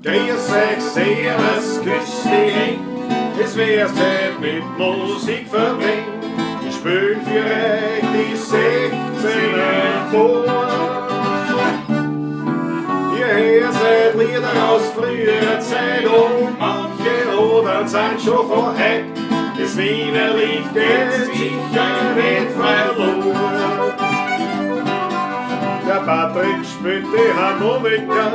Grüß euch, servus, küss die Händ, es wär's Zeit mit Musik verwöhnt. Wir spielen für euch die 16er Bor. Ihr hört Lieder aus früherer Zeit und manche Odern sind schon von heut. Das Wiener Lied geht sicher nicht verloren. Der Patrick spielt die Harmonika,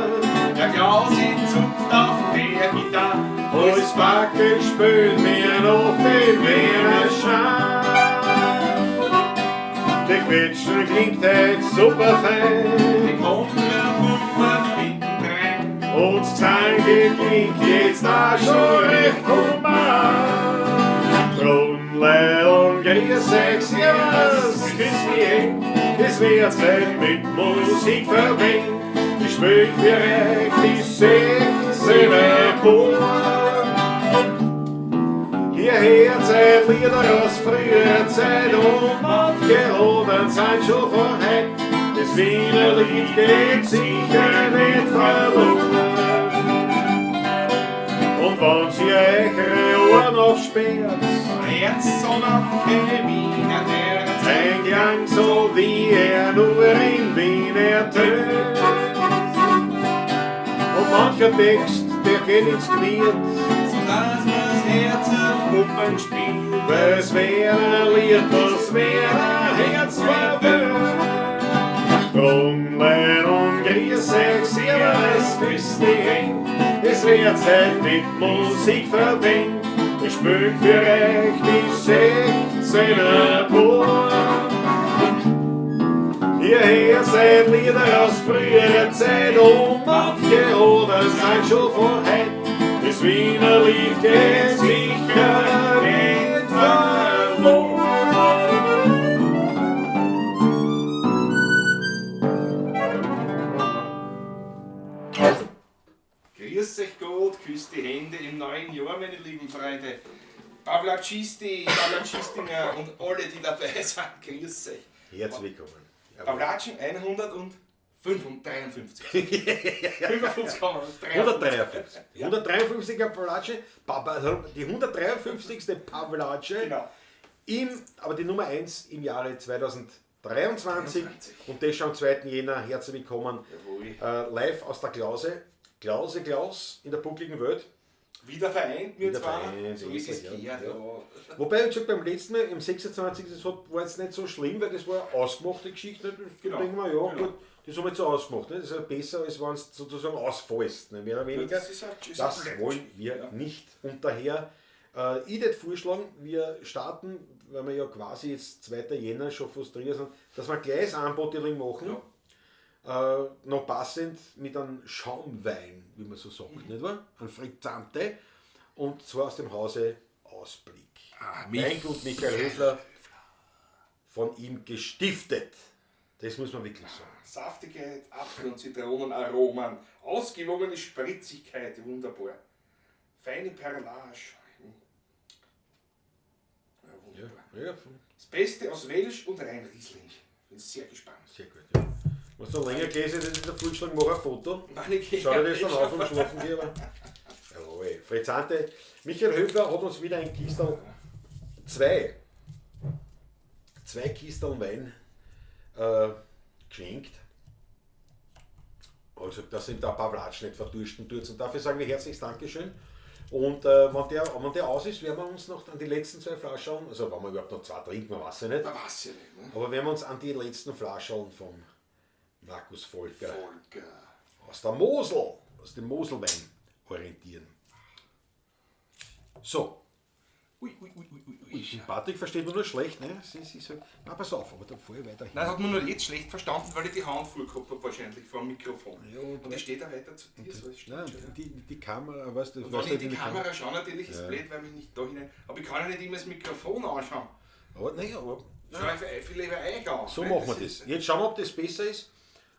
Der Klausi zupft auf der Gitarre. Als Backe spielt mir noch den Wiener Schein. Die Quetschen klingt heut super fein. Die Kontrapumpen mittendrein. Und das Zange klingt jetzt auch schon recht human. Brunle und grüß euch, servus, küss die Händ, es wird Zeit mit Musik verwöhnt. Ich spiel für euch die 16er Bor. Ihr hört Lieder aus früherer Zeit und manche Odern sind schon von heut. Das Wiener Lied geht sicher nicht verloren. Und wenn sie eure Ohren aufsperrt, Herz, sondern keine Wiener Terz. ein Klang so wie er nur in Wien ertönt. Und mancher Text, der geht ins Knie, Sodass man's Herz am Pumpen spielt. Das wär ein Lied, das wär ein Herz verwöhnt. Brunlein und grüß euch, servus, küss die Händ, es wird Zeit mit Musik verwöhnt. Ich spiel für euch die 16er Bor. Ihr hört Lieder aus früherer Zeit und manche Odern sind schon von heut. Das Wiener Lied geht sicher nicht verloren. Grüß euch Gott, küsst die Hände im neuen Jahr, meine lieben Freunde. Pavlacisti, Pavlacistinger und alle, die dabei sind, grüß euch. Herzlich willkommen. Pavlatschen 153. 55,53. 153. 153er Pavlatsche, also die 153. Pavlatsche, Genau. Aber die Nummer 1 im Jahre 2023 23. und das schon am 2. Jänner. Herzlich willkommen. Jawohl. Live aus der Klause, Klause Klaus in der buckligen Welt. Wieder vereint, wir Wieder zwei. vereint, so ist es endlich, gehört, ja. ja. Wobei, wie gesagt, beim letzten Mal, im 26. Das war jetzt nicht so schlimm, weil das war eine ausgemachte Geschichte. Das Genau. denken wir, ja, Genau. gut, das haben wir jetzt so ausgemacht. Ne? Das ist ja besser, als wenn es sozusagen ausfällst, ne? Mehr oder weniger. das ist ist Das ein wollen wir Ja. nicht. Und daher, ich würde vorschlagen, wir starten, weil wir ja quasi jetzt 2. Jänner schon fast drin sind, dass wir gleich das Anbotteling machen. Ja. Noch passend mit einem Schaumwein, wie man so sagt, nicht wahr? Ein Frizzante. Und zwar aus dem Hause Ausblick. Ah, Weingut Michael Höfler, von ihm gestiftet. Das muss man wirklich sagen. Saftigkeit, Apfel- und Zitronenaromen, ausgewogene Spritzigkeit, wunderbar. Feine Perlage. Ja, wunderbar. Ja, Das Beste aus Welsch und Rheinriesling. Bin sehr gespannt. sehr gut. Ja. Wenn du noch länger gehst, das ist der Vorschlag, mach ein Foto. Nein, ich geh Schau dir das ja dann auf und schlafen geh, aber. Jawohl. Frizzante. Michael Höfler hat uns wieder ein Kistel, zwei Kisteln Wein geschenkt. Also, dass ihm der Pavlatsch nicht verdursten tut. Und dafür sagen wir herzliches Dankeschön. Und wenn der aus ist, werden wir uns noch an die letzten 2 Flaschen, also wenn wir überhaupt noch 2 trinken, man weiß ja nicht. Man weiß ja nicht, ne? Aber werden wir uns an die letzten Flaschen vom Markus Volker, Volker. aus der Mosel, aus dem Moselwein orientieren. So. Ui, ui, ui, ui, ui, ui. Patrick versteht man nur schlecht, ne? Sie sagt, na, pass auf, aber dann fahr ich weiter hin. Nein, das hat man nur jetzt schlecht verstanden, weil ich die Hand vorgehabt hab, wahrscheinlich vor dem Mikrofon. Ja, und und ich stehe da weiter zu dir. So, das stimmt Nein, schon, ja. die Kamera, weißt du, Und weißt wenn ich du, die Kamera schaue, natürlich ist es Ja. blöd, weil mich nicht da hinein. Aber ich kann ja nicht immer das Mikrofon anschauen. Aber, naja, aber Schau ich viel lieber euch an. so ne? machen wir Das das. ist- Jetzt schauen wir, ob das besser ist.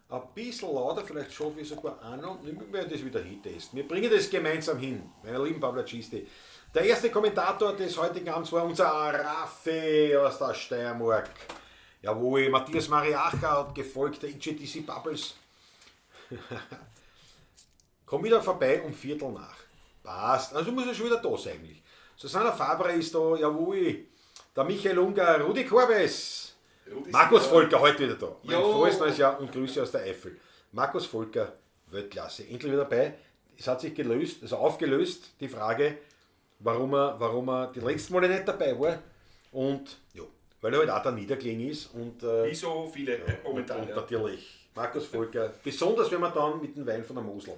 Ein bisschen lauter, vielleicht schaffe ich sogar auch noch. Wir werden das wieder hintesten. Wir bringen das gemeinsam hin, meine lieben Pavlacisti. Der erste Kommentator des heutigen Abends war unser Raffi aus der Steiermark. Jawohl, Matthias Mariacher hat gefolgt, der IGTC Bubbles. Komm wieder vorbei um 8:15. Passt. Also muss er schon wieder da sein eigentlich. Susanna Faber ist da, jawohl. Der Michael Unger, Rudi Korbes. Rudi Markus ist da. Volker, heute wieder da. Mein Jo. frohes neues Jahr und Grüße aus der Eifel. Markus Volker, Weltklasse. Endlich wieder dabei. Es hat sich gelöst, also aufgelöst, die Frage, warum er die letzten Male nicht dabei war. Und ja, weil er halt auch da niedergelegen ist. Und, Wie so viele momentan. und ja. natürlich Markus Volker, besonders wenn wir dann mit dem Wein von der Mosel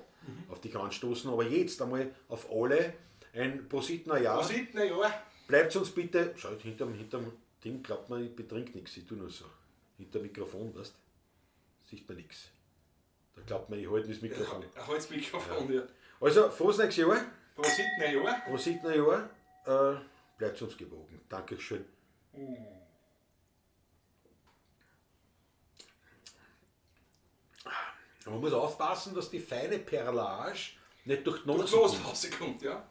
auf dich anstoßen. Aber jetzt einmal auf alle ein Prositner Jahr. Prosit, na ja. Bleibt uns bitte, schaut hinterm Ding, glaubt man, ich betrink nichts, ich tue nur so. Hinter dem Mikrofon, weißt du, sieht man nichts. Da glaubt man, ich halte das Mikrofon. Ein Holzmikrofon, ja. Also, frohes neues Jahr, Prosit, na ja. Prositner Jahr, bleibt uns gewogen. Dankeschön. Man muss aufpassen, dass die feine Perlage nicht durch die Nase Durch die Nase kommt. rauskommt, ja.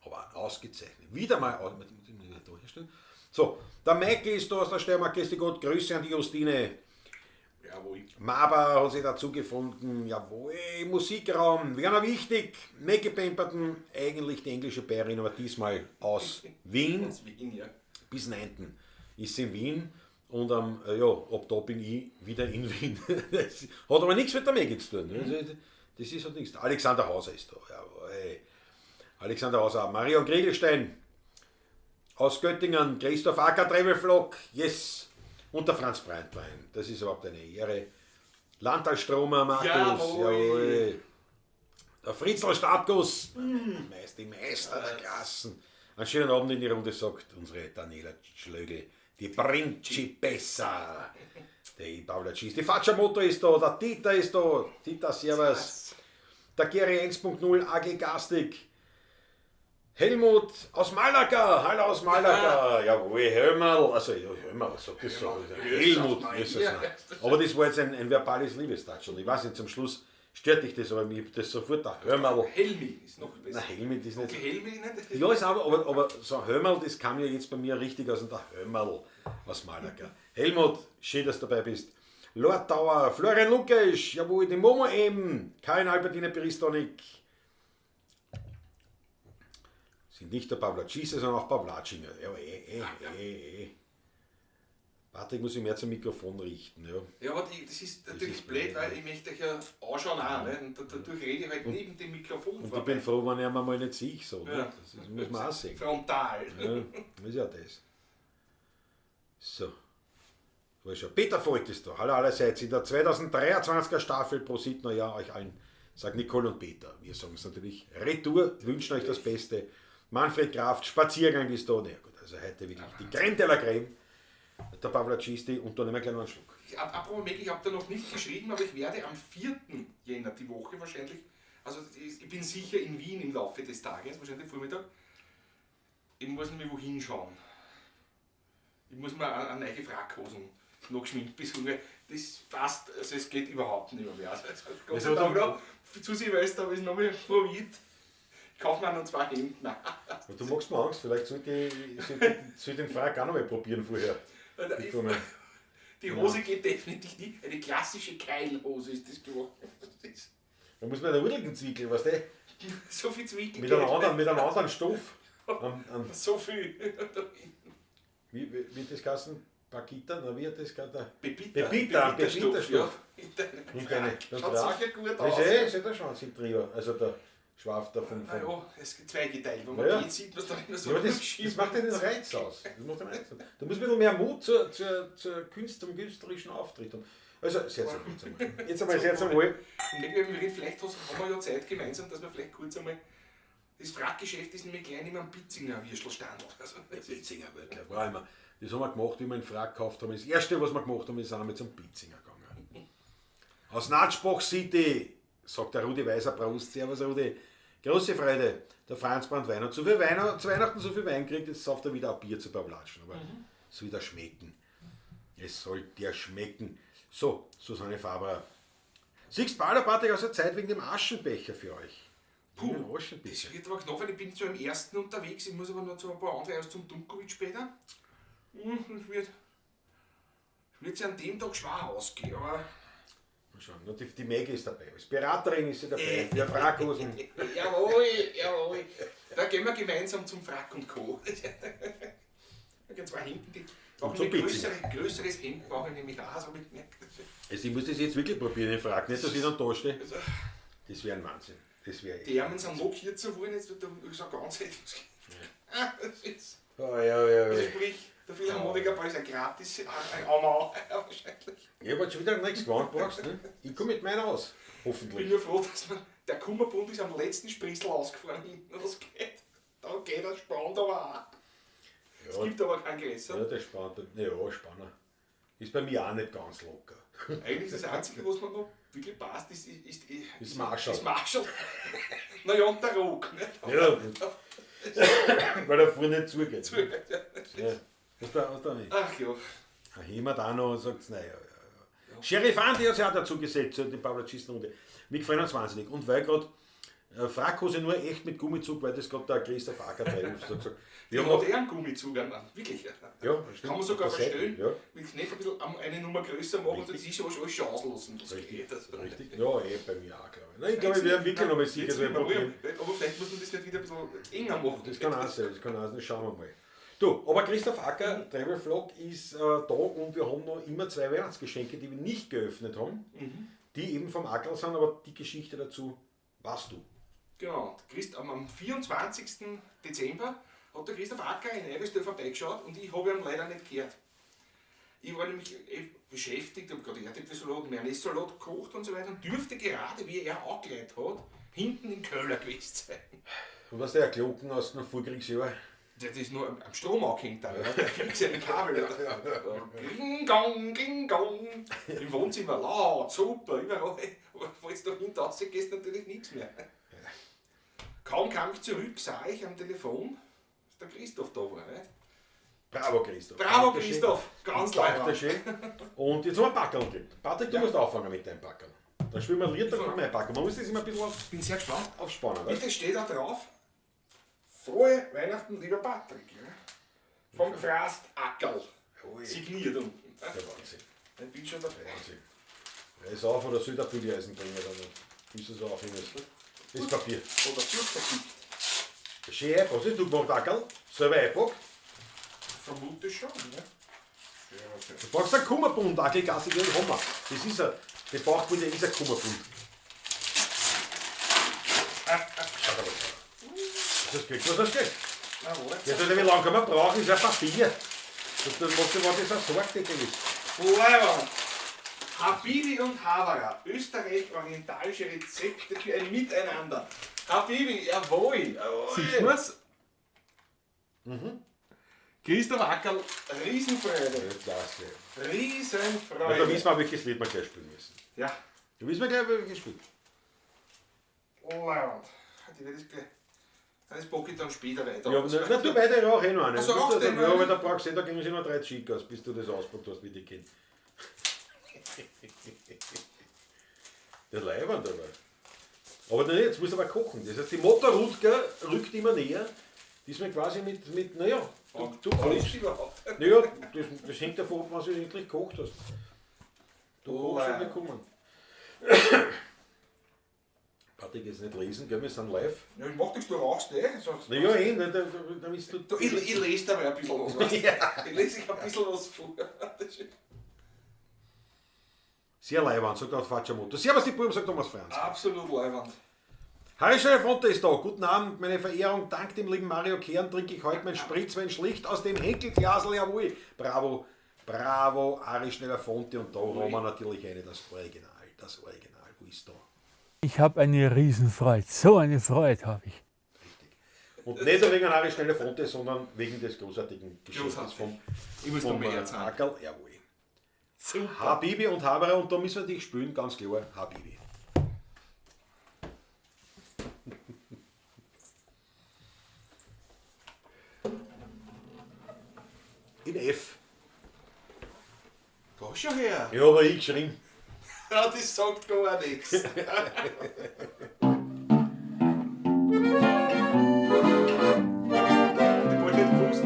Aber ausgezeichnet. Wieder mal da herstellen. So, der Maike ist da aus der Steiermark. Grüß Gott, Grüße an die Justine. Jawohl. Maba hat sich dazu gefunden. Jawohl, Musikraum. Werner Wichtig, Maggie Pemberton, eigentlich die englische Bayerin, aber diesmal aus Wien. Aus Wien, ja. Bis 9. ist sie in Wien. Und ja, ab da bin ich wieder in Wien. Das hat aber nichts mit der Maggie zu tun. Ne? Das ist halt nichts. Alexander Hauser ist da. Jawohl. Alexander Hauser, Marion Kriegelstein aus Göttingen, Christoph Acker, Travelvlog, yes. Und der Franz Breitwein, das ist überhaupt eine Ehre. Landtalstromer, Markus, Jawohl. jawohl. Der Fritzl Stabguss, die Meister der Klassen. Einen schönen Abend in die Runde, sagt unsere Daniela Schlögl, die Principessa. Die Paula Cheese. Die Faccia Moto ist da, der Dieter ist da. Dieter, servus. Der Gary 1.0, AG Gastig. Helmut aus Malaga, hallo aus Malaga. Jawohl, Helmerl. Also, ja, Helmerl, sag das so. Helmut ist es. Ja. Aber das war jetzt ein verbales Liebestatschel. Ich weiß nicht, zum Schluss stört dich das, aber mich das sofort da. Helmerl. Helmi ist noch besser. Nein, Helmi, das ist nicht. Okay, Helmi nicht? Ja, ist aber so Hömerl, das kam ja jetzt bei mir richtig aus und der Hömerl aus Malaga. Helmut, schön, dass du dabei bist. Lord Tower, Florian Lukas, jawohl, die Momo M, Karin Albertine Peristonik. Sind nicht der Pavlacise, sondern auch Pavlacinger. Ja, Patrick muss ich mehr zum Mikrofon richten. Ja. Ja, aber das ist natürlich ist blöd, blöd, weil ich möchte euch ja anschauen auch, ne? Und dadurch rede ich halt neben dem Mikrofon Und ich bin froh, wenn ich ihn mal nicht sehe. So, ne? Ja. Das muss man auch sehen. Frontal. Ja, das ist ja das. So. Wo ist schon? Peter Voigt ist da. Hallo allerseits. In der 2023er Staffel Prosit Neujahr euch allen, sagt Nicole und Peter. Wir sagen es natürlich Retour, wünschen euch das Beste. Manfred Kraft, Spaziergang ist da. Na ja, gut, also heute wirklich die Creme de la Creme. Der Pavlacisti und dann nehmen wir gleich noch einen Schluck. Apropos Maggie, ich habe da noch nicht geschrieben, aber ich werde am 4. Jänner die Woche wahrscheinlich, also ich bin sicher in Wien im Laufe des Tages, wahrscheinlich Vormittag. Ich muss nämlich wohin schauen. Ich muss mir eine neue Frackhosen noch geschminkt besuchen. Das passt, also es geht überhaupt nicht mehr. Also, Gott sei Dank noch, zu Silvester habe ich es nochmal probiert. Ich kaufe mir noch 2 Hemden. Aber du machst mir Angst, vielleicht sollte ich den Frack auch noch mal probieren vorher. Bevor wir Die Hose geht definitiv nicht. Eine klassische Keilhose ist das geworden. Das ist Da muss man der Urdeln zwickeln, weißt du? so viel Zwickel. Mit einem anderen Stoff. So viel. Wie das geheißen? Paquita? Na, wie hat das geheißen? Pepita. Pepita, Pepita-Stoff, Pepita-Stoff. ja. In deinem In deine- Schaut Frack. sicher gut Das aus. ist eh, ist eh da schon ein Trio. Also der Schwaf da vom. Na ja, es gibt zweigeteilt. Wenn man Ja. geht, sieht man es dann immer so Ja, aber das macht ja den Reiz aus. Das macht den Reiz aus. Da muss man ein bisschen mehr Mut zur Künst, zum künstlerischen Auftritt haben. Also, sehr zu jetzt einmal. Jetzt einmal, sehr zum Wohl. Und wenn wir reden, vielleicht haben wir ja Zeit gemeinsam, dass wir vielleicht kurz einmal. Das Frackgeschäft ist nämlich gleich neben dem Pitzinger Würstelstandl. Also, das ist Pitzinger, wirklich. War immer. Das haben wir gemacht, wie wir einen Frack gekauft haben. Das erste, was wir gemacht haben, ist sind wir zum Pitzinger gegangen. Aus Natschbach City, sagt der Rudi Weiser Brust. Servus, Rudi. Große Freude, der Franz Brand Wein. Und zu viel Wein, zu Weihnachten so viel Wein kriegt, jetzt sauft er wieder ein Bier zu Pavlatschen. Aber es soll wieder schmecken. Es soll dir schmecken. So, Susanne Faber. Siehst du, Patrick, aus der Zeit wegen dem Aschenbecher für euch. Puh, Wegen dem Aschenbecher. Das wird aber knapp, weil ich bin zu dem ersten unterwegs. Ich muss aber noch zu ein paar anderen, erst zum Dunkovic später. Das wird sich an dem Tag schwer ausgehen, aber. Mal schauen. Na, die Maggie ist dabei. Als Beraterin ist sie dabei. Für Frackhosen. Jawohl, jawohl. Da gehen wir gemeinsam zum Frack und Co. Da gehen zwei Hemden, die brauchen zum ein Pizzi. größeres Hemd brauche ich nämlich auch, so habe ich gemerkt. Also ich muss das jetzt wirklich probieren, den Frack. Nicht, dass ich dann da stehe. Also, Das wäre ein Wahnsinn. Das wäre die Ärmel sind noch kürzer geworden, jetzt wird da so ganz etwas. Das ist, Oh, ja, ja, also ja. sprich, der Philharmoniker-Ball ist ein gratis, ein Amau, wahrscheinlich. Ich habe jetzt schon wieder ein nächstes Gewand brauchst, ne? Ich komme mit meiner aus. Ich bin Hoffentlich. nur froh, dass man, der Kummerbund ist am letzten Sprissel ausgefahren hinten, was geht. Da geht der Spann aber auch. Es Ja, gibt aber keinen größeren. ja, der spannt. Ja, Spanner. Ist bei mir auch nicht ganz locker. Eigentlich das Einzige, was mir noch wirklich passt, ist Marschall. Ist Marschall. Naja, und der Rock. Nicht? Ja, weil er vorne nicht zugeht. Ja. Ja. Was da nicht? Ach ja. Ein Hemert auch noch und sagt, naja, ja, ja. Sheriff Andi hat sich auch dazu gesetzt, zu den Pavlacistenrunde. Mich gefallen uns wahnsinnig. Und weil gerade Frackhose nur echt mit Gummizug, weil das gerade der Christoph Acker drin ist, hat gesagt, wir Die haben hat noch, eh einen Gummizug an, Mann. Wirklich. ja, stimmt, Kann man sogar auf der Seite, verstellen. Ja, Mit Knopf ein bisschen eine Nummer größer machen, und das ist schon alles schon auslassen, was richtig, geht. Also, richtig. Ja, eh bei mir auch, glaube ich. Nein, ich glaube, wir werden wirklich noch mal sicher Jetzt so ein nicht mehr Problem. Aber vielleicht muss man das nicht wieder ein bisschen enger machen. Das kann auch sein, das kann auch sein, schauen wir mal. Du, aber Christoph Acker, Travel Vlog ist da und wir haben noch immer 2 Weihnachtsgeschenke, die wir nicht geöffnet haben, die eben vom Ackerl sind, aber die Geschichte dazu weißt du. Genau, am 24. Dezember hat der Christoph Acker in Eibersdorf vorbeigeschaut und ich habe ihn leider nicht gehört. Ich war nämlich beschäftigt, habe gerade Erdäpfelsalat, Mayonnaise-Salat gekocht und so weiter und dürfte gerade, wie er angeleitet hat, hinten im Köller gewesen sein. Und was der Glocken aus dem Vorkriegsjahr? Das ist nur am Strom angehängt da, ja. Da kriegst du ja ein Kabel. Ging, gong, ging, gong. Im Wohnzimmer laut, super, überall. Aber falls du da hinten rausgehst, natürlich nichts mehr. Kaum kam ich zurück, sah ich am Telefon, dass der Christoph da war. Nicht? Bravo Christoph. Bravo Dankeschön. Christoph, ganz leid. Dankeschön. Und jetzt haben wir einen Packerl gekriegt. Patrick, du Ja. musst anfangen mit deinem Packerl. Dann spielen wir ein Lied, dann kommt mein Packerl. Man muss das immer ein bisschen Bin sehr gespannt. aufspannen. Weißt? Bitte steht da drauf, frohe Weihnachten, lieber Patrick. Ja? Vom Frast Ackerl. Ui. Signiert unten. Der Wahnsinn. Ich bin schon dabei. Wahnsinn. Reiß auf oder soll der Bügeleisen bringen, dann bis du so aufhängst. Das Papier. Oder zurückverkippt. Schön eingepackt. Was hast du gemacht, Ackerl? Selber eingepackt? Vermute schon, ne? Ja, Du brauchst einen Kummerbund, Ackerl, Gassi, den haben wir. Das ist er. Der Bauchbund, der ist ein Kummerbund. Schau da mal. Was hast du gekriegt? Was hast du gekriegt? Na, warte. Ja, wie lange kann man brauchen? Ist ja Papier. Das macht ja, was das ein Sorgdeckel ist. Leiwand. Habibi und Havara, österreich-orientalische Rezepte für ein Miteinander. Habibi, jawohl. Siehst du was? Mhm. Christoph Ackerl, Riesenfreude. Ja, klasse. Riesenfreude. Ja, da wissen wir, welches Lied wir gleich spielen müssen. Ja. Da wissen wir gleich, welches Spiel. Leiwand. Die werde ich gleich. Das packe ich dann später weiter. Ja, aber na, du weiter, ich rauche eh noch eine. Also rauchst du eh noch Ja, eine? aber da brauchst du eh, da gehen sie noch 3 Chicas, bis du das auspackt hast, wie die kennen. Der Leibwand aber. Aber nein, jetzt muss aber kochen. Das heißt, die Motorrutger rückt immer näher. Diesmal quasi mit naja, du Wann kochst. ist die überhaupt? Naja, das hängt davon ab, was du endlich gekocht hast. Du kochst und wir kommen. Patrick, jetzt nicht lesen, gell? Wir sind live. Ja, ich mach nichts, du rauchst eh. Sonst Naja, eh, ne, da bist du. Du, ich lese dabei ein bisschen was, weißt du? Ich lese ein bisschen was vor. Das ist Sehr leiwand, sagt auch Facciamoto. Servus die Buben, sagt Thomas Franz. absolut leiwand. Harry Fonte ist da. Guten Abend, meine Verehrung. Dank dem lieben Mario Kern trinke ich heute mein Spritzwein schlicht aus dem Henkelglasl. Jawohl. Bravo, bravo, Harry Schneller-Fonte. Und da haben wir natürlich eine, das Original. Das Original. Wo ist da? Ich habe eine Riesenfreude. So eine Freude habe ich. Richtig. Und nicht nur wegen Harry Schneller-Fonte, sondern wegen des großartigen Geschenkes Großartig. vom, Ich muss vom noch mehr erzählen. Ackerl. Jawohl. Super. Habibi und Haberer, und da müssen wir dich spülen, ganz klar, Habibi. In F. Da schon her. Ja, aber ich geschrieben. Ja, das sagt gar nichts. Ich hab nicht gewusst.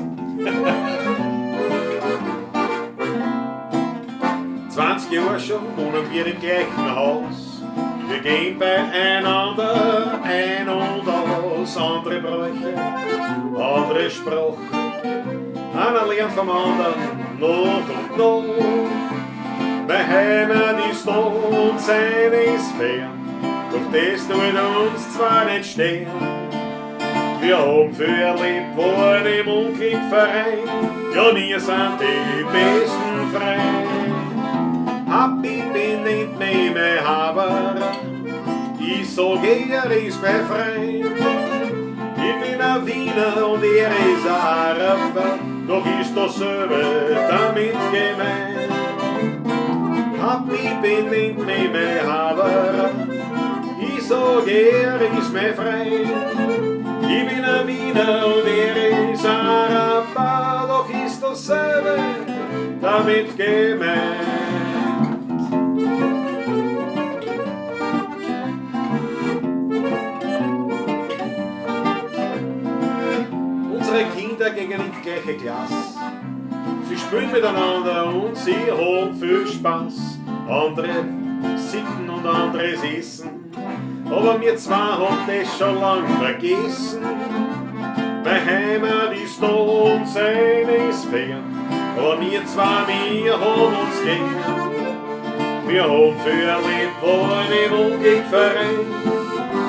20 Jahre schon wohnen wir im gleichen Haus. Wir gehen beieinander ein und aus, andere Bräuche, andere Sprache. Einer lernt vom anderen noch und noch. Meine Heimat ist da und seine ist fern, doch das tut uns zwar nicht stehen. Wir haben viel erlebt, waren im Unglück vereint, ja, wir sind die besten Freund. Habibi nennt mich mein Haber, ich sag, er ist mein Freund. Ich bin ein Wiener und er ist ein Araber, doch ist dasselbe damit gemeint. Habibi nennt mich mein Haber, ich sag, er ist mein Freund. Ich bin ein Wiener und er ist Araber, doch ist dasselbe damit gemeint. Unsere Kinder gehen in die gleiche Klasse. Sie spielen miteinander und sie haben viel Spaß. Andere Sitten und anderes Essen, aber wir zwei haben das schon lang vergessen. Meine Heimat ist da und seine ist fern, aber wir zwei, wir haben uns gern. Wir haben viel erlebt, waren im Unglück vereint,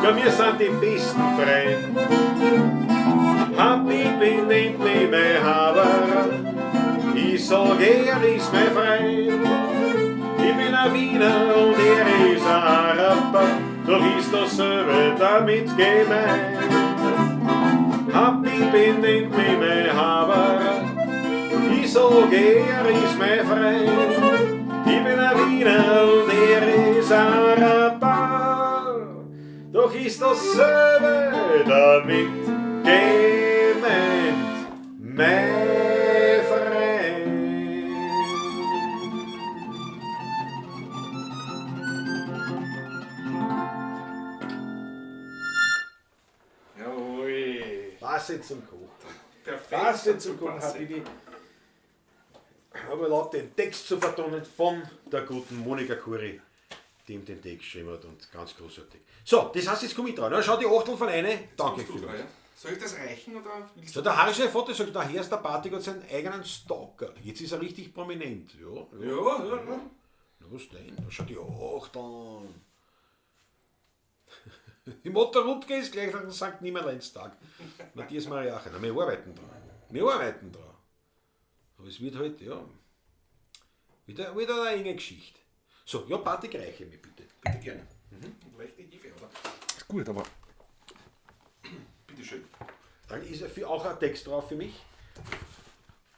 ja, wir sind die besten Freunde. Habibi nennt mich mein Haber, ich sag, er ist mein Freund. Ich bin ein Wiener und er ist ein Araber, doch ist dasselbe damit gemeint. Habibi nennt mich mein Haber, ich sag, er ist mein Freund. Ich bin ein Wiener und er ist ein Araber, doch ist dasselbe damit gemeint, mein Freund. Jawohl. Passe zum Kochen. Perfekt. Passe zum Kochen, Passe. Habibi. Habe erlaubt, den Text zu vertonen von der guten Monika Kuri, die ihm den Text geschrieben hat und ganz großartig. So, das heißt, jetzt komme ich dran. Na, schau die Achtel von eine. Danke Kommst du dran, vielmals. ja? Soll ich das reichen oder willst So, der Harry sein Vater sagt, daher ist der Patrick hat seinen eigenen Stalker. Jetzt ist er richtig prominent. Ja, ja. Ja, ja, ja. Na, was denn? Da schau die Achteln. Die Motor Rutger ist gleich nach dem Sankt Nimmerleinstag. Matthias Mariacher. Na, wir arbeiten dran. Wir arbeiten dran. Aber es wird halt, ja, wieder eine enge Geschichte. So, ja, Patrick, reiche mir bitte. Bitte gerne. Leichte Hefe, oder? Ist gut, aber. Bitteschön. Dann ist ja auch ein Text drauf für mich.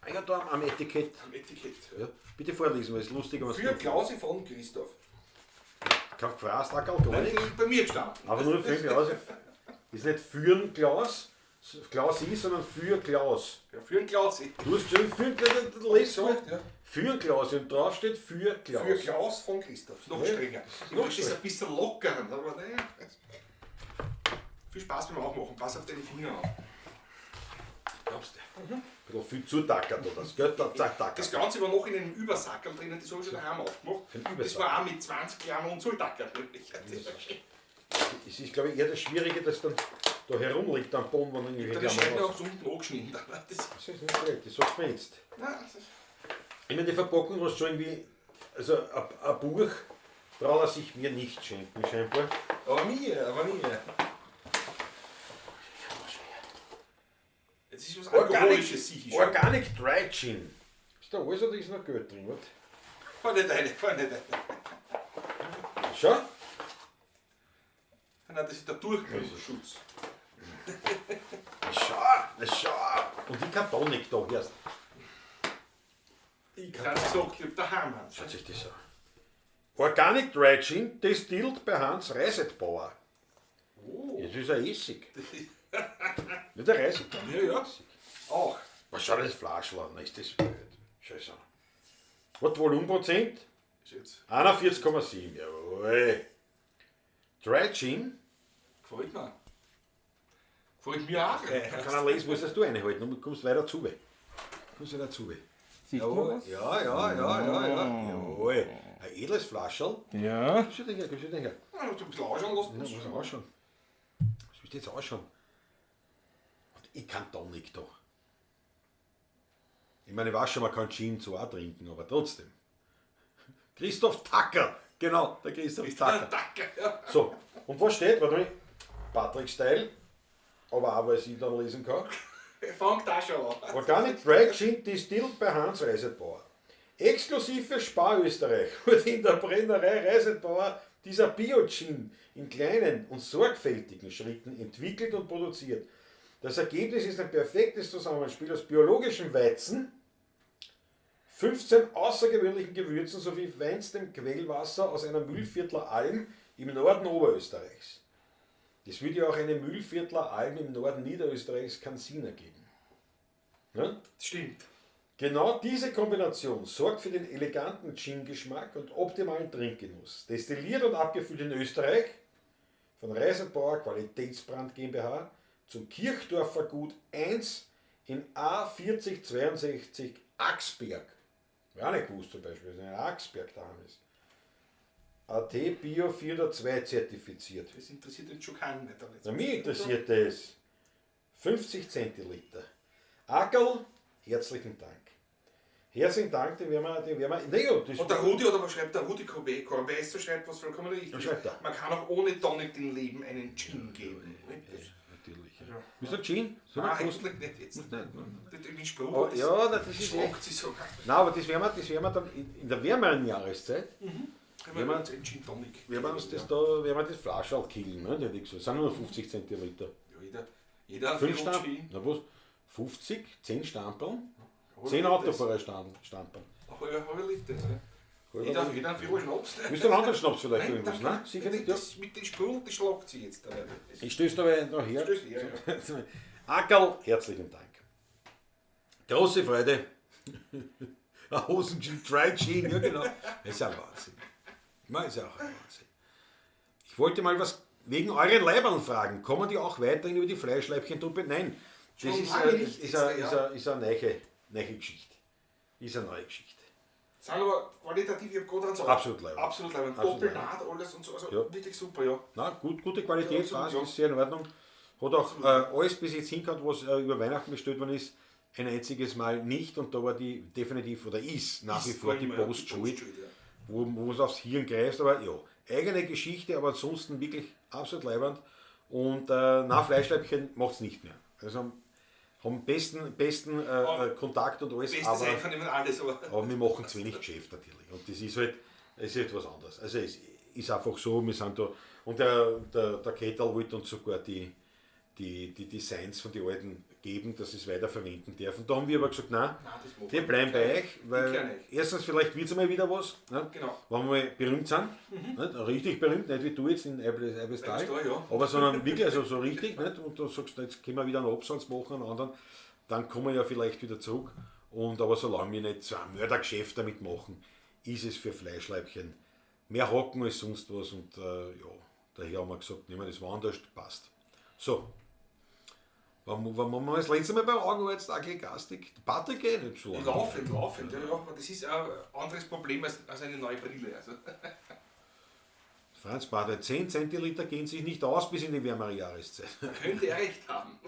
Ah ja, da am Etikett. Am Etikett. Ja, bitte vorlesen, weil es lustig was Für Klausi von Christoph. Kein Gefraß, auch gar Nein, nichts. das ist bei mir gestanden. Aber nur für Klaus. Ist nicht für Klaus, Klaus ist, sondern für Klaus. Ja, für den Klausi. Du hast geschrieben, für Klaus, lest So, ja. Für Klaus und drauf steht für Klaus. Für Klaus von Christoph. Noch Ja. strenger. Ich wollte es ein bisschen lockern, aber naja. Viel Spaß beim Aufmachen. Pass auf deine Finger auf. Glaubst du? Ein bisschen viel zutackert oder das Gell? Da, zack, tackert. Das Ganze war noch in einem Übersackerl drinnen, das habe ich schon daheim aufgemacht. Ein Das Übersackerl. war auch mit 20 Gramm und Zolltackert. Es ist, glaube ich, eher das Schwierige, dass dann da herumliegt am Boden, wenn irgendwie Da Klammern Scheibe raus- auch so unten angeschnitten. Das, Das ist nicht schlecht, das sagst du mir jetzt. nein, das ist, Ich meine, die Verpackung hast schon irgendwie, also ein Buch traut er sich mir nicht schenken, scheinbar. aber mir, aber mir. Jetzt ist was Alkoholisches sicher schon. Organic Dry Gin. Ist da alles oder ist noch Geld drin? Warte. Fahr nicht rein, fahr nicht rein. Schau. Nein, das ist der Durchbruchschutz. Schau, na schau. Und die Kartonik da erst. Ich habe gesagt, ich hab daheim Hans. Schaut sich das an. Organic Dry Gin, distilled bei Hans Reisetbauer. Oh. Jetzt ist er Essig. Nicht der Reisetbauer. Ja, ja. Auch. Was schaut das Flaschl an? Ist das blöd? Scheiße. Was Volumenprozent? Ist jetzt. 41,7. Jawohl. Dry Gin. Gefällt mir. Gefällt mir auch. Da kann er lesen, musst das du reinhalten und kommst weiter zu. Kommst weiter zu. Sieht man Jawohl. was? Ja, ja, ja, ja, ja. Jawohl. Ein edles Flascherl. Ja. Gibst du den her, gibst du den her. Ja, du ein bisschen ausschauen lassen. Ja, muss ausschauen. Was willst du jetzt ausschauen? Und ich kann Tonic da. Ich meine, ich weiß schon, man kann Gin zwar auch trinken, aber trotzdem. Christoph Tacker! Genau, der Christoph Tacker. Danke. Ja. So, und was steht? Warte mal. Patrick Style, aber auch, weil ich dann lesen kann. Fang da schon an. Organic Dry Gin Distilled bei Hans Reisetbauer. Exklusiv für Spar Österreich wurde in der Brennerei Reisetbauer dieser Bio-Gin in kleinen und sorgfältigen Schritten entwickelt und produziert. Das Ergebnis ist ein perfektes Zusammenspiel aus biologischem Weizen, 15 außergewöhnlichen Gewürzen sowie feinstem Quellwasser aus einer Mühlviertler Alm im Norden Oberösterreichs. Es würde ja auch eine Mühlviertler Alm im Norden Niederösterreichs keinen Sinn ergeben. Ne? Stimmt. Genau diese Kombination sorgt für den eleganten Gin-Geschmack und optimalen Trinkgenuss. Destilliert und abgefüllt in Österreich von Reisenbauer Qualitätsbrand GmbH zum Kirchdorfer Gut 1 in A4062 Axberg. Hab ich auch nicht gewusst zum Beispiel, dass in Axberg daheim ist. AT Bio 402 zertifiziert. Das interessiert jetzt schon keinen mehr. Na, mich interessiert das. 50 Zentiliter. Ackerl, herzlichen Dank. Herzlichen Dank, den werden wir, naja, das Und der Rudi, oder was schreibt der Rudi Corbesser, schreibt was vollkommen richtig. Was schreibt er? Man kann auch ohne Tonic dem Leben einen Gin geben. Natürlich. Ja. Bist du ein Gin? Soll Nein, man kosten? eigentlich nicht jetzt. Muss nicht, ne? Das mit Sprudel, Oh, das ja, na, das ist echt. schmeckt sich sogar. Nein, aber das werden wir dann in der wärmeren Jahreszeit, Wenn man einen Gin Tonic. werden wir uns das da, werden wir das Flascherl killen, ne? Hätte ich gesagt. Das sind nur 50 Zentiliter. Ja, jeder hat 5 viel Stamp, Gin. na was? 50, 10 Stamperln, Halber 10 Liter. Autofahrer-Stamperln. Halber Liter, ja. Jeder hat viel Schnaps. Ne? Willst du einen anderen Schnaps vielleicht Nein, irgendwas? danke. Nein, sicher nicht. Ja. Das mit den Sprudel, das schlagt sie jetzt. Aber das Ich stöße dabei noch her. Stöß her, ja. Ackerl, herzlichen Dank. Große Freude. Ein Hosen-Gin, Dry Gin, ja genau. Das ist ein Wahnsinn. Das ist auch ein Wahnsinn. Ich wollte mal was wegen euren Leibern fragen. Kommen die auch weiterhin über die Fleischleibchen-Truppe? Nein, das Schon ist, lange eine, nicht, ist, eine, ja. ist, eine, ist eine neue Geschichte. Ist eine neue Geschichte. Sind aber qualitativ, ich habe gerade eins Absolut leibend. Absolut leibend. Absolut Doppelnaht, alles und so. Also Ja. wirklich super, ja. Na, gute Qualität, Ja, absolut, passt, ja. ist sehr in Ordnung. Hat auch alles bis jetzt hingehört, was über Weihnachten bestellt worden ist, ein einziges Mal nicht und da war die definitiv oder ist nach wie Ist vor die immer, ja, Post die schuld, Post schuld, ja. wo es aufs Hirn greift, aber ja, eigene Geschichte, aber ansonsten wirklich absolut leibend und na, Fleischleibchen macht es nicht mehr. Also haben besten Kontakt und alles, Bestes aber, Einvernehmen alles, aber aber wir machen zu wenig Geschäft natürlich. Und das ist halt, es ist halt was anderes. Also es ist einfach so, wir sind da. Und der Kettel wollte uns sogar die Designs von den alten geben, dass sie es weiterverwenden dürfen. Da haben wir aber gesagt, nein, Nein, das machen die wir. bleiben bei euch, weil kehren euch. erstens vielleicht wird es einmal wieder was, ne? Genau. Wenn wir mal berühmt sind, nicht? Richtig berühmt, nicht wie du jetzt in Eibestal, Eibestal, ja. aber sondern wirklich also so richtig, nicht? Und da sagst du, jetzt können wir wieder einen Absatz machen, einen anderen, dann kommen wir ja vielleicht wieder zurück. Und aber solange wir nicht so ein Mördergeschäft damit machen, ist es für Fleischleibchen mehr Hocken als sonst was. Und ja, daher haben wir gesagt, nehmen wir das woanders, passt. So. Wann waren wir das letzte Mal beim Augenarzt, Agli Gastig? Patrick eh nicht so lange. Laufend, ja, ja. Aber das ist ein anderes Problem als eine neue Brille. Also. Franz Bader, 10 Zentiliter gehen sich nicht aus bis in die wärmere Jahreszeit. Könnte er recht haben.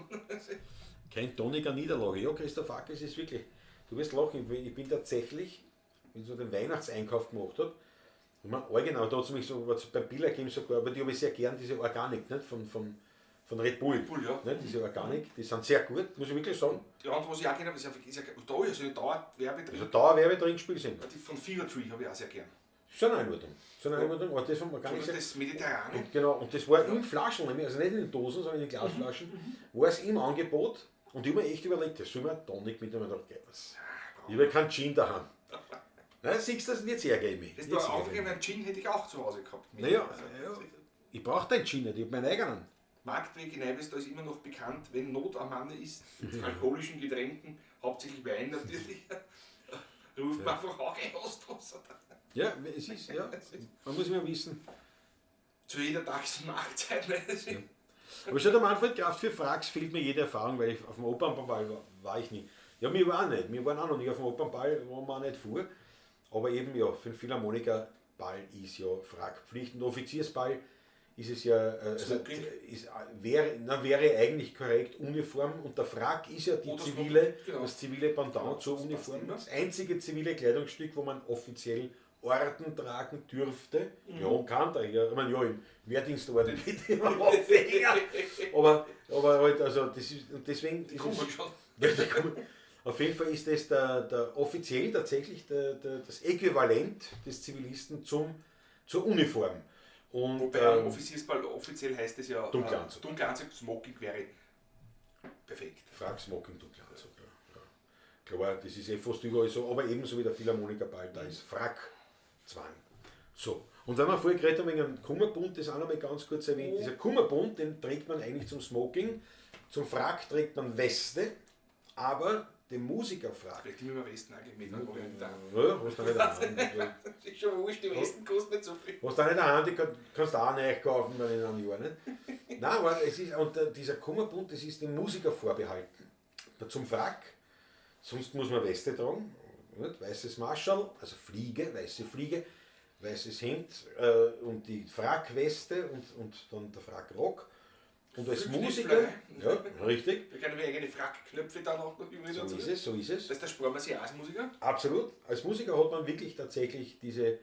Kein Toniker Niederlage. Ja, Christoph Ack, es ist wirklich. Du wirst lachen, ich bin tatsächlich, wenn ich so den Weihnachtseinkauf gemacht habe, und man original, da hat es mich so was beim Biller gegeben sogar, aber die habe ich sehr gern, diese Organic, nicht? Von Red Bull. Red Bull, ja. Nicht? Diese Organic, die sind sehr gut, muss ich wirklich sagen. Die andere, was ich auch gerne habe, ist ja da ist eine Dauerwerbetrink. Also Dauerwerbetrinkspiel sind. Die von Fever Tree habe ich auch sehr gern. Sind auch in Ordnung. Sind auch in Ordnung, aber das von Organic. Das, das Mediterrane. Und genau, und das war in Flaschen, nämlich, also nicht in Dosen, sondern in Glasflaschen, war es im Angebot und ich habe mir echt überlegt, das soll mir ein Tonic mitnehmen. Ich dachte, okay, was? Ich habe keinen Gin daheim. Nein, siehst du das, jetzt ärgere ich mich. Das Jetzt war ärgere ich aufgegeben, mich. einen Gin hätte ich auch zu Hause gehabt. Naja, ja, ich brauche deinen Gin nicht, ich habe meinen eigenen. Marktweg in Eibestal ist immer noch bekannt, wenn Not am Manne ist, mit alkoholischen Getränken, hauptsächlich Wein natürlich, ruft man einfach Auge hast was. Ja, es ist, ja, man muss immer wissen. Zu jeder Tages- und Nachtzeit. Ne? Aber statt am Manfred Kraft für Fracks fehlt mir jede Erfahrung, weil ich auf dem Opernball war ich nie. Ja, wir waren nicht. Wir waren auch noch nie auf dem Opernball, wo wir auch nicht vor. Aber eben, ja, für den Philharmonikerball ist ja Frackpflicht. Und Offiziersball ist es ja, also, ist, wäre eigentlich korrekt Uniform. Und der Frack ist ja die zivile, genau. Das zivile Pendant zur Uniform. Das einzige zivile Kleidungsstück, wo man offiziell Orden tragen dürfte. Mhm. Ja, und kann da ja. Ich meine, ja, im Wehrdienstorden bitte immer aber halt, also das ist, und deswegen ist es, ja, auf jeden Fall ist das der offiziell tatsächlich das Äquivalent des Zivilisten zur Uniform. Und, wobei Offiziersball offiziell heißt es ja dunkler Anzug. Dunkler Anzug, Smoking wäre perfekt. Frack, Smoking, dunkler Anzug. Ja. Ja. Klar, das ist eh fast überall so, aber ebenso wie der Philharmonikerball, da ist Frackzwang. So, und wenn wir vorher geredet haben wegen einem Kummerbund, das auch noch mal ganz kurz erwähnt, dieser Kummerbund, den trägt man eigentlich zum Smoking, zum Frack trägt man Weste, aber den Musikerfrack. Vielleicht immer Westen eigentlich mit, ne? Ja, hast du nicht daheim. Das ist schon wurscht, die Westen kosten nicht so viel. Hast du nicht daheim, die kannst du auch nicht kaufen dann in einem Jahr, nicht? Nein, aber es ist, und dieser Kummerbund, das ist dem Musiker vorbehalten. Zum Frack, sonst muss man Weste tragen, nicht? Weißes Marschall, also Fliege, weiße Fliege, weißes Hemd und die Frackweste und dann der Frackrock. Und als Musiker, ja, richtig. Wir können eigene Frackknöpfe dann auch noch übrigens. So ist es, so ist es. Das heißt, da sparen wir sich auch als Musiker? Absolut. Als Musiker hat man wirklich tatsächlich dieses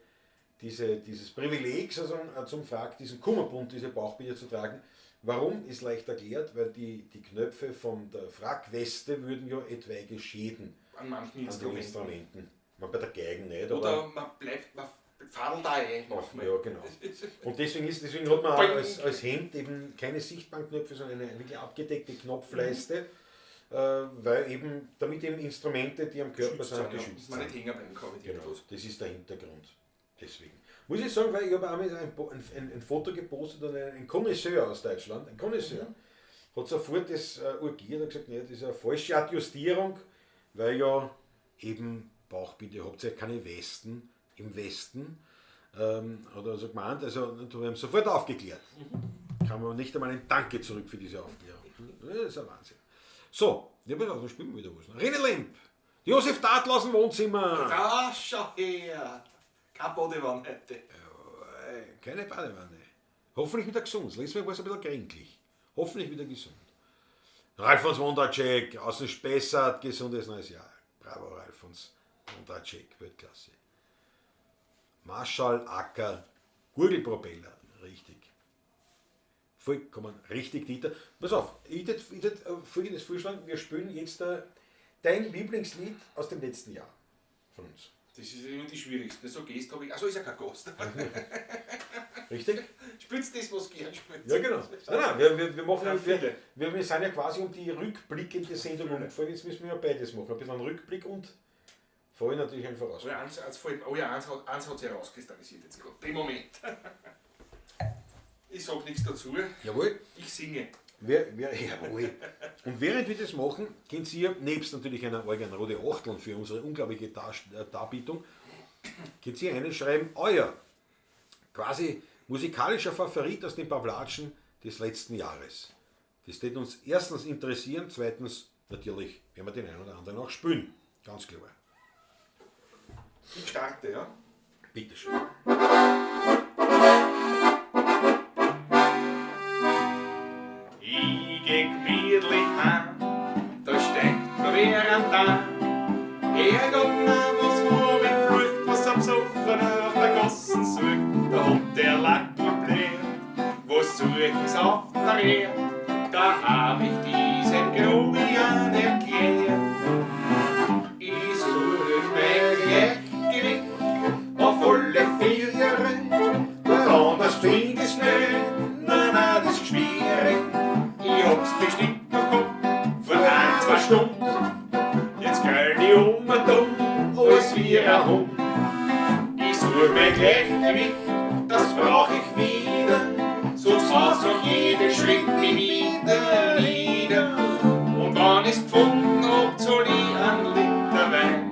Privileg, sozusagen, zum Frack, diesen Kummerbund, diese Bauchbinde zu tragen. Warum, ist leicht erklärt, weil die Knöpfe von der Frackweste würden ja etwaige Schäden an manchen Instrumenten. Man bei der Geigen nicht. Oder aber man bleibt, man fadelt da ein. Ja, genau. Und deswegen hat man auch als Hemd eben keine sichtbaren Knöpfe, sondern eine wirklich abgedeckte Knopfleiste, weil eben, damit eben Instrumente, die am Körper sind, geschützt sind. Man nicht hängen bleiben kann. Genau, das ist der Hintergrund. Deswegen. Muss ich sagen, weil ich habe einmal ein Foto gepostet und ein Connoisseur aus Deutschland, ein Connoisseur, hat sofort das urgiert und gesagt, nee, das ist eine falsche Adjustierung, weil ja eben Bauchbinde, habt ihr ja keine Westen im Westen, hat er also gemeint, also wir haben sofort aufgeklärt. Kann man nicht einmal ein Danke zurück für diese Aufklärung. Das ist ein Wahnsinn. So, ja, pass auf, dann spielen wir wieder was. René Lemp, Josef Tadl aus dem Wohnzimmer. Da schau her. Keine Badewanne heute. Keine Badewanne. Hoffentlich wieder gesund. Das letzte Mal war es ein bisschen kränklich. Hoffentlich wieder gesund. Ralfons Wondercheck aus dem Spessart, gesundes neues Jahr. Bravo, Ralfons Wondercheck, Weltklasse. Marschall, Acker, Gurgelpropeller, richtig. Vollkommen richtig, Dieter. Pass auf, ich würde folgendes vorschlagen, wir spielen jetzt dein Lieblingslied aus dem letzten Jahr von uns. Das ist immer die schwierigste. So Gest habe ich. Achso, ist ja kein Gast. Richtig? Spielst das, was gern spielst. Ja, genau. Nein, nein, wir machen ja, wir sind ja quasi um die rückblickende Sendung umgefallen. Jetzt müssen wir ja beides machen. Ein bisschen einen Rückblick und vorhin natürlich ein Vorausblick. Eins hat sich herauskristallisiert jetzt gerade. Den Moment. Ich sag nichts dazu. Jawohl. Ich singe. Jawohl. Und während wir das machen, könnt ihr, nebst natürlich einer eigenen rote Achteln für unsere unglaubliche Darbietung, könnt ihr einschreiben, euer quasi musikalischer Favorit aus den Pawlatschen des letzten Jahres. Das wird uns erstens interessieren, zweitens natürlich werden wir den einen oder anderen auch spielen. Ganz klar. Ich starte, ja? Bitte schön. Ich geh gemütlich heim, da steigt noch wer am Tag. Herrgott, na, was hab ich geflucht, was am Sofa auf der Gassen sucht. Da hat der Lackel bläht, was suchen's auf der Erd. Da hab ich diesen Grobian erklärt. Ich such mein Gleichgewicht auf alle Viere, was anders find ich's nicht, nein, nein, das ist schwierig. Ich hab's bestimmt noch gehabt, vor ein, zwei Stunden. Jetzt gröl ich um und um, alles wie ein Hund. Ich such mein Gleichgewicht, das brauch ich wieder, sonst haust auch jeder Schritt mich wieder nieder. Und wenn ich's gefunden hab, zahl ich einen Liter Wein.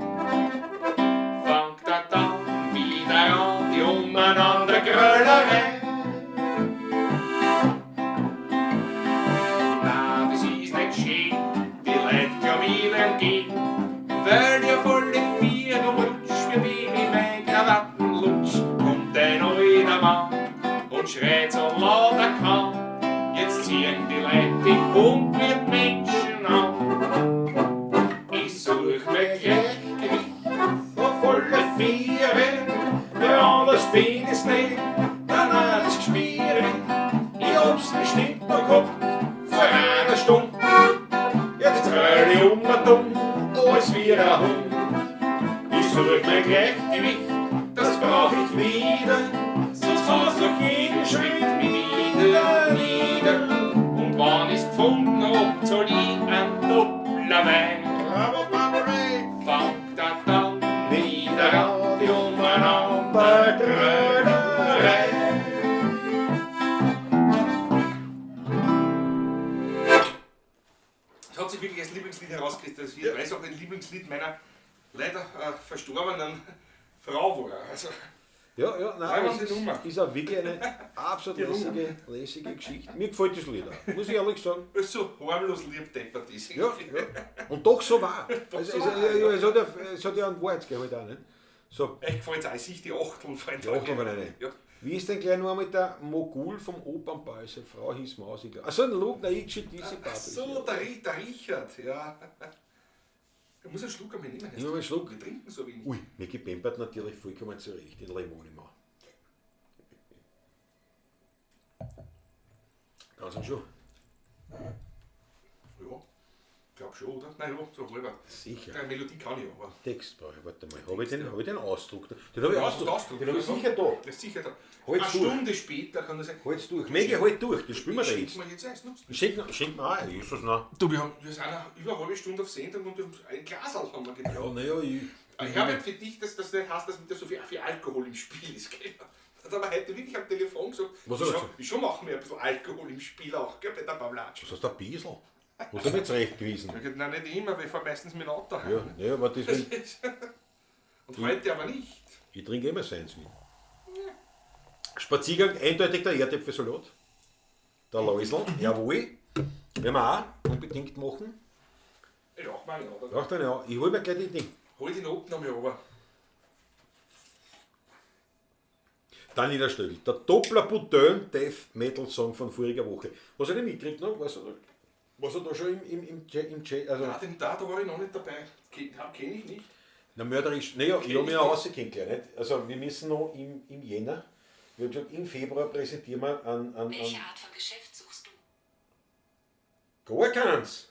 Fangt er dann wieder an, die umeinander Grölerei. Sehen die Leute den Hund wird Menschen an. Ich such mir Gleichgewicht auf alle Viere, wer anders find ich's nicht, nein, nein, das Gespiere. Ich hab's bestimmt noch gehabt vor einer Stunde. Jetzt tröll ich um und um, alles wie ein Hund. Ich such mein Gleichgewicht, das brauch ich wieder, sonst haus ich jeden Schritt mich wieder nieder. Und wann ich's gefunden hab, zahl ich einen Doppler Wein. Bravo, Patrick! Fangt er dann wieder an, Die umeinander Grölerei. Es hat sich wirklich als Lieblingslied herauskristallisiert, weil es auch ein Lieblingslied meiner leider verstorbenen Frau war. Also, Ja, ja, nein, Nein, es die Nummer. ist auch wirklich eine absolut Die Nummer. lässige Geschichte. Mir gefällt das Lied auch, muss ich ehrlich sagen. das ist so harmlos lieb deppert ist. Ja, ja. Und doch so wahr. Also, so es, wahr, ja, ja. es hat ja einen Wahrheitsgehalt auch, nicht? So, Echt gefällt es auch, sich die Achteln fallen. die Achteln fallen rein. Ja. Wie ist denn gleich noch einmal der Mogul vom Opernball? Seine Frau hieß Maus, ich glaub. Ach so, ein Lug, nein, ich diese Ach so, der Richard, ja. Ich muss einen Schluck einmal nehmen. Ich nehme einen Schluck. Wir trinken so wenig. Ui, mir gepempert natürlich vollkommen zurecht, den Limone mal. Ganz und schon. Ja, glaub schon, oder? Nein, ja, so halber. Sicher. Die Melodie kann ich aber. Text brauche ich. Warte mal, habe ich den, hab ich den Ausdruck? Den habe ich Ja, Ausdruck. Ausdruck. Den habe ich sicher da. Das ist sicher da. Halt's Eine durch. Stunde später kann das sein. Halt's durch. Megi, halt durch, das spielen wir da Schenk jetzt. mir jetzt eins, nutzt. Schenk mir auch, ein, ist das noch? Du, wir sind auch über eine halbe Stunde auf Sendung und wir haben ein Glas haben wir getrunken. Ja, naja, ich. Herbert, für dich, dass das nicht heißt, dass wieder so viel Alkohol im Spiel ist, gell? Hat aber heute wirklich am Telefon gesagt, Was hat er ich gesagt? schon, schon machen wir ein bisschen Alkohol im Spiel auch, gell, bei der Pavlatsch. Was hast du ein bisschen? Hast du mir jetzt recht gewesen? Ich hab gesagt, nein, nicht immer, weil ich fahr meistens mit dem Auto heim. Ja, naja, aber deswegen, Und heute aber nicht. ich trinke immer seins mit. Spaziergang, eindeutig der Erdäpfelsalat. Der Läusl, jawohl. Werden wir auch unbedingt machen. Ich auch mal, oder? Braucht er ja. Ich hol mir gleich die Ding. Hol die Noten noch mal runter. Dann der Stögel. Der Doppler Butön Death Metal Song von voriger Woche. Was hat er mitgekriegt noch? Was er da schon im Chat? Also, Nein, den, da war ich noch nicht dabei. Kenn ich nicht. Na, mörderisch. Naja, ich habe mich ja rausgekannt gleich, nicht? Also, wir müssen noch im Jänner, wir haben gesagt, im Februar präsentieren wir an Welche Art von Geschäft suchst du? Gar keins!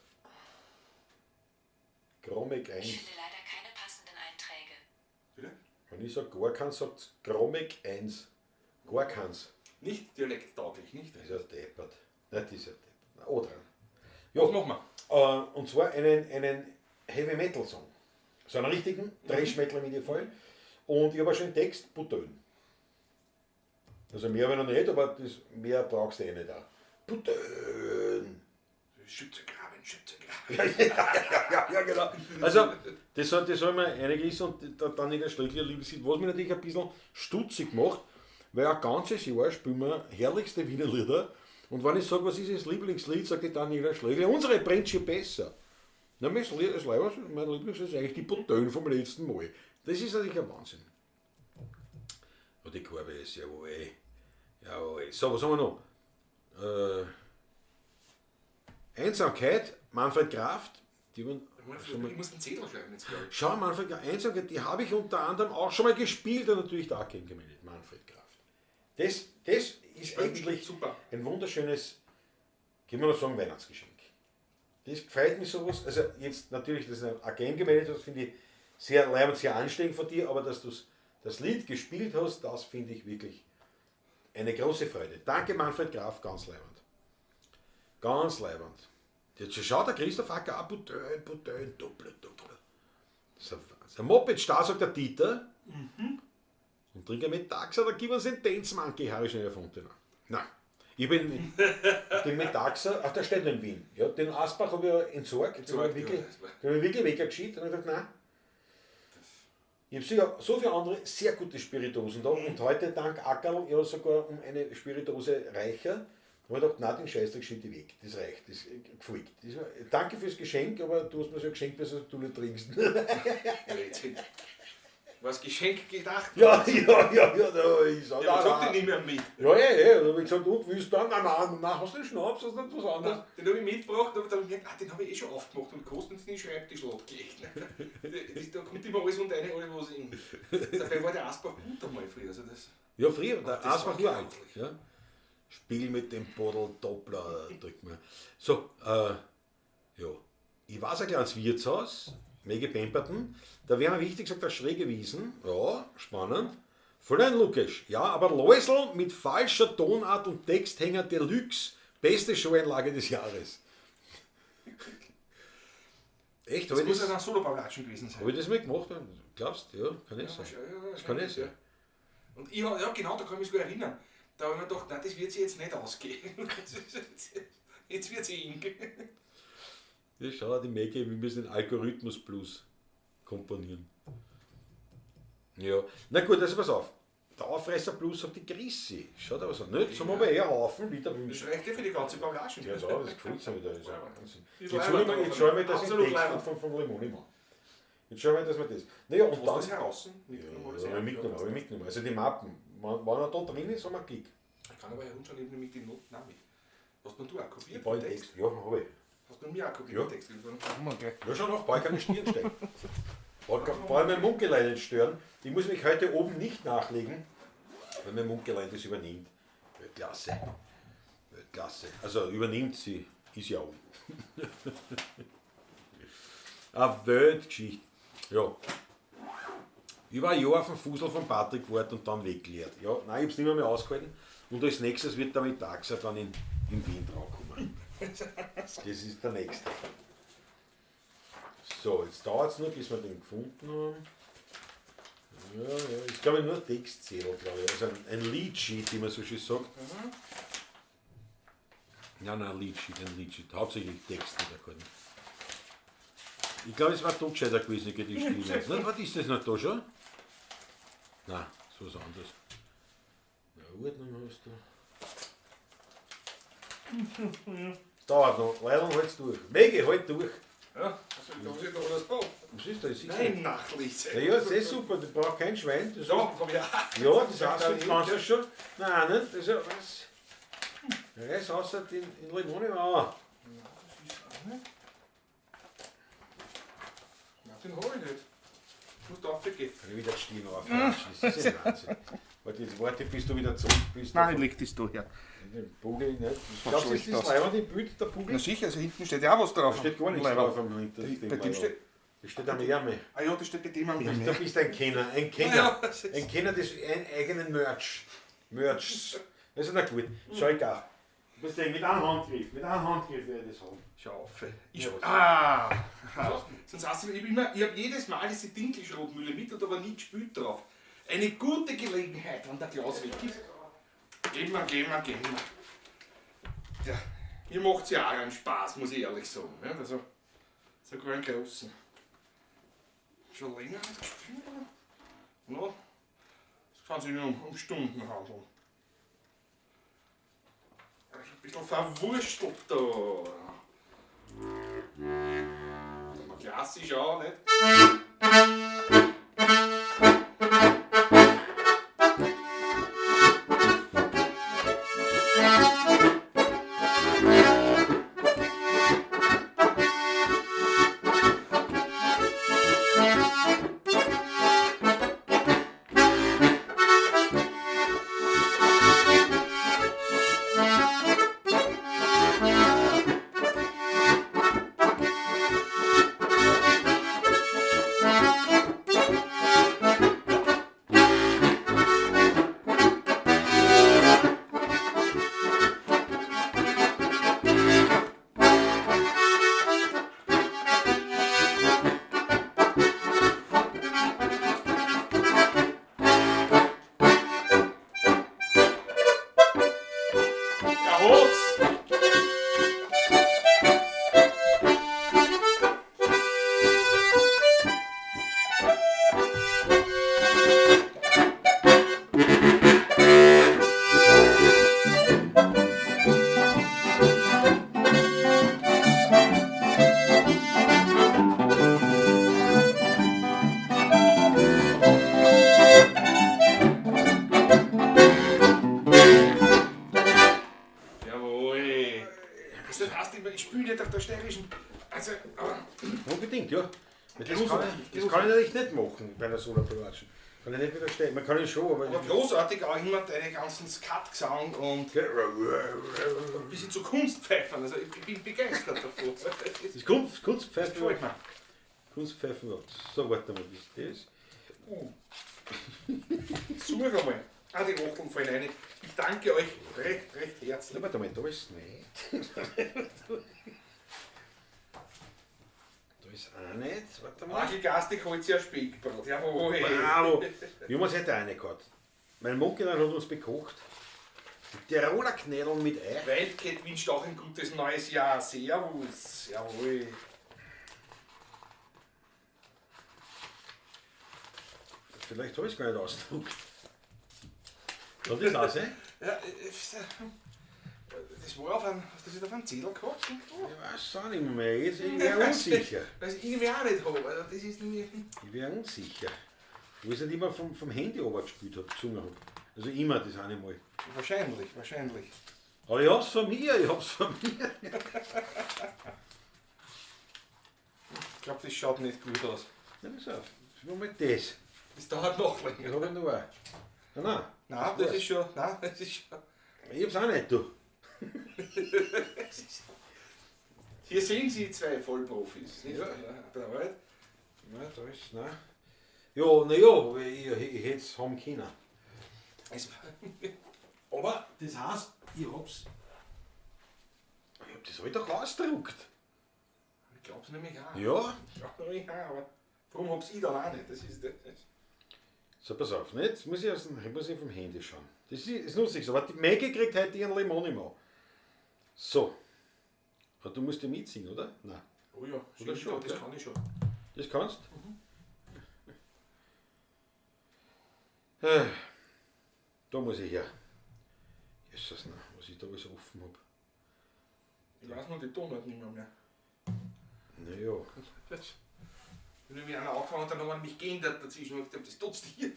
Gromig Ich 1. finde leider keine passenden Einträge. Bitte? Wenn ich sage gar keins, sagt Gromig 1. Gar keins. Nicht dialekttauglich, nicht? Das ist ja deppert. Nein, das ist ja deppert. Oh, dran. Ja, Was machen wir? Und zwar einen Heavy Metal Song. So einen richtigen Thrash Metal in dem Fall. Und ich habe auch schon einen Text, Butön. Also mehr habe ich noch nicht, aber das, mehr brauchst du eh nicht auch. Butön! Schützengraben, Schützengraben. Ja, genau. Also, das soll mir einiges und dann in der Stöckler Liebeslied, was mich natürlich ein bisschen stutzig macht, weil ein ganzes Jahr spielen wir herrlichste Wiener Lieder. Und wenn ich sage, was ist das Lieblingslied, sagt die Daniela Schlegel, unsere brennt schon besser. Na, mein Lieblingslied ist eigentlich die Butön vom letzten Mal. Das ist natürlich ein Wahnsinn. Und die Kurve ist, jawohl. Jawohl. So, was haben wir noch? Einsamkeit, Manfred Kraft. Die waren schon mal Ich muss einen Zettel schreiben jetzt, glaube ich. Schau, Manfred Kraft, Einsamkeit, die habe ich unter anderem auch schon mal gespielt und natürlich da kennengemeldet. Manfred Kraft. Das ist eigentlich super. Ein wunderschönes, kann man noch sagen, Weihnachtsgeschenk. Das gefällt mir sowas. Also jetzt natürlich, das ist ein Game gemeldet, das finde ich sehr leibend, sehr anstrengend von dir, aber dass du das Lied gespielt hast, das finde ich wirklich eine große Freude. Danke Manfred Graf, ganz leibend. Ganz leibend. Jetzt schaut der Christoph Acker auch, Butön, Butön, Doppler, Doppler. Das ist ein Wahnsinn. Ein Moped-Star, sagt der Dieter. Mhm. Und trinke mit Taxa, da gib uns den Dance Monkey, Harry schnell erfunden. Nein. Ich bin den Metaxa, ach, der steht noch in Wien. Ja, den Asbach habe ich ja entsorgt. Den habe ich wirklich, den hab ich wirklich weggeschickt und habe gedacht, nein. Ich habe sicher so viele andere sehr gute Spirituosen da und heute dank Ackerl ja sogar um eine Spirituose reicher. Da habe ich gedacht, nein, den Scheiß, der geschieht weg. Das reicht, das gefällt. Das war, danke fürs Geschenk, aber du hast mir so geschenkt, dass du nicht trinkst. War das Geschenk gedacht? Ja, ja, ja, ja, da ist er. Ja, aber sagt, den nehme ich mit. Ja, ja, ja. Da hab ich gesagt, und willst du dann? Nein, nein, nein, hast du den Schnaps, hast du nicht was anderes? Den habe ich mitgebracht, aber dann hab ich gemerkt, ah, den habe ich eh schon aufgemacht und gekostet und in den Schreibtisch gelegt. Da kommt immer alles unter eine, alles was in. Dabei war der Asbach gut einmal früher. Also das, Ja, früher, der das Asbach war war alt. Ja. Spiel mit dem Bodel Doppler, drück mal. So, ja. Ich weiß ein kleines Wirtshaus, Mege Pemberton. Da wäre mir wichtig gesagt, der schräge Wiesen. Ja, spannend. Voll logisch. Ja, aber Läusl mit falscher Tonart und Texthänger Deluxe. Beste Showeinlage des Jahres. Echt? das Habe ich muss das, ja ein Solo-Baulatschen gewesen sein. hab ich das mal gemacht? Glaubst du? Ja, kann ich sein. Ja, Das kann ich sein. Und ich hab, ja genau, da kann ich mich sogar erinnern. Da habe ich mir gedacht, nein, das wird sich jetzt nicht ausgehen. Jetzt wird sie eng. Ja, schau, die Maggie, wir müssen den Algorithmus Plus komponieren. Ja, na gut, also pass auf. Der Auffresser Plus sagt die Chrissy. Schau da was an. Nicht? Sollen wir aber eher Haufen Liter Das wünschen. reicht ja für die ganze Baulatschen. Ja, so, das gefällt mir wieder. Das ist ja Wahnsinn. Ist Jetzt hol ich mir, jetzt schau ich mir das in Absolut Text leibend. von Limoni an. Jetzt schauen wir, dass wir das. Naja, und Hast du dann. das heraus? Mitgenommen, Ja, alles habe ich mitgenommen, habe ich mitgenommen. Also die Mappen. Wenn er da drin ist, haben wir einen Gig. Ich kann aber herumschauen, ich nehme nämlich die Noten auch mit. Hast du du auch kopiert? Ich brauche den den Text. Ja, habe ich. Hast du mir auch kopiert Ja. den Text? Machen wir gleich. Ja, schon noch, bald kann ich Stirn steigen. Bald mein Mundgelenk nicht stören. Ich muss mich heute oben nicht nachlegen, weil mein Mundgelenk das übernimmt. Weltklasse. Weltklasse. Also übernimmt sie, ist ja oben. Eine Weltgeschichte. Ja. Ich war ein Jahr auf dem Fußl von Patrick gewartet und dann weggeleert. Ja, nein, ich hab's nicht mehr, mehr ausgehalten. Und als nächstes wird damit Taxa dann in Wien draufkommen. Das ist der nächste. So, jetzt dauert es nur, bis wir den gefunden haben. Ja, ja, ist glaube ich nur ein Textzettel, glaube ich. Also ein Lead-Sheet, wie man so schön sagt. Ja, nein, ein Lead-Sheet, ein Lead-Sheet. Hauptsächlich Text wieder. Ich glaube, es war doch gescheiter gewesen, die Stille. Nein, was ist das noch da schon? Nein, ist was anderes. Na, Ordnung hast du. Es dauert noch. Leider halt's durch. Megi, halt durch. Ja, also, da muss ich doch alles drauf. Was ist das? Siehst du? Nein, Nachlese. Ja, ja, das ist super, das braucht kein Schwein. Das Ja, hab ich auch. ja, das ist auch so, kannst du schon. Nein, nicht? Das ist ja was. Reiß außer den in Limone an. Das ist auch nicht. Nein, den hab ich nicht. Ich muss da aufgehen. Kann ich wieder die Stirn aufratschen. Das ist ja Wahnsinn. Warte, jetzt warte, bis du wieder zurück bist. leg das da her. Den Bugel nicht. Glaubst du, ist das aus. Leiband im Bild, der Bugel? Na sicher, also hinten steht ja auch was drauf. Da steht gar nichts Leiberl. drauf am Hinter. Bei dem steht. Das steht am Ärmel. Ah ja, das steht bei dem am Du Ärmel. bist ein Kenner, ein Kenner. Ja, das ist- Ein Kenner des eigenen Merch. Merchs. Das ist na gut. Schau ich auch. Du bist mit einem Handgriff, mit einem Handgriff werde ich das haben. Schau auf. Ich Ja, was? ah! Sonst hast du, ich hab immer, ich hab jedes Mal diese Dinkelschrotmühle mit und aber nie gespielt drauf. Eine gute Gelegenheit, wenn der Klaus weg ist. Gehen wir, gehen wir, gehen wir. Ja, mir macht's ja auch einen Spaß, muss ich ehrlich sagen. Ja, also, sogar einen großen. Schon länger nicht gespielt, aber. No, das kann sich nur um Stunden handeln. Also ein bisschen verwurstelt da. Klassisch auch, nicht? heißt immer, ich spiele nicht auf der steirischen. Also, aber Unbedingt, ja. Weil Das kann, Großartig, ich, das kann ich natürlich nicht machen bei einer Solo-Privatschen. Kann ich nicht widerstehen. Man kann ich schon, aber. aber großartig auch immer deine ganzen Skatgesang und ein bisschen zu Kunstpfeifern. Also ich bin begeistert davon. Das ist Kunst, Das Kunstpfeifen. gefällt mir. Kunstpfeifen. So, warte mal, was ist das? Such einmal. Ah, die Wachteln fallen rein. Ich danke euch recht, recht herzlich. Na, warte mal, da ist nicht. Da ist auch nicht. Warte mal. Michael Gastig holt sich ein Speckbrot. Jawohl. Bravo! Wir haben uns heute eine gehabt. Mein Mucki hat uns bekocht. Die Tiroler Knädeln mit Ei. Wildcat wünscht auch ein gutes neues Jahr. Servus. Jawohl. Vielleicht habe ich es gar nicht ausgedruckt. Soll das auch sein? Ja, das war auf einem, hast du das nicht auf einem Zettel gehabt? irgendwo? Ich weiß es auch nicht mehr. Jetzt, ich wäre unsicher. Weiß ich irgendwie auch nicht habe. Also das ist nämlich. Ich wäre unsicher. Wo ich es nicht immer vom Handy runtergespielt habe, gesungen habe. Also immer das eine Mal. Wahrscheinlich, wahrscheinlich. Aber ich hab's von mir, ich hab's von mir. Ich glaube, das schaut nicht gut aus. Na, pass auf. Das war mal das. Das dauert noch Das länger. hab ich noch auch. Nein, nein. Nein, das ist schon. Nein, das ist schon. Ich hab's auch nicht, du. Hier sehen Sie zwei Vollprofis. Nicht? Ja. Bei der Arbeit. Nein, da ist, nein. Ja, na ja, ich hätte es haben können. Es- Aber das heißt, ich hab's. Ich hab das halt doch ausgedruckt. Ich glaub's nämlich auch. Ja. Ich glaub nämlich auch, aber warum hab's ich dann auch nicht? Das ist das. So, pass auf, ne? Jetzt muss ich, muss ich vom Handy schauen. Das ist lustig so. Aber die Maggie kriegt heute ihren Limonimal. So. Aber du musst ja mitsingen, oder? Nein. Oh ja, stimmt, schon, ja, das ja. kann ich schon. Das kannst? Da muss ich her. Jesus, nein, was ich da alles offen hab. Ich weiß nur die Tonart nicht mehr. Naja. Das. Wenn nämlich einer angefangen hat, dann haben wir mich geändert dazwischen und ich das tut's dir.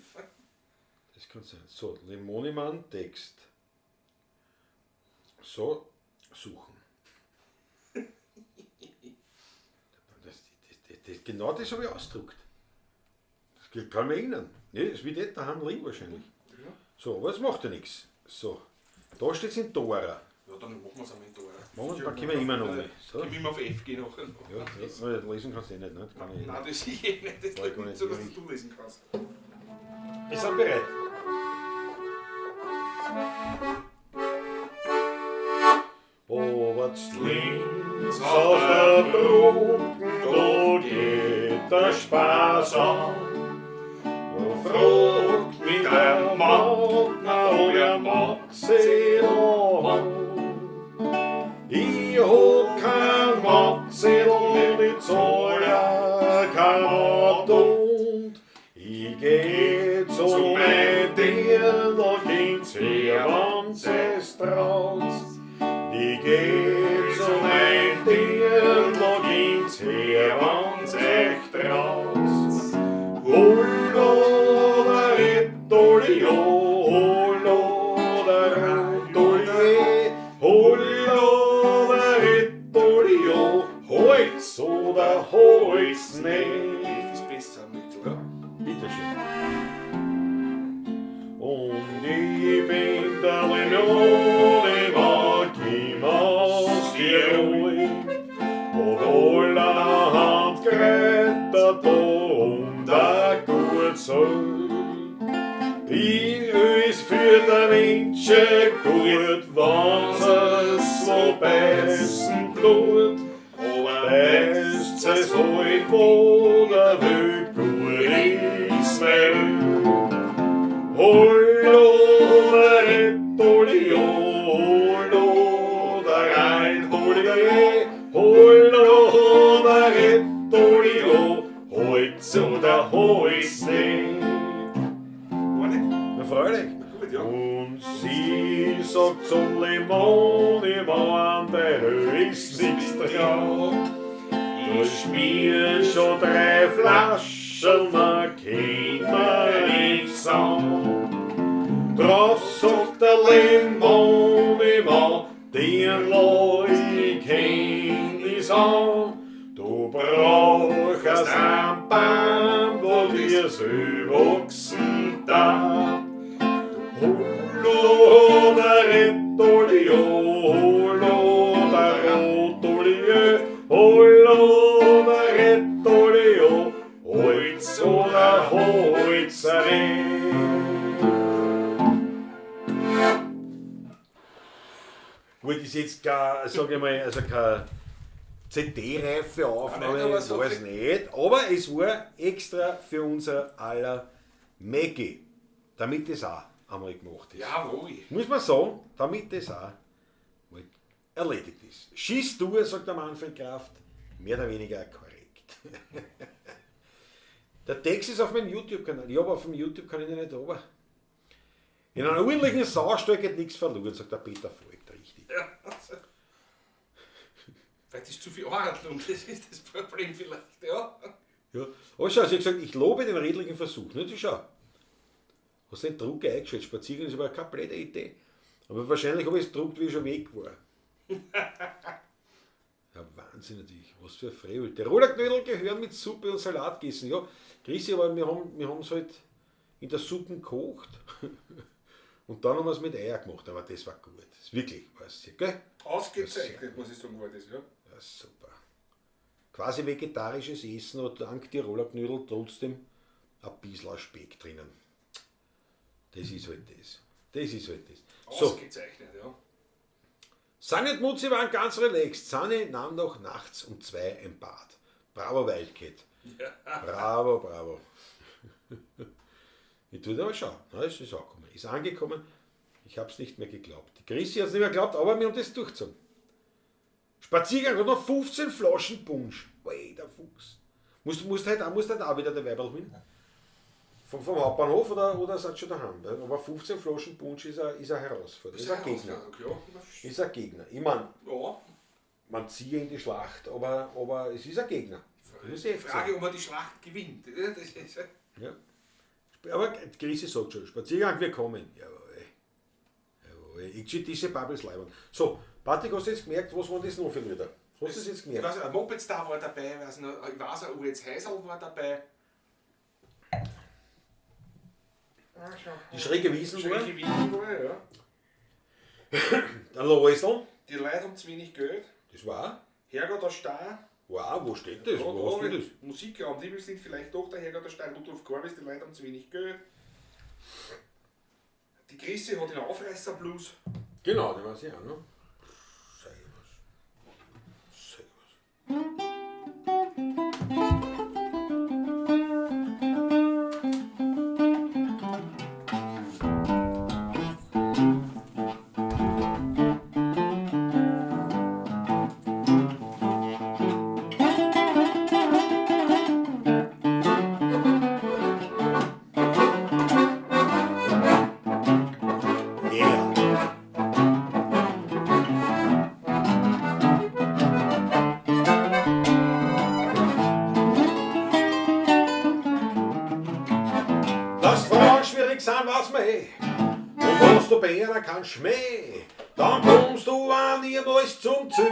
Das kann sein. So, Limonimann, Text. So, suchen. Genau das habe ich ausgedruckt. Das kann mich erinnern. Nee, das wird nicht daheim liegen wahrscheinlich. Ja. So, aber das macht ja nichts. So, da steht es in Dora. Ja, dann machen wir es am Ende. Machen wir, dann können wir immer noch nicht. So. Können wir immer auf F gehen nachher. Ja, das, lesen kannst du eh nicht, ne? Das kann ich eh Nein, nicht. das ich eh nicht. Das Weil ist ich gar nicht so, dass nicht- du lesen kannst. Wir sind bereit. Oberst links auf der Brücke, da geht der Spaß an. Da fragt mich der Mautner, ob er Matze hat. Ich hab kein Matze und ich zahle kein Mat und ich geh zu mein Dirndl, ging's her, wann's es traut. Ich geh zu mein Dirndl, ging's her, wann's euch traut. Hollo, der Rittolio, hollo, der Rittolio, hollo, der Rittolio, holt's oder holt's nicht. F ist besser, nicht, oder? Bitteschön. Und ich bin der Limone, komm aus Tirol. Und allerhand Kräuter da und a gut soll. Ich ist für der Menschen gut, wenn's es so beißen tut. Aber beißt es halt, wo der Welt gut ist, weil. Hollo, der Rittolio, hollo, der Rheinholio, hollo, der Rittolio, holt's oder holt's nicht. War nicht? Na freilich. Gut, ja. Und sie sagt zum Limonimann, der ist nix dran. Du schmier schon 3 Flaschen, da kennt man nix an. Drauf sagt der Limonimann, den lass ich kennen. an. Du brauchst einen Baum, wo dir so wachsen darf. Holloderettolio, holloderotolio, holloderettolio, Holz oder Holzere. Gut, ist jetzt kein, sag ich mal, also keine CD-reife Aufnahme, Nein, aber so war es nicht, aber es war extra für unser aller Maggie, damit das auch einmal gemacht ist. Jawohl. Muss man sagen, damit das auch mal erledigt ist. Schieß du, sagt der Manfred Kraft, mehr oder weniger korrekt. Der Text ist auf meinem YouTube-Kanal. Ich habe auf dem YouTube-Kanal nicht aber. In einer ordentlichen Saustall geht nichts verloren, sagt der Peter Voigt, richtig. Ja. Vielleicht ist zu viel Ordnung, das ist das Problem vielleicht, ja. Ja. Aber schau, sie hat gesagt, ich lobe den redlichen Versuch. Nicht, schau. Hast den Drucker eingeschaltet. Spaziergang ist aber keine blöde Idee. Aber wahrscheinlich habe ich es gedruckt, wie ich schon weg war. Ja, Wahnsinn natürlich. Was für ein Frevel. Tiroler Knödel gehören mit Suppe und Salat gegessen. Ja, Christi, aber wir haben es halt in der Suppe gekocht. Und dann haben wir es mit Eier gemacht. Aber das war gut. Das ist wirklich, weißt du, gell? Ausgezeichnet, muss ich sagen, war das, ja. Ja, super. Quasi vegetarisches Essen, aber dank Tiroler Knödel trotzdem ein bisschen Speck drinnen. Das ist halt das. Das ist halt das. So, Ausgezeichnet, ja. Sanni und Mutzi waren ganz relaxed. Sanni nahm noch nachts um 2 ein Bad. Bravo, Wildcat. Bravo, bravo. Ich tue aber schauen. Na, es ist angekommen. Ist angekommen. Ich habe es nicht mehr geglaubt. Die Chrissy hat es nicht mehr geglaubt, aber wir haben das durchgezogen. Spaziergang hat noch 15 Flaschen Punsch. Oi, der Fuchs. Musst halt auch wieder der Weiberl holen. Vom Hauptbahnhof oder seid ihr schon daheim? Aber 15 Flaschen Punsch ist eine Herausforderung. Ist ein Gegner. Ja. Ist ein Gegner. Ich meine, Ja. man zieht in die Schlacht, aber es ist ein Gegner. Das ist Die Frage, ob man die Schlacht gewinnt. Das ist, ja. Aber Chrissy sagt schon, Spaziergang, wir kommen. Jawohl. Jawohl. Ich schick diese Bubbles leibern. So, Patrick, hast du jetzt gemerkt, was waren das noch für Lieder? Hast du das jetzt Ich gemerkt? weiß, ein Moped-Star war dabei, ich weiß noch, ich weiß auch, Uritz Heisel war dabei. Die schräge Wiesen war, Schräge Wiesen war, ja. der Loisl, Die Leute haben zu wenig Geld. das war, Herrgott der Star. wow, wo steht das? Wo hast du das? Musikraum, die sind vielleicht doch der Herrgott der Star, Rudolf Korbis, die Leute haben zu wenig Geld. Die Chrissy hat den Aufreißer-Blues. Genau, den weiß ich auch noch. Sag ich was. Sag ich was. Yeah. Dass Frauen schwierig sind, weiß man eh. Und was du bei einer kein Schmäh, dann kommst du auch niemals zum Ziel.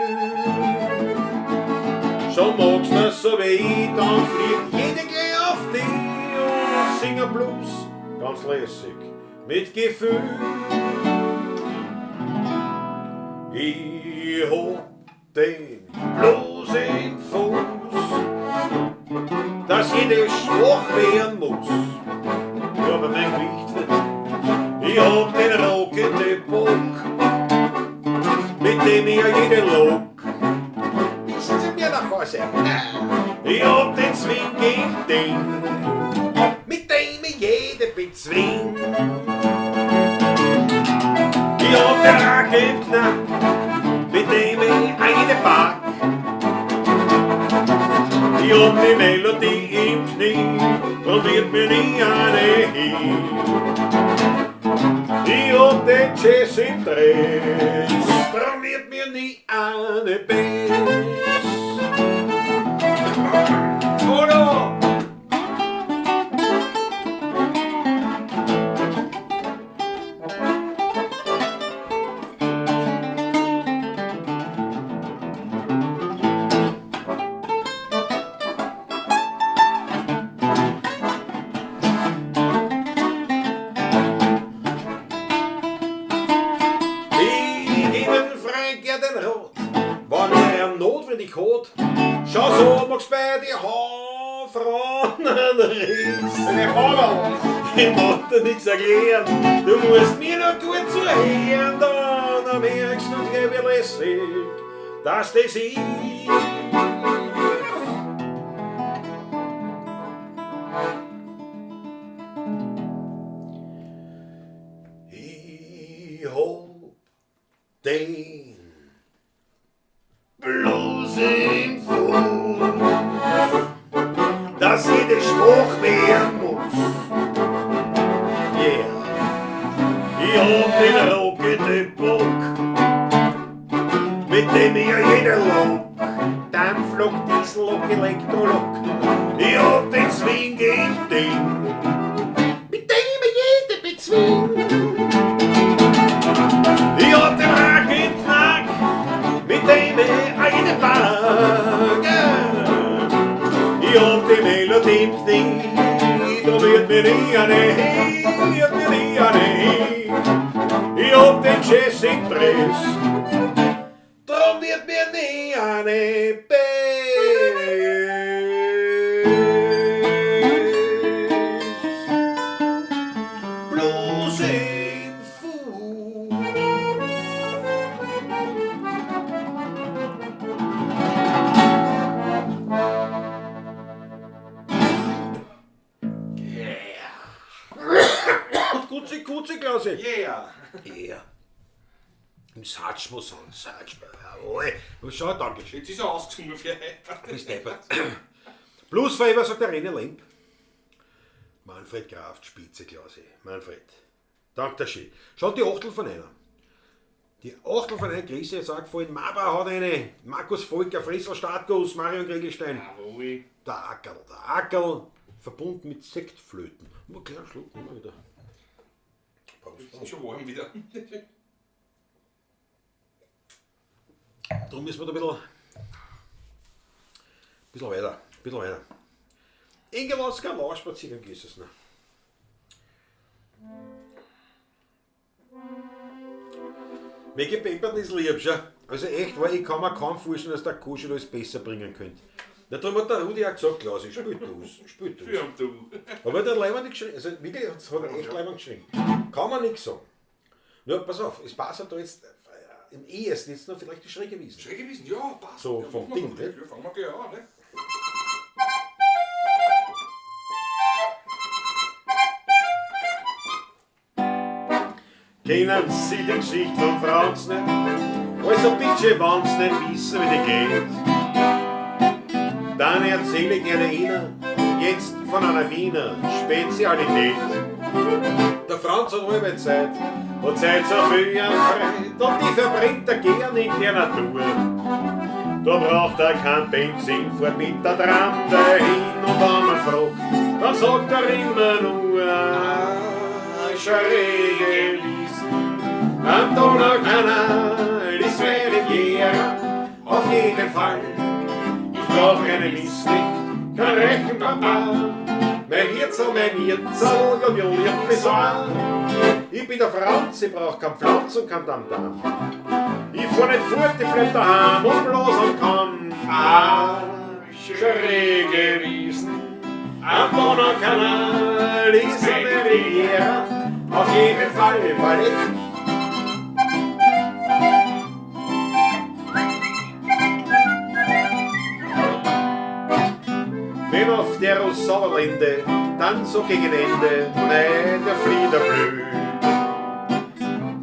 Schon magst du so wie ich, dann fliegt jede gleich auf dich und sing ein Blues, ganz lässig, mit Gefühl. Ich hab den Blues im Fuß, dass jede schwach werden muss. Ja, bei meinem Gewicht. Ich hab den Rockete-Bock, mit dem ich ja jede Lok. Wissen Sie mir nach Hause? Ich hab den Swing-Ding, mit dem ich jede bezwing. Ich hab den Rackenknack, mit dem ich eine pack. Ich hab die Melodie im Knie, drum wird mir nie eine hin. Ich hab den Jazz im Dress, drum wird mir nie eine Bass. Oder? notwendig hat, schau so, magst bei die Haarfrauen Riss. Eine Haderl. Ich mag dir nichts erklären, du musst mir nur gut zuhören, dann merkst du gleich wie lässig, dass das ist. Ich hab den bloß im Fuß, dass ich den Spruch mehr muss. Yeah. Ich hab den Rock in den Bock, mit dem ich ja jeder Lok, Dampflok, Diesellok, Elektrolok. Ich hab den Swing im Ding, mit dem ich jede bezwing. Ich hab den Rack im Knack, mit dem ich eine Backe. Ich hab die Melodie im Knie, da wird mir nie eine, wird mir nie eine. Ich hab den Jazz im Dress, drum wird mir nie eine Bess. Bloß im Fuß. Yeah. Gutzi, gutzi, Klausi. Yeah. Yeah. Im Satschmo sonst, Satschmo, jawohl. Aber schau, danke schön. Jetzt ist er ausgesungen für heute. Bist deppert. Plus Feber, sagt der René Lemp. Manfred Kraft, Spitze, Klausi. Manfred. Danke dir schön. Schau, die Achtel von einer. Die Achtel von einer Grüße, jetzt auch gefallen. Maba hat eine. Markus Volker, Frissel, Startguss, Marion Kriegelstein. Jawohl. Der Ackerl, der Ackerl, verbunden mit Sektflöten. Nur einen kleinen Schluck, immer wieder. Prost. Ist schon warm wieder. Darum müssen wir da ein bisschen weiter, ein bisschen weiter. Engelasker Laufspaziergang ist es noch. Mir gepempert ist lieb, schon. Also echt, weil ich kann mir kaum vorstellen, dass der Kuschel alles besser bringen könnte. Na, darum hat der Rudi auch gesagt, Klaus, ich spiel du's, spiel du's. Für du. Aber der hat leider nicht geschrien, also wirklich, hat er echt leider geschrien. Kann man nichts sagen. Nur, pass auf, es passt halt da jetzt im ehesten jetzt noch vielleicht die Schräge Wiesen. Schräge Wiesen, ja, passt. So, ja, vom machen wir Ding, doch. ne? Ja, fangen wir gleich an, ne? Kennen Sie die Geschichte von Franz nicht? Also bitte, wenn's nicht wissen, wie die geht. Dann erzähle ich gerne Ihnen jetzt von einer Wiener Spezialität. Der Franz hat halbe Zeit und Zeit so viel am Freit und die verbringt er gern in der Natur. Da braucht er kein Benzin, fährt mit der Tram dahin und wenn man fragt, dann sagt er immer nur, schräge Wiesen. Am Donaukanal ist Riviera, auf jeden Fall. Ich brauch keine Misslicht, kein Rechenpapa. Mein Hirzel, ja, die liebt mich so an. Ich bin der Franz, ich brauch kein Pflanz und kein Tamtam. Ich fahr nicht fort, ich bleib daheim und bloß am Kamm. Ah, schräge Wiesen, am Donaukanal ist eine Riviera, auf jeden Fall Ballett. Wenn auf der Sauerlinde dann so gegen Ende Mai der Flieder blüht,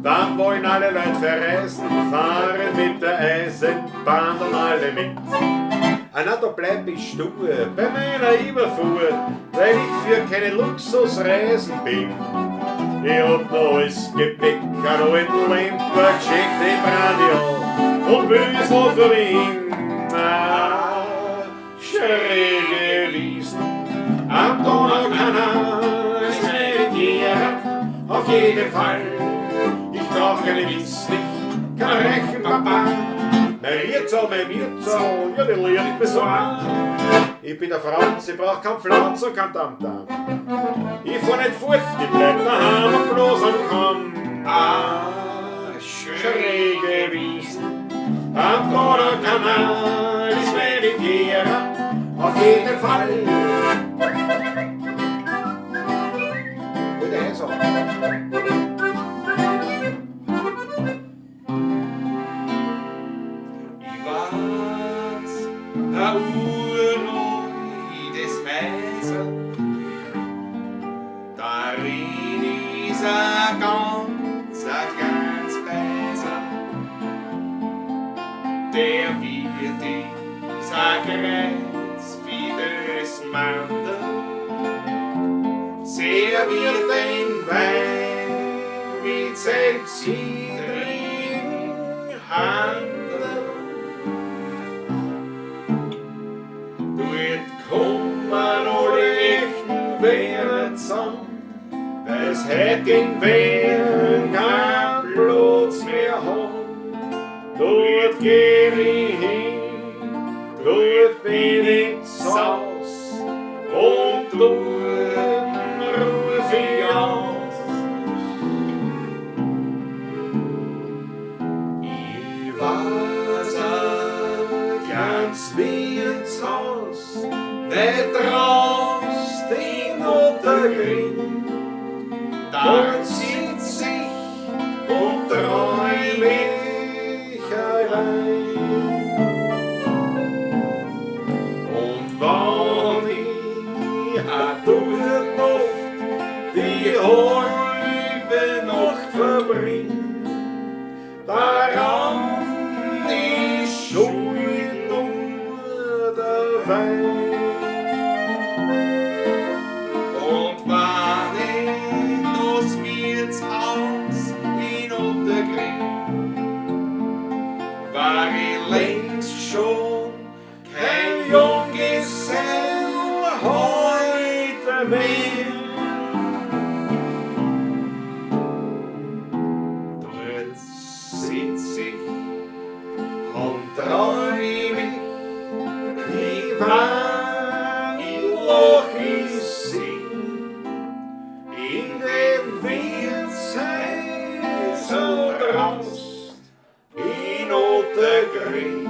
dann wollen alle Leute verreisen, fahren mit der Eisenbahn dann alle mit. Ah, na, da bleib ich stur bei meiner Überfuhr, weil ich für keine Luxusreisen bin. Ich hab noch alles Gepäck, einen alten Lemper geschickt im Radio und Büsel für mich. Ah, schräge Wiesen am Donaukanal ist eine Riviera, auf jeden Fall. Ich brauch keine Misslicht, kein Rechenpapa. Mein Hirzel, ja, die liebt mich so an. Ich bin der Franz, ich brauch kein Pflanz und kein Tamtam. Ich fahr nicht fort, ich bleib daheim und bloß am Kamm. Ah, schräge Wiesen am Donaukanal Auf jeden Fall. Alter Häuser. Ich weiß, ein uraltes Häusl, darin ist ein ganz, ein kleines Beisel. Der wird ist ein Kreuz wie das Mandel, serviert den Wein mit selbstsidrigen Handel. Dort kommen alle echten Wiener zusammen, weil's heut in Wien kein Platz mehr haben. Dort geh ich hin, dort bin ich zu Haus und dort ruf ich aus. Ich weiß ein kleines Wirtshaus, nicht raus den Ottergring. Dort sitz ich und träum ich allein. Und wenn ich auch dort oft die halbe Nacht verbring, daran ist schuld nur der Wein. Und wenn ich das Wirtshaus in Ottergring, war ich längst schon kein Junggesell heute mehr. Dort sitz ich und träum ich, ich wann ich lach, ich sing, in dem Wirtshäusl draußen in Ottergring.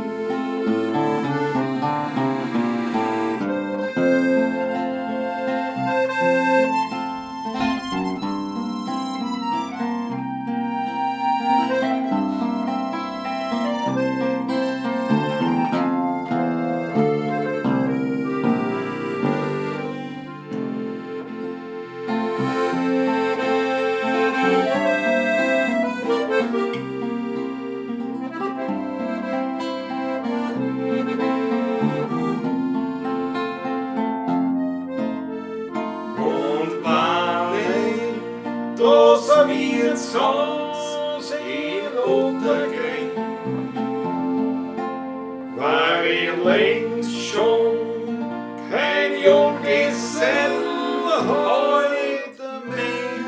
Und wann ich das Wirtshaus in Ottergring, war ich längst schon kein Junggesell heute mehr.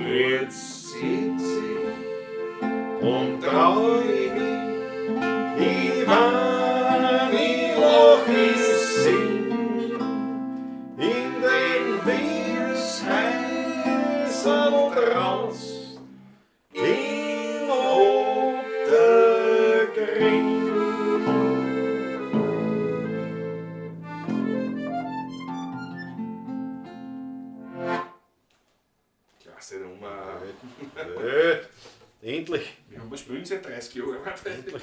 Jetzt sitz ich und träum ich, ich wann ich lach, ich sing, in dem Wirtshäusl draußen in Ottergring. Klasse Nummer. Endlich. Wir haben spielen seit 30 Jahren. Endlich.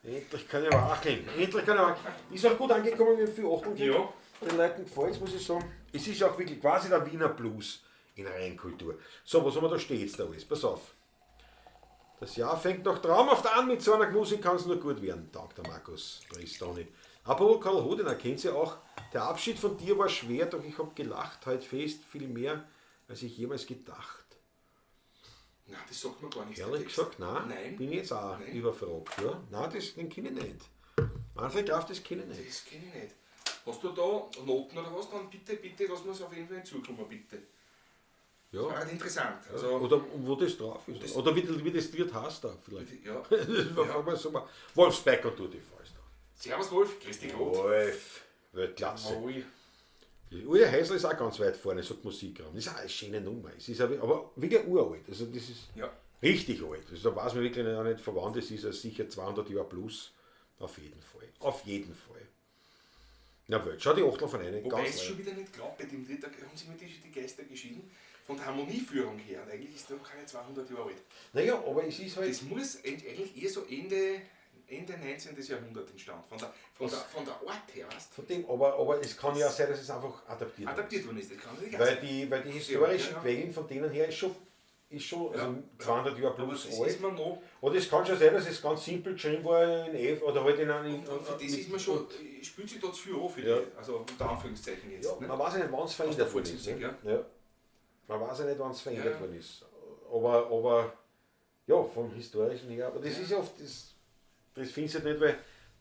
Endlich kann ich wacheln. Endlich kann ich wacheln. Ist auch gut angekommen, wir haben viel Achtung gekriegt. Ja. Den Leuten gefällt es, muss ich sagen. Es ist auch wirklich quasi der Wiener Blues in Reinkultur. So, was haben wir da steht jetzt da alles? Pass auf. Das Jahr fängt noch traumhaft an, mit so einer Musik kann es nur gut werden. Dank der Markus Pristoni. Apropos Karl Hodener, kennt ihr auch? Der Abschied von dir war schwer, doch ich hab gelacht, heute fest, viel mehr, als ich jemals gedacht. Nein, das sagt mir gar nichts. Ehrlich der Text. gesagt, nein, Nein. bin ich jetzt auch Nein. überfragt. Ja? Nein, das, den kenne ich nicht. Manfred Graf, das kenne ich nicht. Das kenne ich nicht. Hast du da Noten oder was? Dann bitte, bitte, lass mir auf jeden Fall hinzukommen, bitte. Ja. Das war halt interessant. Also, Oder wo das drauf ist. Oder wie das Lied heißt da vielleicht. ja. Das war mal so mal. Wolfsberg und du die Faust. Servus Wolf, grüß dich Gott. Wolf, Weltklasse. Ui. Uli Heisel ist auch ganz weit vorne, sagt Musikraum. Das ist auch eine schöne Nummer. Es ist aber wirklich uralt. Also das ist Ja. Richtig alt. Also da weiß man wirklich auch nicht, von wann das ist, also sicher 200 Jahre plus. Auf jeden Fall. Auf jeden Fall. Na wohl, schau die Achtel von einer. Wobei ich Ganz es schon leicht. wieder nicht glaube, bei dem Ritter haben sich mir die Geister geschieden. Von der Harmonieführung her. Und eigentlich ist der noch keine 200 Jahre alt. Naja, aber es ist halt. Das muss eigentlich eher so Ende 19. Jahrhundert entstanden. Von der Art her, weißt du? Von dem, aber es kann ja auch sein, dass es einfach adaptiert worden Adaptiert ist. worden ist. Das kann natürlich auch Weil sein. die historischen Ja, ja. Quellen von denen her ist schon also Ja. 200 Jahre Aber plus das alt. ist man noch. Oder es kann schon sein, dass es ganz simpel geschrieben war in F oder halt in einem. Und für das ist man schon, spült sich da zu viel an, finde Ja. ich. Also unter Anführungszeichen jetzt. Ja, ne? man weiß ja nicht, wann es verändert der worden ist. Volksmusik, Ne? Ja. Man weiß ja nicht, wann es verändert Ja. worden ist. Aber ja, vom historischen her. Aber das ist ja oft, das findest du halt nicht, weil.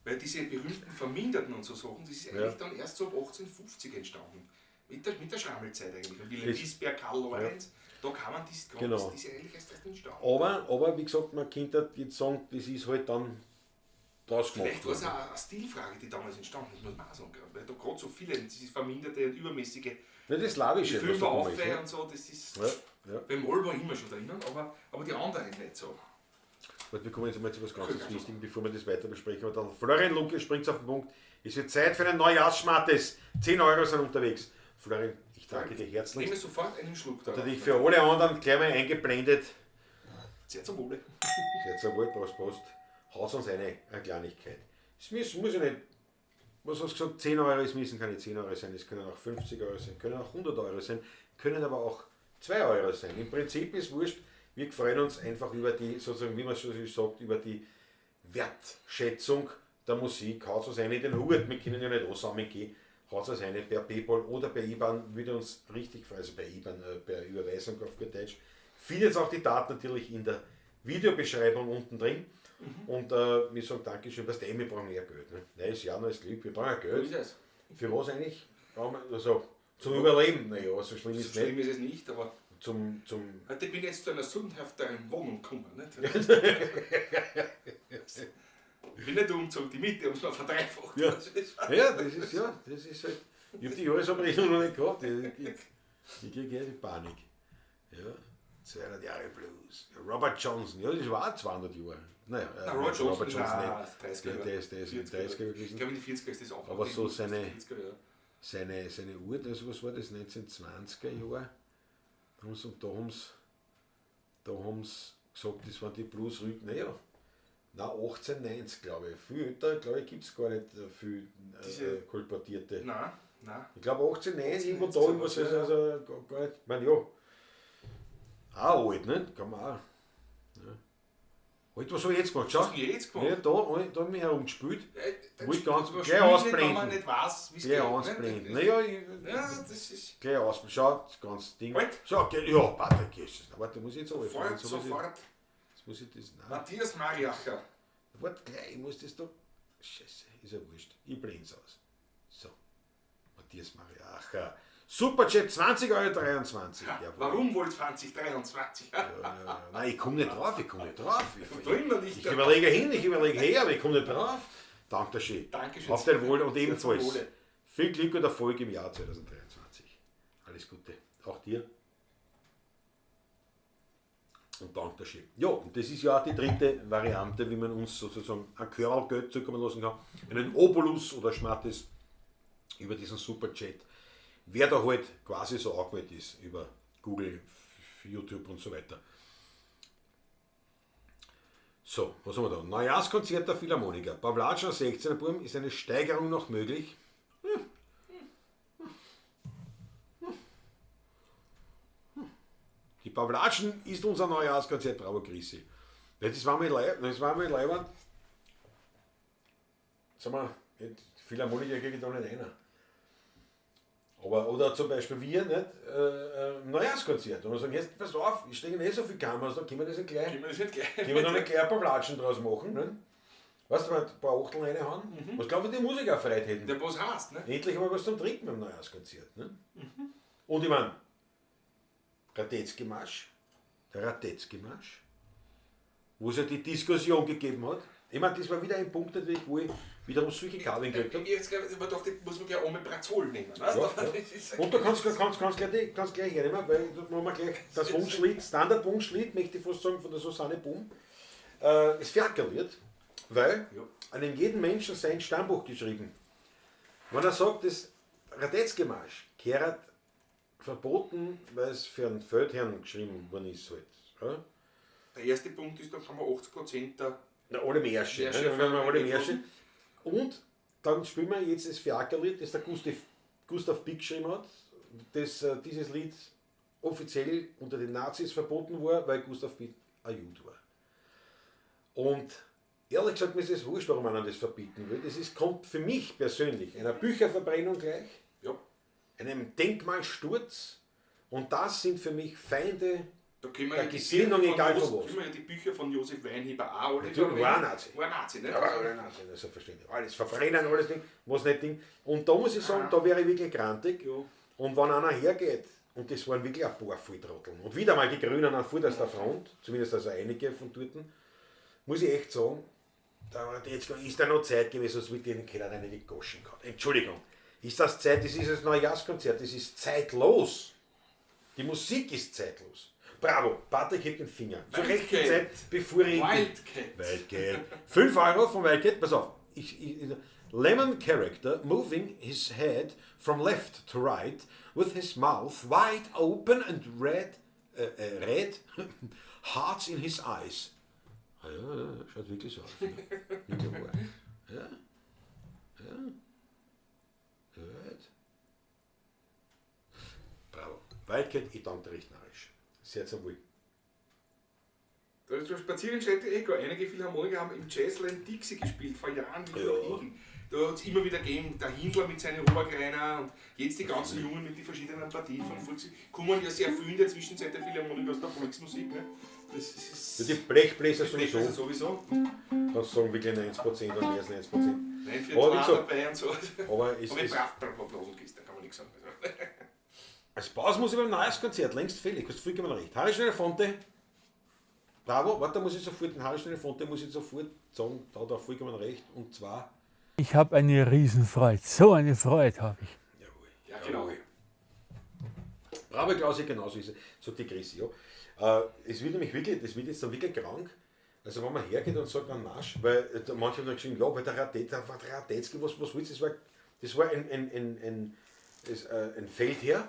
Weil diese berühmten Verminderten und so Sachen, das ist Ja. eigentlich dann erst so ab 1850 entstanden. Mit der Schrammelzeit eigentlich. Und Wilhelm Das- Gisberg, Karl Lorenz, da kann man das, Genau. das ist eigentlich erst entstanden. Aber wie gesagt, man könnte jetzt sagen, das ist halt dann draus gemacht Vielleicht war es worden. auch eine Stilfrage, die damals entstanden ist, muss man auch sagen. Weil da gerade so viele, dieses verminderte und übermäßige, Nicht das Slawische, die was da Fünfer gekommen auf ist, ne? und so, das ist. Ja, ja. Beim Moll war immer schon drinnen, aber die anderen nicht so. Warte, wir kommen jetzt mal zu was ganz Wichtigem, bevor wir das weiter besprechen. Aber dann Florian Lunke springt auf den Punkt. Es wird Zeit für einen Neujahrsschmattes. 10 Euro sind unterwegs. Florian, ich danke dir herzlich. Nehme sofort einen Schluck darauf. Natürlich für alle anderen gleich mal eingeblendet. Sehr zum Wohle. Sehr zum Wohl, Prost, Prost. Haut uns eine Kleinigkeit. Es muss ja nicht, was hast du gesagt, 10 Euro, es müssen keine 10 Euro sein, es können auch 50 Euro sein, können auch 100 Euro sein, können aber auch 2 Euro sein. Im Prinzip ist wurscht, wir freuen uns einfach über die, sozusagen, wie man schon sagt, über die Wertschätzung der Musik. Haut uns eine in den Hut, wir können ja nicht zusammen gehen. Haut uns eine per PayPal oder per IBAN, würde uns richtig freuen, also per IBAN, per Überweisung auf gut Deutsch. Findet auch die Daten natürlich in der Videobeschreibung unten drin. Und wir sagen Dankeschön, was wir brauchen eher Geld. Ne? Nein, ist ja noch ist lieb, wir brauchen ja So Geld. ist es. Für was eigentlich? Brauchen wir, also, zum Überleben, naja, so schlimm So ist es schlimm nicht. ist es nicht, aber heute bin ich jetzt zu einer sündhafteren Wohnung gekommen. Nicht? Ich bin nicht umgezogen, die Miete haben sie mir verdreifacht. Ja. Das ist- Ja, das ist ja, das ist halt. Ich habe die Jahresabrechnung noch nicht gehabt. Ich kriege eher die Panik. Ja, 200 Jahre Blues. Robert Johnson, ja, das war auch 200 Jahre. Naja, Nein, Robert Johnson, Robert Johnson nein, nicht. 30er Der, Jahre. der ist in 40er 30er Ich gewesen. glaube, in die 40er ist das auch. Aber so seine- 40er, ja. Seine Uhr, das, was war das, 1920er Jahre? Da haben sie, und da haben sie, da haben sie gesagt, das waren die Blues-Rücken. Naja, nein, 1890, glaube ich. Viel älter, glaube ich, gibt es gar nicht viel Diese- kolportierte. Nein, nein. Ich glaube 1890, irgendwo da, 1890, irgendwas, ja. also gar nicht. Ich meine, ja. Auch alt, ne? Kann man auch. Ja. Alt, was habe ich jetzt gemacht? Schau. Was hast du denn jetzt gemacht? Ja, da hab ich mich herumgespielt. Dann Wollte ganz- man gleich spielt nicht, ausblenden. Wenn man nicht weiß, wie es Gleich geht. ne? ausblenden. Das- Naja, ich, Ja, das ist. gleich ausblenden. Schau, das ganze Ding. Halt. So, ja, Patrick, Jesus. Na, warte, muss ich jetzt runterfahren. Sofort, Jetzt muss ich- sofort. Jetzt muss ich das. Nein. Matthias Mariacher. Warte gleich, ich muss das da. Scheiße, ist ja wurscht. Ich blende es aus. So. Matthias Mariacher. Superchat 20,23 €. Ja, Jawohl. warum wohl 2023? Ja, nein, ich komme nicht drauf, ich komme nicht drauf. Da immer nicht. Ich überlege hin, ich überlege her, aber ich komme nicht drauf. Dankeschön. Dankeschön. Auf dein Wohl und Sehr zum ebenfalls Wohle. viel Glück und Erfolg im Jahr 2023. Alles Gute. Auch dir. Und Dankeschön. Ja, und das ist ja auch die dritte Variante, wie man uns sozusagen ein Körl-Geld zukommen lassen kann. Einen Obolus oder Schmattes über diesen Superchat. Wer da halt quasi so angemeldet ist über Google, YouTube und so weiter. So, was haben wir da? Neujahrskonzert der Philharmoniker. Pawlatschner 16er Burm, ist eine Steigerung noch möglich? Die Pawlatschen ist unser Neujahrskonzert. Bravo, Chrissy. Das war mit Leiband. Sag mal, Philharmoniker kriege ich da nicht einer. Aber, oder zum Beispiel wir, nicht, Neujahrskonzert. Und wir sagen, jetzt, pass auf, ich stecke nicht so viel Kameras, da können wir das nicht gleich, Können wir das nicht gleich? können wir da nicht gleich ein paar Klatschen draus machen. Ne? Weißt du, wenn wir ein paar Achteln reinhauen, was glaube ich, die Musiker Freude hätten. Der was heißt, ne? Endlich einmal was zum Trinken beim Neujahrskonzert. Ne? Und ich meine, Radetzky-Marsch, der Radetzky-Marsch, wo es ja die Diskussion gegeben hat, Ich meine, das war wieder ein Punkt natürlich, wo ich wiederum solche Kabeln gekriegt habe. Jetzt ich mir gedacht, muss man gleich Omeprazol nehmen. Weißt Ja, du? ja. Das ist- Und da kannst du gleich hernehmen, weil da machen wir gleich das Wunschlied, Standard-Wunschlied, möchte ich fast sagen, von der Susanne Bohm, ist Fiakerlied, weil Ja. an einem jeden Menschen sein Stammbuch geschrieben. Wenn er sagt, das Radetzky-Marsch gehört verboten, weil es für einen Feldherrn geschrieben worden ist. Halt, ja? Der erste Punkt ist, da haben wir 80% der. Na, alle Märsche. Märsche ne? Wenn wir alle für- Märsche. Und dann spielen wir jetzt das Fiakerlied, das der Gustav Pick geschrieben hat, das dieses Lied offiziell unter den Nazis verboten war, weil Gustav Pick ein Jude war. Und ehrlich gesagt, mir ist es wurscht, warum einer das verbieten will. Das ist, kommt für mich persönlich einer Bücherverbrennung gleich, Ja, einem Denkmalsturz. Und das sind für mich Feinde. da können wir Der ja die Gesinnung, Bücher von egal von Jos- was. Können wir ja die Bücher von Josef Weinheber auch alle Natürlich, verbrennen. war ein Nazi. War ein Nazi, nicht? Ja, aber alle Nazi, das ist selbstverständlich. Alles verbrennen, alles Ding, was nicht Ding. Und da muss ich sagen, da wäre ich wirklich grantig. Ja. Und wenn einer hergeht, und das waren wirklich ein paar Volltrotteln, und wieder mal die Grünen an vorderster Front, zumindest also einige von dort, muss ich echt sagen, da war jetzt ist da noch Zeit gewesen, sonst wird denen keiner eine gegoschen gehabt. Entschuldigung, ist das Zeit, das ist das Neujahrskonzert, das ist zeitlos. Die Musik ist zeitlos. Bravo, Patrick hebt den Finger. Zur rechten Wildcat. Zeit, bevor ich... Wildcat. Wildcat. 5 Euro von Wildcat, pass auf. Lemon character moving his head from left to right with his mouth wide open and red, red hearts in his eyes. Ah, ja, ja, schaut wirklich so aus. Ne? Wirklich wahr. Ja. Ja. Red. Bravo. Wildcat, ich danke dir recht narrisch. Sehr zum Wohl. Da ist so Spaziergangstätte, egal. Einige Philharmoniker haben im Jazzland Dixie gespielt, vor Jahren wie Ja. ja. Da hat es immer wieder gegeben, der Hindler mit seinen Obergreiner und jetzt die ganzen Jungen mit den verschiedenen Partien von Volks. Kommen ja sehr viel in der Zwischenzeit der Philharmoniker aus der Volksmusik. Ne? Das ist. Ja, die Blechbläser die Blechbläser sowieso. sowieso. Kannst du sagen, wirklich 90% oder mehr als 90%. Nein, für Aber wie zwei gesagt, dabei und so. Aber es Aber ich ist, brauche Blasenorchester, kann man nichts sagen. Also. als Pausmusik beim Neujahrskonzert längst fällig, hast vollkommen recht. Harry Schnell-Fonte, bravo, warte, da muss ich sofort, den Harry Schnell-Fonte muss ich sofort sagen, da hat er vollkommen recht, und zwar, Ich habe eine Riesenfreude. So eine Freude habe ich. jawohl. Ja, genau. Bravo, Klausi, genauso ist es, sagt die Chrissy, ja. Es wird nämlich wirklich, das wird jetzt dann wirklich krank, also wenn man hergeht und sagt, dann Marsch, weil manche haben dann geschrieben, ja, weil der Radetzky, was willst du, das war ein Feldherr.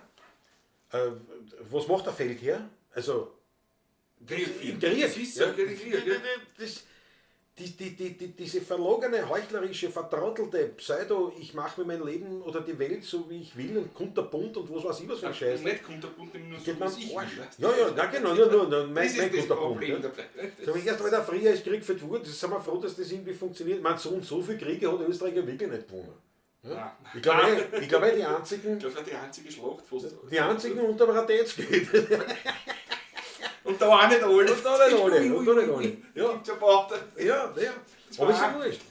Was macht der Feldherr? Also, Krieg führen. Krieg. Das ist so, Ja. Krieg, ja. Das, diese verlogene, heuchlerische, vertrottelte Pseudo, ich mache mir mein Leben oder die Welt so, wie ich will und kunterbunt und was weiß ich was für ein Scheiß. Nicht kunterbunt, nur so, Geht mir wie am ich Arsch. will. weißt du? Ja, ja, na genau, nur, nur, mein, Das ist mein das Kunterbunt. Problem Ja. dabei. So, wenn erst einmal der Frühjahr ist Krieg geführt worden, das sind wir froh, dass das irgendwie funktioniert. Ich meine, so und so viele Kriege hat Österreich ja wirklich nicht gewonnen. Nein. Ich glaube, ich glaube, die einzigen, Das war die einzige Schlacht fast. die einzigen unter dem Radetzky. Und da auch nicht alle. Und da nicht alle, und da nicht alle. Ja. Gibt's ein paar. Ja, ja. Das Aber war ist ja auch- wurscht.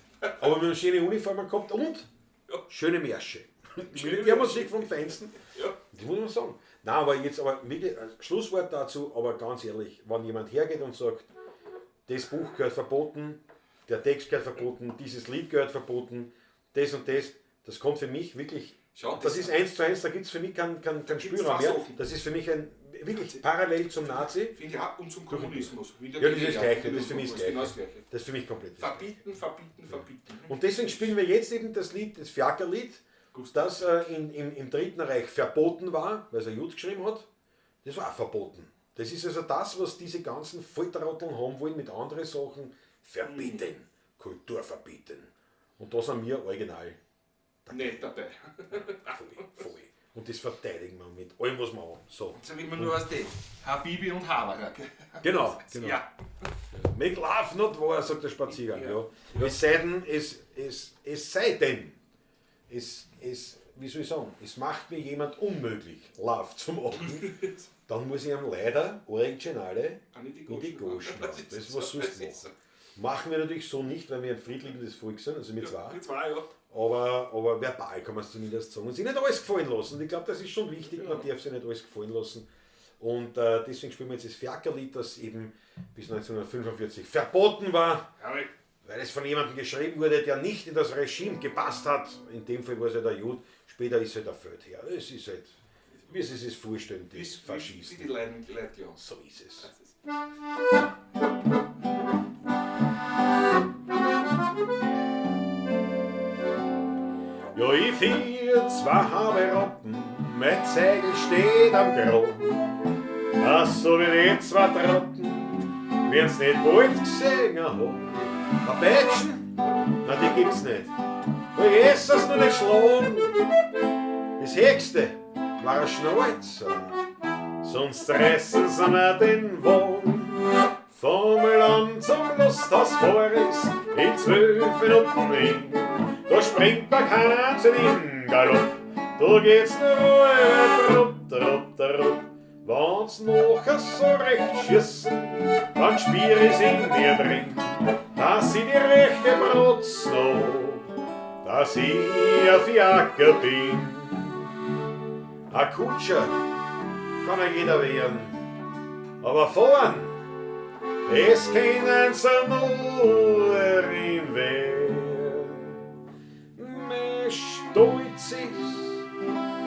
Aber wir haben schöne Uniformen gehabt und Ja. schöne Märsche. Die Schöne Militärmusik vom Feinsten. Ja. Das muss man sagen. Nein, aber jetzt, aber wirklich, also Schlusswort dazu, aber ganz ehrlich, wenn jemand hergeht und sagt, das Buch gehört verboten, der Text gehört verboten, dieses Lied gehört verboten, das und das, das kommt für mich wirklich, Schau, das das- ist 1:1, da gibt es für mich keinen gibt's Spielraum zwei mehr. Sachen. Das ist für mich ein, wirklich parallel zum Nazi. Finde ich auch, und zum Kommunismus. Wie in der Ja, das ist das DDR. Gleiche, das ist für mich das Genau das Gleiche. Gleiche. Das ist für mich komplett das Gleiche. Verbieten, verbieten, verbieten. Und deswegen spielen wir jetzt eben das Lied, das Fiakerlied, Gustav. das im Dritten Reich verboten war, weil es ein Jud geschrieben hat. Das war auch verboten. Das ist also das, was diese ganzen Volltrotteln haben wollen mit anderen Sachen. Verbieten. Kultur verbieten. Und da sind wir original. Nicht dabei. Voll, voll. Und das verteidigen wir mit allem, was wir haben. So. So wie man nur aus dem. Habibi und Haberer. gell? Genau, genau. Ja. Make love not war, sagt der Spaziergang. Ja. Ja. Es sei denn, es sei denn, es, es, wie soll ich sagen, es macht mir jemand unmöglich, Love zu machen, dann muss ich ihm leider originale An die in die Goschen. Goschen hauen. Das ist was sonst Das ist so. machen. Machen wir natürlich so nicht, weil wir ein friedliebendes Volk sind, also wir zwei. Die zwei, ja. Aber verbal kann man es zumindest sagen. Und sich nicht alles gefallen lassen. Und ich glaube, das ist schon wichtig, man darf sich nicht alles gefallen lassen. Und deswegen spielen wir jetzt das Fiakerlied, das eben bis 1945 verboten war, Jawohl. weil Weil es von jemandem geschrieben wurde, der nicht in das Regime gepasst hat. In dem Fall war es ja der Jud, später ist halt der Feldherr. Es ist halt, wie sie sich vorstellen, die Faschisten. Wie die Leute glauben. So ist es. Das ist Ja, ich vier, zwei habe Rappen, mein Zegel steht am Grund. Ach, so wie die zwei Trappen, werden's nicht bald gesehen haben. A Peitschen? Na, die gibt's nicht. Weil Jesus noch nicht schlagen. Das Höchste war ein Schnauzer, sonst reißen sie mir den Wagen. Vom Land zum Lusthaus vor ist, in 12 Minuten hin. Da springt der Katze in Galopp, da geht's nur über Trupp, Trupp, Trupp. Wenn's nachher so recht schießen, dann spür ich's in mir drin, dass ich die rechte Brotz noch, dass ich ein Fiaker bin. Ein Kutscher kann ja jeder werden, aber fahren, das können sie nur in Wern. Mein Stolz ist,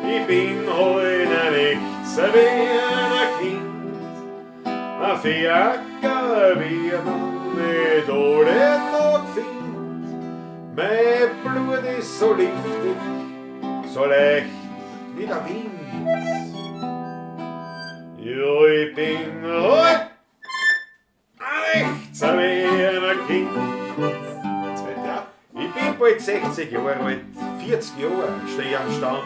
ich bin heute nicht so wie ein Kind. Ein Fiaker, wie man nicht alle Tag findet. Mein Blut ist so liftig, so leicht wie der Wind. Ja, ich bin heute nicht so wie ein Kind. Zweite, ja. Ich bin bald 60 Jahre alt, 40 Jahre steh ich am Stand.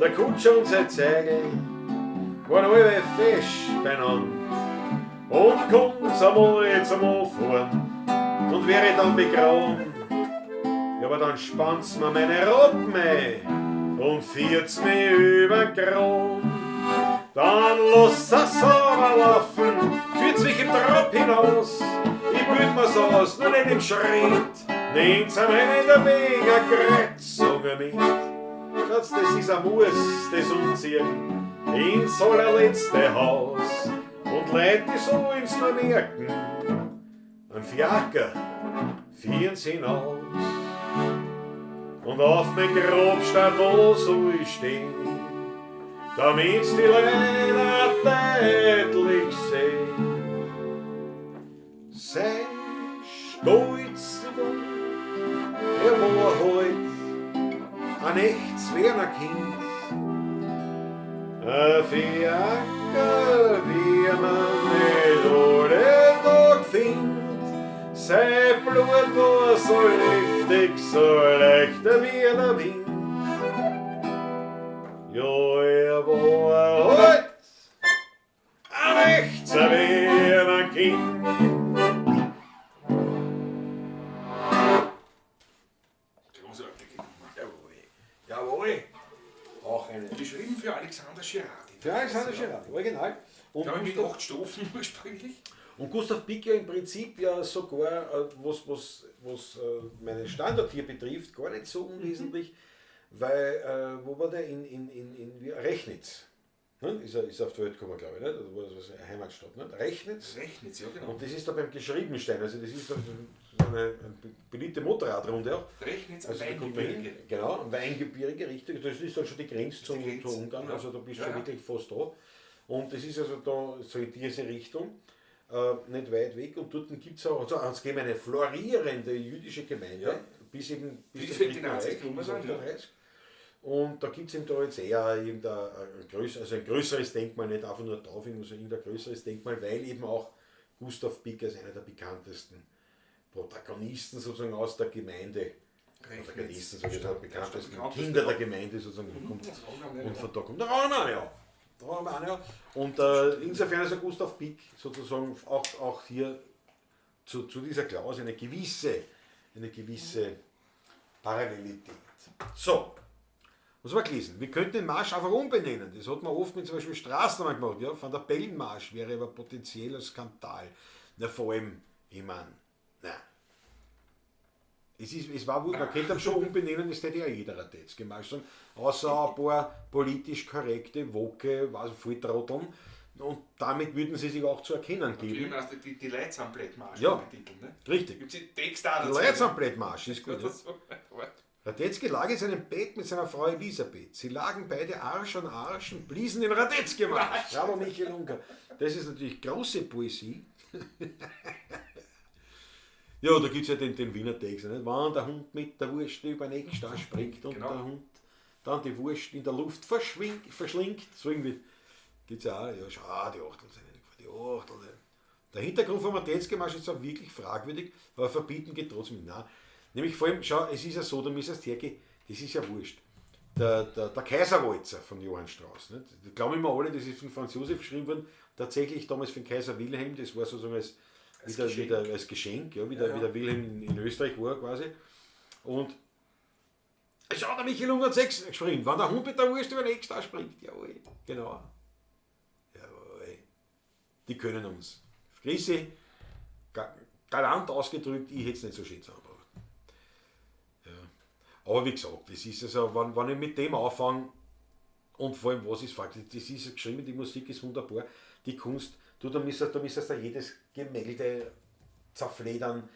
Der Kutscher und sein Zeigel waren alle fest beieinander. Und kommt's einmal zum Anfahren und wäre dann begraben. Ja, aber dann spannt's mir meine Roppen ein und führt's mich über den Kron. Dann lasst es aber laufen, führt's mich im Trab hinaus. Ich bild mir's aus, nur nicht im Schritt. Nehmt's am Ende der Weg eine Kreuzung mit. Schatz, das ist ein Muss, das Umziehen ins allerletzte Haus. Und Leute, die sollen's nur merken, ein Fiaker führen's hinaus. Und auf mein Grabstein da soll ich stehen, damit's die Leute deutlich sehen. Sein Stolz war, er war heut ein echtes Werner Kind. Ein Fiaker, wie man nicht alle Tag findet. Sein Blut war so liftig, so leicht wie der Wind. Ja, er war heut ein echtes Werner Kind. Großartige Nummer. Jawohl. Jawohl. Auch eine. Geschrieben für Alexander Girardi. Für Alexander Girardi, original. Und Glaube ich mit Gustav, 8 Strophen ursprünglich. und Gustav Pick ja im Prinzip ja sogar, was meinen Standort hier betrifft, gar nicht so unwesentlich, weil, wo war der? In Rechnitz. Ne? Ist er auf die Welt gekommen, glaube ich, nicht? Oder war das eine Heimatstadt? Nicht? Rechnitz. Rechnitz, ja genau. Und das ist da beim Geschriebenstein, also das ist da so eine beliebte Motorradrunde auch. Rechnitz am Also da kommt man hin, Weingebirge. genau, am Weingebirge, richtig. Das ist dann schon die Grenze Die Grenze, zu Ungarn, ja. also da bist du Ja, schon ja. wirklich fast da. Und das ist also da so in diese Richtung, nicht weit weg. Und dort gibt es auch, also es gibt eine florierende jüdische Gemeinde, Ja. bis eben Bis zum eben die Dritten Nazis Reich, gekommen bis sind, ja. 38. Und da gibt es eben da jetzt eher irgendein ein größeres Denkmal, nicht einfach nur Taufing, sondern irgendein größeres Denkmal, weil eben auch Gustav Pick als einer der bekanntesten Protagonisten sozusagen aus der Gemeinde, Protagonisten, sag ich jetzt, bekanntesten Kinder der Gemeinde sozusagen kommt. Und von da kommt der Raumann ja. Der Raumann, ja. Und insofern ist der Gustav Pick sozusagen auch hier zu dieser Klausel eine gewisse Parallelität. So, was haben wir gelesen? Wir könnten den Marsch einfach umbenennen. Das hat man oft mit zum Beispiel Straßennamen gemacht. Ja? Van der Bellen-Marsch wäre aber potenzieller Skandal. Na, vor allem, ich meine, na. Es war wohl, man könnte ihn schon umbenennen, das hätte ja jeder Radetzky-Marsch sagen. Außer ein paar politisch korrekte, woke, was, Volltrotteln, Und damit würden sie sich auch zu erkennen Natürlich, geben. meinst du, die Leute sind blöd, Marsch, Ja. betiteln, ne? Richtig. Gibt's den Text auch Die dazu, Leute ne? sind blöd, Marsch, ist gut. Ja. Das so. Radetzky lag in seinem Bett mit seiner Frau Elisabeth. Sie lagen beide Arsch an Arsch und bliesen den Radetzky-Marsch. Bravo, Michael Unger. Das ist natürlich große Poesie. Ja, da gibt es ja den Wiener Text. Nicht? Wenn der Hund mit der Wurst über den Eckstein springt und Genau. der Hund dann die Wurst in der Luft verschlingt. So irgendwie gibt es ja auch. Ja, schau, die Achtel sind nicht, die Achtel. Der Hintergrund vom Radetzky-Marsch ist auch wirklich fragwürdig, aber verbieten geht trotzdem. Nein. Nämlich vor allem, schau, es ist ja so, da müsstest du hergehen, das ist ja wurscht. Der Kaiserwalzer von Johann Strauss, nicht? Das glauben immer alle, das ist von Franz Josef geschrieben worden, tatsächlich damals von Kaiser Wilhelm, das war sozusagen als, Als wieder, Geschenk. wieder als Geschenk, ja, wie der Wilhelm in Österreich war quasi. Und schau, der Michael Unger hat 6 geschrieben, wenn der Hund mit der Wurst über den Eckstein springt, jawohl, genau. Jawohl. Die können uns. Grüße, galant ausgedrückt, ich hätte es nicht so schön zusammengebracht. Ja. Aber wie gesagt, das ist also, wenn ich mit dem anfange, und vor allem, was ist Fakt, das ist geschrieben, die Musik ist wunderbar, die Kunst, du, da müsstest du jedes Gemälde zerfledern,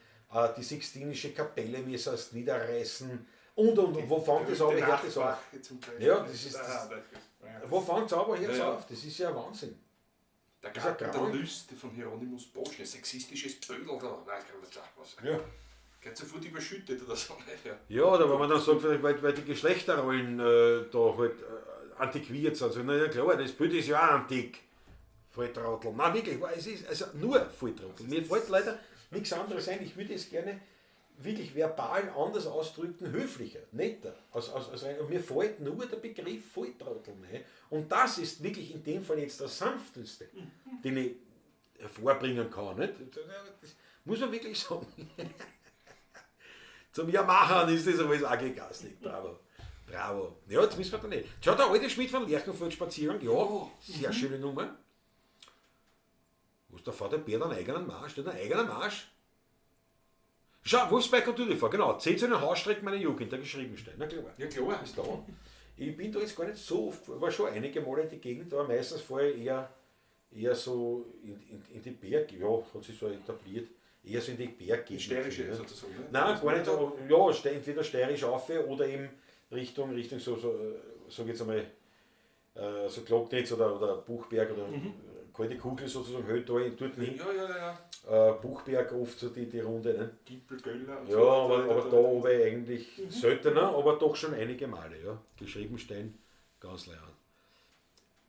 die Sixtinische Kapelle müsstest du niederreißen und, wo fängt das an, Den hört das auf? Nachtwache zum Beispiel. Ja, das ist Ah, das- das ist- Wo fängt es an, wo hört es Ja, ja. auf? Das ist ja Wahnsinn. Der ist ja Garten der krank. Lüste von Hieronymus Bosch, ein sexistisches Bödel da. Nein, ich kann nicht sagen, was. Ja. Geht sofort überschüttet oder so. Nicht? Ja. Ja, oder wenn man dann sagt, vielleicht, weil die Geschlechterrollen da halt antiquiert sind. Also, na ja, klar, das Bild ist ja auch antik. Volltrottel. Nein, wirklich, weil es ist also nur Volltrottel. Mir fällt leider nichts anderes ein. Ich würde es gerne wirklich verbal anders ausdrücken, höflicher, netter. Und mir fällt nur der Begriff Volltrottel ein. Und das ist wirklich in dem Fall jetzt der sanfteste, den ich hervorbringen kann. Nicht? Das muss man wirklich sagen. Zum Yamaha ist das alles auch gegastig. Bravo. Bravo. Ja, jetzt müssen wir da nicht. Schau, der alte Schmied von Lerchenfeld spazieren. Ja, sehr schöne Nummer. Wo ist der Vater Bär einen eigenen Marsch? Der hat einen eigenen Marsch. Schau, Wolfsberg und Dürrefahr, genau. Zählt zu den Hausstrecken meiner Jugend, der geschrieben steht. Na klar. Ja, klar. Ist da. Ich bin da jetzt gar nicht so oft, war schon einige Male in die Gegend, aber meistens vorher eher so in die Berge, ja, hat sich so etabliert, eher so in die Berggegend. Steirische ja. sozusagen. Ne? Nein, gar nicht. Ja, entweder steirisch auf oder eben Richtung so, sag ich jetzt einmal, so Gloggnitz oder Buchberg oder kalte Kugel sozusagen, Hölltal, dort hin. Ja, ja, ja. Buchberg oft so die Runde. Ne? Gippel, Göller und Ja, so. aber da oben eigentlich seltener, aber doch schon einige Male. Ja. Geschriebenstein, ganz leer.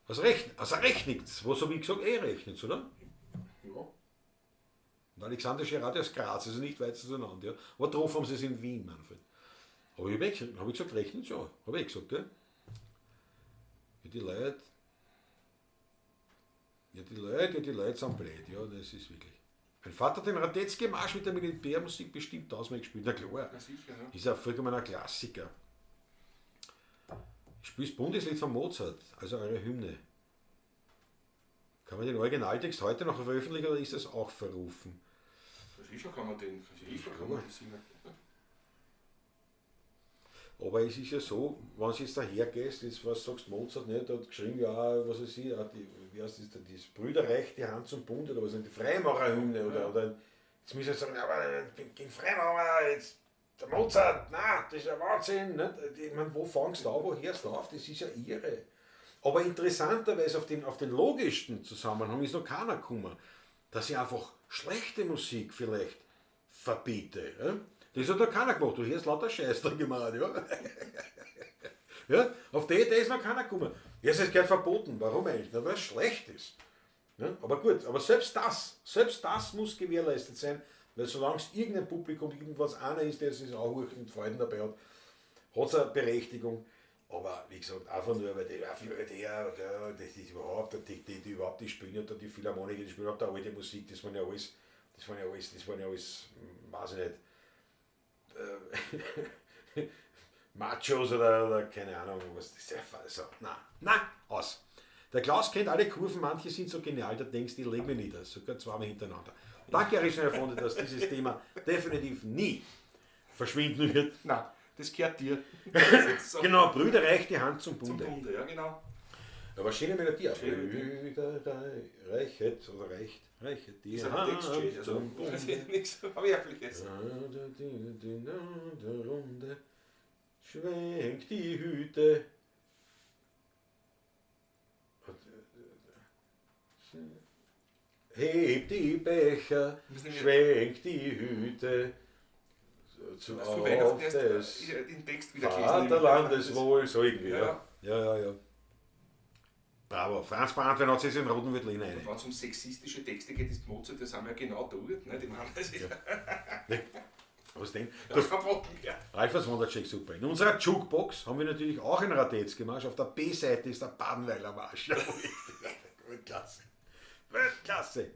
Also Rechnitz, was habe ich gesagt? Rechnitz, oder? Ja. Und Alexander Gerardi aus Graz, also nicht weit auseinander. Ja. Aber drauf haben sie es in Wien, Manfred. Aber ich hab ich gesagt, Rechnitz, ja. Hab ich gesagt, gell? Ja, die Leute. Ja, die Leute sind blöd, ja, das ist wirklich. Mein Vater hat den Radetzky-Marsch mit der Militärmusik bestimmt tausendmal gespielt. Na klar. Ja, sicher, ja. Ist ja vollkommen ein Klassiker. Ich spiele das Bundeslied von Mozart, also eure Hymne. Kann man den Originaltext heute noch veröffentlichen oder ist das auch verrufen? Sicher kann man den, sicher kann man den singen. Aber es ist ja so, wenn du jetzt dahergehst, jetzt was sagst Mozart, nicht, der hat geschrieben, ja, was weiß ich, die, wie heißt das, das Brüderreich, die Hand zum Bund oder was, die Freimaurerhymne oder jetzt müssen sie sagen, aber gegen Freimaurer, jetzt der Mozart, nein, das ist ja Wahnsinn. Nicht? Ich meine, wo fängst du an, wo hörst du auf? Das ist ja irre. Aber interessanterweise auf den logischsten Zusammenhang ist noch keiner gekommen, dass ich einfach schlechte Musik vielleicht verbiete. Ja? Das hat noch keiner gemacht. Du hörst lauter Scheiß da gemacht. Ja? Ja? Auf die Idee ist noch keiner gekommen. Jetzt ist gleich verboten. Warum eigentlich? Na, weil es schlecht ist. Ja? Aber gut, aber selbst das muss gewährleistet sein, weil solange es irgendein Publikum, irgendwas einer ist, der es sich auch und Freuden dabei hat, hat es eine Berechtigung. Aber wie gesagt, einfach nur, weil die, das ist überhaupt, die überhaupt die spielen oder die Philharmoniker, die spielen überhaupt die alte Musik, das waren ja alles, weiß ich nicht, Machos oder keine Ahnung, was das ist. Also, nein, aus. Der Klaus kennt alle Kurven, manche sind so genial, da denkst du, ich leg mich nieder, sogar zweimal hintereinander. Danke, Herr Freunde, dass dieses Thema definitiv nie verschwinden wird. Nein, das gehört dir. Genau, Brüder reicht die Hand zum Bunde. Zum Bunde, ja, genau. Aber schöne Melodie. Schöne Melodie. Brüder, reichet oder reicht, reichet die Ist aber Text schön, also zum das Bunde. ist nichts Verwerfliches. Runde, schwenkt die Hüte. Hebt die Becher, Müssen wir- schwenkt die Hüte. Zu Hast du Weihnachten auf erst des den Text wieder gelesen? Vaterlandeswohl, so irgendwie. Ja. Ja, ja, ja. ja. Bravo, Franz Brandwein hat sich in den roten Veltliner rein. Wenn es um sexistische Texte geht, ist Mozart, das haben wir ja genau dort. Ne? Die machen das ja. Was denn? Das verboten, ja. Ralf Wondercheck super. In unserer Jukebox haben wir natürlich auch einen Radetzky-Marsch. Auf der B-Seite ist der Badenweiler Marsch. Jawohl. Weltklasse. Weltklasse.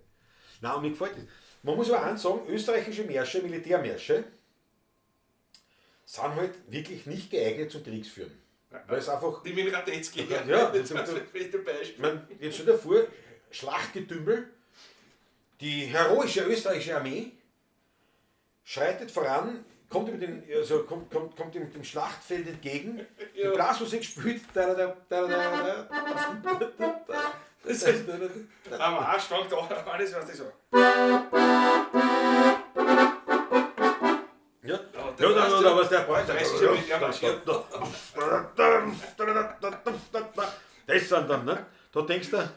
Na, und mir gefällt das. Man muss aber eins sagen, österreichische Märsche, Militärmärsche, sind halt wirklich nicht geeignet zum Kriegsführen. Weil es einfach, Die mit dem Radetzky. Ja, das ist das beste Beispiel. ich meine, jetzt stell dir vor, Schlachtgetümmel, die heroische österreichische Armee schreitet voran, kommt mit dem, also kommt, kommt, kommt dem, dem Schlachtfeld entgegen, die Ja. Blasmusik spielt, da, da, da, da, da, da, da, da, Das ist, am Arsch fängt an, alles, was die so. Ja, Ja, ja, da, da, da, was der Preis Weißt du, wie der marschiert? Das sind dann, ne? Da denkst du,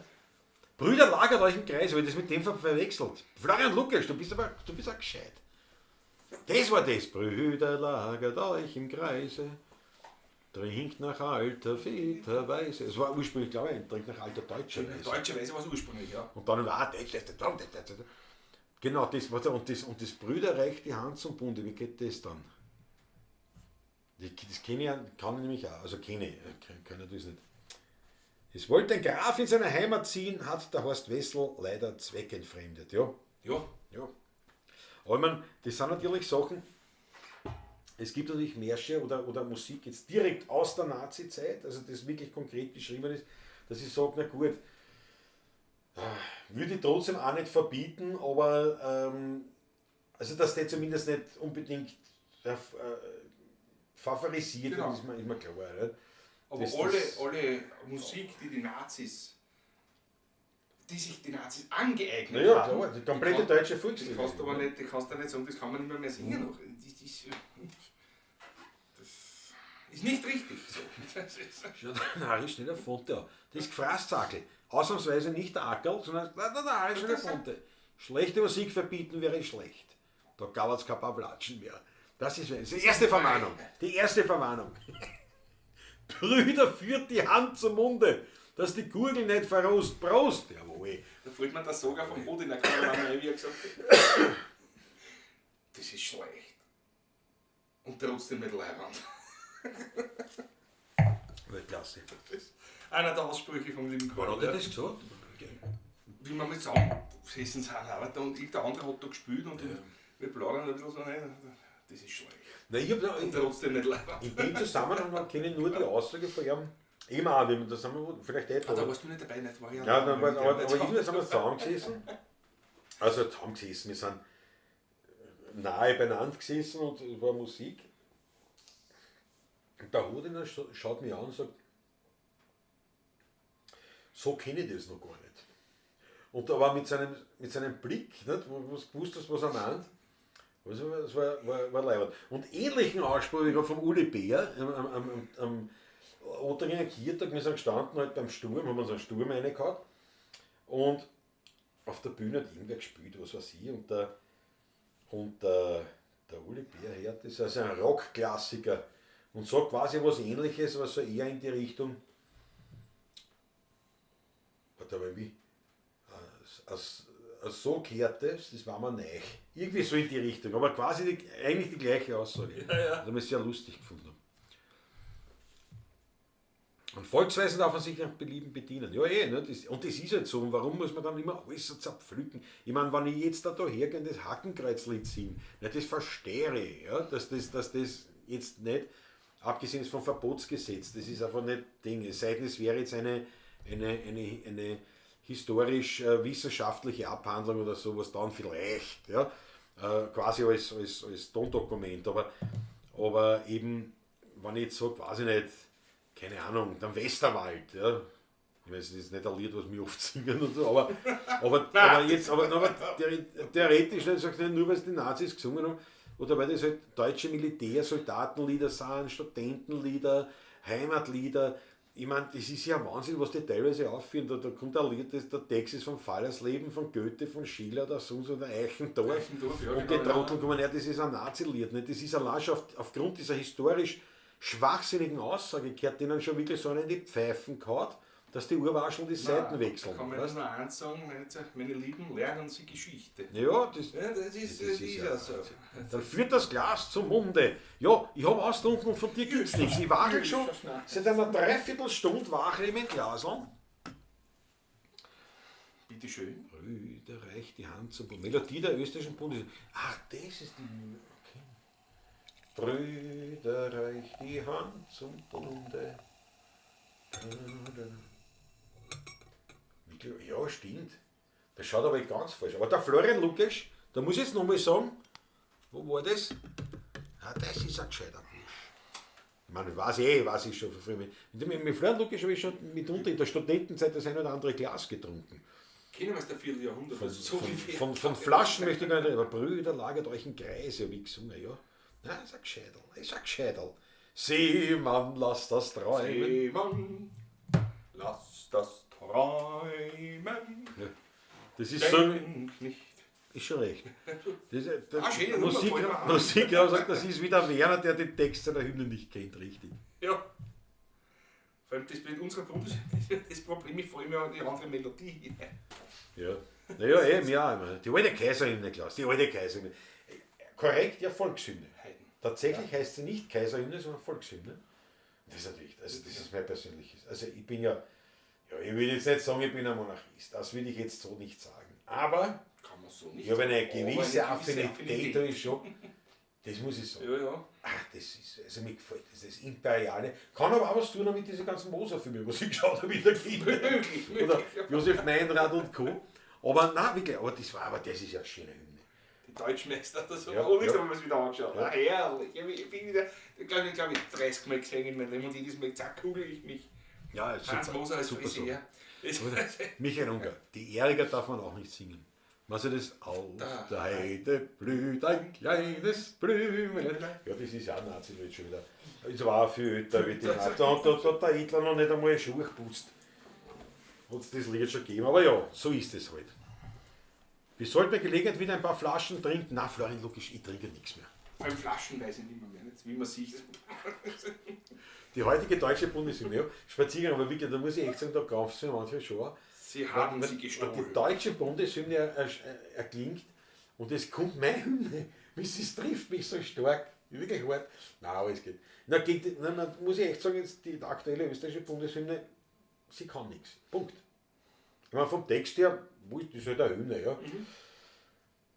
Brüder lagert euch im Kreis, weil das mit dem verwechselt. Florian Lukas, du bist aber, du bist auch gescheit. Das war das. Brüder lagert euch im Kreise, trinkt nach alter Väter Weise. Es war ursprünglich, glaube ich, trinkt nach alter deutscher Weise. Deutsche Weise war es ursprünglich, ja. Und dann war das, das, das, das, das, das. Genau, das, warte, und das Brüderreich die Hand zum Bunde, wie geht das dann? Das kenne ich, kann ich nämlich auch, also kenne ich, kann ich das nicht. Es wollte ein Graf in seine Heimat ziehen, hat der Horst Wessel leider zweckentfremdet, ja. Ja, Ja. Aber ich meine, das sind natürlich Sachen, es gibt natürlich Märsche oder Musik jetzt direkt aus der Nazi-Zeit, also das wirklich konkret geschrieben ist, dass ich sage, na gut, würde ich trotzdem auch nicht verbieten, aber also dass der zumindest nicht unbedingt favorisiert Genau. wird, ist mir klar. Nicht? aber Das- alle, das- alle Musik, die die Nazis, die sich die Nazis angeeignet Naja, haben, klar, die komplette die deutsche Das Volkslieder. kannst du aber nicht, das kannst du nicht sagen, das kann man nicht mehr singen. Noch. Das, ist, das ist nicht richtig so. Das ist, Schaut der Harry schnell Fonte an. Das ist Gefraßzackel. Ausnahmsweise nicht der Ackerl, sondern der Harry schnell Fonte. Schlechte Musik verbieten wäre schlecht. Da gab es kein paar Platschen mehr. Das ist das ist die erste Verwarnung. Die erste Verwarnung. Brüder, führt die Hand zum Munde, dass die Gurgel nicht verrost. Prost! Jawohl. da fällt mir das sogar vom Odin Kameramann, wie er gesagt hat. Das ist schlecht. Und trotzdem mit Leibwand. Weltklasse. Das ist einer der Aussprüche vom lieben Wann Karl. hat er ja. das gesagt? Wie wir mit zusammengesessen sind, aber da und der andere hat da gespielt und wir plaudern ein bisschen so, nein, das ist schlecht. Na, ich hab da, Und trotzdem nicht Leibwand. in dem Zusammenhang kenne ich nur die Aussage von ihm, eben auch, wie wir da sind wir vielleicht eh Ah, da warst du nicht dabei, nicht? War ich Ja, dann war, mit aber, dem aber irgendwie sind wir zusammengesessen. Also zusammengesessen, wir sind nahe beieinander gesessen und es war Musik. Und der Hodiner schaut mich an und sagt, so kenne ich das noch gar nicht. Und aber mit seinem Blick, nicht, wo du gewusst hast, was er meint, das war leibend. Und ähnlichen Ausspruch habe ich gerade vom Uli Bär am Otteringer Kirtag, wir sind gestanden halt beim Sturm, haben uns einen Sturm reingehauen. Und auf der Bühne hat irgendwer gespielt, was weiß ich, und der Uli Bär hört das, also ein Rockklassiker, und sagt quasi was Ähnliches, was so eher in die Richtung, warte mal, wie, als so gehört das, das war mir neu. Irgendwie so in die Richtung, aber quasi eigentlich die gleiche Aussage. Ja, ja. Das habe ich sehr lustig gefunden. Und Volksweisen darf man sich nach Belieben bedienen. Ja, eh, ne? Das, und das ist halt so. Und warum muss man dann immer alles so zerpflücken? Ich meine, wenn ich jetzt da hergehe und das Hakenkreuzlied singe, na, das verstehe ich, ja? Dass das jetzt nicht, abgesehen ist vom Verbotsgesetz, das ist einfach nicht Ding. Es sei denn, es wäre jetzt eine historisch-wissenschaftliche Abhandlung oder sowas, dann vielleicht, ja? Quasi als Tondokument, aber eben, wenn ich jetzt sage, weiß ich nicht, keine Ahnung, der Westerwald, ja, Ich weiß, es ist nicht ein Lied, was wir oft singen und so, aber jetzt, aber theoretisch, nicht, sagst du nicht nur, weil es die Nazis gesungen haben, oder weil das halt deutsche Militär, Soldatenlieder sind, Studentenlieder, Heimatlieder. Ich meine, das ist ja Wahnsinn, was die teilweise aufführen. Da kommt ein Lied, der Text ist von Fallersleben, von Goethe, von Schiller, oder sonst, oder Eichendorff. Eichendorff, ja, und genau, die Trottel kommen her, das ist ein Nazi-Lied. Nicht? Das ist allein schon aufgrund dieser historisch schwachsinnigen Aussage, gehört denen schon wirklich so einen in die Pfeifen gehauen, dass die Urwascheln die Seiten wechseln. Kann man weißt? nur eins sagen, meine Lieben, lernen Sie Geschichte. Ja, das, Ja, das ist, das ist ja so. Dann führt das Glas zum Munde. Ja, ich habe ausgetrunken und von dir gibt's nichts. Ich wache schon seit einer Dreiviertelstunde wache ich mein Glas an. Bitte schön. Brüder, reicht die Hand zum Bund. Melodie der österreichischen Bundes. Ach, das ist die. Okay. Brüder, reicht die Hand zum Bunde. Ja, stimmt. Das schaut aber ganz falsch. Aber der Florian Lukas, da muss ich jetzt nochmal sagen, wo war das? Ah, das ist ein gescheiter Bursch. Ich meine, weiß ich schon von früher. Mit Florian Lukas habe ich schon mitunter in der Studentenzeit das ein oder andere Glas getrunken. Kennen wir es der Vierteljahrhundert. Von, so von, von Flaschen möchte ich gar nicht reden, aber Brüder, lagert euch in Kreise, habe ich gesungen, ja. Nein, ist ein Gescheiderl, ist ein Gescheiderl. Seemann, lass das träumen. Seemann, lass das träumen. Ja. Das ist so. Denk nicht. Ist schon recht. Das, das, Ah, schöne Nummer, Musik, fällt mir ein. Musik sagt, das ist wieder Werner, der den Text seiner Hymne nicht kennt, richtig. Ja. Vor allem das mit unserer Bundes das Problem ist vor allem ja die andere Melodie. Ja. Naja, eben, ja. immer. Die alte Kaiserhymne, Klaus, die alte Kaiserhymne. Korrekt, ja, Volkshymne. Heiden. Tatsächlich heißt sie nicht Kaiserhymne, sondern Volkshymne. Das ist natürlich, also das ist mein persönliches. Also ich bin ja, ja, ich will jetzt nicht sagen, ich bin ein Monarchist. Das will ich jetzt so nicht sagen. Aber Kann man so nicht ich habe eine sagen. Aber gewisse Affinität, habe ich schon. Das muss ich sagen. Ja, ja. Ach, das ist, also mir gefällt das, das Imperiale. Kann aber auch was tun mit diesen ganzen Moser-Filmen, was ich geschaut habe in der Kindheit. Möglich, möglich. Oder Josef Meinrad und Co. Aber nein, wirklich, aber das war, aber das ist ja eine schöne Hymne. Die Deutschmeister oder so. Ja, Oh, nichts ja. haben wir es wieder angeschaut. Ja. Ah, herrlich. Ich bin wieder, ich glaube, ich 30 Mal gesehen in meinem Leben und jedes Mal zack, kugel ich mich. Ja, ist Hans Moser als super Friseur. So. Michael Unger, die Ärger darf man auch nicht singen. Was ist das? Auf Da. der Heide blüht ein kleines Blümchen. Ja, das ist ja auch Nazi-Lied schon wieder. Es war für da wird die Da hat der Hitler noch nicht einmal Schuhe geputzt. Hat es das Lied schon gegeben. Aber ja, so ist es halt. Wir sollten bei Gelegenheit wieder ein paar Flaschen trinken. Na, Florian Lukisch, ich trinke nichts mehr. Vor allem Flaschen weiß ich nicht mehr, nicht, wie man sieht. Die heutige deutsche Bundeshymne, ja, Spaziergang, aber wirklich, da muss ich echt sagen, da krampft es mir manchmal schon. Sie haben Wenn- sie wenn gestohlen. Die deutsche Bundeshymne erklingt und es kommt meine Hymne. Es trifft mich so stark. Wirklich hart. Nein, aber es geht. Na, geht, na, man, muss ich echt sagen, jetzt die aktuelle österreichische Bundeshymne, sie kann nichts. Punkt. Ich meine, vom Text her, wurscht, das ist halt eine Hymne, ja.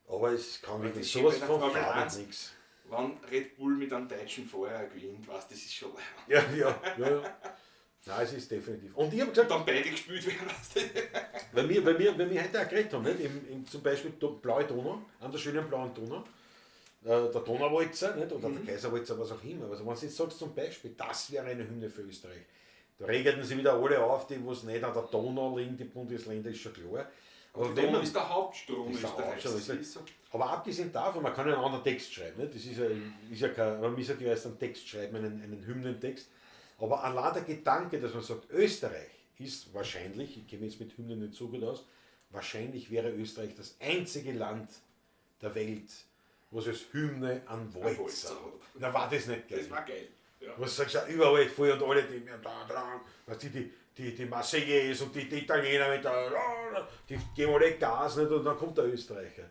Aber es kann wirklich das sowas steht bei von der Formel Farbe 1. nichts. Wenn Red Bull mit einem deutschen Fahrer gewinnt, weißt, das ist schon. Ja, ja, ja, ja. Nein, es ist definitiv. Und ich habe gesagt, Dann beide gespielt werden, weißt du. Weil wir heute auch geredet haben, nicht? Zum Beispiel Blaue Donau, an der schönen blauen Donau, der Donauwalzer, nicht? Oder der Kaiserwalzer, was auch immer. Also wenn du jetzt sagst zum Beispiel, das wäre eine Hymne für Österreich, da regelten sie wieder alle auf, die wo es nicht an der Donau liegen, die Bundesländer, ist schon klar. Aber Die wenn Donau man, ist der Hauptstrom ist der Österreichs. Hauptstrom Das Österreichs. ist so. Aber abgesehen davon, man kann ja einen anderen Text schreiben, nicht? Das ist ja kein, man muss ja erst einen Text schreiben, einen Hymnentext. Aber allein der Gedanke, dass man sagt, Österreich ist wahrscheinlich, ich kenne mich jetzt mit Hymnen nicht so gut aus, wahrscheinlich wäre Österreich das einzige Land der Welt, wo es als Hymne an Walzer Walzer hat. hat. Na, war das nicht geil? Das war geil. Ja. Was sagst du, überall voll und alle, die, da, weißt du, die Marseillaise und die Italiener mit der, die geben alle Gas, nicht? Und dann kommt der Österreicher.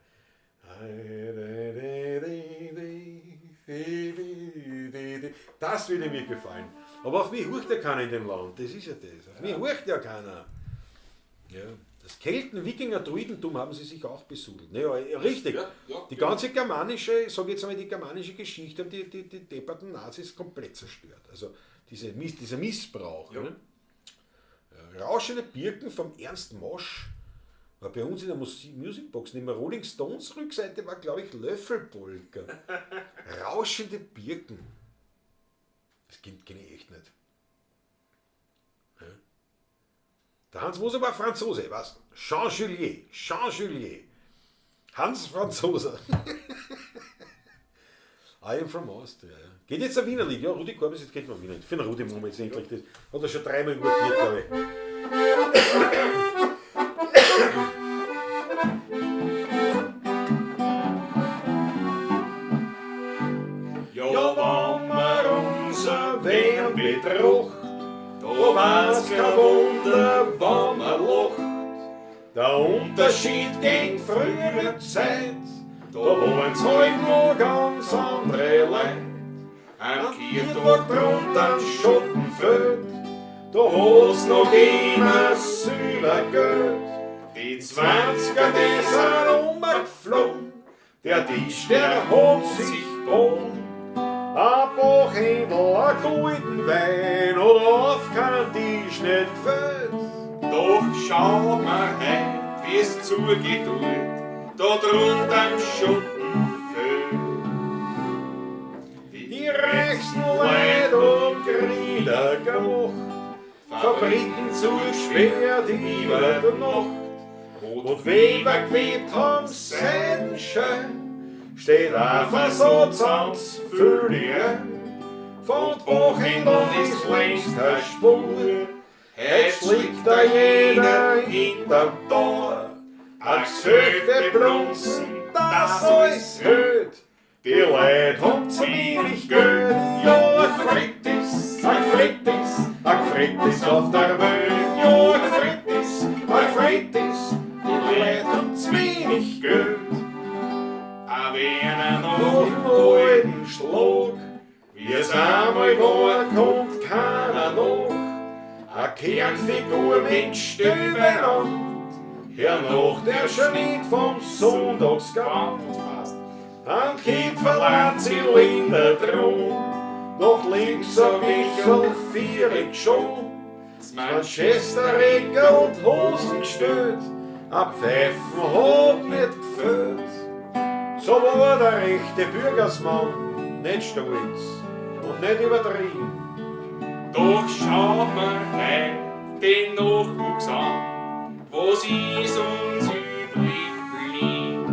Das würde mir gefallen. Aber auf mich hurcht ja keiner in dem Land, das ist ja das. Auf mich hurcht ja keiner. Ja. Das Kelten-Wikinger-Druidentum haben sie sich auch besudelt. Naja, richtig. Ja, ja, Die genau. ganze germanische, ich sag jetzt einmal, die germanische Geschichte haben die depperten Nazis komplett zerstört. Also dieser Missbrauch. Ja. Ne? Rauschende Birken vom Ernst Mosch war bei uns in der Musicbox nicht mehr. Rolling Stones Rückseite war, glaube ich, Löffelpolka. Rauschende Birken. Das Kind kenne ich echt nicht. Ja. Der Hans Moser war Franzose, was? Jean Julier, Jean Julier. Hans Franzose. I am from Austria. Ja. Geht jetzt ein Wiener Lied? Ja, Rudi Korbis, jetzt geht man Wiener Lied. Für den Rudi machen wir jetzt endlich das. Hat er schon dreimal importiert, glaube ich. Ja, wenn man unser Wehren betracht, da war's kein Wunder, wenn man lacht. Der Unterschied gegen frühere Zeit, da waren's halt noch ganz andere Leute. Am Kirtag drunter Schottenfeld, da hat's noch immer Silbergeld. Die 20er, die sind umgeflogen, der Tisch, der hat sich gebogen. Ein Bochendl, ein guten Wein hat auf keinen Tisch nicht gefällt. Doch schaut mal heut, wie's zugeht dort, da drunter im Schottenfeld. Die reichsten Leute und Krieder gemacht, Fabriken zugesperrt über der Nacht. Und Weber gewebt haben Seidenschein, steht ein Versatz ans Fülligen. Von Bochendl ist längst eine Spur, heut schlägt da jeder hinterm Tor. Ein Gesöchte blunzen, das alles hört. Die Leute haben zu wenig Geld. Ja, ein Gefret ist, ein Gefret ist, ein Gefret ist auf der Welt. Ja, ein Gefret ist, ein Gefret ist, die Leute haben zu wenig Geld. A wenn er Noch noch einen alten Schlag, wie es einmal war, kommt keiner nach. A Kernfigur mit Stüben an, hernach der Schnitt vom Sonntagsgewand. passt. Ein Kind verleiht Zylinder drum, noch links ein bisschen vierig schon. Das Manchester regelt Hosen gestellt, a Pfeifen hat nicht gefällt. So war der rechte Bürgersmann nicht stolz und nicht übertrieben. Doch schaut man heut den Nachwuchs an, was ist uns übrig blieb?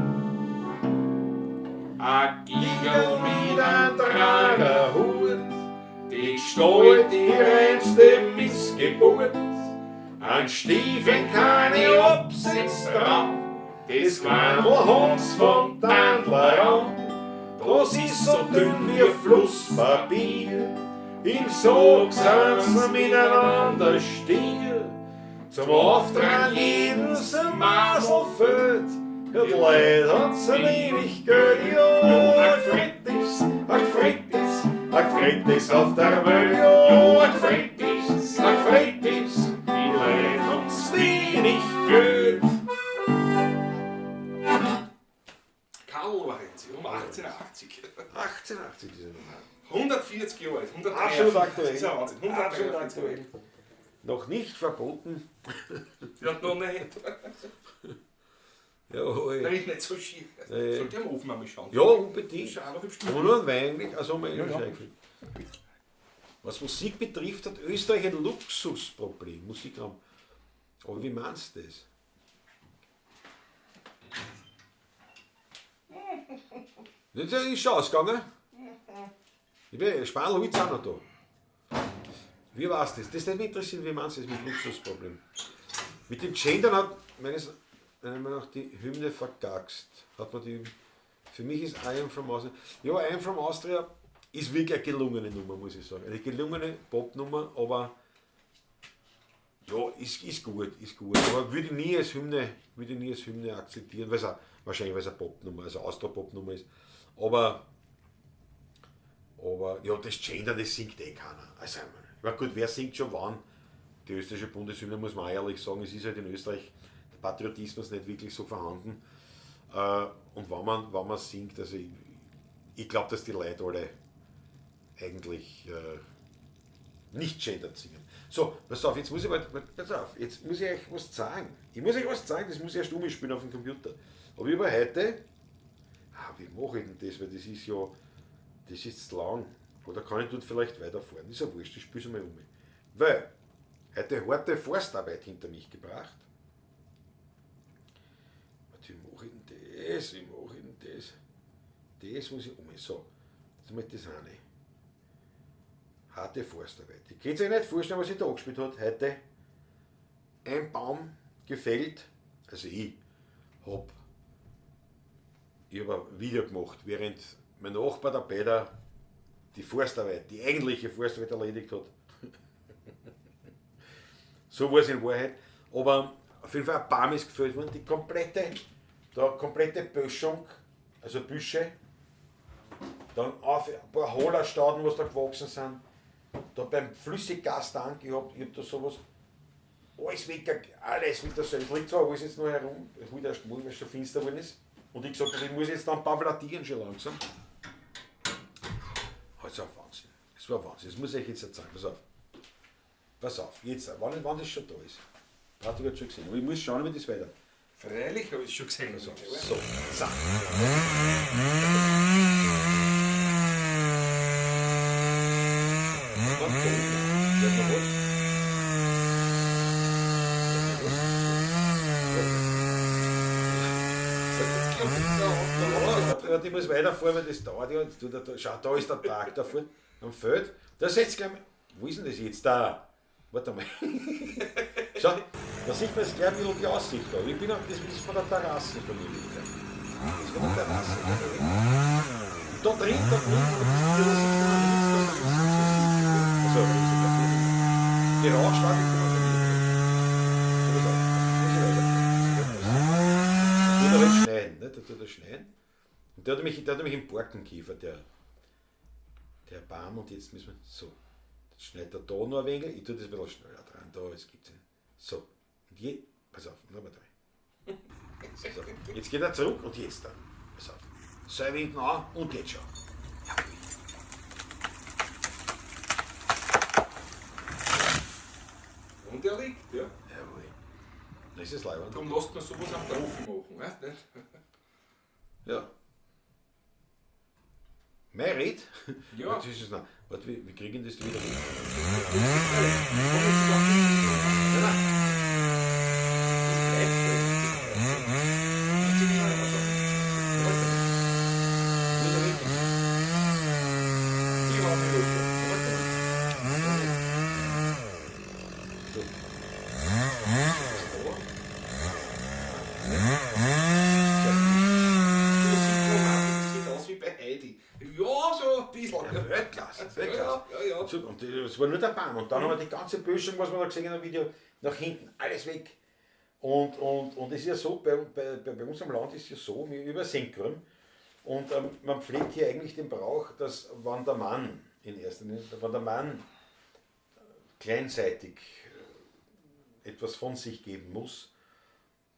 A Gigerl mit Mit einem einem Tragerhut, Hut, die Gestalt Gestalt die reinste Missgeburt. An Stiefeln keine Absitz dran, das Quandl Hans vom Tandler an. Das ist so dünn wie Flusspapier, im Sog sind sie miteinander stier. Zum Auftragen jeden sein Masel fehlt, die Leute hat zu wenig Geld. Ja, ein Gefret ist, ein Gefret ist, ein Gefret ist auf der Welt. Ja, ein Gefret ist, ein Gefret ist, die Leute hat zu wenig Geld. Karl Lorenzi um 1880. 1880 ist er noch. 140 Jahre alt, 143. Absolut aktuell. Das ist ja Wahnsinn. Absolut 143 Jahre alt. Noch nicht verboten. Ja, noch nicht. Jawohl. Nein, ist nicht so schier. Nee. Sollte ich am Ofen einmal schauen. Ja, unbedingt. Ist auch noch im Aber Studio. nur ein Wein, nicht? Also haben wir eh Ja, schon ja. eingefüllt. Was Musik betrifft, hat Österreich ein Luxusproblem. Musikraum. Aber wie meinst du das? Das ist schon ausgegangen. Ich bin, Spanl habe ich auch noch da. Wie war's das? Das würde mich interessieren, wie meinst du das mit Luxusproblem? Mit dem Gendern hat meines meiner Meinung nach die Hymne vergackst. Hat man die, für mich ist I Am From Austria. Ja, I Am From Austria ist wirklich eine gelungene Nummer, muss ich sagen. Eine gelungene Popnummer, aber ja, ist gut, ist gut. Aber würde ich nie als Hymne, würde ich nie als Hymne akzeptieren, weil es auch, wahrscheinlich weil es eine Popnummer, also Austro-Popnummer ist. Aber ja, das Gender, das singt eh keiner. Also, ich meine, gut, wer singt schon wann? Die österreichische Bundeshymne, muss man auch ehrlich sagen, es ist halt in Österreich der Patriotismus nicht wirklich so vorhanden. Und wenn man singt, also ich glaube, dass die Leute alle eigentlich nicht gendert singen. So, pass auf, jetzt muss ich mal, pass auf, jetzt muss ich euch was sagen. Ich muss euch was sagen, das muss ich erst umspielen auf dem Computer. Aber ich habe heute, wie mache ich denn das, weil das ist ja, das ist zu lang. Oder kann ich dort vielleicht weiterfahren? Ist ja wurscht, ich spiele es mal um. Weil, Heute harte Forstarbeit hinter mich gebracht. Warte, wie mache ich denn das? Wie mache ich denn das? Das muss ich um. So, jetzt mal das eine. Harte Forstarbeit. Ich könnt euch nicht vorstellen, was ich da angespielt hat heute. Ein Baum gefällt. Also ich habe ein Video gemacht, während mein Nachbar, der Peter, die Forstarbeit, die eigentliche Forstarbeit erledigt hat. So war es in Wahrheit. Aber auf jeden Fall ein Baum ist gefällt worden, die komplette, da komplette Böschung, also Büsche, dann auf ein paar Holerstauden, was da gewachsen sind, da beim Flüssiggastank, ich hab da sowas, alles weg, alles wieder so. Es liegt zwar alles jetzt noch herum, es wird erst morgen, weil es schon finster geworden ist. Und ich gesagt habe, ich muss jetzt dann pavlatieren schon langsam. Das war Wahnsinn. Das war Wahnsinn. Das muss ich euch jetzt erzählen. Pass auf. Pass auf, jetzt, wann das schon da ist. Patrick hat schon gesehen. Aber ich muss schauen, wie das weiter. Freilich habe ich es schon gesehen. Pass auf. So, zack. Hört man was? Warte, ich muss weiterfahren, weil das dauert ja. Jetzt tut er da, schau, da ist der Tag da vorne am Feld. Da setzt gleich mal. Wo ist denn das jetzt? Da. Warte mal. Schau, da sieht man jetzt gleich ein bisschen die Aussicht da. Ich bin auch, das ist von der Terrasse von mir wieder. Das ist von der Terrasse. Und da drin, da drüben, da sieht man nichts, da ist also, die Rauchschwade kommen von mir. So, pass auf. Muss ich weiter. Da tut er halt schneien, ne? Da tut er schneien. Und der hat nämlich im Borkenkäfer, der Baum, und jetzt müssen wir, so, jetzt schneidet er da noch ein wenig, ich tue das ein bisschen schneller dran, da, es gibt's ja. So, und je, pass auf, nochmal drei. So, jetzt geht er zurück und jetzt dann, pass auf, Seil hinten an und jetzt schon. Jawohl. Und er liegt, ja. Jawohl. Das ist leibend. Darum lässt man sowas am Profi machen, weißt du nicht? Ja. Mein Red? Ja. Warte, ist es noch? Warte, wir kriegen das wieder hin. Nein, nein. Muss er weg. So. Ja, Weltklasse, Weltklasse. Ja, ja. Und das war nur der Baum. Und dann haben wir die ganze Böschung, was wir da gesehen haben im Video, nach hinten, alles weg. Und es ist ja so, bei uns am Land ist es ja so, wir über Senkgrün. Und man pflegt hier eigentlich den Brauch, dass wenn der Mann, in erster Linie, wenn der Mann kleinseitig etwas von sich geben muss,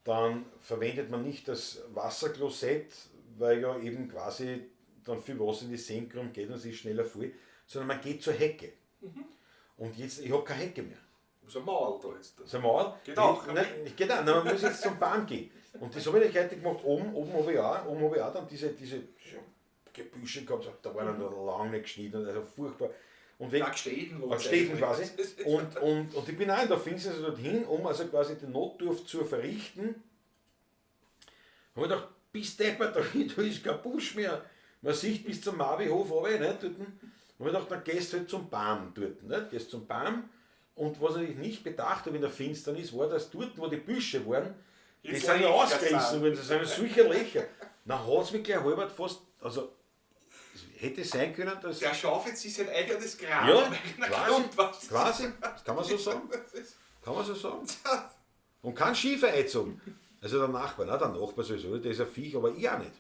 dann verwendet man nicht das Wasserklosett, weil ja eben quasi dann viel Wasser in die Senkgrund geht und es ist schneller voll, sondern man geht zur Hecke. Mhm. Und jetzt, ich habe keine Hecke mehr. Das ist ein Mauer da jetzt. Das ist ein Mauer. Geht auch. Nein, geht auch. Nein, man muss jetzt zum Baum gehen. Und das habe ich heute gemacht. Oben habe ich auch, dann diese Gebüsche gehabt. Da waren noch lange nicht geschnitten, also furchtbar. Und weg, Gstäden quasi. Und ich bin auch in der Finsternis dorthin, um also quasi den Notdurft zu verrichten. Und ich gedacht, bis deppert, da ist kein Busch mehr. Man sieht bis zum Marvihof runter, ne, dort. Und ich dachte, dann gehst du halt zum Baum dort. Ne? Gehst zum Baum. Und was ich nicht bedacht habe in der Finsternis, war, dass dort, wo die Büsche waren, die sind ja ausgerissen worden, das sind ja solche Löcher. Dann hat es mich gleich halbert fast, also es hätte sein können, dass... Der schaufelt sich sein eigenes Grab. Ja, quasi, das kann man so sagen. Kann man so sagen. Und kein Schiefer einzogen. Also der Nachbar, nein, der Nachbar sowieso, der ist ein Viech, aber ich auch nicht.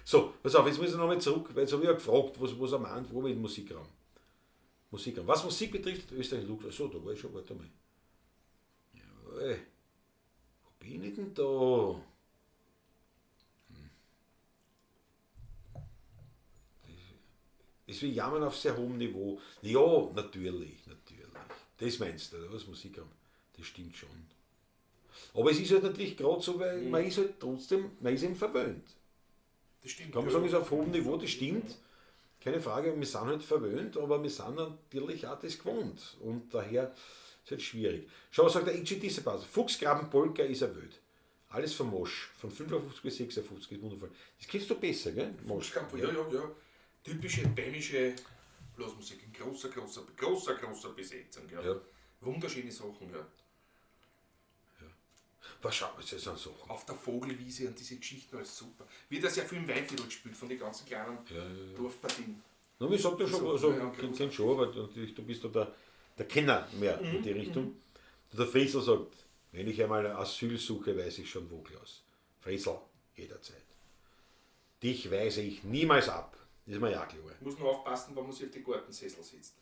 So, pass auf, jetzt muss ich nochmal zurück, weil jetzt habe ich ja gefragt, was er meint, wo mit Musikraum. Musikraum. Was Musik betrifft, Österreich Lux. Achso, da war ich schon, warte mal. Jawohl. Wo bin ich denn da? Das ist wie Jammern auf sehr hohem Niveau. Ja, natürlich, natürlich. Das meinst du, oder was Musikraum? Das stimmt schon. Aber es ist halt natürlich gerade so, weil man ist halt trotzdem, man ist eben verwöhnt. Das stimmt. Kann man sagen, ist auf hohem Niveau, das stimmt. Keine Frage, wir sind halt verwöhnt, aber wir sind natürlich auch das gewohnt. Und daher ist halt schwierig. Schau, was sagt der Itchy Dissepass? Fuchsgraben Polka ist ein Wild. Alles von Mosch. Von 55 bis 56 ist wundervoll. Das kennst du besser, gell? Mosch. Ja, ja, ja. Typische bämische Blasmusik. In großer, großer, großer, großer Besetzung. Ja. Ja. Wunderschöne Sachen, ja. Was schau, das sind Sachen. Auf der Vogelwiese und diese Geschichten, alles super. Wird ja sehr viel im Weinviertel gespielt von den ganzen kleinen Dorfpartien. Na, ich sag dir schon, So, also, ja, kenn, kenn schon, aber natürlich, du bist da der Kenner mehr in die Richtung. Der Friesel sagt, wenn ich einmal Asyl suche, weiß ich schon wo, Klaus. Friesel, jederzeit. Dich weise ich niemals ab. Das ist mir ja klar. Muss nur aufpassen, wenn man sich auf die Gartensessel sitzt.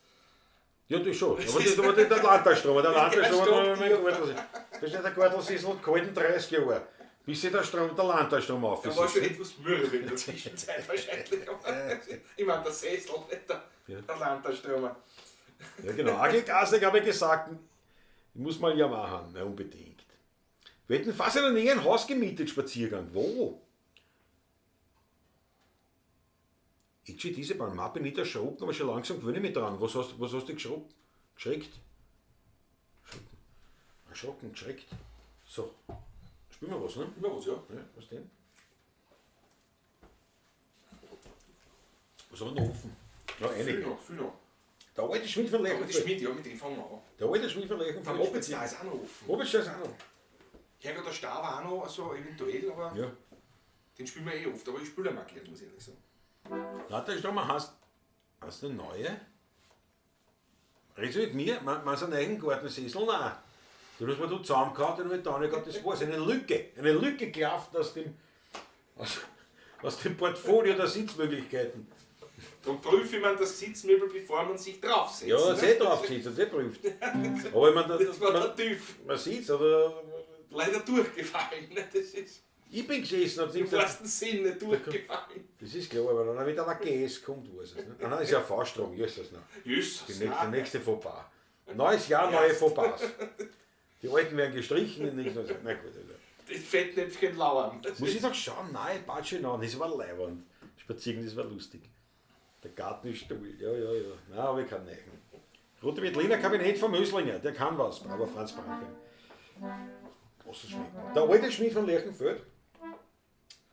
Ja, das schon. Aber das, aber das, der Landtagsstrom, der Landtagsstrom, Der der Gartelsessel. Verstehst du, der Gartelsessel gehalten 30 Jahre. Bis sich der Strom, der Landtagsstrom Da war schon aufgesetzt. etwas mürbe in der Zwischenzeit wahrscheinlich. Aber ich meine, der Sessel, nicht der, der Landtagstromer. Ja, genau. Agel Gasek habe ich gesagt, ich muss mal ja machen. Na, unbedingt. Wir hätten fast in der Nähe ein Haus gemietet, Spaziergang. Wo? Ich sehe diese Bahn. Ich bin nicht erschrocken, aber schon langsam gewöhne ich mich dran. Was hast du geschrocken? Geschreckt? Erschrocken, geschreckt. So. Spielen wir was, ne? Immer was, ja. Ja, was denn? Was haben wir noch offen? Ja, Viel einige. noch, viel noch. Der alte Schmied von Aber die Lerchenfeld. Schmied, ja, mit dem fangen wir an. Der alte Schmied von Lerchenfeld. Der Moped-Star ist auch noch offen. Moped-Star ist auch noch. Herrgott, der Star war auch noch, also eventuell, aber Ja. den spielen wir eh oft. Aber ich spiele ihn auch gern, muss ich ehrlich sagen. Warte, schau mal, hast du eine neue? Redest du mit mir? Man so einen neuen Gartensessel? Nein. Du hast mir du zusammengehauen, den hab ich da nicht gehabt. Das war's. Eine Lücke. Eine Lücke klafft aus dem Portfolio der Sitzmöglichkeiten. Darum prüfe man das Sitzmöbel, bevor man sich draufsetzt. Ja, das ne? eh drauf sitzt, das eh prüft. Aber ich meine, Das war man, der Typ. man sieht's, aber Leider durchgefallen. Ne? Das ist ich bin gesessen und im nicht gesagt, wahrsten Sinne durchgefallen. das ist klar, aber wenn er mit einer GS kommt, weiß es nicht. Ah, nein, ist ja Fahrstrom, Jesus, noch. Jesus, Die nächste, nein. nächste Fauxpas. Neues Jahr, neue Fauxpas. Die alten werden gestrichen, die nächsten. Na gut, also. Das Fettnäpfchen lauern. Das Muss ist ich noch schauen? Nein, Batschenau, das war leiwand. Spazieren, das war lustig. Der Garten ist stuhl. Ja, ja, ja. Nein, aber ich kann nicht. Rote Veltliner Kabinett vom Möslinger, der kann was. Bravo, Franz Branke. Was schmeckt. Der alte Schmied von Lerchenfeld.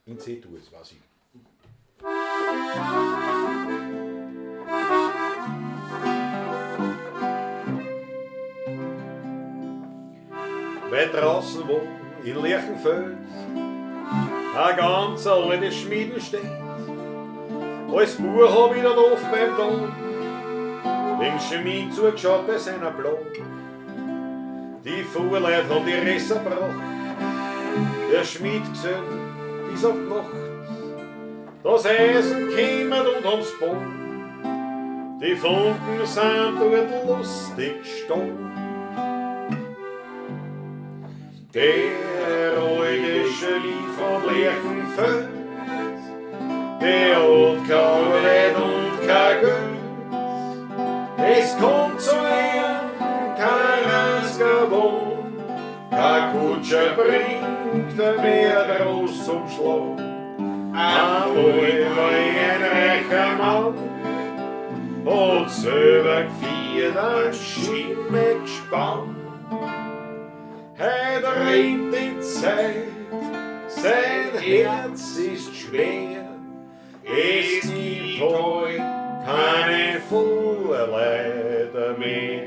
In C-Dur, das weiß ich. Weit draußen wo in Lerchenfeld ein ganz alte Schmieden steht. Als Bub hab ich dort oft beim Tag dem Schmied zugeschaut bei seiner Plage. Die Fuhrleute haben die Resser gebracht, der Schmied gesehen bis auf die Nacht. Das Eisen kämmert und haben's Boden, die Funken sind dort lustig gestanden. Der alte Schmied von Lerchenfeld, der hat kein Arbeit und kein Geld. Es kommt zu ihm kein einziger Wohn, kein Kutscher bringt er mehr Trost zum Schlag. Einmal war ich ein reicher Mann, hat selber geführt ein Schimmelgespann. Heut rinnt die Zeit, sein Herz ist schwer, es gibt heut keine Vorleute mehr.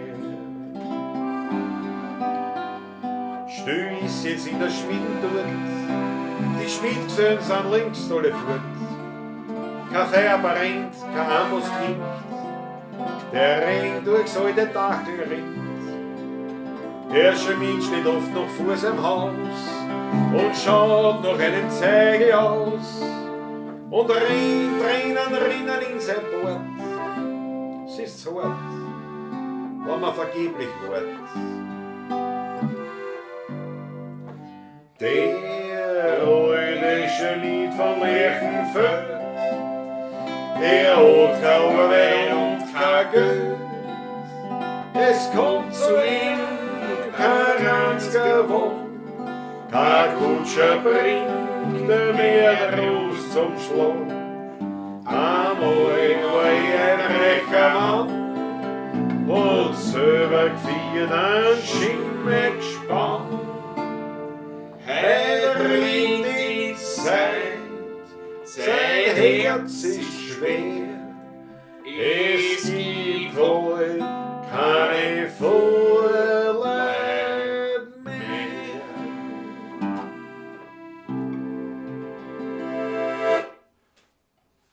Still ist jetzt in der Schmieden dort, die Schmiedgesellen sind längst alle fort. Kein Feuer brennt, kein Amboss klingt, der Regen durchs alte Dachl rinnt. Der Schmied steht oft noch vor seinem Haus und schaut nach einem Zeigel aus und rinnt, Tränen rinnen in sein Bord. Es ist hart, wenn man vergeblich wart. Der alte Schmied von Lerchenfeld, der hat kein Arbeit und kein Geld. Es kommt zu ihm kein einziger Wohn, kein Kutscher bringt er mehr Trost zum Schlag. Einmal war Irgendein Schimmelgespann. Heut rinnt die Zeit, sein Herz ist schwer. Es gibt heut keine Vorleid mehr.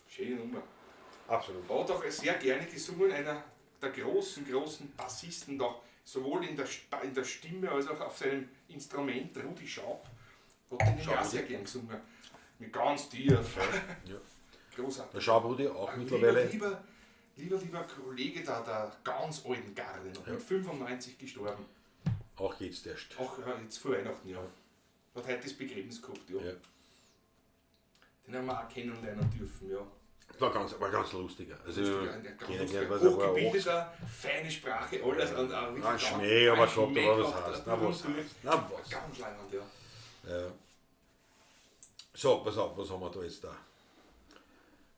Schöne Nummer. Absolut. Hat auch sehr gerne gesungen, einer der großen, großen Bassisten, doch sowohl in der Stimme als auch auf seinem Instrument, Rudi Schaub, hat den nämlich auch sehr gern gesungen. Mit ganz tief. Ja. Großartig. Der Schaub-Rudi auch Ein mittlerweile. Lieber Kollege da, der ganz alten Garde, noch mit 95 gestorben. Auch jetzt erst. Auch jetzt vor Weihnachten, ja. Hat heute das Begräbnis gehabt, ja. Ja. Den haben wir auch kennenlernen dürfen, ja. War ganz lustiger. Also, Lustiger, ein ganz kennengelernt, lustiger, was er war. hochgebildeter, feine Sprache, alles. Und auch wirklich Ein ganz- Schmäh, aber ein schon, Schmäh aber was gehabt, heißt. Na, was und heißt. Na, was. Ganz leibend, ja. Ja. So, pass auf, was haben wir da jetzt da?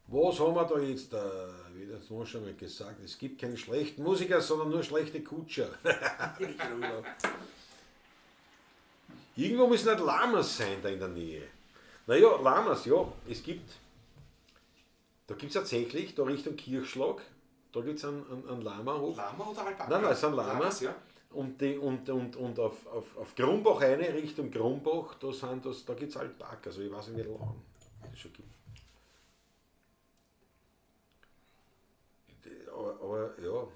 Was haben wir da jetzt da? Wie das noch schon mal gesagt, es gibt keine schlechten Musiker, sondern nur schlechte Kutscher. Irgendwo müssen nicht Lamas sein da in der Nähe. Naja, Lamas, ja, es gibt, da gibt es tatsächlich, da Richtung Kirchschlag, da gibt es einen Lama-Hof. Lama oder Alpaka? Nein, nein, es sind Lamas. Lamas, ja. Und, die, und auf Grumbach eine, Richtung Grumbach, da, da gibt es Alpaka, also ich weiß nicht, wie lange das schon gibt. Aber ja,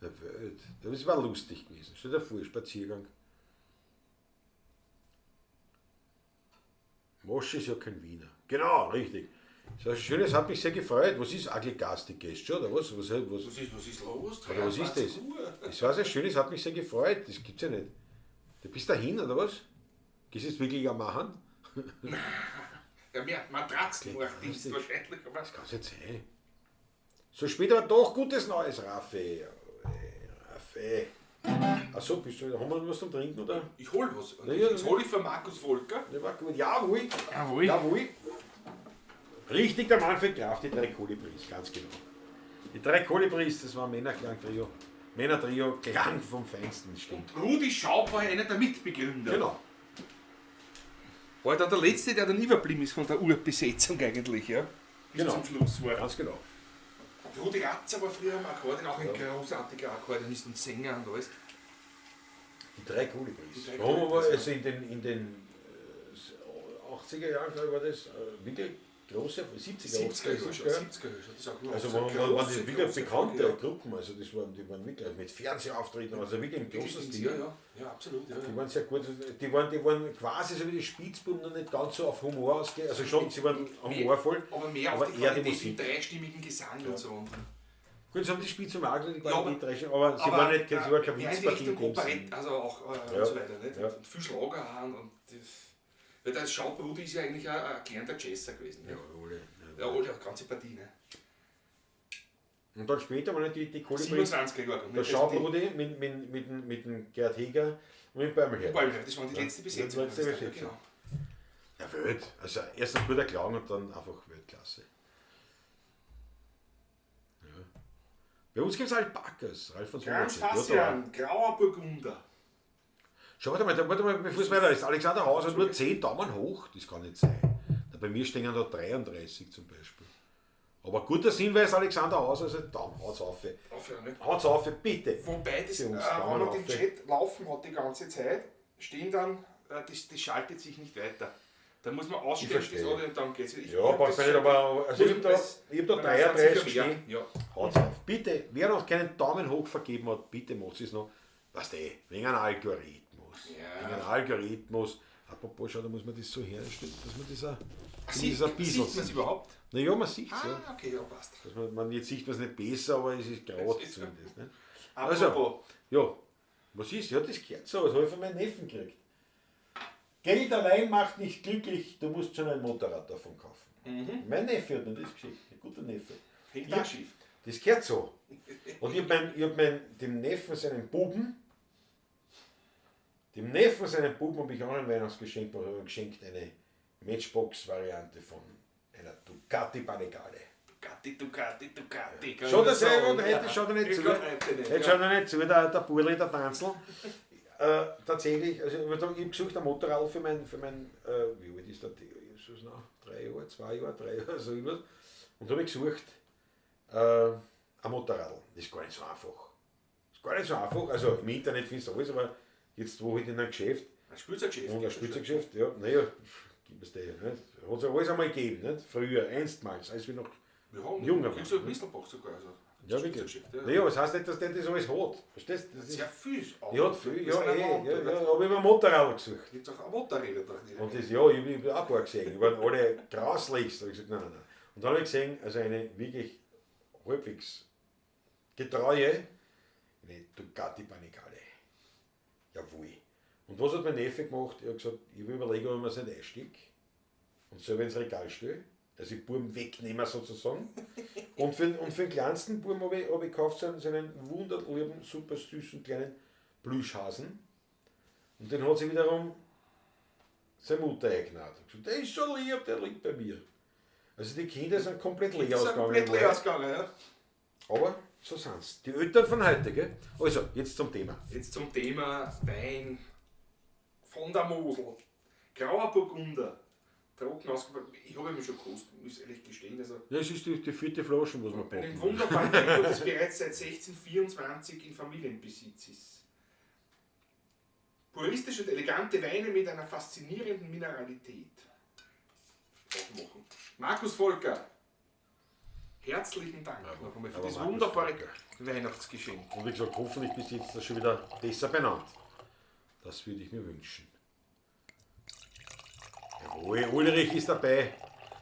der Welt. Das war lustig gewesen. Stell dir vor, Spaziergang. Mosch ist ja kein Wiener. Genau, richtig. Das war schön, das hat mich sehr gefreut. Was ist Aggregastik gestern, oder was? Was, was, Was ist los? Oder was ist das? 23 Uhr. Das war sehr schön, es hat mich sehr gefreut. Das gibt's ja nicht. Du bist dahin, oder was? Gehst du jetzt wirklich am machen? Ja, mehr Matratzenmorddienst wahrscheinlich. Aber Das kann's nicht sein. So spät aber doch gutes Neues, Raffi. Raffi. Achso, bist du, haben wir noch was zum Trinken, oder? ich hol was. Und Ja, ja, jetzt hol ich für Markus Volker. Ja, war gut. Jawohl. Jawohl. Jawohl. Richtig, der Manfred Graf, die drei Kolibris, ganz genau. Die drei Kolibris, das war ein Männerklang-Trio. Männertrio, Klang vom Feinsten, stimmt. Rudi Schaub war ja einer der Mitbegründer. Genau. War dann der letzte, der dann überblieben ist von der Urbesetzung eigentlich, ja? Bis Genau. zum Schluss war. Ganz genau. Rudi Ratzer war früher am Akkordeon, auch ein großartiger Akkordeonist und Sänger und alles. Die drei Kolibris. Die drei Warum aber Kolibris, also in den 80er Jahren, glaube ich, war das wirklich große, 70er, 70er Jahre schon, 70er. 70er Jahre schon. Das ist auch Also große, waren die wirklich große bekannte ja. Gruppen, also das waren, die waren wirklich mit Fernsehauftritten, also wirklich ein Wirklich großes Dings, Ding. Ja, ja, ja, absolut. Ja, Die ja. waren sehr gut, die waren quasi so wie die Spitzbuben, noch nicht ganz so auf Humor ausgelegt, also schon, sie waren humorvoll, Aber mehr aber auf die eher die Qualität im Musik. dreistimmigen Gesang und so. Gut, sie haben die Spitzbuben auch die Ja, aber- Qualität, aber sie waren nicht, sie waren kein mehr in die Witzpartie in Richtung dem Operett, Sinn. also auch Ja, und so weiter. Nicht? ja. Und viel Schlager auch und das, weil der Schaubrudi ist ja eigentlich ein gelernter Jazzer gewesen. Ne? Ja, alle. Ja, alle, auch ganze Partie. Ne? Und dann später waren die Kolibris, 27er Jahre. der Schaubrudi mit dem Gerd Heger und mit dem Bäumelherr. Das waren die letzte Besetzung. Die letzte Besetzung. Genau. Ja, Welt. Also erst ein guter Klang und dann einfach Weltklasse. Ja. Bei uns gibt es Alpakas, Ralf von Franz Sommerfeld. Fassian, grauer Burgunder. Schau, warte mal, bevor es weiter ist. Alexander Haus hat nur 10 Daumen hoch, das kann nicht sein. Na, bei mir stehen da 33 zum Beispiel. Aber guter Hinweis, Alexander Haus, also Daumen, haut's auf. Aufhören, ne? Haut's auf, bitte. Wobei, das, Für uns wenn Daumen man den auf. Chat laufen hat die ganze Zeit, stehen dann, das schaltet sich nicht weiter. Da muss man ausstellen, Ich verstehe. das oder und dann geht's. Ich Ja, braucht man nicht, aber also ich hab da, ich hab da 33 stehen. Ja. Haut's auf. Bitte, wer noch keinen Daumen hoch vergeben hat, bitte macht es noch. Weißt du, wegen einem Algorithmus. Ja. Wegen einem Algorithmus. Apropos, schau, da muss man das so herstellen, dass man das auch Sieht, das ein bisschen sieht man es sieht. überhaupt? Naja, man sieht es, ja. Ah, okay, ja, passt. Dass man, jetzt sieht man es nicht besser, aber es ist gerade Es ist- zumindest. Ne? Apropos, Also, ja, was ist? Ja, das gehört so, das habe ich von meinem Neffen gekriegt. Geld allein macht nicht glücklich, du musst schon ein Motorrad davon kaufen. Mein Neffe hat mir das geschickt, ein guter Neffe. hängt Ja. auch schief. Das gehört so. Und ich habe mein, dem Neffen seinen Buben, dem Neffen seinen Buben habe ich auch ein Weihnachtsgeschenk bekommen, geschenkt eine Matchbox-Variante von einer Ducati Panigale. Ducati, Ducati, Ducati. Kann Schaut ich er selber sagen. und heute schaut er nicht Ich zu. kann heute nicht, Heute ja. schaut er nicht zu, der Burli, der Tanzl. Tatsächlich, also ich habe gesucht ein Motorrad für mein, wie alt ist der? Ist das noch? 3 Jahre, 2 Jahre, 3 Jahre, so irgendwas. Und habe ich gesucht ein Motorrad. Das ist gar nicht so einfach. Das ist gar nicht so einfach. Also im Internet findest du alles, aber jetzt wo halt in einem Geschäft, Ein Spielzeuggeschäft. und ein Spielzeuggeschäft, ja, naja, gib es dir. Hat es ja alles einmal gegeben, nicht? Früher, einstmals, als wir noch Ja, und junger kriegst du waren. ein Mistelbach sogar. Also, Ja, wirklich. Spielzeuggeschäft, ja. Naja, das heißt nicht, dass der das alles hat. Verstehst du? Das ist, Sehr viel. ja, hat viel, Das ja, sind auch eh, Auto, ja, ne? ja, habe ich mir ein Motorrad gesucht. Gibt auch Motorräder da. Und das, ja, ich habe auch ein paar gesehen. Die waren alle grauslichst. Da habe ich gesagt, nein, nein, nein. Und dann habe ich gesehen, also eine wirklich halbwegs getreue, eine Ducati Panigale. Jawohl. Und was hat mein Neffe gemacht? Er hat gesagt, ich will überlegen, ob ich mir das nicht einsteige und selber ins Regal stelle. Also ich Buben wegnehmen sozusagen. Und für den kleinsten Buben habe ich gekauft so einen wunderlieben, super süßen kleinen Plüschhasen. Und den hat sie wiederum seine Mutter eingenäht. Hat gesagt, der ist so lieb, der liegt bei mir. Also die Kinder sind komplett leer Das ist ausgegangen. komplett leer ausgegangen, ja. Aber so sind's. Die Eltern von heute, gell? Also, jetzt zum Thema. Jetzt zum Thema Wein von der Mosel. Grauer Burgunder. Trocken ausgebaut. Ich habe ihn schon gekostet, muss ehrlich gestehen. Also Das ist die vierte Flasche, was wir einem brauchen. wunderbaren Weingut, das bereits seit 1624 in Familienbesitz ist. Puristische und elegante Weine mit einer faszinierenden Mineralität. Aufmachen. Markus Volker, herzlichen Dank noch einmal für Aber das Markus wunderbare Volker. Weihnachtsgeschenk. Und wie gesagt, hoffentlich bist du jetzt schon wieder besser benannt. Das würde ich mir wünschen. Jawohl, Ulrich ist dabei.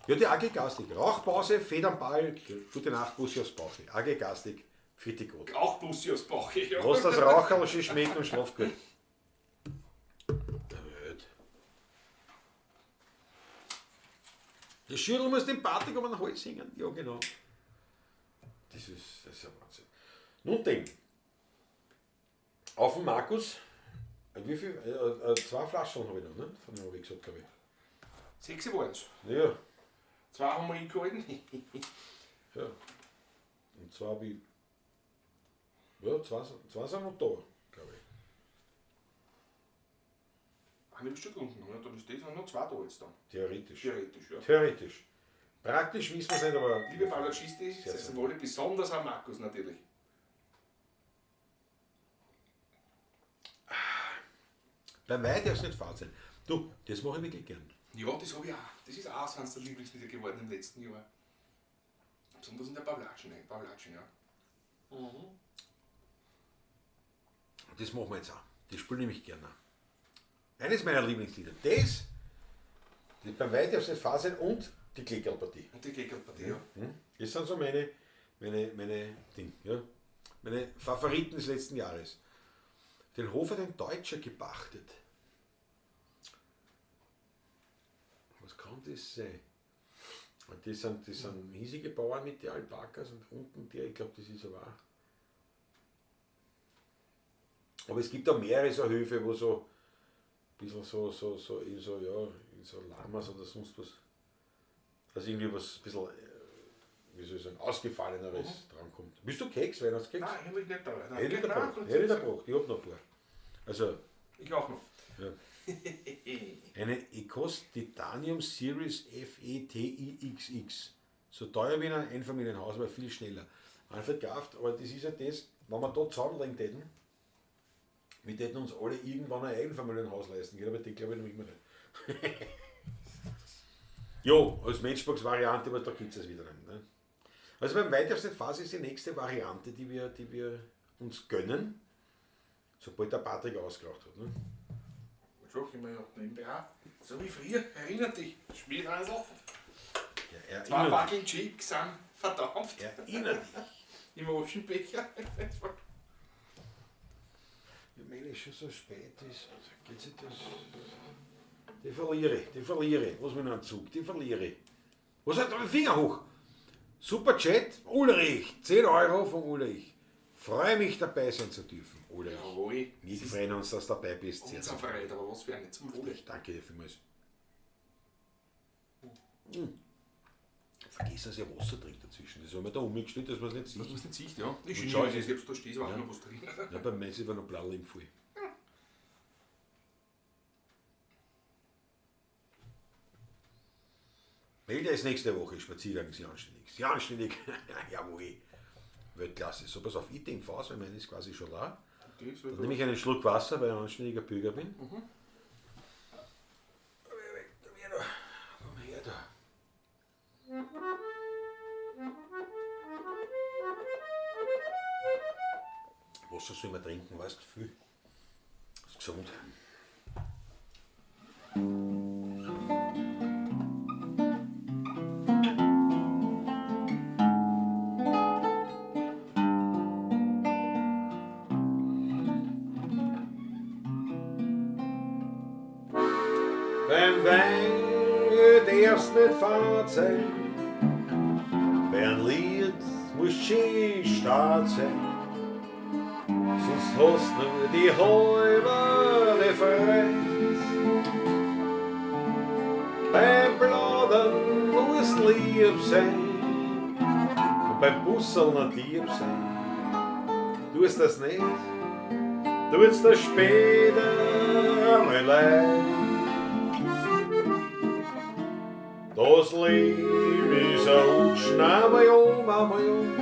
Ja, die AG Gastig. Rauchpause, Federnball, gute Nacht, Bussi aufs Bauch. AG Gastig, vierte gut. Auch Bussi aufs Bauch. Ja. Lass das Raucherl schön schmecken und schlaf gut. Der Welt. Das Schüttel muss dem Patrick um den Hals hängen. Ja, genau. Das ist ja Wahnsinn. Nun denn, auf den Markus, wie viel? 2 Flaschen habe ich noch, ne? Von dem habe ich gesagt, glaube ich. 6 waren's. Ja. 2 haben wir eingehalten. Ja. Und 2 habe ich. Ja, 2 sind noch da, glaube ich. Eine habe ich schon getrunken, ne? Dann ist das noch 2 da jetzt dann. Theoretisch. Theoretisch, ja. Theoretisch. Praktisch wissen wir es nicht, aber. Liebe Palacisti, Sehr, das sehr sind alle besonders am Markus natürlich. Beim Wein darf es nicht fad sein. Du, das mache ich wirklich gern. Ja, das habe ich auch. Das ist auch so eines der Lieblingslieder geworden im letzten Jahr. Besonders in der Pavlatschen, ne? Pavlatschen, ja. Das machen wir jetzt auch. Das spiele ich nämlich gerne. Eines meiner Lieblingslieder. Das beim Wein darf es nicht fad sein und die Kleckerlpartie. Und die Kleckerlpartie, ja. Das sind so meine Ding, ja. Meine Favoriten des letzten Jahres. Den Hof hat ein Deutscher gepachtet. Was kann das sein? Und das sind hiesige Bauern mit den Alpakas und unten der, ich glaube, das ist aber auch. Aber es gibt auch mehrere so Höfe, wo so ein bisschen so, in so Lamas oder sonst was. Also irgendwie was ein bisschen, wie soll ich sagen, ausgefalleneres drankommt. Bist du Keks, Weihnachtskeks? Nein, eigentlich nicht da. Nein, Hätte ich da nein, gebracht. Hätte ich da gebracht. Ich hab noch ein paar. Also, Ich auch noch. Ja. Eine Ecos Titanium Series FETIXX. So teuer wie ein Einfamilienhaus, aber viel schneller. Alfred Kraft, aber das ist ja das, wenn wir da zusammenlegen täten, wir täten uns alle irgendwann ein Einfamilienhaus leisten können, aber die glaube ich noch immer nicht. Jo, als Matchbox-Variante, aber da gibt es es wieder nicht. Ne? Also beim Weitersten Phase ist die nächste Variante, die wir uns gönnen, sobald der Patrick ausgeraucht hat. Ne? So, immer ja nebenbei auch. So wie früher, erinnert dich. Schmiedhansel. Ja, 2 fucking Chicks sind verdampft. Erinnert dich. Im Aschenbecher. Ja, wenn es schon so spät ist, also geht sich das. Die verliere ich. Was mit einem Zug, die verliere ich. Was hat der Finger hoch? Super Chat, Ulrich, 10 Euro von Ulrich. Freue mich dabei sein zu dürfen, Ulrich. Jawohl. Wir freuen uns, dass du dabei bist. Sehr, Unser sehr Freude, aber was für eine zum Wohle. Ich danke dir vielmals. Vergiss vergessen, dass ich Wasser trinke dazwischen. Das haben wir da umgestellt, dass man es nicht Das sieht. muss nicht sieht, ja. Ich Und schau, schau, es ist- ich hab's da steht, ist auch Ja. noch was drin. Ja, beim Messi war noch blau im voll. Melde ist nächste Woche, Spaziergang sehr anständig. Sehr anständig. Jawohl. Weltklasse. So, pass auf, ich denke aus, weil meine ist quasi schon da. Okay, so Dann nehme ich einen Schluck Wasser, weil ich ein anständiger Bürger bin. Komm her da. Komm her da. Wasser soll man trinken, weißt du, viel. Ist gesund. Beim Wein darfst nicht fad sein, bei einem Lied musst schön stark sein, sonst hast nur die halbe Freude. Beim Plaudern musst lieb sein und beim Busseln ein Dieb sein. Tust das nicht, tut's dir später einmal leid. Das Leben ist ein Rutschen, einmal um, einmal und.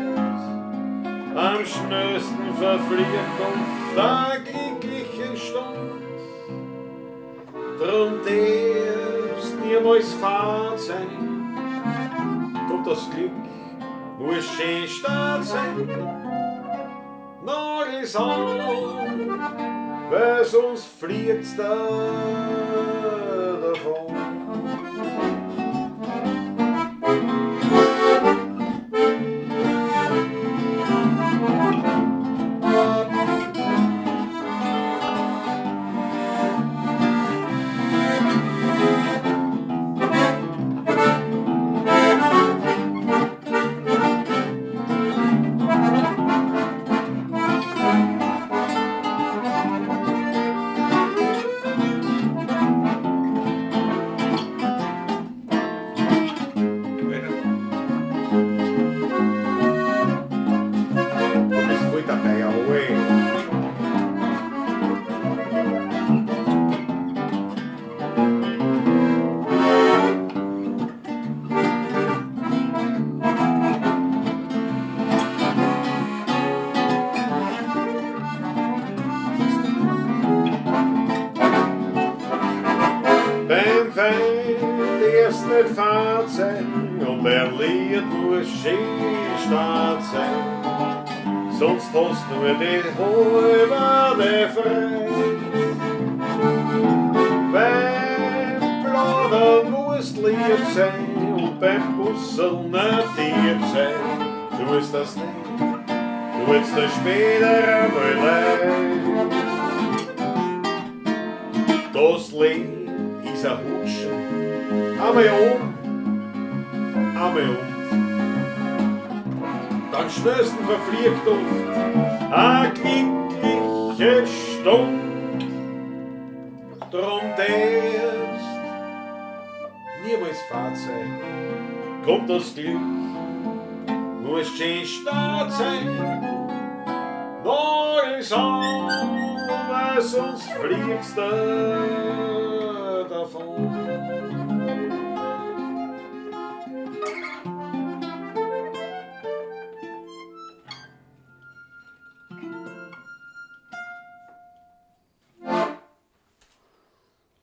Am schnellsten verfliegt oft eine glückliche Stund. Drum darfst niemals fad sein, kommt das Glück, muss schön stark sein. Nagels an, weil sonst fliegt's da davon. Weiter. Du bist voll dabei, jawohl. Beim Feind darfst nicht fad sein und beim Lied muss schön stark sein. Sonst hast du nur die halbe Freude. Beim Plaudern musst lieb sein und beim Busseln ein Dieb sein. Du ist das nicht, du wirst dir später einmal leid. Das Leben ist ein Hutschen, einmal um, einmal um. Dann schnellsten verfliegt oft eine glückliche Stund. Drum darfst niemals fad sein, kommt das Glück, musst schön stark sein. Nagels an, weil sonst fliegst du davon.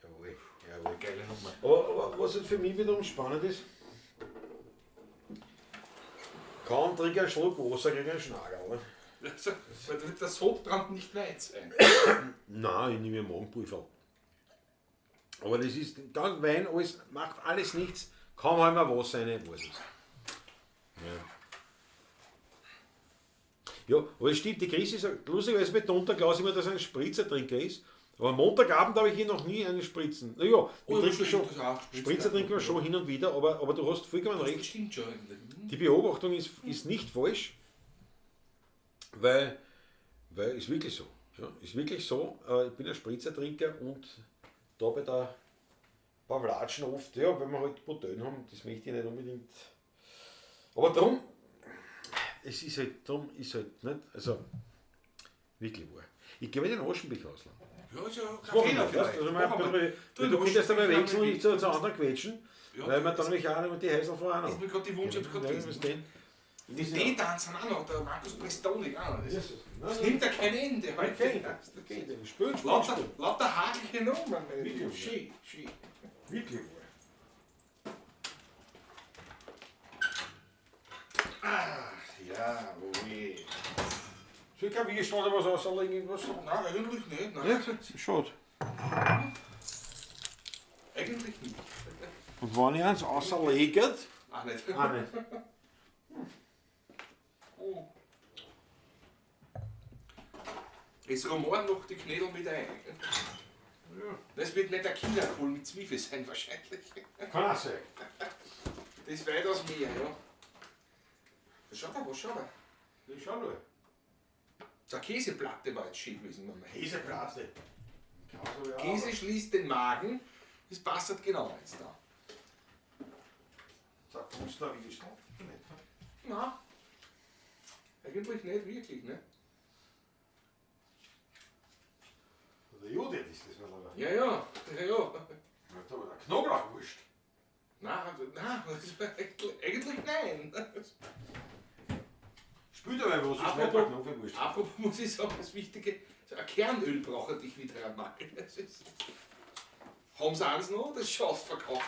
Jawohl, jawohl. Geile Nummer. Aber was halt für mich wiederum spannend ist, kaum trink einen Schluck Wasser gegen einen Schnagel. Ne? Also, weil da wird der Sodbrand nicht weit sein. Nein, ich nehme Magenpulver. Aber das ist dann Wein, alles, macht alles nichts. Kaum haben wir Wasser rein, weiß es. Ja. Ja, aber es stimmt, die Chris ist lustigerweise betont der Klaus immer, dass er ein Spritzertrinker ist. Aber am Montagabend habe ich ihn noch nie einen Spritzen. Naja, wir Oh, trinken schon, das auch. Spritzer trinken wir schon hin und wieder, aber du hast vollkommen Das recht. stimmt schon eigentlich. Die Beobachtung ist nicht falsch, weil ist wirklich so. Ja, ist wirklich so. Ich bin ein Spritzertrinker und da bei der Pavlatschen oft, ja, wenn wir halt Bordellen haben, das möchte ich nicht unbedingt. Aber drum, es ist halt, drum ist halt nicht, also wirklich wahr. Ich gebe den Aschenbecher ausladen. Ja, ist ja kein Machen Fehler wir, weißt vielleicht. du, also mal Machen ein wir. bisschen- Du, Du den könntest einmal Aschenbecher wechseln und ich zu anderen quetschen, Ja, weil wir das- dann nämlich auch noch die Häusl vorher Ist noch. mir gerade die Wunsch, ich hab gerade Ja, gelesen. was denn? Die D-Tanz sind auch noch, der Markus Prestoni auch noch. Das, Jesus. das nimmt ja kein Ende heute. Okay, okay, spülen, spülen, Lauter, spülen. lauter hagelige Nummern, meine Wirklich, Lieben. Schön, schön. Wirklich wahr. Ach, ja, oh weh. Soll ich kein Würstel oder was auslegen, irgendwas? Nein, eigentlich nicht. Nein. Ja, schade. Eigentlich nicht. Und wenn ich eins auslege, Ach, nicht. auch nicht. Oh. Es rumoren noch die Knädel mit ein. Das wird nicht der Kinderkohl mit Zwiebel sein wahrscheinlich. Kann auch sein. Das ist weitaus mehr, ja. Schau da, was schau da? Ich schau nur. So eine Käseplatte war jetzt schön gewesen. Mama. Käseplatte. Käse schließt den Magen, das passt halt genau jetzt da. Sagt uns da wie gestanden? Nein, eigentlich nicht wirklich, ne? Der Judith ist das, oder? Ja, ja, ja, ja. Ja, da war der Knoblauchwurst. Nein, nein, das war eigentlich nein. Spült aber was, so schnell bei Knoblauchwurst. Apropos muss ich sagen, das Wichtige, so ein Kernöl brauche ich wieder einmal. Das ist, haben sie eins noch? Das ist schon ausverkauft.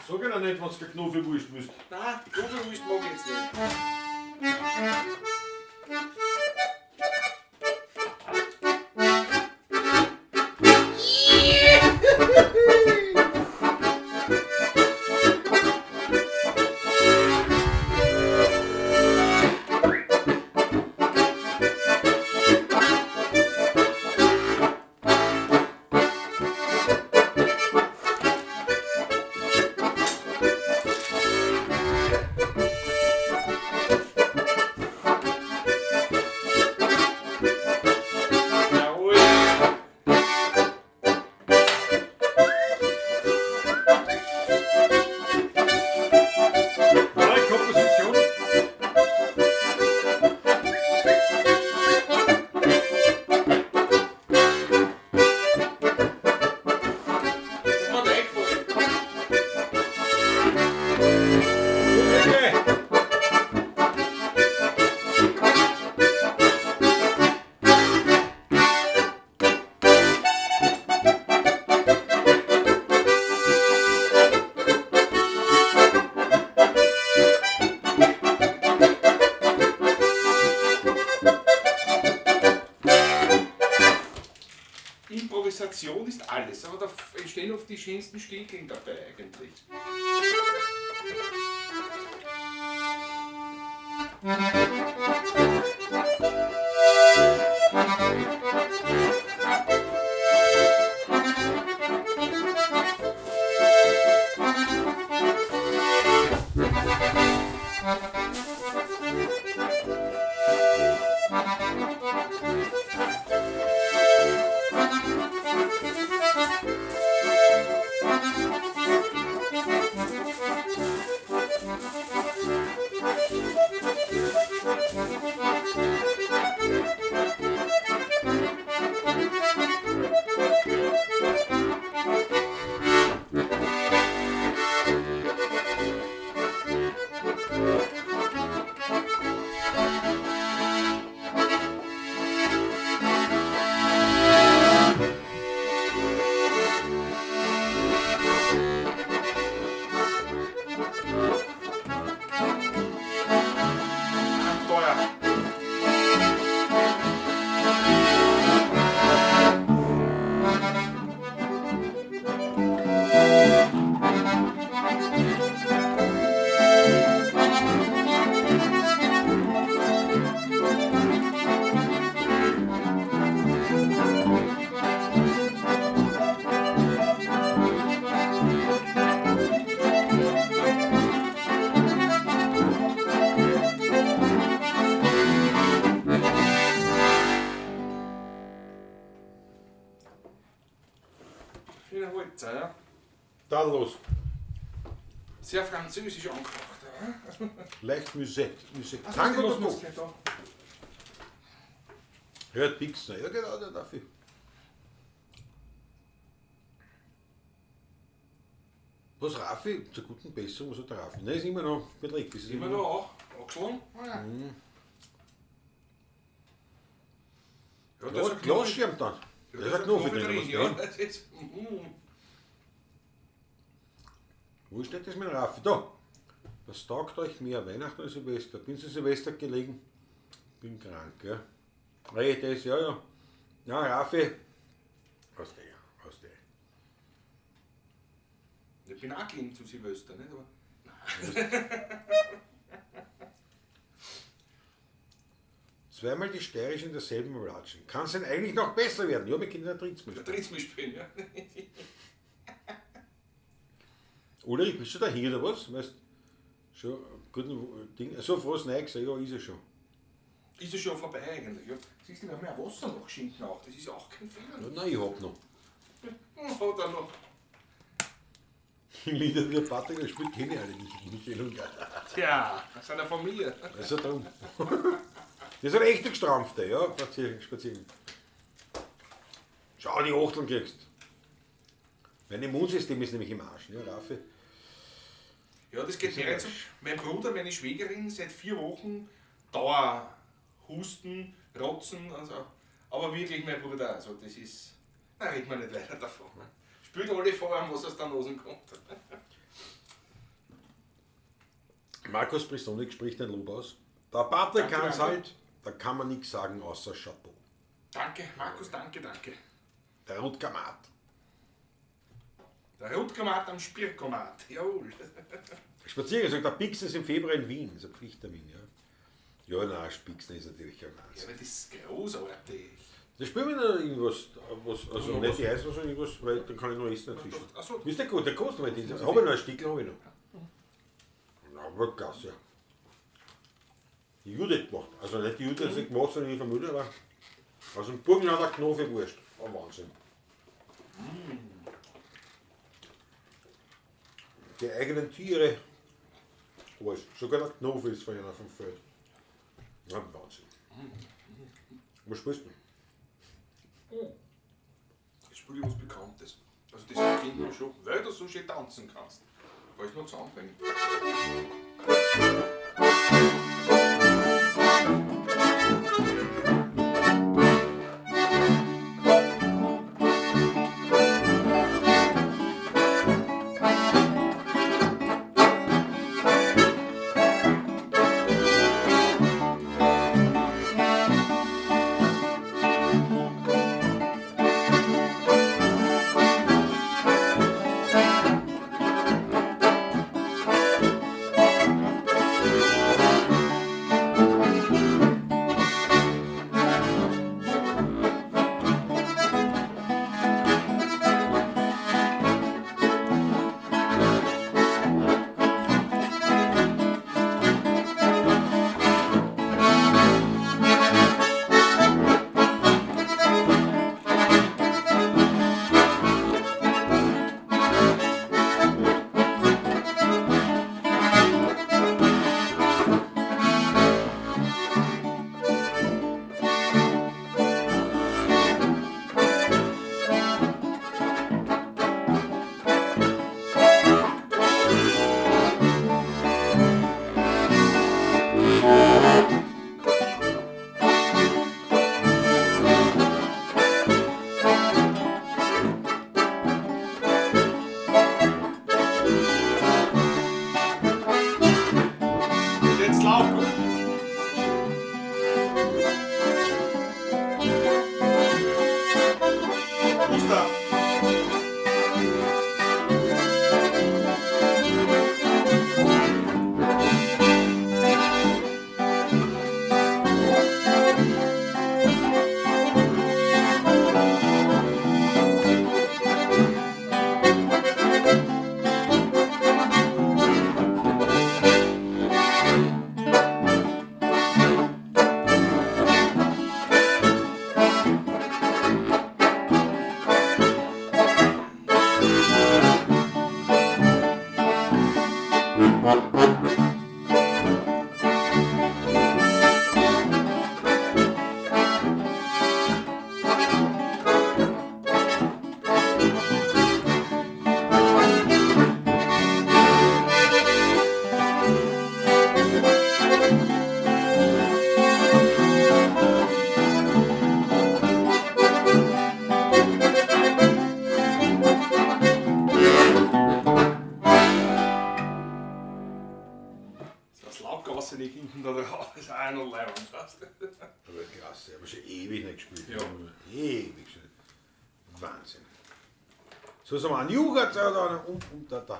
Sag ich doch nicht, wenn du keine Knoblauchwurst willst. Nein, Knoblauchwurst mag ich jetzt nicht. Jawohl. Neue Komposition. Das ist mir eingefallen. Okay. Improvisation ist alles, aber da entstehen oft die schönsten Stinkeln dabei eigentlich. Abenteuer. Schöner Holzer, ja. Da los. Sehr französisch angehaucht. Leicht Musette. Musette. Ach, Tango die lassen Tango. wir gleich da. Hört Pixner. Ja, genau, der darf ich. Was Raffi? Zur guten Besserung, was hat der Raffi? Nein, ist immer noch beträgt. Ist Immer noch auch. Angeschlagen? Ah, ja. Ja, da ist ein Glasschirm dann. Ja, Da ist ein Knofi drin. drin, was ja. drin? Das ist. Wo steht das mit dem Raffi? Da. Was taugt euch mehr, Weihnachten oder Silvester? Bin zu Silvester gelegen, bin krank, ja. Hey, das, ja, ja. Ja, Raffi. Was der, was der. Ich bin auch gelegen zu Silvester, nicht? Aber Zweimal die Steirisch in derselben Latschen. Kann es denn eigentlich noch besser werden? Ja, wir können ja drittes Mal der spielen. drittes Mal spielen, ja. Ulrich, bist du da hier oder was? Weißt, schon guten Ding. So frohes Neues, ja, ist er schon. Ist ja schon vorbei eigentlich, ja. Siehst du, wir haben ja Wasser noch geschenkt auch. Das ist ja auch kein Fehler. Ja, nein, ich hab noch. Hat er noch. Die Lieder, die der Patrick gespielt, kenne ich alle nicht. Michael und Tja, das ist eine Familie. Also darum. Das ist ein echter Gestrampfter, ja, spazieren, spazieren. Schau, die Achteln kriegst. Mein Immunsystem ist nämlich im Arsch, ja, Raffi. Ja, das geht mir jetzt so. Mein Bruder, meine Schwägerin, seit 4 Wochen Dauerhusten, Rotzen, also. Aber wirklich, mein Bruder, also das ist. Na, reden wir nicht weiter davon. Spült alle vor, was aus der Nase kommt. Markus Pristonik spricht ein Lob aus. Der Patrick Danke, kann's danke. halt, da kann man nichts sagen außer Chapeau. Danke, Markus, danke, danke. Der Rutger Maat. Der Rutgermat am Spirkomat, jawohl. Spaziergang sagt, der Pixen ist im Februar in Wien, das ist ein Pflichttermin, ja. Ja, nein, Spixen ist natürlich ein Ja, Wahnsinn. aber das ist großartig. Da spielen wir noch irgendwas, was, also Ja, nicht was? die heißen, sondern irgendwas, weil dann kann ich noch essen dazwischen. Ach so. Ist der gut, der kostet aber das. Habe ich noch ein Stickel, habe ich noch. Na, aber klasse. Die Judith gemacht. Also nicht die Judith hat sie gemacht, sondern die Familie, aber aus dem Burgenlander Knofe-Wurst. Oh, Wahnsinn. Die eigenen Tiere. Alles. Sogar der Knofe ist von einer vom Feld. Ja, Wahnsinn. Was spielst du? Ich spiele was Bekanntes. Also das kennt man schon, weil du so schön tanzen kannst. Weil ich noch zusammenbringen. Jetzt laut, gut. Gustav. Das Laubgasse liegt hinten da drauf, ist auch noch leibend, weißt du? Aber klasse, habe schon ewig nicht gespielt. Ja. Ewig schon. Wahnsinn. So sind wir an Jugat da und da, da.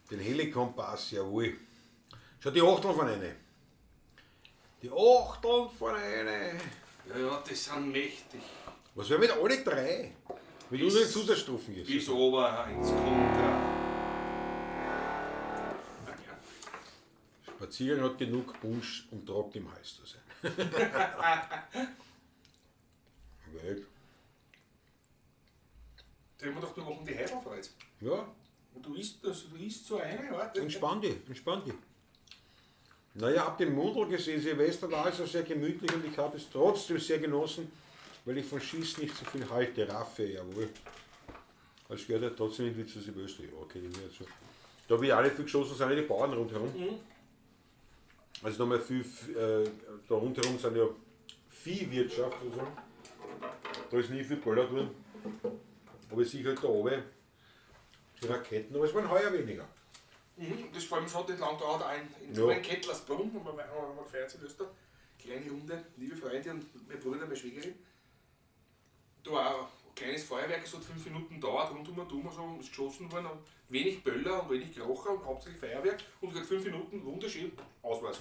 Den Helikompass, jawohl. Schau, die Achteln von eine. Die Achteln von eine. Ja, ja, das sind mächtig. Was wäre mit alle drei? Mit unseren Zusatzstufen jetzt. Bis ober ins Kontra. Ja. Spaziergang hat genug Punsch, um trocken im Hals zu sein. Welt. Da haben wir doch nur machen die Heidel frei. Ja, Und du isst, das, du isst so eine, warte. entspann dich, entspann dich. Naja, hab den Mundl gesehen, Silvester war also sehr gemütlich und ich habe es trotzdem sehr genossen, weil ich von Schießen nicht so viel halte. Raffe, jawohl. Das gehört ja trotzdem irgendwie zu Silvester. Ja, okay, ich mir so. Da wie alle viel geschossen sind, ja die Bauern rundherum. Also nochmal viel, da rundherum sind ja Viehwirtschaft sozusagen. Da ist nie viel geböllert worden. Aber ich sehe halt da oben die Raketen, aber es waren heuer weniger. Mhm, das vor allem, es hat nicht lang gedauert, ein, in Ja. ja. Kettlersbrunn, haben wir, haben wir gefeiert Silvester. Kleine Runde, liebe Freunde und mein Bruder, meine Schwägerin. Da war ein kleines Feuerwerk, es hat 5 Minuten gedauert, rundum und um, so, ist geschossen worden, und wenig Böller und wenig Krocher und hauptsächlich Feuerwerk. Und gerade 5 Minuten, wunderschön, aus war's.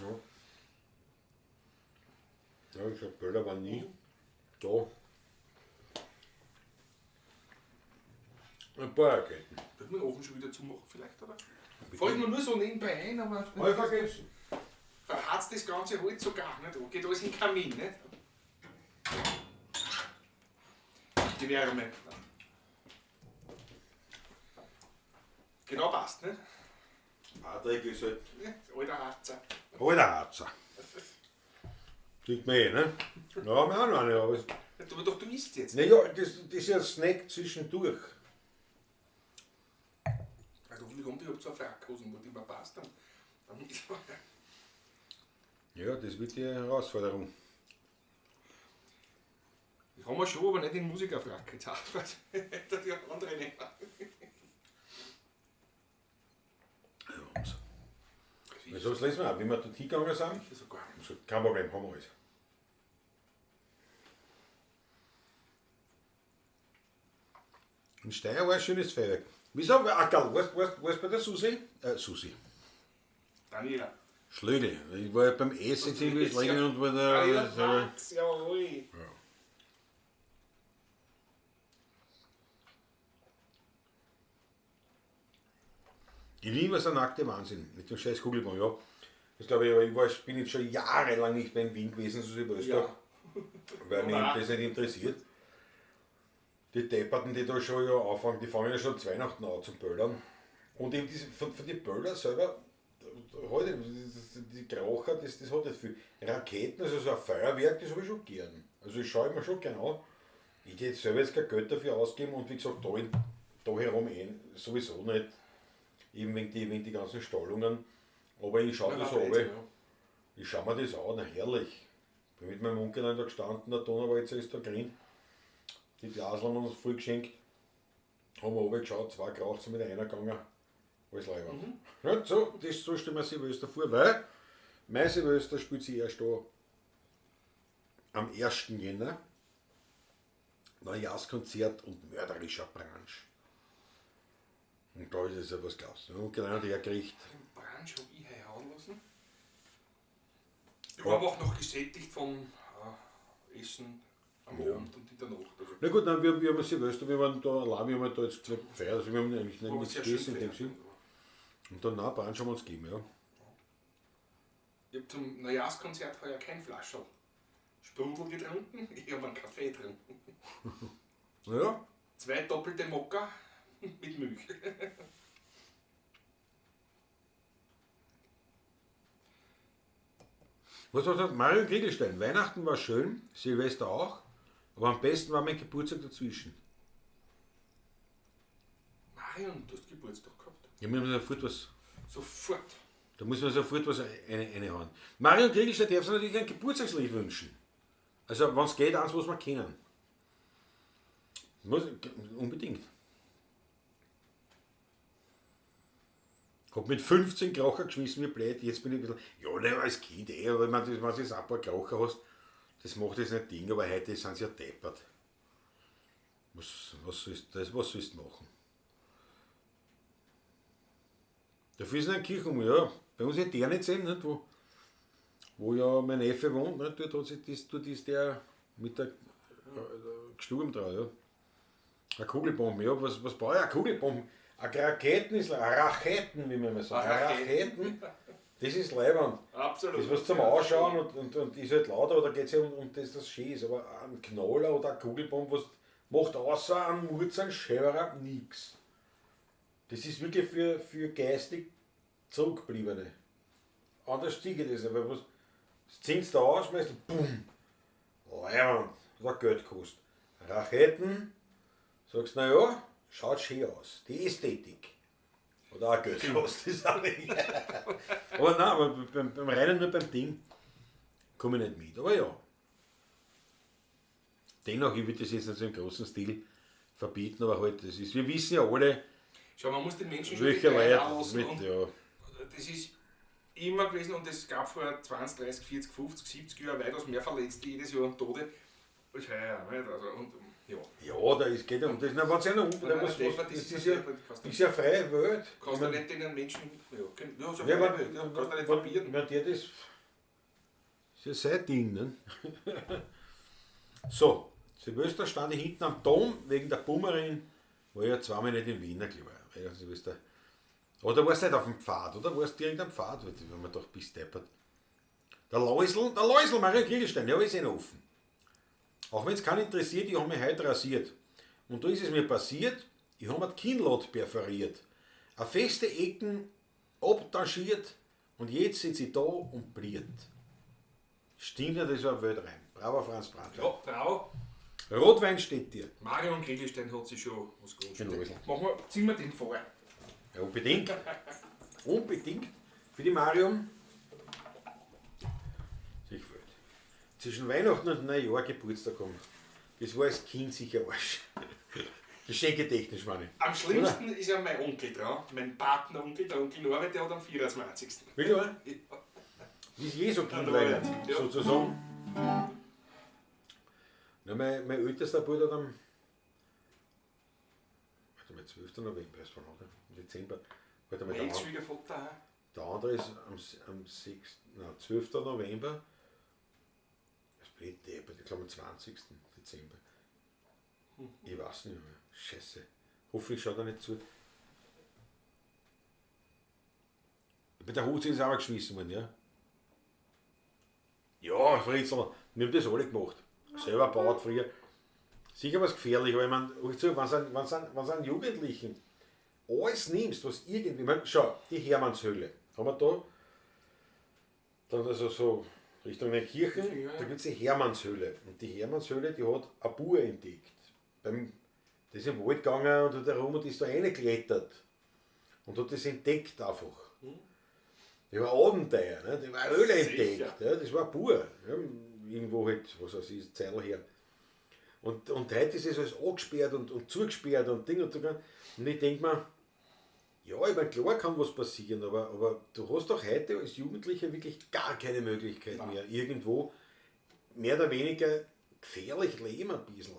Ja. Ja, ich glaube, Böller waren nie da. Ein paar Raketen. Wird man den Ofen schon wieder zumachen vielleicht, oder? Fällt mir nur so nebenbei ein, aber Hab ich vergessen. verharzt das ganze Holz sogar nicht. Geht alles in den Kamin, nicht? Die Wärme. Genau passt, nicht? Patrick ist halt Ja, alter Harzer. alter Harzer. Sieht man eh, ne? Ja, haben wir auch noch eine, aber es- Aber doch, du isst jetzt. Naja, das ist ja ein Snack zwischendurch. Also hoffentlich kommt, ich hab so eine Frackhosen, wo die mir passt. Dann ist Ja, das wird die Herausforderung. Das haben wir schon, aber nicht in Musikerfrack. Jetzt auch, weil die andere nicht. Ja, so was lesen wir auch. Wie wir dort hingegangen sind, Sogar. so, kein Problem, haben wir alles. In Steyr war ein schönes Feuerwerk. Wieso? Ackerl, warst bei der Susi? Susi. Daniela. Schlögl. Ich war ja beim Essen jetzt irgendwie Schlögl und war da. Daniela Max, jawohl. Ich liebe so nackte Wahnsinn mit dem scheiß Kugelbahn, ja. Das glaube ich, aber ich war, bin jetzt schon jahrelang nicht mehr in Wien gewesen, so Silvester, Ja. weil mich Na. das nicht interessiert. Die Depperten, die da schon ja anfangen, die fangen ja schon zu Weihnachten an zum Böllern. Und eben diese, von den Böller selber, heute, die Krocher, das hat nicht viel. Raketen, also so ein Feuerwerk, das habe ich schon gern. Also ich schaue mir schon gern an. Ich hätte selber jetzt kein Geld dafür ausgeben und wie gesagt, da herum eh sowieso nicht. Eben wegen die ganzen Stallungen. Aber ich schaue das Ja, an. ja. Ich schaue mir das an, na herrlich. Bin mit meinem Onkel da gestanden, der Donauwalzer ist da drin. Die Glasl haben uns voll geschenkt. Haben wir runtergeschaut, zwei Krauch sind mit einer gegangen. Alles leibend. Ja, so, das, so stellen wir Silvester vor, weil mein Silvester spielt sich erst da am 1. Jänner. Neujahrskonzert und mörderischer Brunch. Und da ist es ja was glaubst du. Und genau der kriegt. Den Brunch hab ich heuer hauen lassen. Ich war aber auch noch gesättigt vom Essen am Abend und in der Nacht. Also, Na gut, nein, wir haben Silvester, wir waren da allein, wir haben da jetzt nicht gefeiert, also wir haben eigentlich war aber nicht sehr schön gegessen in dem gefeiert. Sinn. Und dann, na, Brunch haben wir uns gegeben, ja. Ich hab zum Neujahrskonzert heuer kein Flascherl Sprudel getrunken, ich hab einen Kaffee getrunken. Ja, Zwei doppelte Mokka mit Milch. Was war das? Mario Kriegelstein, Weihnachten war schön, Silvester auch, aber am besten war mein Geburtstag dazwischen. Marion, du hast Geburtstag gehabt. Ja, wir haben sofort was, Sofort. da muss man sofort was eine hauen. Marion Kriegelstein darf sich natürlich ein Geburtstagslied wünschen. Also, wenn es geht, eins, was wir kennen. Muss, unbedingt. Hab mit 15 Krocher geschmissen, wie blöd. Jetzt bin ich ein bisschen. Ja, ne, als Kind eh, aber wenn du jetzt ein paar Krocher hast, das macht jetzt nicht Ding, aber heute sind sie ja deppert. Was sollst du was sollst du machen? Dafür ist eine Kirche, ja. Bei uns in Ternitz eben, nicht, wo ja mein Neffe wohnt, nicht, dort, hat sich das, dort ist der mit der gestorben dran, ja. Eine Kugelbombe, ja, was brauche ich? Eine Kugelbombe. Eine Raketen ist, Raketen, wie man immer sagt. Eine Raketen. Raketen, das ist leiwand. Absolut. Das ist was zum Anschauen und ist halt laut, aber da geht es ja um das, das schön ist. Aber ein Knaller oder eine Kugelbombe, was macht außer einem Murz, einem Schäberer nichts. Das ist wirklich für geistig Zurückgebliebene. Anders sehe ich das nicht, weil was, das ziehst du aus, schmeißt du, bumm, Leiwand, hat auch Geld gekostet. Raketen, sagst na ja, schaut schön aus, die Ästhetik. Hat auch Geld gekostet, das auch nicht. Aber nein, aber beim Reinen nur beim Ding komme ich nicht mit. Aber ja. Dennoch, ich würde das jetzt nicht so im großen Stil verbieten, aber halt, das ist, wir wissen ja alle, Schau, man muss den Menschen schon die welche Freiheit Leute auch lassen mit, und ja. das ist immer gewesen und es gab vor 20, 30, 40, 50, 70 Jahren weitaus mehr Verletzte jedes Jahr und Tote. Das ist ja auch nicht. Also, und, ja. Ja, da ist, geht ja um das. Na, wenn's einer um, Nein, da nein, muss, das was, ist das ist ja- ja, kannst du- ist ja freie Welt. Kannst du Ich mein, nicht den Menschen, ja, ja, ist ja ja, freie wenn, Welt, ja, kannst du nicht wenn, verbieten. wenn der das, ist ja sein Ding, ne? So, Silvester stand ich hinten am Dom wegen der Pummerin, war ich ja zweimal nicht in Wien, glaube ich. Weil Silvester. Oder warst du nicht auf dem Pfad, oder warst du direkt am Pfad, wenn man doch bis deppert. Der Läusl, Maria Kriegelstein, der ist eh noch offen. Auch wenn es keinen interessiert, ich habe mich heute rasiert. Und da ist es mir passiert, ich habe mir die Kinnlade perforiert. Eine feste Ecken abtaschiert und jetzt sitze ich da und bliert. Stimmt ja, das war ein Weltreim. Bravo, Franz Brandl. Ja, bravo. Rotwein steht dir. Marion Kriegelstein hat sich schon was gewünscht. Den Läusl. Machen wir, ziehen wir den vor. Ja, unbedingt. Unbedingt. Für die Marion. Sich freut. Zwischen Weihnachten und Neujahr Geburtstag kommen. Das war als Kind sicher Arsch. Geschenketechnisch meine ich. Am schlimmsten ist ja mein Onkel dran, mein Partneronkel, der Onkel Norbert, der hat am 24. Wirklich, oder? Ja. Das ist eh so Kindlein, Norbert, ja. sozusagen. Na, mein ältester Bruder hat am warte mal, 12. November ist von, oder? Im Dezember. Warte mal, Mein der, an- Ex-Schwiegervater auch. der andere ist am 6., nein, 12. November. Das bin ich deppert, ich glaube am 20. Dezember. Ich weiß nicht mehr. Scheiße. Hoffentlich schaut er nicht zu. Bei der Hose ist auch geschmissen worden, ja? Ja, Fritzl, wir haben das alle gemacht. Selber gebaut früher. Sicher was gefährlich, aber ich meine, wenn an Jugendlichen alles nimmst, was irgendwie. Ich mein, schau, die Hermannshöhle. Haben wir da, dann also so Richtung Neukirchen, Ja. da gibt es die Hermannshöhle. Und die Hermannshöhle, die hat ein Bauer entdeckt. Der ist im Wald gegangen und hat herum und ist da reingeklettert. Und hat das entdeckt einfach. Der war Abenteuer, ne? Der war eine Höhle Sicher. entdeckt. Ja? Das war ein Bauer. Ja? Irgendwo halt, was weiß ich, Zeil her. Und heute ist es alles angesperrt und zugesperrt und Ding und so. Und ich denke mir, ja, ich meine, klar kann was passieren, aber du hast doch heute als Jugendlicher wirklich gar keine Möglichkeit mehr, irgendwo mehr oder weniger gefährlich leben ein bisschen.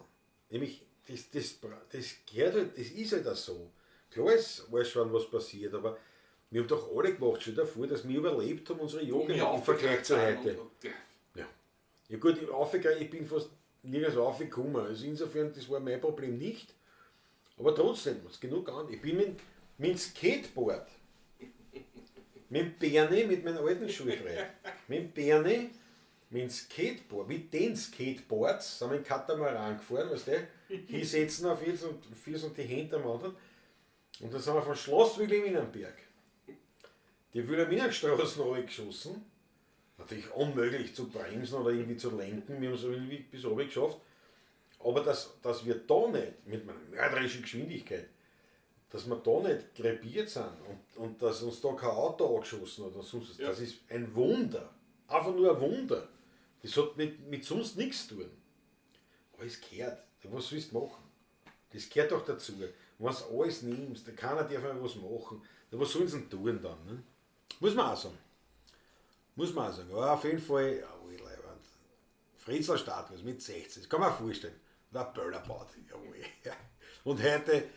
Nämlich, das gehört halt, das ist halt auch so. Klar ist alles schon was passiert, aber wir haben doch alle gemacht, stell dir vor, dass wir überlebt haben, unsere Jugend im Vergleich zu heute. Und, ja. Ja. Ja gut, ich, aufgegangen, ich bin fast nirgends aufgekommen. Also insofern, das war mein Problem nicht. Aber trotzdem, was genug an. Ich bin mit dem Skateboard, mit dem Bernie, mit meinem alten Schulfreund, mit dem Bernie, mit dem Skateboard, mit den Skateboards sind wir in Katamaran gefahren, weißt du, hinsetzen auf jetzt und Füße und die Hände am anderen. Und dann sind wir von Schloss Wilhelminenberg die Wilhelminenstraße runtergeschossen. Natürlich unmöglich zu bremsen oder irgendwie zu lenken. Wir haben es irgendwie bis oben geschafft. Aber dass wir da nicht mit meiner mörderischen Geschwindigkeit, dass wir da nicht krepiert sind und dass uns da kein Auto angeschossen hat und sonst was, Ja. das ist ein Wunder. Einfach nur ein Wunder. Das hat mit sonst nichts zu tun. Aber es gehört. Was willst du machen? Das gehört doch dazu. Wenn du alles nimmst, keiner darf mehr was machen. Ja, was sollen sie denn tun dann? Ne? Muss man auch sagen. Muss man auch sagen. Aber auf jeden Fall, jawohl, Leibwand. Fritzl Starthaus mit 16, das kann man sich vorstellen. Der Böllerbad, jawohl. Ja. Und heute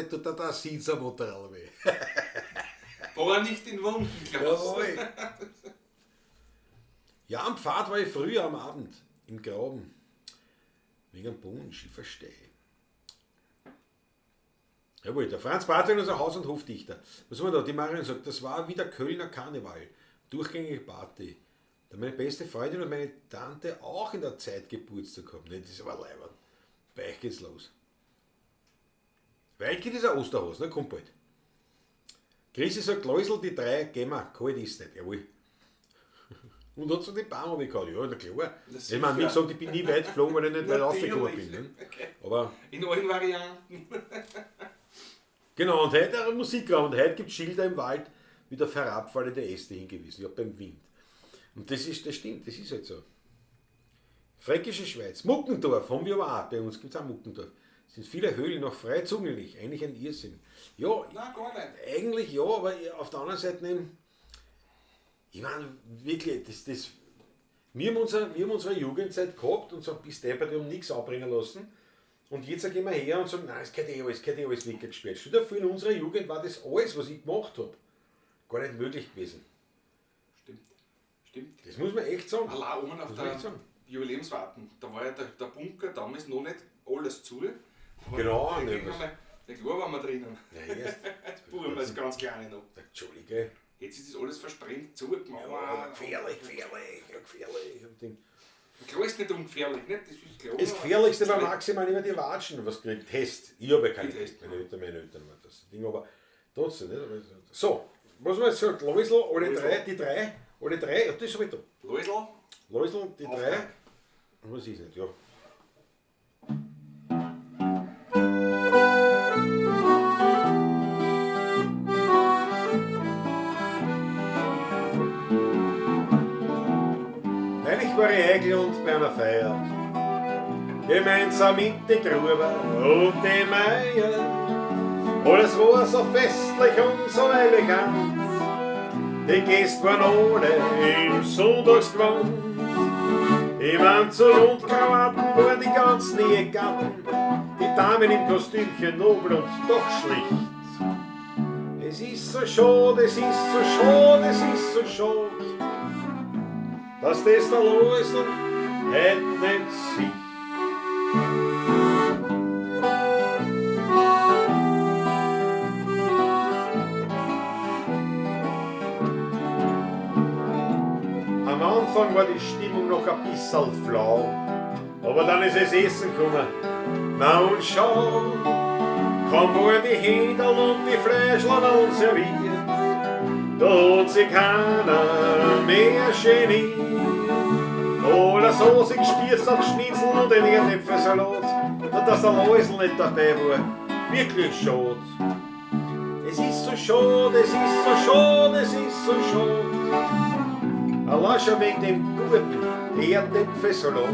tut er der Sitz am Motorrad weh. Boah, nicht in Wunden, Klaus. Jawohl. Ja, am Pfad war ich früher am Abend im Graben. Wegen dem Punsch, ich verstehe. Jawohl, der Franz Bartwin, unser Haus- und Hofdichter. Was haben wir da? Die Marion sagt, das war wieder Kölner Karneval. Durchgängige Party. Da meine beste Freundin und meine Tante auch in der Zeit Geburtstag haben. Ne, das ist aber leibend. Bei euch geht's los. Weit geht ist ein Osterhas, ne? Kommt bald. Chrissy sagt, Läusl, die drei, gehen wir. Kalt ist nicht. Jawohl. Und hat so die Baum runtergehauen. Ja, na klar. Das Ich meine, wie sicher. gesagt, ich bin nie weit geflogen, weil ich nicht weit raufgekommen bin. Ne? Aber In allen Varianten. genau, und heute ein Musikraum. Und heute gibt es Schilder im Wald, wieder auf herabfallende Äste hingewiesen. Ja, beim Wind. Und das ist, das stimmt, das ist halt so. Fränkische Schweiz. Muckendorf haben wir aber auch. Bei uns gibt es auch Muckendorf. Es sind viele Höhlen noch frei zugänglich. Eigentlich ein Irrsinn. Ja, Nein, gar nicht. eigentlich ja, aber auf der anderen Seite eben, ich meine, wirklich, das, wir haben unsere Jugendzeit gehabt und so bis deppert, wir haben nichts abbringen lassen. Und jetzt gehen wir her und sagen, nein, es gehört eh alles, weggesperrt. Stell dir vor, in unserer Jugend war das alles, was ich gemacht habe, gar nicht möglich gewesen. Stimmt. Stimmt. Das muss man echt sagen. Allein oben auf Muss man der echt sagen. Jubiläumswarten, da war ja der Bunker damals noch nicht alles zu. Aber Genau, da ne, ging was- einmal- Ja, klar waren wir drinnen. Ja, erst. Buben als ganz kleine noch. Entschuldige. Jetzt ist das alles versprengt, zugemacht. Ja, gefährlich, gefährlich, ja, gefährlich. Und Ding. Klar ist nicht ungefährlich, nicht? Das ist klar. Das Gefährlichste war maximal immer die Watschen, was kriegt. Test. Ich habe ja keine Die Test. Test. Meine Eltern waren das Ding, aber trotzdem. Nicht? So, was man jetzt sagt, Läusl, alle Läusl. drei, die drei, alle drei, ja, das habe ich da. Läusl, Läusl, die drei. Auftrag. Was ist nicht, ja. Neulich war ich eingeladen bei einer Feier. Gemeinsam mit den Gruber und den Meier. Alles war so festlich und so elegant. Die Gäste waren alle im Sonntagsgewand. Im Anzug und Krawatten waren die ganzen Ehegatten. Die Damen im Kostümchen nobel und doch schlicht. Es ist so schade, es ist so schade, es ist so schade, dass das der Läusl heut nicht sieht. Am Anfang war die Stimmung noch ein bisschen flau, aber dann ist es Essen gekommen. Na und schau, kaum waren die Händel und die Fleischlein an serviert, da hat sich keiner mehr geniert. Oder so sich gestürzt auf Schnitzel und den Erdäpfelsalat, na, dass der Läusl nicht dabei war, wirklich schade. Es ist so schade, es ist so schade, es ist so schade. Allein schon wegen dem guten Erdäpfelsalat.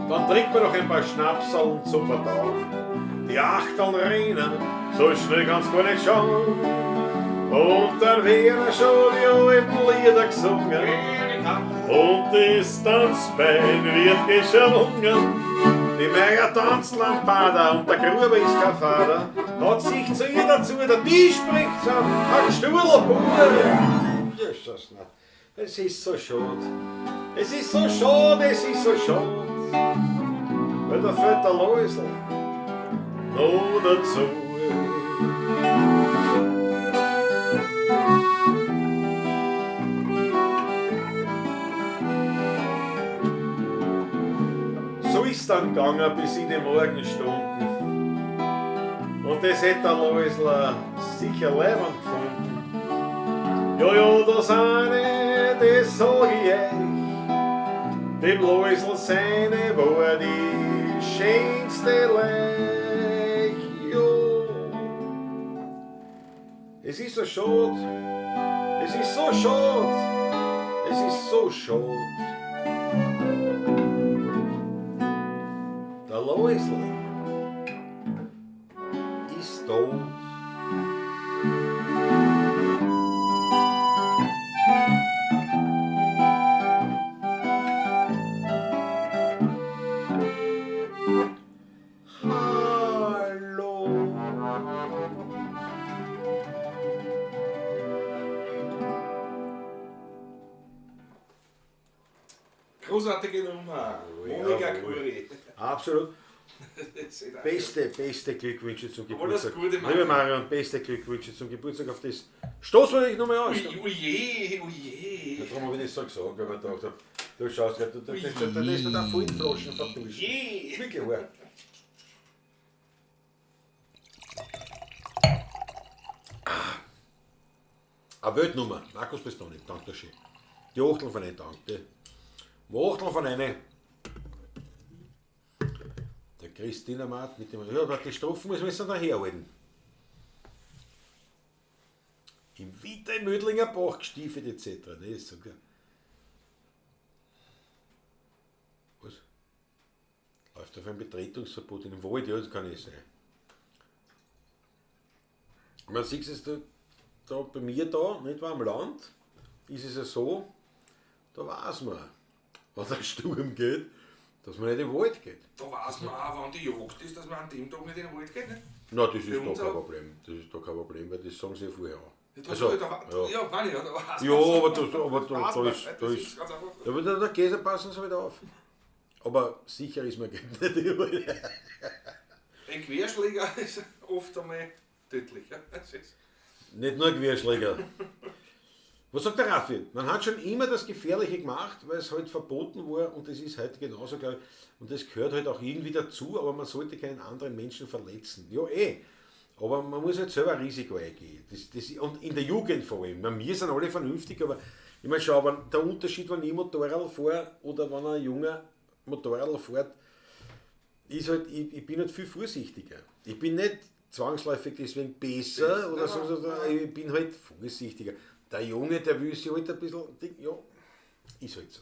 Dann trinkt man noch ein paar Schnapseln zum Verdauen. Die Achteln rennen, so schnell kannst gar nicht schauen. Und dann werden schon die alten Lieder gesungen. Und das Tanzbein wird geschwungen. Die Meier tanzt Lampada und der Gruber ist kein Vater. Hat sich zu ihr dazu, der Tisch spricht zusammen, ein Stuhl, Jesus, na. Es ist so schade. Es ist so schade, es ist so schade. Weil der Vetter Läusl noch dazu. So ist dann gegangen bis in die Morgenstunden. Und das hätte der Läusler sicher leibend gefunden. Ja, ja, das eine, das sag ich euch. Dem Läusl seine war die schönste Leich. Ja. Es ist so schade, es ist so schade, Es ist so schade. Der Loisl ist tot. Hallo. Großartige Nummer. Monika Jawohl. Kuri. Absolut. Das ist Beste Glückwünsche zum Alles Geburtstag. Gute, Marion. Liebe Marion, beste Glückwünsche zum Geburtstag. Auf das stoßen wir dich nochmal aus. Oje, oje. Ja, darum habe ich das so gesagt, weil ich gedacht habe, du schaust grad, du, das, das, das ist mir da voll Flaschen vertuscht. Je. Wirklich wahr. Eine Weltnummer, Markus Pestoni, danke schön. Die Achtel von einem danke. Die Achtel von einer. Der Christina Matt mit dem. Ja, aber die Strophen muss man jetzt noch herhalten. Im Winter im Mödlinger Bach gestiefelt etc. Ne, ist so klar. Was? Läuft auf ein Betretungsverbot in dem Wald, ja, das kann nicht sein. Man sieht es da bei mir da, nicht wahr, am Land, ist es ja so, da weiß man, wenn der Sturm geht, dass man nicht in den Wald geht. Da weiß man auch, wann die Jagd ist, dass man an dem Tag nicht in den Wald geht. Ne? Na, das ist Bei da uns kein auch. Problem. Das ist da kein Problem, weil das sagen sie ja vorher auch. Ja, da, Also, da, ja. ja, meine ich, ja, da weiß Ja, man's. aber da, aber da, Weiß da man, ist, ne? da Das ist, ganz einfach. da, da, da gehst du, passen sie wieder auf. Aber sicher ist man nicht überall. Ein Querschläger ist oft einmal tödlich. Ja? Das ist Nicht nur Querschläger. Was sagt der Raffi? Man hat schon immer das Gefährliche gemacht, weil es halt verboten war und das ist heute genauso, glaube ich. Und das gehört halt auch irgendwie dazu, aber man sollte keinen anderen Menschen verletzen. Ja, eh. Aber man muss halt selber ein Risiko eingehen. Und in der Jugend vor allem. Ich meine, wir sind alle vernünftig, aber ich meine, schau, wenn, der Unterschied, wenn ich Motorrad fahre oder wenn ein junger Motorrad fährt, ist halt, ich bin halt viel vorsichtiger. Ich bin nicht zwangsläufig deswegen besser oder so, sondern ich bin halt vorsichtiger. Der Junge, der will sich halt ein bisschen, ja, ist halt so.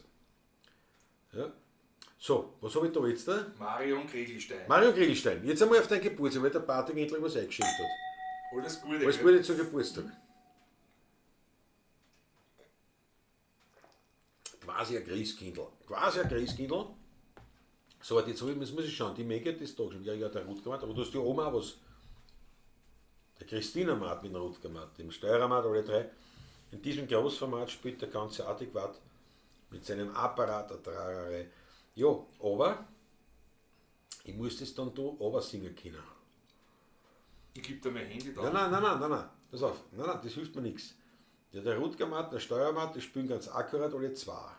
Ja. So, was habe ich da jetzt da? Marion Kriegelstein. Mario Grillstein, jetzt einmal auf dein Geburtstag, weil der Patrick endlich was eingeschenkt hat. Alles Gute. Alles gell? Gute zum Geburtstag. Quasi ein Christkindl. Quasi ein Christkindl. So, warte, jetzt muss ich schauen. Die Maggie hat das da geschrieben. Ja, ja, der Rutger Matt. Aber du hast die Oma auch was. Der Christina Matt mit dem Rutger Matt, dem Steurer Matt, alle drei. In diesem Großformat spielt der ganze adäquat mit seinem Apparat der Trarare. Ja, aber ich muss das dann da aber singen können. Ich gebe da mein Handy da. Nein, nein, nein, nein, nein, nein. Pass auf, nein, nein, das hilft mir nichts. Ja, der Rutger Matt, der Steuermatt, die spielen ganz akkurat alle zwei.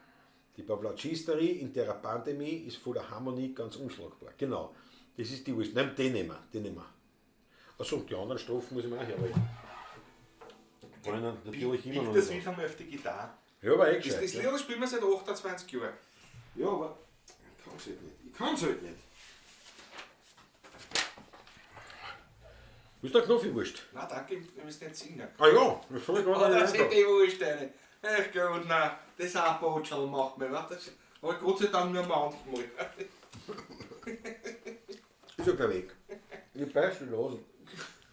Die Pavlatschisterie in der Pandemie ist voller Harmonie ganz unschlagbar. Genau. Das ist die Wurst. Nein, den nehmen wir, den nehmen wir. Achso, und die anderen Strophen muss ich mir auch herhalten. Kann ich natürlich immer noch Das nicht. Lied haben wir auf die Gitarre. Ja, aber eh Das, gescheit. das ja. Lied das spielen wir seit 28 Jahren. Ja, aber ich kann's halt nicht. Ich kann's halt nicht. Willst du eine Knoffi-Wurst? Nein, danke, wir müssen nicht singen. Ah ja, das hab ich Oh, gerade das nicht sind gedacht. die Wursteine. Ach Gott, nein, das Abbotscherl macht mir. Was? Das, aber Gott sei Dank nur manchmal. Ist ja kein Weg. Ich beiß die Nasen.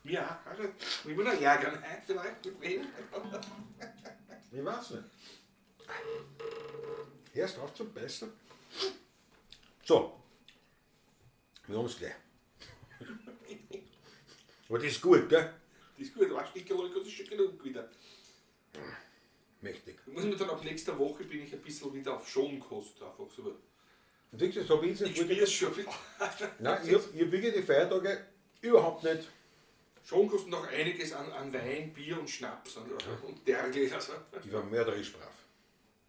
Ja, also, ich will noch ärgern. Heute vielleicht mit wem? Ich weiß nicht. Erst auf zum Beißen. So. Wir haben es gleich. Aber das ist gut, gell? Das ist gut, ein Stickerl, das ist schon genug wieder. Mächtig. Ich muss mir dann ab nächster Woche bin ich ein bisschen wieder auf Schonkost. Einfach so. Und siehst du, so bin ich Ich nicht. spüre es schon ein bisschen. Nein, ich hab wirklich die Feiertage überhaupt nicht. Schonkost und auch einiges an Wein, Bier und Schnaps und dergleichen. Also, Ich war mörderisch brav.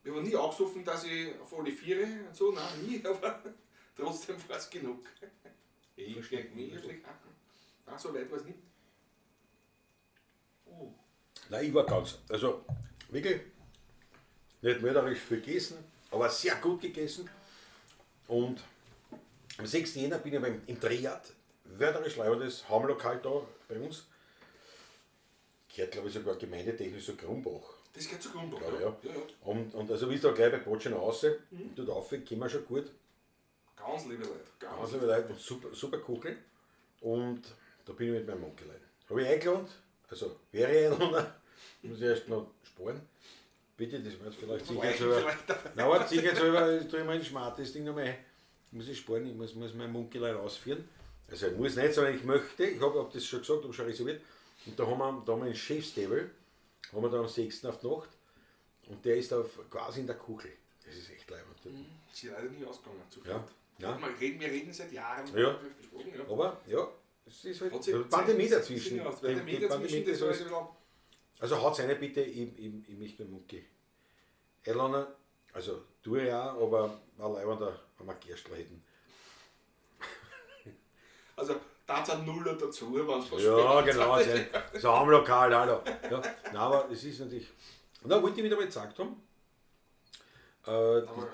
ich habe nie angesoffen, dass ich auf alle Viere und so, nein, nie, aber trotzdem war es genug. Ich schlägt mir, schlägt Nein, so weit war es nicht. Oh. Nein, ich war ganz. Also wirklich nicht mörderisch viel gegessen, aber sehr gut gegessen. Und am 6. Jänner bin ich im Triad, mörderisch leibendes Haumlokal da bei uns. Gehört, glaube ich, sogar gemeindetechnisch zu Krumbach. Das gehört zu Grumbach, Glaube ich, ja. ja. Ja, ja. Und also wie es da gleich bei Botschen raus, dort rauf, kommen wir schon gut. Ganz liebe Leute. Ganz Also Leute, und super, super Kuchel. Und da bin ich mit meinem Onkel ein. Habe ich eingeladen, also wäre ich eingeladen, muss ich erst noch sparen. Bitte, das war jetzt vielleicht sicherheitshalber. Vielleicht dabei. Nein, warte, sicherheitshalber tue ich mal ein schmartes Ding nochmal ein. Muss ich sparen, ich muss meinen Munkelein ausführen. Also ich muss nicht, sondern ich möchte. Ich habe hab das schon gesagt, habe schon reserviert. Und da haben wir einen Chefstable, haben wir da am 6. auf die Nacht. Und der ist auf, quasi in der Kuchel. Das ist echt leibend. Ist ja leider nicht ausgegangen. Zu Ja. Ja. Wir reden seit Jahren. Ja. Gesprochen, ja. Aber ja, es ist halt Hat sich- Pandemie dazwischen. Ja, Pandemie Die dazwischen, Pandemie, das war das ein alles. bisschen- Also haut's eine bitte, ich möchte mit Mucki einladen. Also tue ich auch, aber war leibender, wenn wir Gerstl hätten. Also, da hat's einen Nuller dazu, wenn es was Ja, später genau. So am Lokal, hallo. Ja, nein, aber es ist natürlich. Und da wollte ich wieder mal gezeigt haben,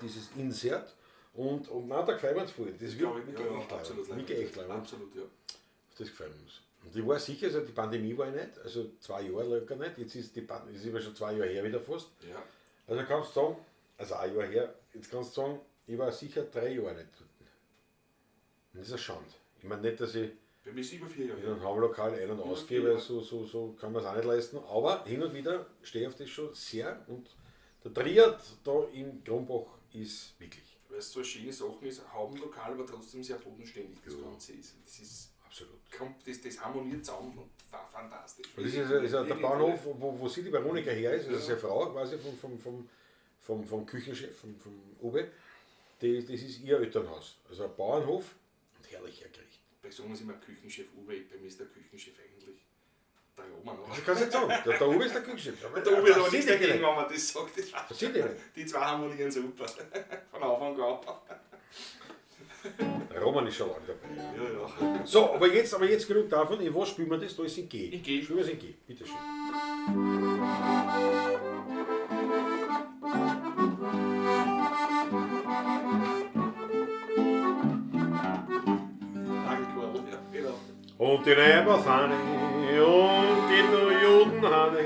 dieses Insert. Und nein, da gefällt mir voll. Das wird Glaub ich, wirklich ja, ja, echt leibend. absolut Wirklich echt leibend. Absolut, ja. Auf das gefällt mir uns. Und ich war sicher, also die Pandemie war ich nicht, also 2 Jahre locker nicht. Jetzt ist die Pandemie, ist aber schon 2 Jahre her wieder fast. Ja. Also kannst du sagen, also 1 Jahr her, jetzt kannst du sagen, ich war sicher 3 Jahre nicht dort. Und das ist eine Schande. Ich meine nicht, dass ich Bei mir ist über 4 Jahre in her. einem Heimlokal ein- und Über ausgebe, 4 Jahre. so kann man es auch nicht leisten. Aber hin und wieder stehe ich auf das schon sehr. Und der Triad da in Grumbach ist wirklich. Weil es so eine schöne Sache ist, Haubenlokal, aber trotzdem sehr bodenständig das Ja. Ganze ist. Das ist, Absolut. kommt, das harmoniert zusammen und war fantastisch. Das ist ja, ist ja der Wirklich Bahnhof, wo sie die Veronika her ist, also Ja. seine Frau quasi vom Küchenchef, vom Uwe. Das ist ihr Elternhaus. Also ein Bauernhof und herrlich hergerichtet. Bei sagen wir immer Küchenchef Uwe, bei mir ist der Küchenchef eigentlich der Roman, oder? Das kannst du nicht sagen. Der Uwe ist der Küchenchef. Aber Der Uwe hat aber das nichts sind die dagegen, nicht. wenn man das sagt. Das Das sind die nicht. Die zwei harmonieren super. Von Anfang an. Der Roman ist schon lange dabei. Ja, ja. So, aber jetzt genug davon. In was spielen wir das? Da ist in G. In G. Spielen wir es in G. Bitte schön. Danke, ja, genau. Und die Leiberfahne und die Judenhanne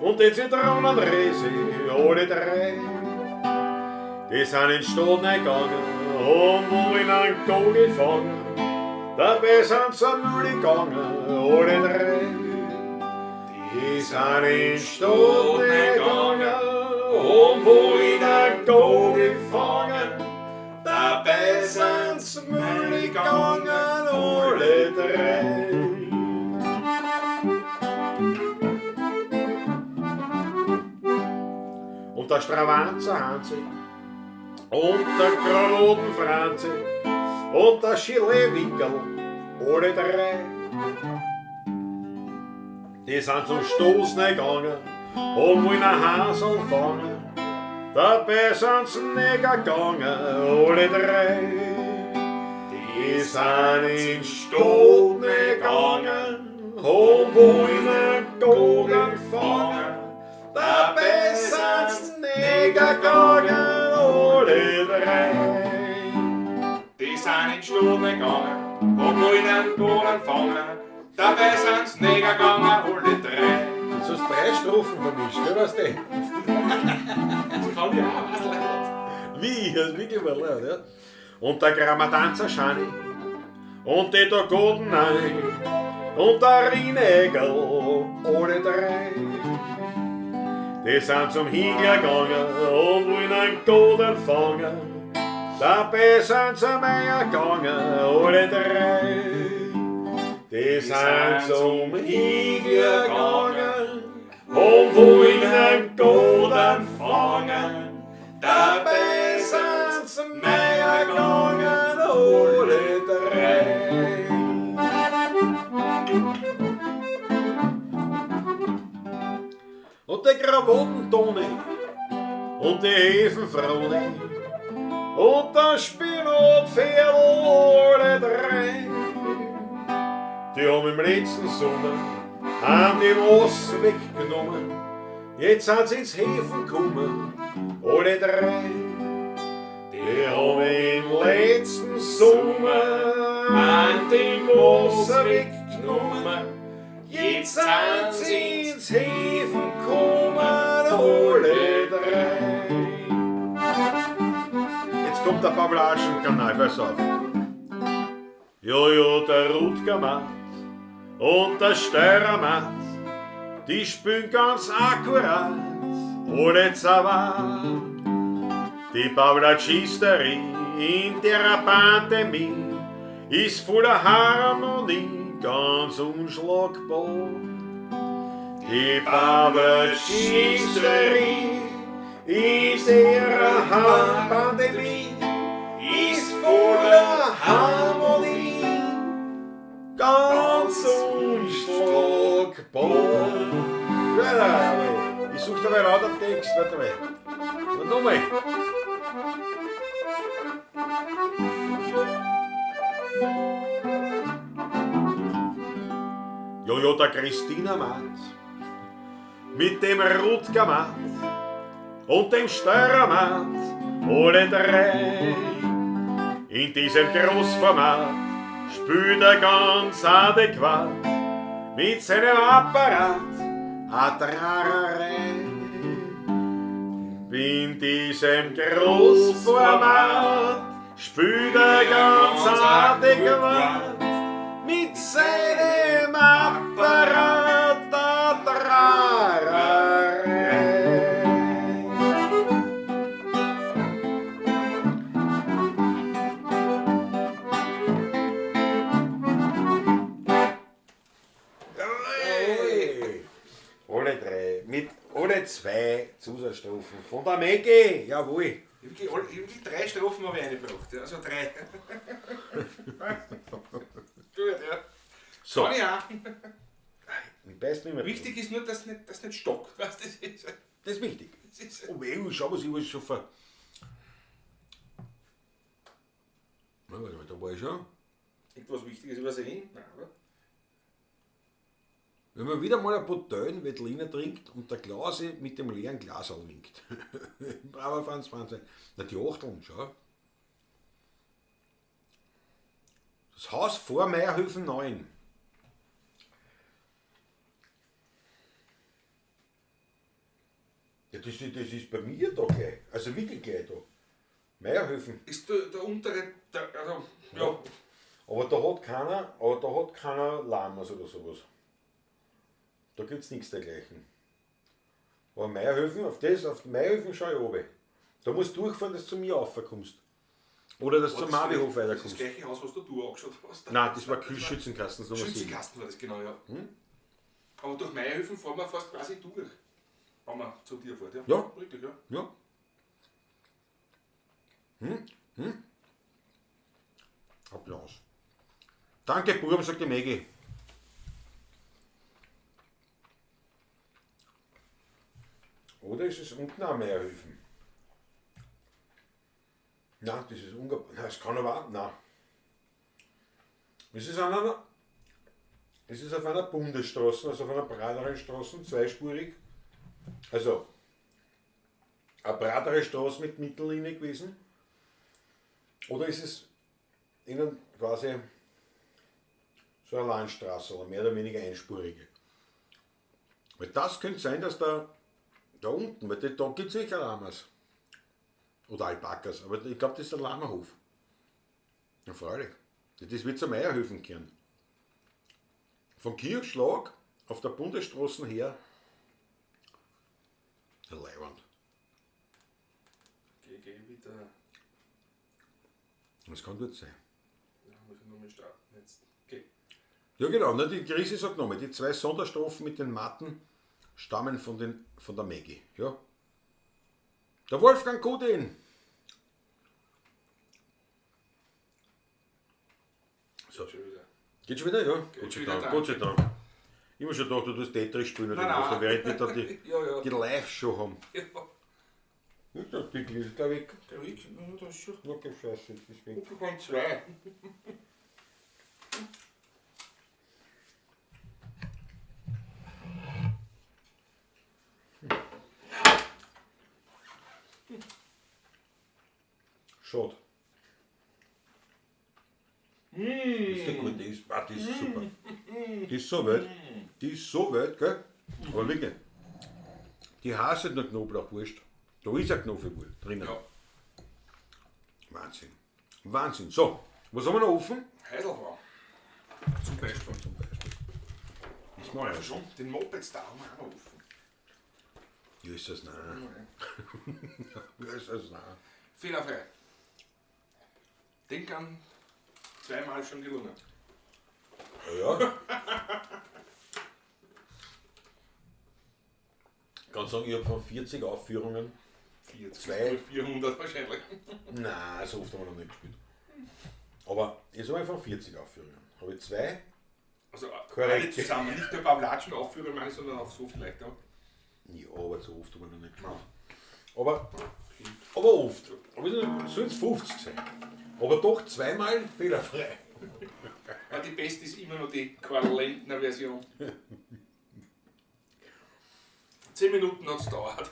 und die Zitronenrese, alle drei. Die sind in Stadt gegangen und wo in einen Gogel gefangen. Dabei sind sie zur Mühle gegangen, alle drei. Die sind in Stadt gegangen und wo in einen Gogel gefangen. Dabei sind sie zur Mühle gegangen, alle drei. Und der Stravanzer Hansi und der Granoten Franzi und der Schilewickel, alle drei. Die sind zum Stoßen gegangen und wollen ein Hasel fangen. Dabei sind sie nicht gegangen, alle drei. Die sind in Stoßen gegangen und wollen einen Golden fangen. Dabei sind sie nicht gegangen, alle drei. Die sind in Sturm gegangen und wollen einen Golden fangen. Dabei sind sie nicht gegangen, alle drei. Jetzt hast du 3 Strophen vermischt, gell, weißt du? Das kann ich auch, was leid. Wie? Das ist wirklich mal leid, ja. Und der Grammatanzer Schani und die der Guten Anni und der Rinegel, alle drei. Die sind zum Hingler gegangen und wollen einen Golden fangen. Dabei sind sie Meier gegangen, alle drei. Die sind zum Hingler gegangen und wollen einen Golden fangen. Dabei sind sie Meier gegangen, alle drei. Und der Krawattentoni und die Hefenfroni und der Spinatpferdl, alle drei. Die haben im letzten Sommer an dem Oss weggenommen. Jetzt sind sie ins Häfen gekommen, alle drei. Die haben im letzten Sommer an dem Oss weggenommen. Jetzt sind sie ins Häfen gekommen, kommt der Pavlatschenkanal, pass auf. Jojo, der Rutger Matt und der Steirer Matt, die spielen ganz akkurat, ohne Zawad. Die Pavlatschisterie in der Pandemie ist voller Harmonie, ganz unschlagbar. Die Pavlatschisterie in der Pandemie ist voller Harmonie, ganz unschlagbar. Ich suche dabei einen anderen Text, warte mal. Und nochmal. Jojo, der Christina Matt mit dem Rutger Matt und dem Steurer Matt, alle drei. In diesem Großformat spült er ganz adäquat mit seinem Apparat Atrararei. In diesem Großformat spült er ganz adäquat mit seinem Apparat Atrararei. Hey. Alle drei, mit alle zwei Zusatzstrophen von der Maggie, jawohl. Ich hab wirklich drei Strophen habe ich eingebracht. Ja. Also drei. Gut, ja. So, Kann ich auch. ich beiß nicht mehr. Wichtig ist nur, dass es nicht stockt. Weißt, du, das ist, Das ist wichtig. das ist, Oh, weh, schau, was ich alles schon ver... Na, warte mal, da war ich schon. Etwas Wichtiges übersehen? Nein, oder? Wenn man wieder mal ein Botön Veltliner trinkt und der Klause mit dem leeren Glas winkt. Bravo, Franz, Franz. Na, die Achteln, schau. Das Haus vor Meierhöfen 9. Ja, das ist bei mir da gleich. Also wirklich gleich da. Meierhöfen. Ist der untere, der, also, ja. Aber da hat keiner Lamas oder sowas. Da gibt es nichts dergleichen. Aber Meierhöfen, auf Meierhöfen schau ich runter. Da musst du durchfahren, dass du zu mir raufkommst. Oder dass du zum Marvihof Das ist das weiterkommst. gleiche Haus, was du angeschaut hast. Nein, das war Schützenkasten Nummer 7. Schützenkasten war das, genau, ja. Aber durch Meierhöfen fahren wir fast quasi durch. Wenn man zu dir fährt, ja? Ja. Richtig, ja. Ja. Applaus. Danke, Burm, sagt die Maggie. Oder ist es unten auch Meierhöfen? Nein, das ist unglaublich. Nein, das kann aber auch. Nein. Es ist, es ist auf einer Bundesstraße, also auf einer breiteren Straße, zweispurig. Also eine breitere Straße mit Mittellinie gewesen. Oder ist es innen quasi so eine Landstraße oder mehr oder weniger einspurige? Weil das könnte sein, dass da unten, weil da gibt es sicher Lamas. Oder Alpakas, aber ich glaube, das ist der Lamahof. Ja, freilich. Das wird zu Meierhöfen kehren. Von Kirchschlag auf der Bundesstraße her, der Leiwand. Geh wieder. Das kann gut sein. Ja, muss ich nochmal starten jetzt. Okay. Ja genau, na, die Grisi sagt nochmal, die zwei Sonderstrophen mit den Matten stammen von der Maggie. Ja. Der Wolfgang Kudin. So. Schon wieder. Geht schon wieder, ja? Gott sei wieder, Dank, danke. Gott sei Dank. Ich hab schon gedacht, du tust Tetris spielen oder Nein, irgendwas, nein. da während wir da die, Ja, ja. die Live-Show haben. Ja. Ist der Artikel ist da weg. Der Weg, ja, das ist schon. Okay, scheiße, jetzt ist weg. Ich bekomme zwei. Schade. Ist der gut, die ist, die ist super. Die ist so wild. Die ist so wild, gell? Aber wirklich. Die heißt nicht nur Knoblauchwurst. Da ist ein Knoblauchwurst drinnen. Ja. Wahnsinn. Wahnsinn. So, was haben wir noch offen? Heidelfrau. Zum Beispiel. Zum Beispiel. Das mache Also ich schon, den Moped-Star haben wir auch noch offen. Jesus, nein. Jesus, nein. Fehlerfrei. Denk an, zweimal schon gelungen. Ja. Ich kann sagen, ich habe von 40 Aufführungen. 40, Zwei. 400 wahrscheinlich. Nein, so oft haben wir noch nicht gespielt. Aber jetzt habe ich von 40 Aufführungen. Habe ich zwei? Also Korrekt. alle zusammen, nicht nur Pavlatschen Aufführungen meine ich, sondern auch so vielleicht auch. Ja, aber so oft haben wir noch nicht gespielt. Aber, aber oft. Aber es sollen es 50 sein. Aber doch zweimal fehlerfrei. Aber die beste ist immer noch die Karl-Lentner Version. 10 Minuten hat es gedauert.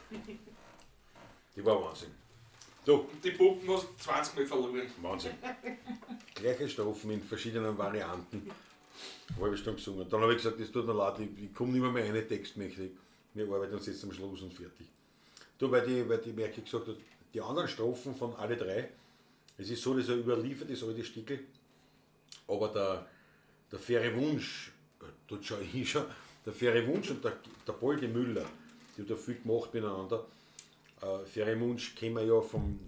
Die war Wahnsinn. So, Und die Puppen hast du 20 Mal verloren. Wahnsinn. Gleiche Strophen in verschiedenen Varianten. Eine halbe Stunde gesungen. Dann habe ich gesagt, es tut mir leid, ich komme nicht mehr rein textmäßig. Wir arbeiten uns jetzt am Schluss und fertig. Du, weil die Merkel gesagt hat, die anderen Strophen von alle drei, es ist so, dass er überliefert ist, alte Stickel, aber der faire Wunsch, dort schau ich schon, der faire Wunsch und der Poldi Müller, die haben da viel gemacht miteinander. Faire Wunsch kennen wir ja vom,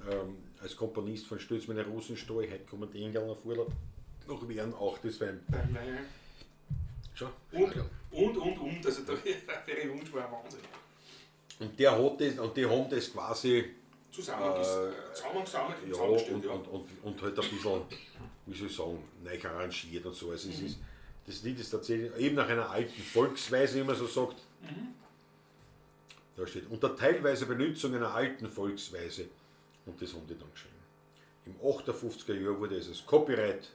als Komponist von Stürz meine Rosenstall, heute kommen die Engel auf Urlaub, nach Wien, auch das Wein. Schau. Und. Also der faire Wunsch war ein Wahnsinn. Und der hat das, und die haben das quasi Zusammengesammelt und ja, zusammengestellt, ja. und halt ein bisschen, wie soll ich sagen, neu arrangiert und so. Also es ist, das Lied ist tatsächlich eben nach einer alten Volksweise, wie man so sagt. Da steht, unter teilweise Benutzung einer alten Volksweise. Und das haben die dann geschrieben. Im 58er Jahr wurde es als Copyright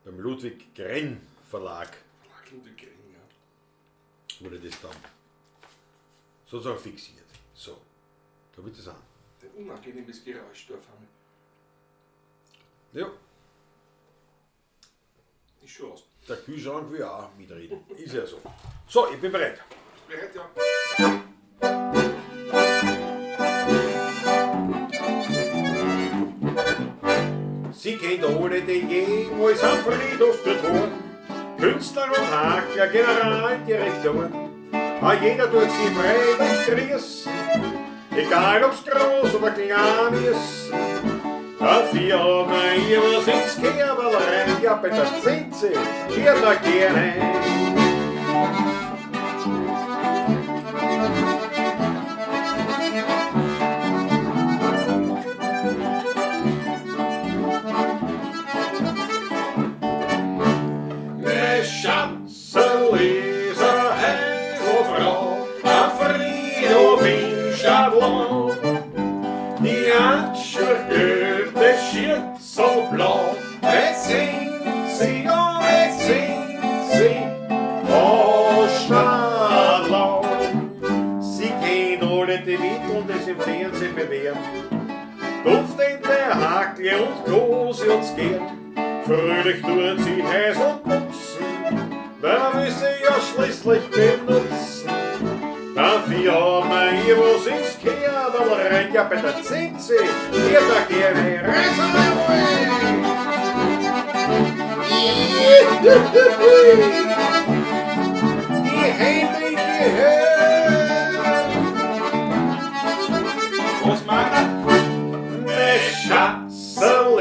beim Ludwig Grenn Verlag Verlag Ludwig Grenn, ja. wurde das dann sozusagen fixiert. So, da wird das an. Ein unangenehmes Geräusch da auf einmal. Ja, Ist schon aus. der Kühlschrank will auch mitreden. Ist ja so. So, ich bin bereit. Bist du bereit, ja? Sie kennt alle, die jemals am Friedhof dort waren. Künstler und Hakler, Generaldirektoren. A jeder tut sie freilich grüßen, egal ob's groß oder klein ist. Dafür haben wir ihr was ins Kerberl rein, ja bei der Zinze kehrt er gern ein. Mein Schatzel ist eine Heiselfrau, am Friedhof in Stadtlohn. Die Handschuhe gelb, das Schürzel blau, jetzt singt sie, ja, jetzt singt sie, aus Stadtlohn. Sie kennt alle die Mittel, die sie im Fernsehen bewähren. Duftende Hakle und Kose und Skirt. Fröhlich tut sie heiß und putzen, weil man will sie ja schließlich benutzen. Dafür haben wir ihr was ins Kerl rein, ja bei der Zinze, ihr da gerne reiß Die Hände in die Höhe. Was meint er? Mein Schatzel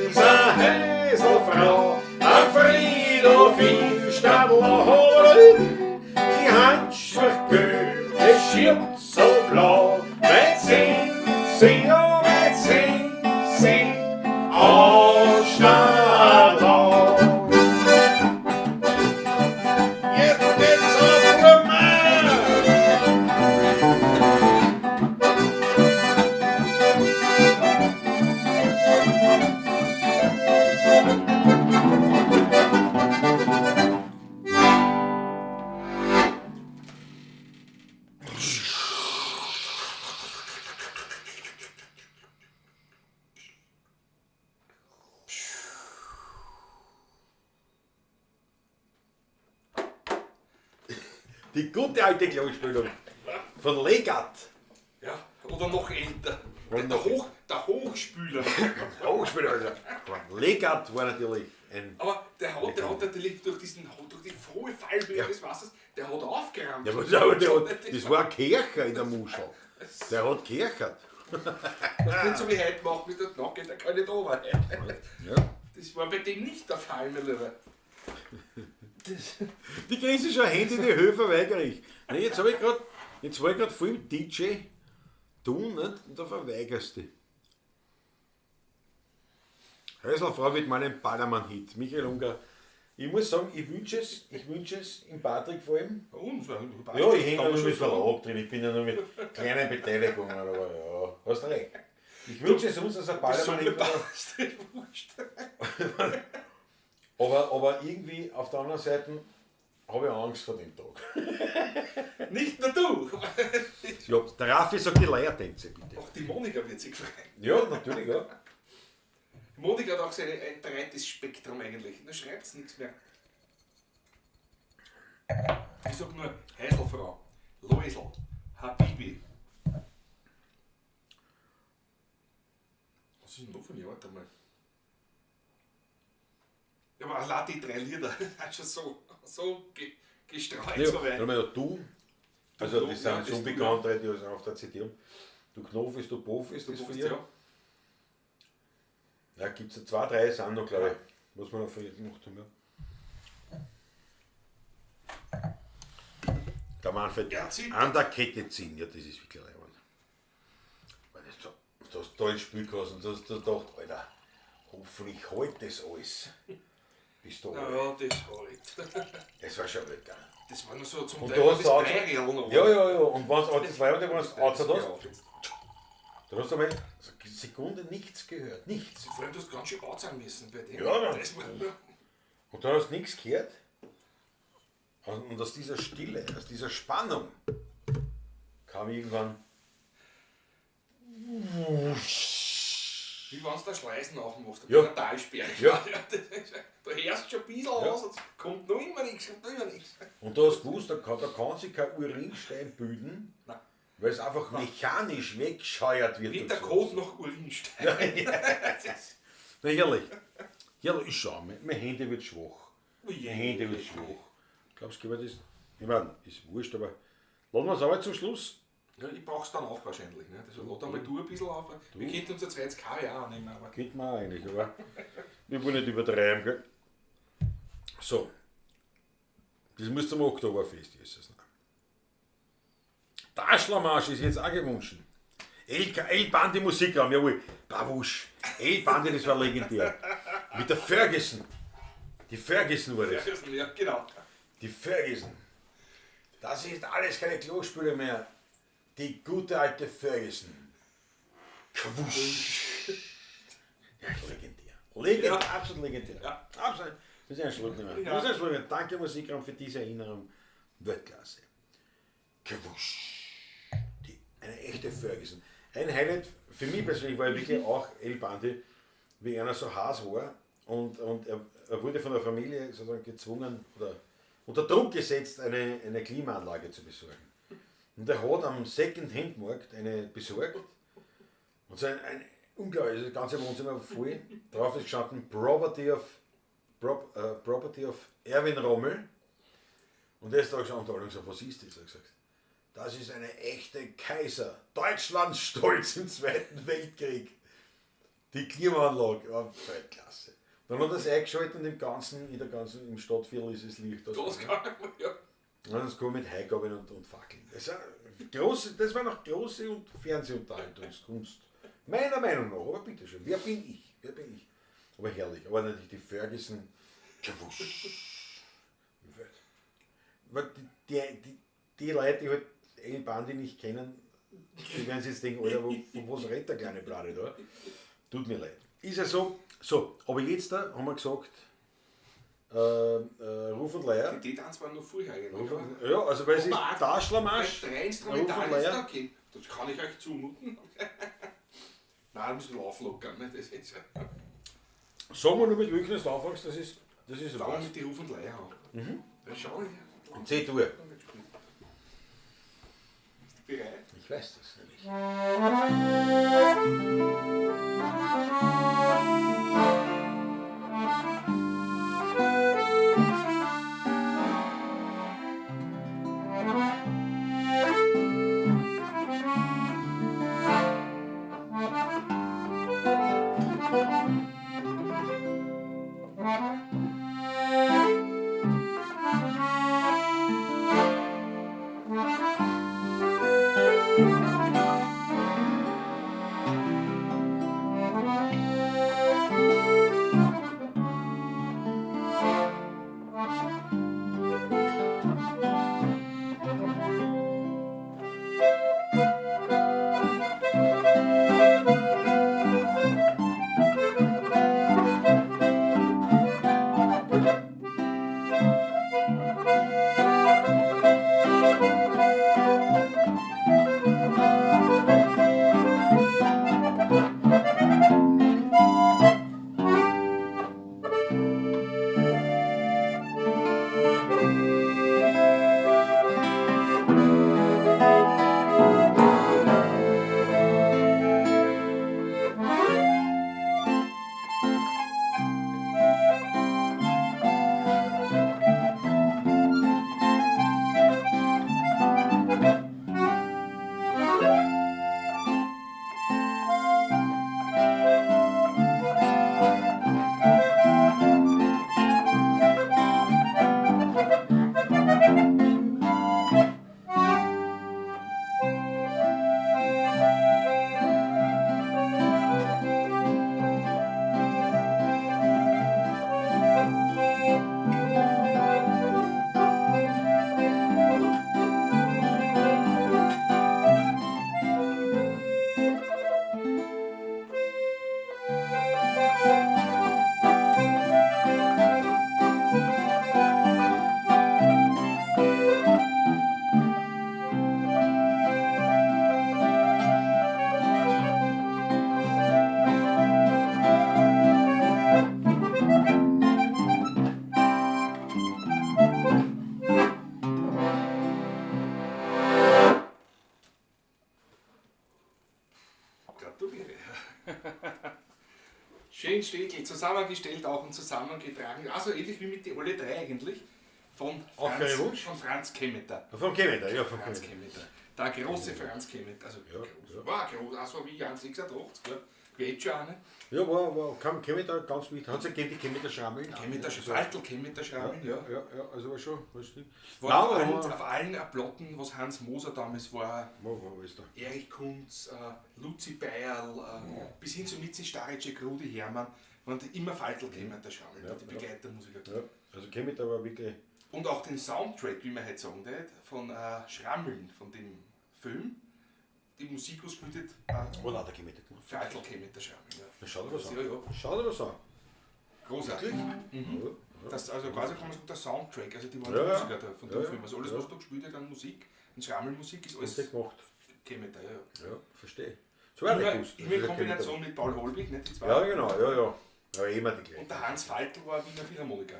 ist eine Häselfrau, am Friedhof in Stadtlohn. Die Handschuhe gelb, das Schürzel blau, weit sind sie, oh, weit sind sie, aus Stadtlohn. Jetzt geht's auf Nummer! Die gute alte Klospülung von Legat. Ja, oder noch älter. Der Hochspüler. Hochspüler, also. Legat war natürlich ein. Aber der hat natürlich durch die hohe Fallhöhe des Wassers, der hat aufgerammt. Ja, aber das war ein Kercher in der Muschel. Der hat kerchert. Das nicht so wie heute macht mit der Knocke, der kann nicht runter. Ja. Das war bei dem nicht der Fall, mein Lieber. Die griechischen Hände in die Höhe verweigere ich. Nein, jetzt war ich gerade voll im DJ tun, nicht? Und da verweigerst du. Häuselfrau mit meinem Ballermann-Hit. Michael Unger. Ich muss sagen, ich wünsche es im Patrick vor allem. Uns, ja, ich hänge ja nur mit Verlag drin, ich bin ja nur mit kleinen Beteiligungen, aber ja, hast recht. Ich wünsche es uns, dass ein Ballermann-Hit. Aber irgendwie auf der anderen Seite habe ich Angst vor dem Tag. Nicht nur du! Ja, der Raffi sagt die Leiertänze, bitte. Auch die Monika wird sich freuen. Ja, natürlich, ja. Monika hat auch ein breites Spektrum eigentlich. Da schreibt sie nichts mehr. Ich sag nur Heiselfrau, Loisl, Habibi. Was ist denn noch von ihr? Warte mal. Ja, aber allein die drei Lieder, das ist schon so gestreut. Ja, so weit. Ja, du, also das sind so unbekannt, die auf der CD haben. Du Knofis, du Bofis, das von ihr. Ja. Ja, gibt es ja 2, 3 sind noch, glaube ich, was wir noch von ihr gemacht haben. Ja. Der Manfred, ja, an der Kette ziehen, ja, das ist wirklich leibend. Weil das so, du hast da ins Spiel gehabt und du hast gedacht, Alter, hoffentlich hält das alles. Bist du ja, das halt. Das war schon geil. Das war nur so zum und Teil du hast das so, ja, ja, ja. Und was, aber das war ja, wenn du es hast, da hast du mal eine Sekunde nichts gehört. Nichts. Vor allem, du hast ganz schön laut sein müssen bei dem. Ja, das war, und dann hast du nichts gehört. Und aus dieser Stille, aus dieser Spannung kam irgendwann. Wie wenn du da Schleisen aufmachst, ja. bei einer Talsperre. Ja. Da hörst du schon ein bisschen aus und kommt noch immer nichts, kommt noch immer nichts. Und du hast gewusst, da kann sich kein Urinstein bilden, Nein. weil es einfach mechanisch weggescheuert wird. Wie der Kot nach Urinstein. Ja, ja. Na herrlich. Herrlich, ich schau, mein Handy wird schwach. Oh je. Mein Handy wird schwach. Glaubst du, das? Ich meine, ist wurscht, aber lassen wir es aber zum Schluss. Ja, ich brauch's dann auch wahrscheinlich. Ne? Also lad einmal du ein bisschen auf. Du. Wir könnten uns ein zweites KW auch nehmen. Aber könnten wir auch eigentlich, aber wir wollen nicht übertreiben, gell? So. Das muss zum Oktoberfest, Jesus. Taschlermarsch ist jetzt auch gewünscht. El Bandi Musikraum, jawohl. Babusch. El Bandi, das war legendär. Mit der Ferguson. Die Ferguson war das. Ferguson, ja, genau. Die Ferguson. Das ist alles keine Klospüle mehr. Die gute alte Ferguson. Quusch. Ja, legendär. Legendär, Ja. absolut legendär. Ja. Absolut. Wir sind ein Schluck nehmen. Ja. Wir sind ein Schluck nehmen. Danke Musikraum für diese Erinnerung. Weltklasse. Quusch. Eine echte Ferguson. Ein Highlight für mich persönlich war wirklich auch El Bandi, wie einer so heiß war und er wurde von der Familie sozusagen gezwungen oder unter Druck gesetzt, eine Klimaanlage zu besorgen. Und er hat am Second-Hand-Markt eine besorgt und so ein unglaublich, das ganze Wohnzimmer war voll. Drauf ist gestanden Property of Erwin Rommel. Und er ist da gestanden und alle haben gesagt, was ist das? Er hat gesagt, das ist eine echte Kaiser. Deutschlands Stolz im Zweiten Weltkrieg. Die Klimaanlage, oh, Weltklasse. Dann hat er es eingeschaltet und im Stadtviertel ist es Licht. Das kann ich, ja. Und dann kam mit Heigabeln und Fackeln. Das war noch große und Fernsehunterhaltungskunst. Meiner Meinung nach, aber bitteschön, wer bin ich? Wer bin ich? Aber herrlich. Aber natürlich die Ferguson. Weil die Leute, die halt El Bandi nicht kennen, die werden sich jetzt denken, Alter, was redet der kleine Blade da? Tut mir leid. Ist ja so. So, aber jetzt da haben wir gesagt, Ruf und Leier. Die Tanz waren noch vorher eigentlich. Ruf und, ja, also weil es ist Taschlermarsch. Drei Instrumentalisten, okay, das kann ich euch zumuten. Nein, da müssen wir auflockern. Ne? Das ist ja. Sagen wir nur, mit welchen du anfängst, das ist was. Mit die Ruf und Leier an. Mhm. Ja, schau ich. Um 10 Uhr. Bereit? Ich weiß das nämlich. Gratuliere. Schön Stegel, zusammengestellt auch und zusammengetragen. Also ähnlich wie mit die alle drei eigentlich. Von Auch Franz, für einen Wunsch? von Franz Kemmeter. Vom Kemmeter, ja, vom Franz Kemmeter. Kemmeter. Der große Franz Kemmeter. Also Ja, groß, ja. war groß, also wie 1,86, gell? Quetscher auch nicht. Ja, war Kemmeter ganz wichtig. Hat es ja gegeben, die Kemmeter-Schrammeln. Kemmeter, Also, Faltl Kemmeter Schrammeln, ja. Ja, ja, also war schon, war schon. War Nein, auf, aber allen, war, auf allen Platten, was Hans Moser damals war, war alles da. Erich Kunz, Luzi Bayerl, bis hin zu Mitzi Staricek, Rudi Hermann, waren die immer Faltl Kemmeter Schrammeln, Ja, die ja. Begleitermusiker. Ja, also Kemmeter war wirklich. Und auch den Soundtrack, wie man heute sagen würde, von Schrammeln, von dem Film, die Musik, was gespielt hat, War lauter Kemmeter gemacht. Faltl Kemmeter Schrammeln. Ja. Na, schau dir was an. Ja, ja. Schau dir was an. Großartig. Wirklich? Ja, Das, also quasi kann man sagen, der Soundtrack, also die waren Ja, die ja. Musiker da von dem Ja, ja. Film. Also alles, Ja. was da gespielt wird an Musik, an Schrammelmusik, ist Hat alles der gemacht. Kemmeter, ja. ja. Ja, verstehe. So war Immer, nicht gewusst. immer in Kombination mit Paul Holwig, nicht die zwei. Ja, genau, ja, ja. Aber immer die gleichen. Und der Hans Faltl war Wiener Philharmoniker.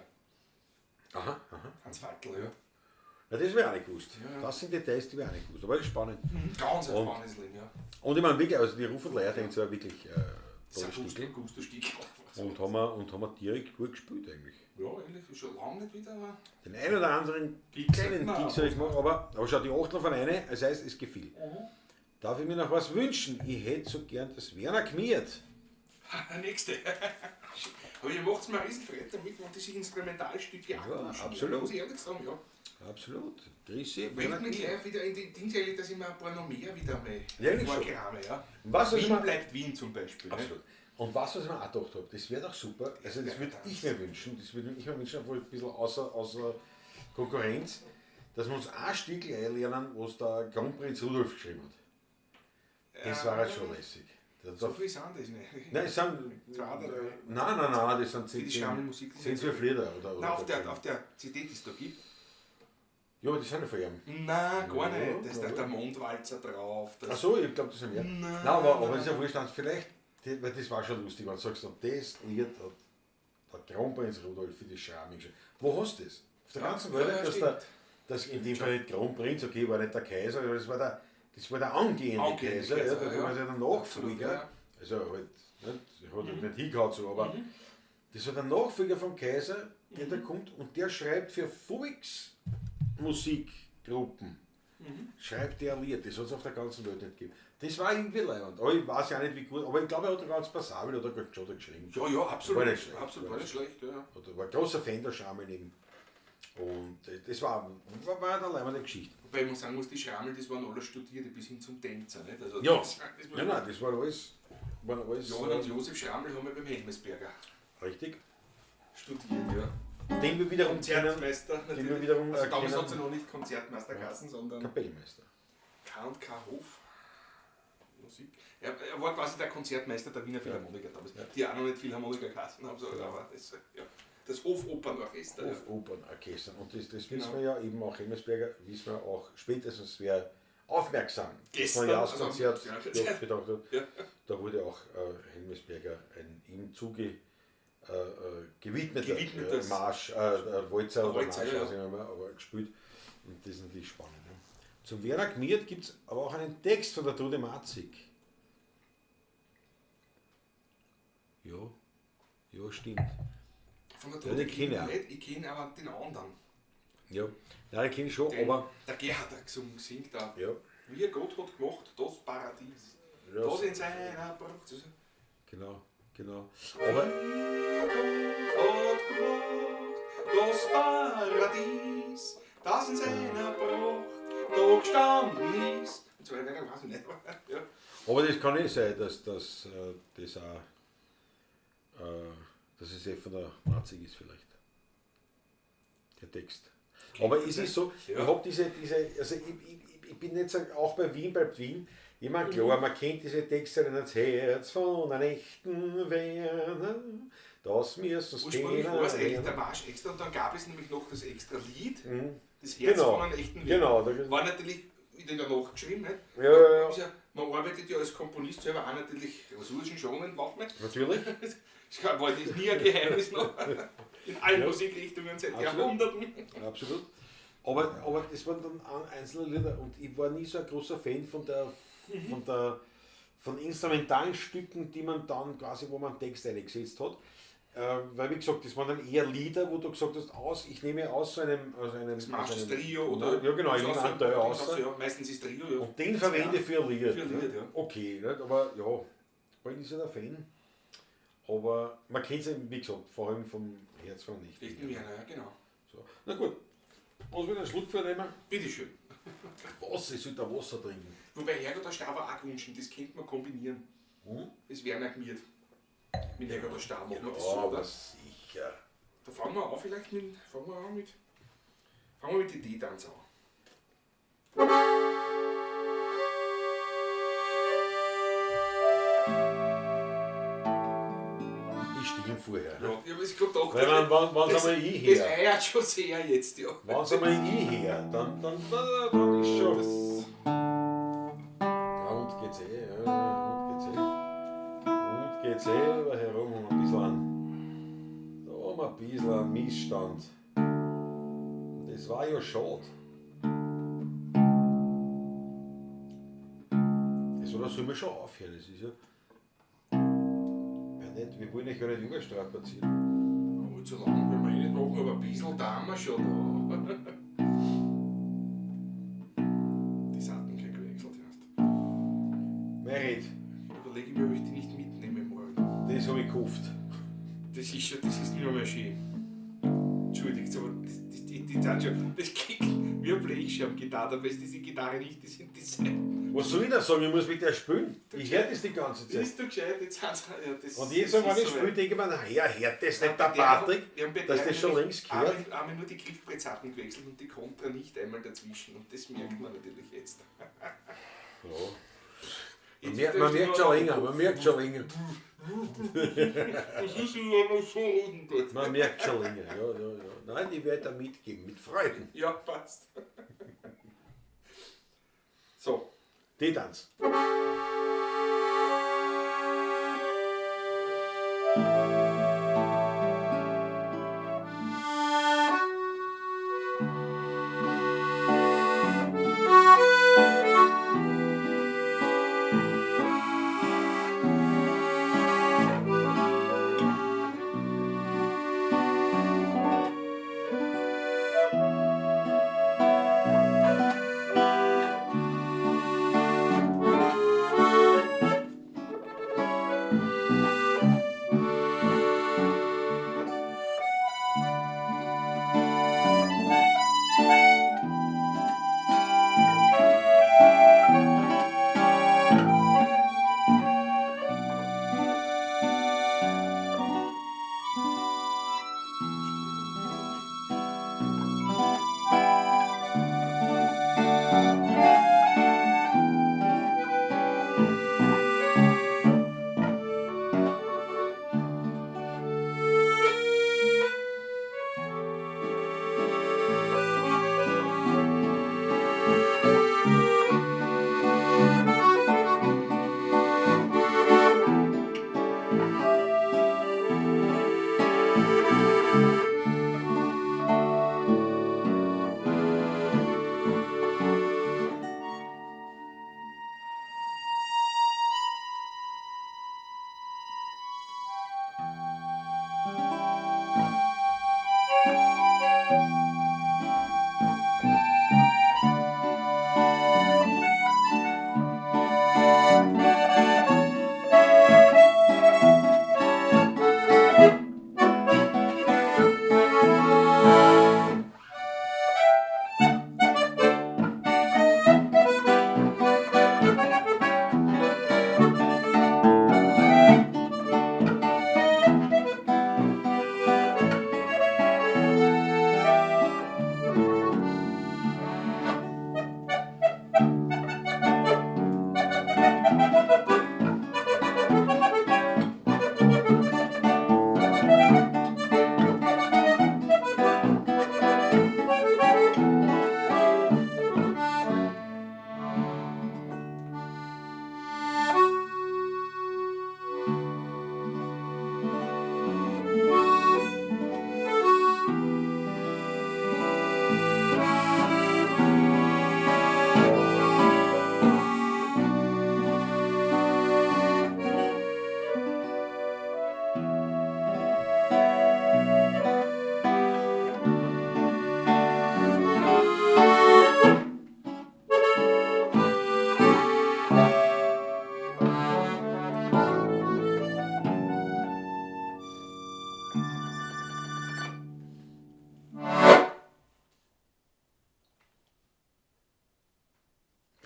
Aha, aha. Hans Faltl, ja. Na, das wäre auch nicht gewusst. Ja. Das sind Details, die wir auch nicht gewusst. Aber das ist spannend. Ganz ein Und- spannendes Leben, ja. Und ich meine wirklich, also die Ruf und Leiertänzer war wirklich Das tolle ist ein Stickel. guter Stick. Und haben wir direkt gut gespielt eigentlich. Ja, eigentlich ist schon lange nicht wieder, aber Den einen oder anderen Gigs kleinen hat man Gigs habe ich gemacht, aber schau, die Achtel von einer, das heißt, es gefiel. Mhm. Darf ich mir noch was wünschen? Ich hätte so gern das Werner Gmiert. Nächste. Aber ihr macht mir einen Riesenfreude damit, wenn diese Instrumentalstücke ja, absolut. Muss ich ehrlich sagen, ja. Absolut. Grüße, Werner Bringt mich Gmiert. gleich wieder in die Dings, dass ich mir ein paar noch mehr wieder mal Ja, eigentlich schon. vorkrame, ja. Und was, was Wien ich mir- bleibt Wien zum Beispiel. Ne? Absolut. Und was ich mir auch gedacht habe, das wäre doch super, also das Ja, würde das- ich mir wünschen, das würde ich mir wünschen, obwohl ein bisschen außer Konkurrenz, dass wir uns auch Stickel einlernen, was der Kronprinz Rudolf geschrieben hat. Das war halt schon lässig. So viel sind das nicht. Nein, es sind. Zwei oder drei. Nein, nein, nein, das sind Für die Schrammelmusik. 10, 12 Lieder. Oder, Nein, auf der CD, die es da gibt. Ja, aber die sind ja von ihm. Nein, gar Ja, nicht. Da ist ja. der Mondwalzer drauf. Das Ach so, ich glaube, das sind mehr. Nein, Nein, aber nein, ist ja wurscht, vielleicht, weil das war schon lustig, wenn du sagst, und das Lied hat der Kronprinz Rudolf für die Schrammen geschrieben. Wo hast du das? Auf der Ja, ganzen Welt, ja, dass, stimmt. dass in dem Fall nicht Kronprinz, okay, war nicht der Kaiser, aber das war der, Das war der angehende Angehende Kaiser, Kaiser, ja, der ja. war ja der Nachfolger. Absolut, ja. Also halt, nicht, hat halt nicht hingehauen, so, aber das war der Nachfolger vom Kaiser, der da kommt und der schreibt für Volksmusikgruppen. Schreibt der ein Lied, das hat es auf der ganzen Welt nicht gegeben. Das war irgendwie leibend. Aber ich weiß ja nicht, wie gut, aber ich glaube, er hat ganz passabel oder ganz schon geschrieben. Ja, ja, absolut. War nicht schlecht. Absolut, war nicht schlecht, ja. Oder war ein großer Fan der Schramel eben. Und das war eine leibende Geschichte. Wobei man sagen muss, die Schramel, das waren alle Studierte bis hin zum Tänzer, nicht? Also Ja. das Nein, nein, das war alles. War alles Johann und Josef Schramel haben wir beim Helmesberger richtig. studiert, ja. Den wir wiederum kennen, Konzertmeister den wir wiederum Also damals kennen. hat es ja noch nicht Konzertmeister geheißen, sondern Kapellmeister. K&K Hof. Musik. Er war quasi der Konzertmeister der Wiener Philharmoniker damals, die auch noch nicht Philharmoniker geheißen haben, so, aber das, ja, das Hofopernorchester. Ja. Hofopernorchester. Und das Genau. wissen wir ja eben auch, Hemmesberger, wissen wir auch spätestens, wer aufmerksam das Gestern, Neujahrskonzert also am- ja, bedacht hat. Ja. Da wurde auch Hellmesberger ein ihm zuge gewidmeter, Gewidmetes- Marsch, Walzer oder Walzer, Marsch, ja. weiß ich nicht mehr, aber gespielt. Und das ist natürlich spannend. Ne? Zum Werner Gmiert gibt es aber auch einen Text von der Trude Matzig. Ja, ja, stimmt. Von der Ja, den Trude kenn ich auch. nicht, ich kenne aber den anderen. Ja, nein, den kenne ich schon, Den, aber der Gerhard hat gesungen, singt da. ja, Wie Gott hat gemacht, das Paradies. Ja. Das in seiner Pracht. genau, genau. Aber Gott hat gemacht, das Paradies, das in seiner Pracht da gestanden ist. Und so weiter, weiß ich nicht. Ja. Aber das kann eh sein, dass das auch, dass es eh von der Matzig ist vielleicht. Der Text. Aber es ist so, Ja. ich habe diese, also ich bin nicht so, auch bei Wien bleibt Wien, ich meine, klar, man kennt diese Texte nicht, das Herz von einem echten Werner, das müssen Ursprünglich war es eigentlich der Marsch extra und dann gab es nämlich noch das extra Lied, das Herz Genau. von einem echten Werner. Genau, da, War natürlich wieder in der Nacht geschrieben, nicht? ja, ja, ja, Ist ja, man arbeitet ja als Komponist selber auch natürlich ressourcenschonend manchmal. natürlich. Das war nie ein Geheimnis noch. In allen Musikrichtungen seit Absolut. Jahrhunderten. Absolut. Aber das waren dann einzelne Lieder und ich war nie so ein großer Fan von der, von instrumentalen Stücken, die man dann quasi, wo man Text eingesetzt hat. Weil wie gesagt, das waren dann eher Lieder, wo du gesagt hast, ich nehme aus so einem, aus einem, Das machst aus das einem Trio oder. Ja, genau, ich nehme einen Teil aus. Ja, meistens ist Trio, ja. Und den verwende ich für ein Lied. Für ein Lied, ne? ja. Okay, nicht? Aber ja, ich bin nicht so der Fan. Aber man kennt es eben, wie gesagt, vor allem vom Herz von nicht. Echten Werner, ja, genau. So. Na gut, was will ich einen Schluck vornehmen? Bitteschön. Wasser, ich sollte Wasser trinken. Wobei Herrgott der Star war auch gewünscht, das könnte man kombinieren. Das Werner gemiert. Mit Herrgott der Star machen wir das so, aber oder? sicher. Da fangen wir an vielleicht mit. Fangen wir an mit. Fangen wir mit die D-Tanz an. Ich stehe vorher. Ne? Ja, ich habe es gerade gedacht. Weil wenn's das, einmal ich das her, eiert schon sehr jetzt, ja. wenn's einmal ich her, dann ist schon. Ja, und geht's eh, ja, und geht's eh. Und geht's eh, aber herum haben wir ein bisschen an. Da haben wir ein bisschen einen Missstand. Das war ja schade. Das oder soll man schon aufhören, das ist ja. Ja, nicht, wir wollen euch ja nicht überstrapazieren. Oh, zu lang wollen wir eh nicht machen, aber ein bisschen da haben wir schon da. Die Seiten gleich gewechselt erst. Merit, Überlege ich mir, ob ich die nicht mitnehme morgen. das habe ich gehofft. Das ist schon, das ist nicht mehr schön. Entschuldigt, aber die sind schon, das klingt wie ein Blechschirmgitarre, aber es ist diese Gitarre nicht, das sind die Seiten. Was soll ich da sagen? Ich muss mit der spielen. Ich höre das die ganze Das Zeit. ist doch gescheit, jetzt sind sie, ja, das, Und jedes das Mal, wenn ist ich so spiele, weit. denke ich mir, na ja, hört das nicht der Bei der- Patrick, wir haben bei dass der das schon nämlich längst gehört. Einmal nur die Griffbrettseiten gewechselt und die Kontra nicht einmal dazwischen. Und das merkt man natürlich jetzt. Ja. Jetzt Man merkt schon länger, man merkt schon länger. Das ist ja noch so ungut. Man merkt schon länger, ja, ja, ja. Nein, ich werde da mitgeben, mit Freuden. Ja, passt. So, Die Tanz.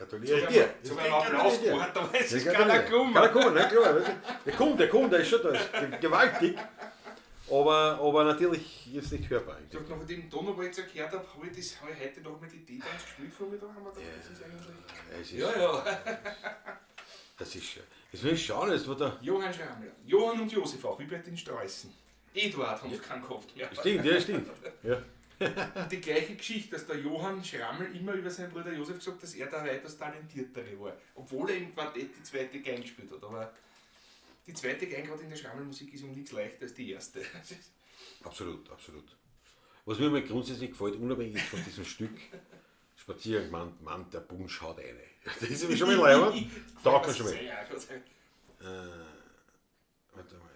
Gratuliere ich dir. So einen Applaus gehabt, aber es ist Ja, keiner gekommen. Keiner gekommen, ne, klar. Der kommt, der ist schon da. Ist gewaltig. Aber natürlich jetzt nicht hörbar. Ich hab nachdem ich Donauwalzer gehört habe, habe ich, das- hab ich heute noch mit die D-Dance gespielt Vormittag. Haben wir gedacht, das ist eigentlich. Es ist, Ja, ja. Das ist schön. Jetzt will ich schauen, jetzt wo der. Johann Schrammler. Johann und Josef auch, wie bei den Sträußen. Eduard haben sie keinen gehabt mehr. Stimmt, ja, stimmt. Ja. Und die gleiche Geschichte, dass der Johann Schrammel immer über seinen Bruder Josef gesagt hat, dass er der weitaus talentiertere war. Obwohl er im Quartett die zweite Geige gespielt hat. Aber die zweite Geige gerade in der Schrammelmusik ist um nichts leichter als die erste. Absolut, absolut. Was mir mal grundsätzlich gefällt, unabhängig von diesem Stück, Spaziergang, Mann, Mann, der Punsch haut eine. Das ist mir schon mal leibend. Taugt mir schon mal. Ja, Gott sei Dank. Warte mal.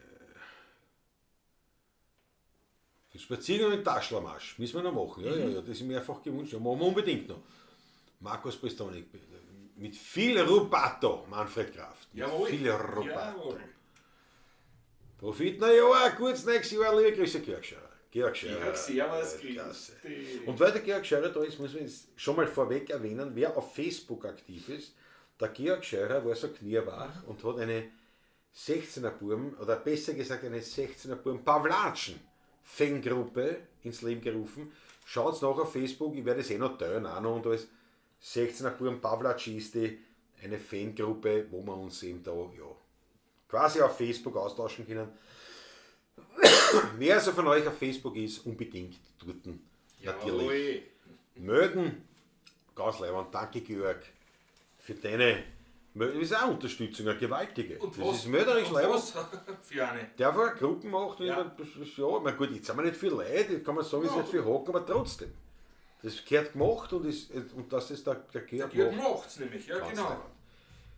Den Spaziergang mit Taschlermarsch müssen wir noch machen. Ja, ja, ja, das ist mehrfach gewünscht. Ja, machen wir unbedingt noch. Markus Prestonic mit viel Rubato, Manfred Kraft. Mit Jawohl. viel Rubato. Jawohl. Profit na Jahr, gutes nächstes Jahr, liebe Grüße, Georg Scherer. Georg Scherer. Georg, servus, Weltklasse. grüß dich. Und weil der Georg Scherer da ist, muss man jetzt schon mal vorweg erwähnen, wer auf Facebook aktiv ist, der Georg Scherer war so knierwach und hat eine 16er Burm, oder besser gesagt eine 16er Burm Pavlatschen Fangruppe ins Leben gerufen. Schaut's nach auf Facebook, ich werde es eh noch teilen, auch noch und alles. 16er Burm Pavlatschisti, eine Fangruppe, wo wir uns eben da, ja, quasi auf Facebook austauschen können. Wer also von euch auf Facebook ist, unbedingt dort natürlich Jawohl. melden. Ganz leibend, danke Georg für deine das ist auch Unterstützung, eine gewaltige. Und das was? ist mörderisch Und leibend. was? Für eine. Der einfach Gruppen macht, und Ja. das ist, ja, ich meine, gut, jetzt sind wir nicht viel Leute, kann man sagen, ist Ja. nicht viel Hocken, aber trotzdem. Das gehört gemacht und, ist, und das ist der Georg Georg macht. macht's nämlich, ja Ganz genau. leibend.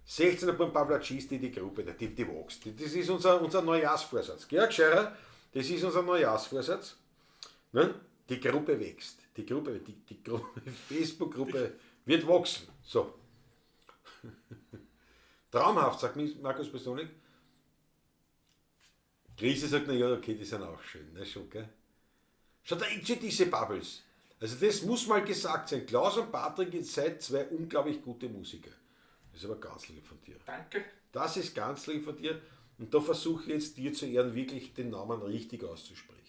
16. Beim Pavlacisti, die Gruppe, die wächst. Das ist unser Neujahrsvorsatz. Georg Scherer, das ist unser Neujahrsvorsatz. Ne? Die Gruppe wächst. Die Gruppe, die Gruppe, Facebook-Gruppe wird wachsen. So. Traumhaft, sagt Markus Besonik. Krise sagt, na ja, okay, die sind auch schön. Ne, schon, gell? Schaut, da diese Bubbles. Also das muss mal gesagt sein. Klaus und Patrick, ihr seid zwei unglaublich gute Musiker. Das ist aber ganz lieb von dir. Danke. Das ist ganz lieb von dir. Und da versuche ich jetzt dir zu ehren, wirklich den Namen richtig auszusprechen.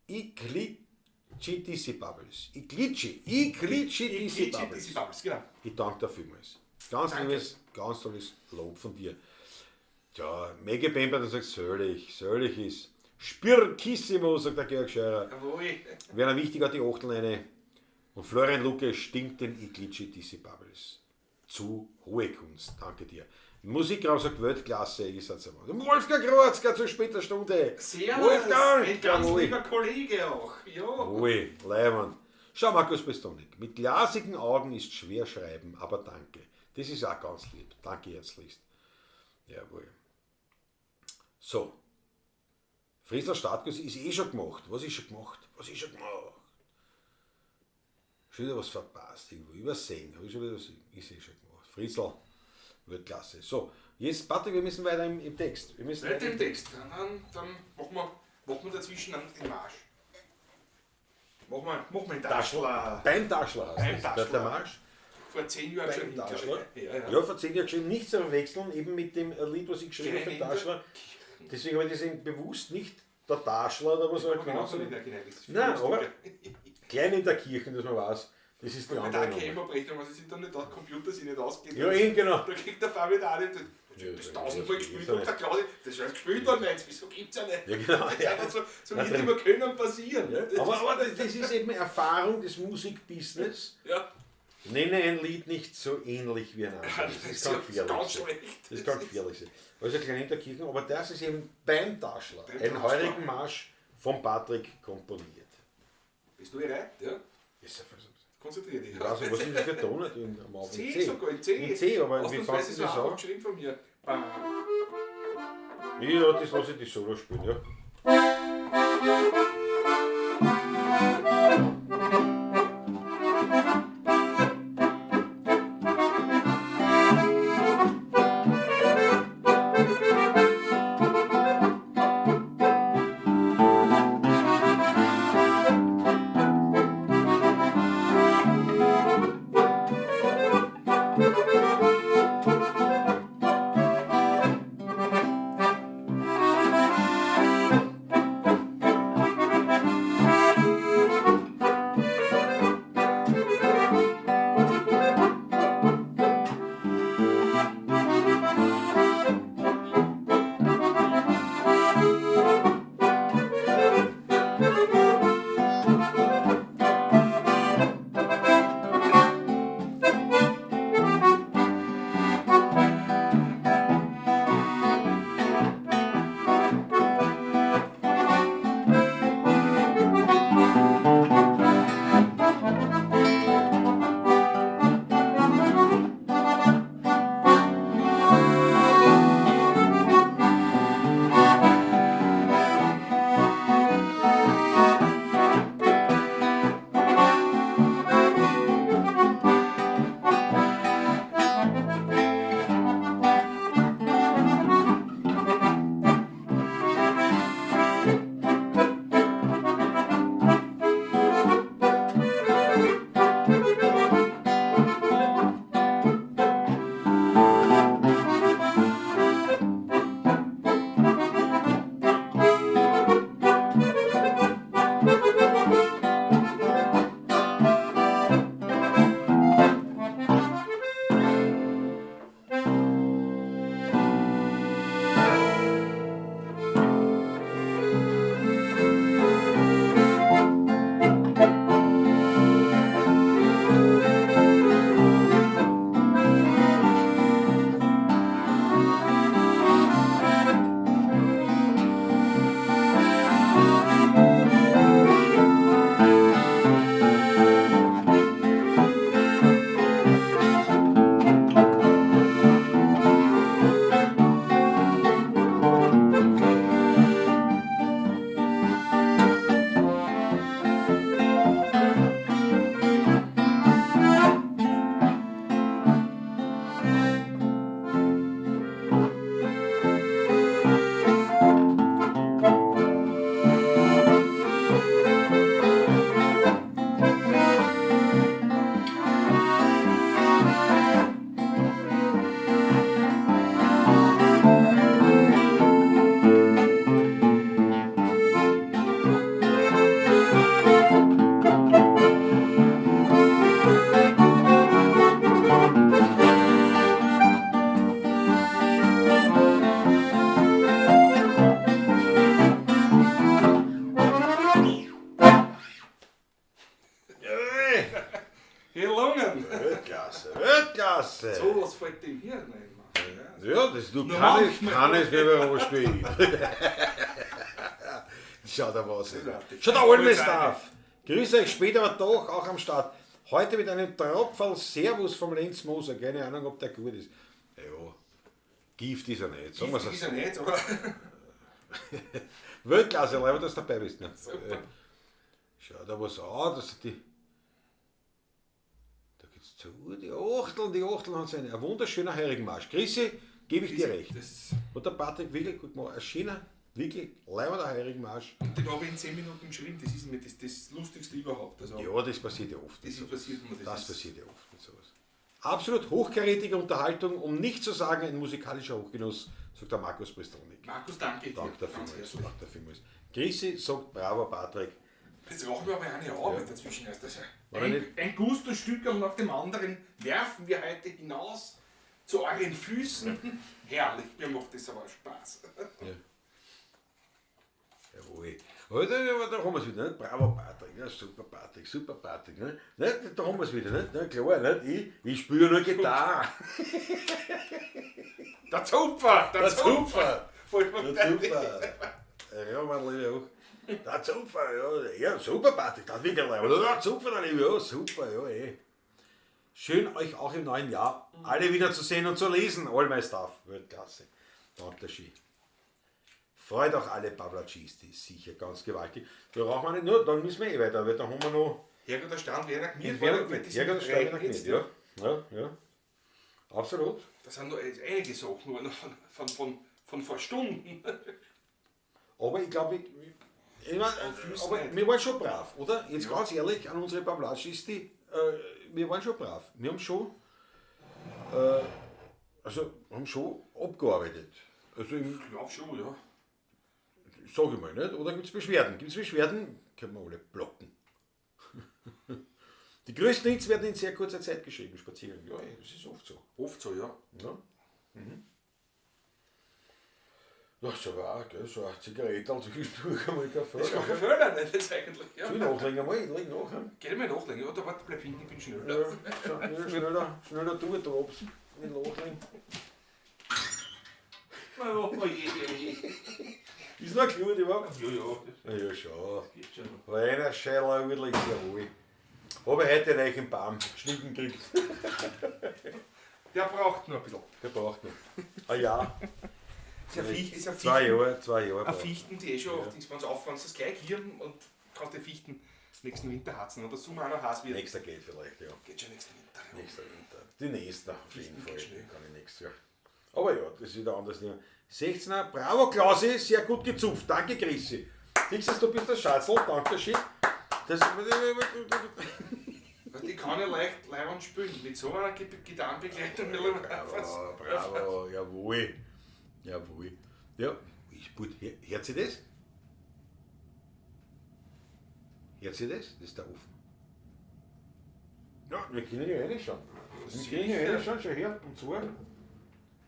Iklichi Bubbles. Iklichi. Iklichi Glitchy Bubbles. Dizzy Bubbles, genau. Ich danke dir vielmals. Ganz Danke. liebes, ganz tolles Lob von dir. Tja, Mega Bember, dann sagt Sörlich, Sörlich ist. Spirkissimo, sagt der Georg Scheurer. Jawohl. Werner Wichtig hat die Achtel eine. Und Florian Lucke stinkt den Iglitchi Dizzy Bubbles. Zu hohe Kunst, danke dir. Musikraum sagt Weltklasse, ich sag's einmal. Wolfgang Grotzka zu später Stunde. Servus, Wolfgang! ein ganz Jawohl. lieber Kollege auch. Ja. Ui, Leiwand. Schau, Markus Bestonik, mit glasigen Augen ist schwer schreiben, aber danke. Das ist auch ganz lieb. Danke herzlichst. Jawohl. So. Friesler Startkurs ist eh schon gemacht. Was ist schon gemacht? Was ist schon gemacht? Schon wieder was verpasst. Irgendwo übersehen. Hab ich schon wieder was, ist eh schon gemacht. Friesl, Weltklasse. So, jetzt, Patrick, wir müssen weiter im Text. Wir müssen Weiter im Text. Dann machen wir dazwischen dann den Marsch. Machen wir den Taschler. Beim Taschler heißt Beim das. Taschler. Der Marsch. Vor 10 Jahren Beim geschrieben, glaub ich. Taschler. Ja, ja. Ja, vor 10 Jahren geschrieben. Nicht zu verwechseln, eben mit dem Lied, was ich geschrieben habe für den Klein in der Taschler. Deswegen habe ich das eben bewusst nicht der Taschler oder was auch Aber immer. genauso nicht erkennen. Das ist Nein, lustig. aber klein in der Kirche, dass man weiß, das ist die Bei andere der Nummer. GEMA-Abrechnung, was ist dann nicht da, Computer sich nicht ausgeht. Ja, eben, genau. Da kriegt der Fabian auch nicht. Ja, Das ja, tausendmal ja, gespielt ja, und der Claudi, das ist gespielt worden, meinst du, wieso gibt's ja nicht? Ja, genau. Das ist Ja. einfach so, so Nein, wird immer können passieren. ne? Das Aber das ist eben Erfahrung des Musikbusiness. ja, Nenne ein Lied nicht so ähnlich wie ein anderes. Das das kann ist gefährlich ganz sein. schlecht. Das kann gefährlich sein. Also klein in der Kirche, aber das ist eben beim Taschler. Beim Ein Taschler. heurigen Marsch von Patrick komponiert. Bist du bereit? Ja. Ist ja versucht. Konzentrier dich. Ich weiß nicht, was ist das für Ton am Anfang? C sogar, in C. In C, aber wie Ausnahmsweise fängt so das einfach an? geschrieben von mir. Bam. Ja, das lasse ich die Solo spielen, ja. Gelungen. Weltklasse, Weltklasse. So was fällt dem Hirn ein. Ja, das, du Nur kann es, manchmal. kann es nicht mehr überspielen. Schau da was. Großartig. Schau da, Olmestaff. Grüße euch später, aber doch auch am Start. Heute mit einem Tropferl Servus vom Lenz Moser. Keine Ahnung, ob der gut ist. Ja, Gift ist er nicht. Sagen wir's Ist so. er nicht, aber Weltklasse, leider, dass du dabei bist. Ne? Super. Schau da was an, das sind die. Da geht's zu, die Achteln haben sie einen. Ein wunderschöner Heurigenmarsch. Chrissy, gebe ich dir recht. Das, Hat der Patrick wirklich gut gemacht. Ein schöner, wirklich leibender Heurigenmarsch. den habe ich in 10 Minuten geschrieben, das ist mir das Lustigste überhaupt. Also, Ja, das passiert ja oft. Das ist passiert mir. Das ist- passiert ja oft mit sowas. Absolut hochkarätige Unterhaltung, um nicht zu sagen ein musikalischer Hochgenuss, sagt der Markus Pristronik. Markus, danke dir. Danke Ganz dafür, herzlich. danke dafür. Chrissy sagt bravo Patrick. Jetzt rauchen wir aber eine Arbeit dazwischen erst. Also War er nicht- ein Gusto-Stück nach dem anderen werfen wir heute hinaus zu euren Füßen. Herrlich, mir macht das aber Spaß. Jawohl. Aber da haben wir es wieder, nicht? Bravo Patrick, ja, super Patrick, super Patrick. Ne? Ne, da haben wir es wieder, nicht? Ne, klar, nicht? Ich spiele nur Gitarre. Der Zupfer! Der Der Zupfer! Zupfer! Voll Der Zupfer! Ja, mein lieber auch. Der Zupfer, ja, ja, super Patrick, das wirklich leib. Der Zupfer, der liebe, ja, super, ja, eh. Schön, euch auch im neuen Jahr alle wieder zu sehen und zu lesen. All my stuff, Weltklasse. Danke, Ski. Freut auch alle Pavlacisti, sicher ganz gewaltig. Da brauchen wir nicht nur, dann müssen wir eh weiter, weil da haben wir noch. Herrgott, der Strand wäre gemietet Werner weil das Herrgott, der sind Stein drei jetzt. ja. Ja, ja. Absolut. Das sind noch einige Sachen, aber noch von vor Stunden. Aber ich glaube, ich mein, Füßen aber nicht. wir waren schon brav, oder? Jetzt ganz ehrlich an unsere Pavlacisti, wir waren schon brav. Wir haben schon, haben schon abgearbeitet. Also im, Ich glaube schon, ja. sag ich mal, nicht? Oder gibt es Beschwerden? Gibt es Beschwerden? Können wir alle blocken. Die größten Hits werden in sehr kurzer Zeit geschrieben, Spaziergang. Ja, das ist oft so. Oft so, ja. Ja. Mhm. Das ist aber auch, gell, so eine Zigarette zwischendurch einmal Kaffee. Das kann kein Fehler nicht, das eigentlich. Ja. Soll ich nachlegen einmal? Ich leg nach. hm? Geh mal nachlegen, oder warte, bleib hinten, ich bin schneller. Ja, schneller, schneller du, da ob's mit nachlegen. Oh, je, je, je. Ist noch klar, die war. Ja, ja, Ja, ja, schon. geht schon. War einer scheiler wirklich jawohl. Habe ich heute einen neuen Baum geschnitten gekriegt. Der braucht noch ein bisschen. Der braucht noch. Ah ja, Ist ja Ficht, ist ja zwei Fichten. Jahre, 2 Jahre. Ein braucht. Fichten, die eh schon, ja. Wenn du aufhörst, das gleich hier und kannst die Fichten nächsten Winter harzen. Oder Sommer auch noch heiß wird. Nächster geht vielleicht, ja. Geht schon nächsten Winter. Ja. Nächster Winter. Die nächsten auf jeden Fichten Fall. geht schnell. Kann ich nächstes Jahr. Aber ja, das ist wieder anders. 16er, bravo Klausi, sehr gut gezupft. Danke Chrissy. Siehst du, du bist der Schatzel, danke schön. Das, Weißt du, Ich kann ja leicht leibend spielen. Mit so einer Gitarrenbegleitung. Bravo, bravo, jawohl. Jawohl. Ja, ist gut. Hört sie das? Hört sie das? Das ist der Ofen. Ja, wir können ja reinschauen. Wir können ja reinschauen, schau her. Und zwar,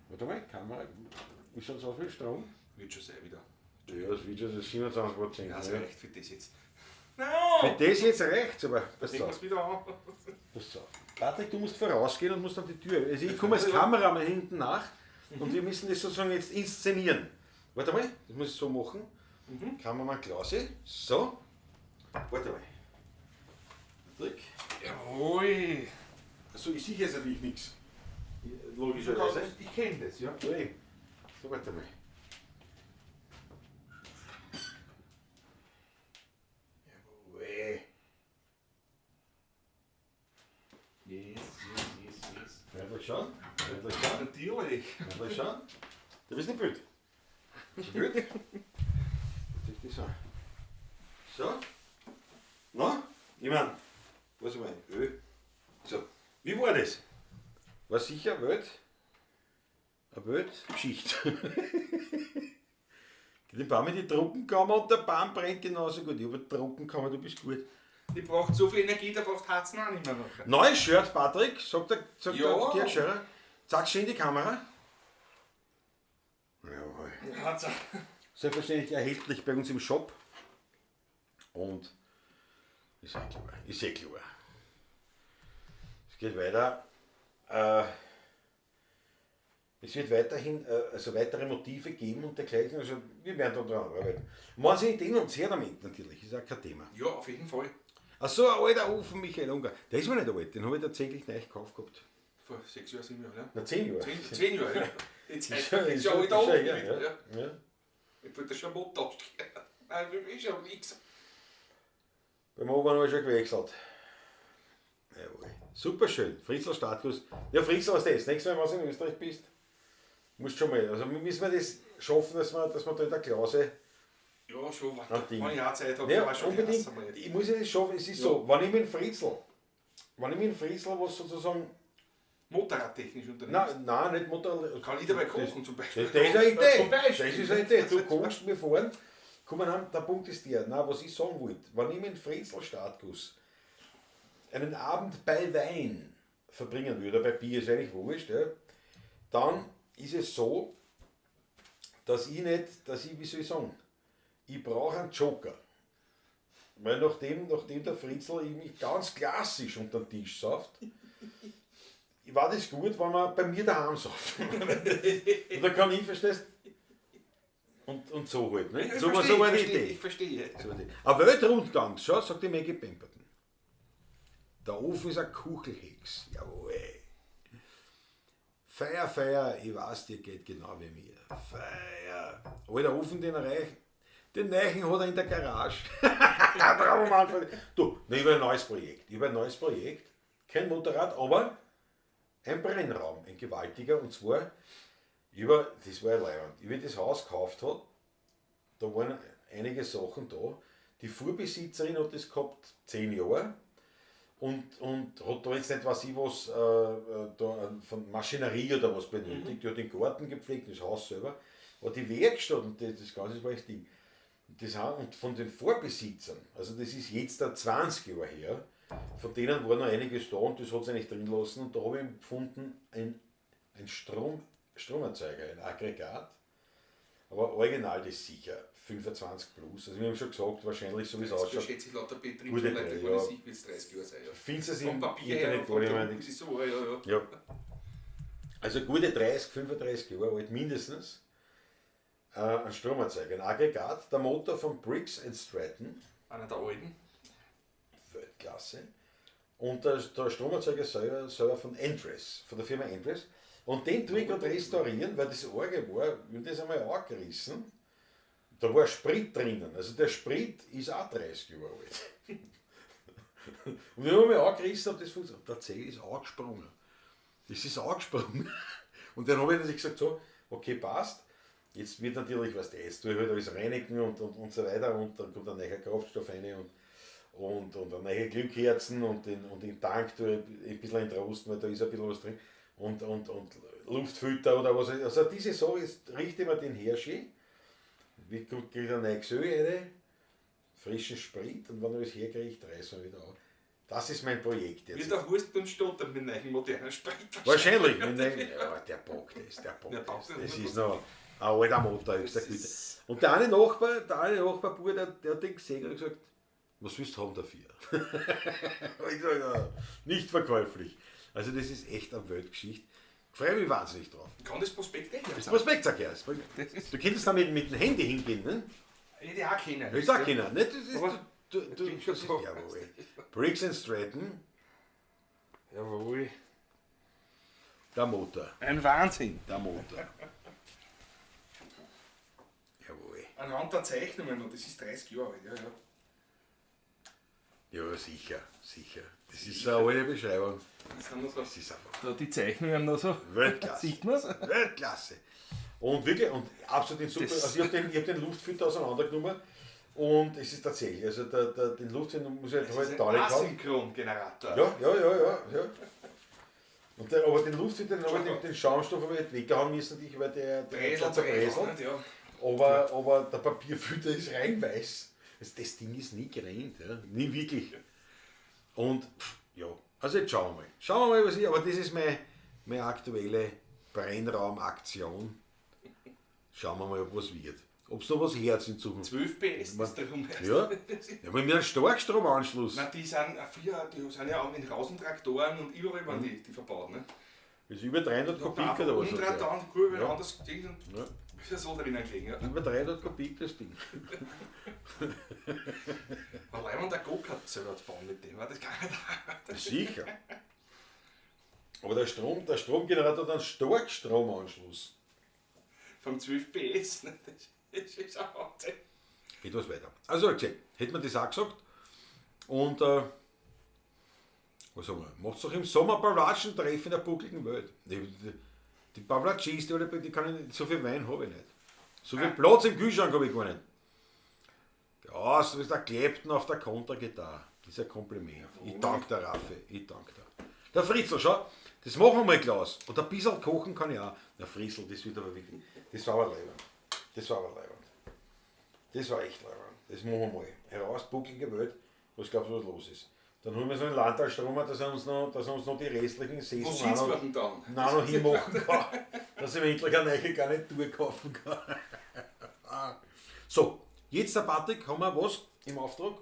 warte mal, Kamera, ist schon so viel Strom? Wird schon sein wieder. Ja, das wird schon so 27%. Ja, das ne? reicht für das jetzt. No! Für das jetzt reicht's, aber pass Legen auf. wir's wieder an. Pass auf. Patrick, du musst vorausgehen und musst an die Tür. Also ich komme als Kameramann hinten nach und wir müssen das sozusagen jetzt inszenieren. Warte mal, das muss ich so machen. Kameramann Klausi. So. Warte mal. Patrick. Jawohl. Also ich sehe jetzt natürlich nichts. Logischerweise. Ich kenne das, ja. Okay. So, warte mal. Jawohl. Yes, yes, yes, yes. Freundlich schauen. Freundlich schauen. Natürlich. Freundlich schauen. Du bist nicht blöd. Blöd? Jetzt ich das an. So. Na, ich mein, was ich mein, Öl. So, wie war das? War sicher Welt, eine Weltgeschichte. Den Baum in die Trockenkammer und der Baum brennt genauso gut. Ich habe Trockenkammer, du bist gut. Die braucht so viel Energie, da braucht Harzen auch nicht mehr nachher. Neues Shirt, Patrick, sagt der, Ja. der Georg Scherer. Zeig schön die Kamera. Jawohl. Harzen. Selbstverständlich erhältlich bei uns im Shop. Und ist eh klar. Ist eh klar. Es geht weiter. Es wird weiterhin also weitere Motive geben und dergleichen. Also wir werden da dran arbeiten. Und wenn Sie Ideen uns her damit natürlich, ist auch kein Thema. Ja, auf jeden Fall. Ach so, ein alter Ofen, Michael Unger. Der ist mir nicht alt, den habe ich tatsächlich neu gekauft gehabt. Vor 6 Jahren, 7 Jahren, ja. Na, 10 Jahre. 10 Jahre, ja. Die Zeit Ist schon- ist ist ja schon- alter ist schon Ofen. her, Ja. ja. Ja. Ich wollte schon Motor Nein, ist ja nichts. Beim Obern habe ich schon gewechselt. Jawohl. Super schön. Fritzl Startkuss. Ja, Fritzl, was das? Nächstes Mal, wenn du in Österreich bist, musst schon mal. Also müssen wir das schaffen, dass wir da in der Klause. Ja, schon, Ein Ding. wenn ich auch Zeit habe, Ja, war schon unbedingt. klasse einmal. Ich muss ja das schaffen. Es ist so, wenn ich mit dem Fritzl, wenn ich mit dem Fritzl was sozusagen. Motorradtechnisch unterwegs. Nein, nein, nicht Motor. Kann ich dabei kochen zum Beispiel? Das ist eine Idee. Zum Beispiel. Das ist eine Idee. Du kochst, wir fahren. Komm mal, der Punkt ist der, na, was ich sagen wollte, wenn ich mit dem Fritzl Startguss einen Abend bei Wein verbringen würde, bei Bier ist eigentlich wurscht, ja, dann ist es so, dass ich nicht, dass ich, wie soll ich sagen, ich brauche einen Joker. Weil nachdem der Fritzl mich ganz klassisch unter den Tisch sauft, war das gut, wenn man bei mir daheim sauft. Und da kann ich, verstehst und so halt. Ne? Ich So, war- verstehe, so war die ich verstehe, Idee. Ich verstehe. So war die Idee. Ein Weltrundgang, schau, sagt die Maggie Pemberton. Der Ofen ist ein Kuchelhex. Jawohl. Feier, Feier, ich weiß, dir geht genau wie mir. Feier. Alter Ofen, den erreicht. Den Neichen hat er in der Garage. Bravo, Manfred. Du, ne, ich habe ein neues Projekt. Ich habe ein neues Projekt. Kein Motorrad, aber ein Brennraum, ein gewaltiger. Und zwar, über, das war ja leiwand, über das Haus gekauft hat, da waren einige Sachen da. Die Vorbesitzerin hat das gehabt, 10 Jahre. Und hat da jetzt nicht, weiß ich was, da von Maschinerie oder was benötigt. Die hat den Garten gepflegt, das Haus selber. Aber die Werkstatt und das Ganze war das Ding. Und von den Vorbesitzern, also das ist jetzt da 20 Jahre her, von denen war noch einiges da und das hat sie eigentlich drin lassen. Und da habe ich gefunden, ein Stromerzeuger, ein Aggregat. Aber original das ist sicher 25 plus. Also wir haben schon gesagt, wahrscheinlich so wie es Das ausschaut. schätze ich laut der Gute Betriebsanleitung, drei, wenn ja. ich wird es 30 Jahre sein. Ja. Findest du es Vom im Papier her, Internet vom gar nicht mehr Druck nichts. ist so, ja, ja. Ja. Also gute 30, 35 Jahre alt mindestens. Ein Stromerzeuger, ein Aggregat, der Motor von Briggs & Stratton. Einer der alten. Weltklasse. Und der Stromerzeuger selber von Endress, von der Firma Endress. Und den tue ich gerade restaurieren, weil das Orge war, wir haben das einmal angerissen. Da war Sprit drinnen. Also der Sprit ist auch 30 Jahre alt. Und wir haben einmal angerissen und das funktioniert. Der Zeh ist angesprungen. Das ist angesprungen. Und dann habe ich natürlich gesagt, so, okay, passt. Jetzt wird natürlich, weißt du, jetzt tue ich halt alles reinigen und so weiter und dann kommt ein neuer Kraftstoff rein und eine neue Glückherzen und den Tank tue ich ein bisschen entrosten, weil da ist ein bisschen was drin und Luftfilter oder was. Also diese Sache, jetzt richte ich mir den her schön, wie kriege ich ein neues Öl rein, frischen Sprit und wenn ich das herkriege, reißen wir wieder auf. Das ist mein Projekt jetzt. Wird auch Wurst und Stottern mit neuen modernen Sprit. Wahrscheinlich. Mit neuen, ja, der packt das, der packt Der das. packt das. Das ist noch ein alter Motor. Ich Das gesagt, ist- und der eine Nachbar, Nachbarbub, der hat den gesehen und gesagt, was willst du haben dafür? Ich sag, ja, nicht verkäuflich. Also das ist echt eine Weltgeschichte. Freue mich wahnsinnig drauf. Kann das Prospekt eh Das sein? Prospekt, sag ich ja. Das ist- Du könntest da mit dem Handy hingehen, ne? Hätte ich auch kennen. Ich sag keiner, ne? Das ist, Aber du, bin schon das ist, da. jawohl. Briggs & Stratton, Jawohl. der Motor. Ein Wahnsinn. Der Motor. Jawohl. Anhand der Zeichnungen, und das ist 30 Jahre alt, ja, ja. Ja, sicher, sicher. Das ist eine alte Beschreibung. Das sind noch so. Das ist einfach Da die Zeichnungen noch so. Weltklasse. Sieht man's? Weltklasse. Und wirklich, und absolut in super. Das- Also ich habe den Luftfilter auseinandergenommen und es ist tatsächlich, also den Luftfilter muss ich Das halt ist ein da nicht haben. Asynchrongenerator. Ja. Und aber den Luftfilter, den Schaumstoff habe ich halt weggehauen müssen, natürlich, weil der Bresel, hat zerbröselt. nicht, ja. Aber der Papierfilter ist rein weiß. Also das Ding ist nie gerannt, ja. Nie wirklich. Und ja, also jetzt schauen wir mal. Schauen wir mal, was ich. Aber das ist meine aktuelle Brennraumaktion. Schauen wir mal, ob was wird. Ob es noch was Herz in Zukunft. 12 PS ist drum. Ja, ja, aber mit einem Starkstromanschluss. Nein, die sind auch früher, die sind ja auch in Rausentraktoren und überall waren die verbaut. Ne? Das ist über 300 Kubik oder was. hat Umdreht der. da und die Kurve Ja. anders Ding und Ja. ist ja so drinnen gelegen. Ja. Über 300 Kubik das Ding. Allein wenn der Go-Kart selber zu bauen mit dem, das kann ich nicht. Sicher. Aber der Stromgenerator hat einen Starkstromanschluss. Vom 12 PS, ne? Das ist auch Wahnsinn. Geht was weiter. Also, okay, hätte man das auch gesagt. Und was haben wir? Macht's doch im Sommer Pavlatschen-Treff in der buckligen Welt. Die Pavlatschis, die kann ich nicht, so viel Wein habe ich nicht. So viel Platz im Kühlschrank habe ich gar nicht. Ja, so ist der Clapton auf der Kontergitarre. Das ist ein Kompliment. Ich danke der Raffi, ich danke dir. Der Fritzl, schau, das machen wir mal, Klaus. Und ein bisschen kochen kann ich auch. Der Fritzl, das wird aber wirklich, das war aber leibend. Das war aber leibend. Das war echt leibend. Das machen wir mal. Heraus, bucklige Welt, was glaubst du, was los ist? Dann holen wir so einen Landtalstromer, dass er uns noch, die restlichen Wo Saison sitzt man denn dann? noch hinmachen kann. Dass ich mir endlich eine neue Garnitur kaufen kann. So, jetzt der Patrick, haben wir was im Auftrag?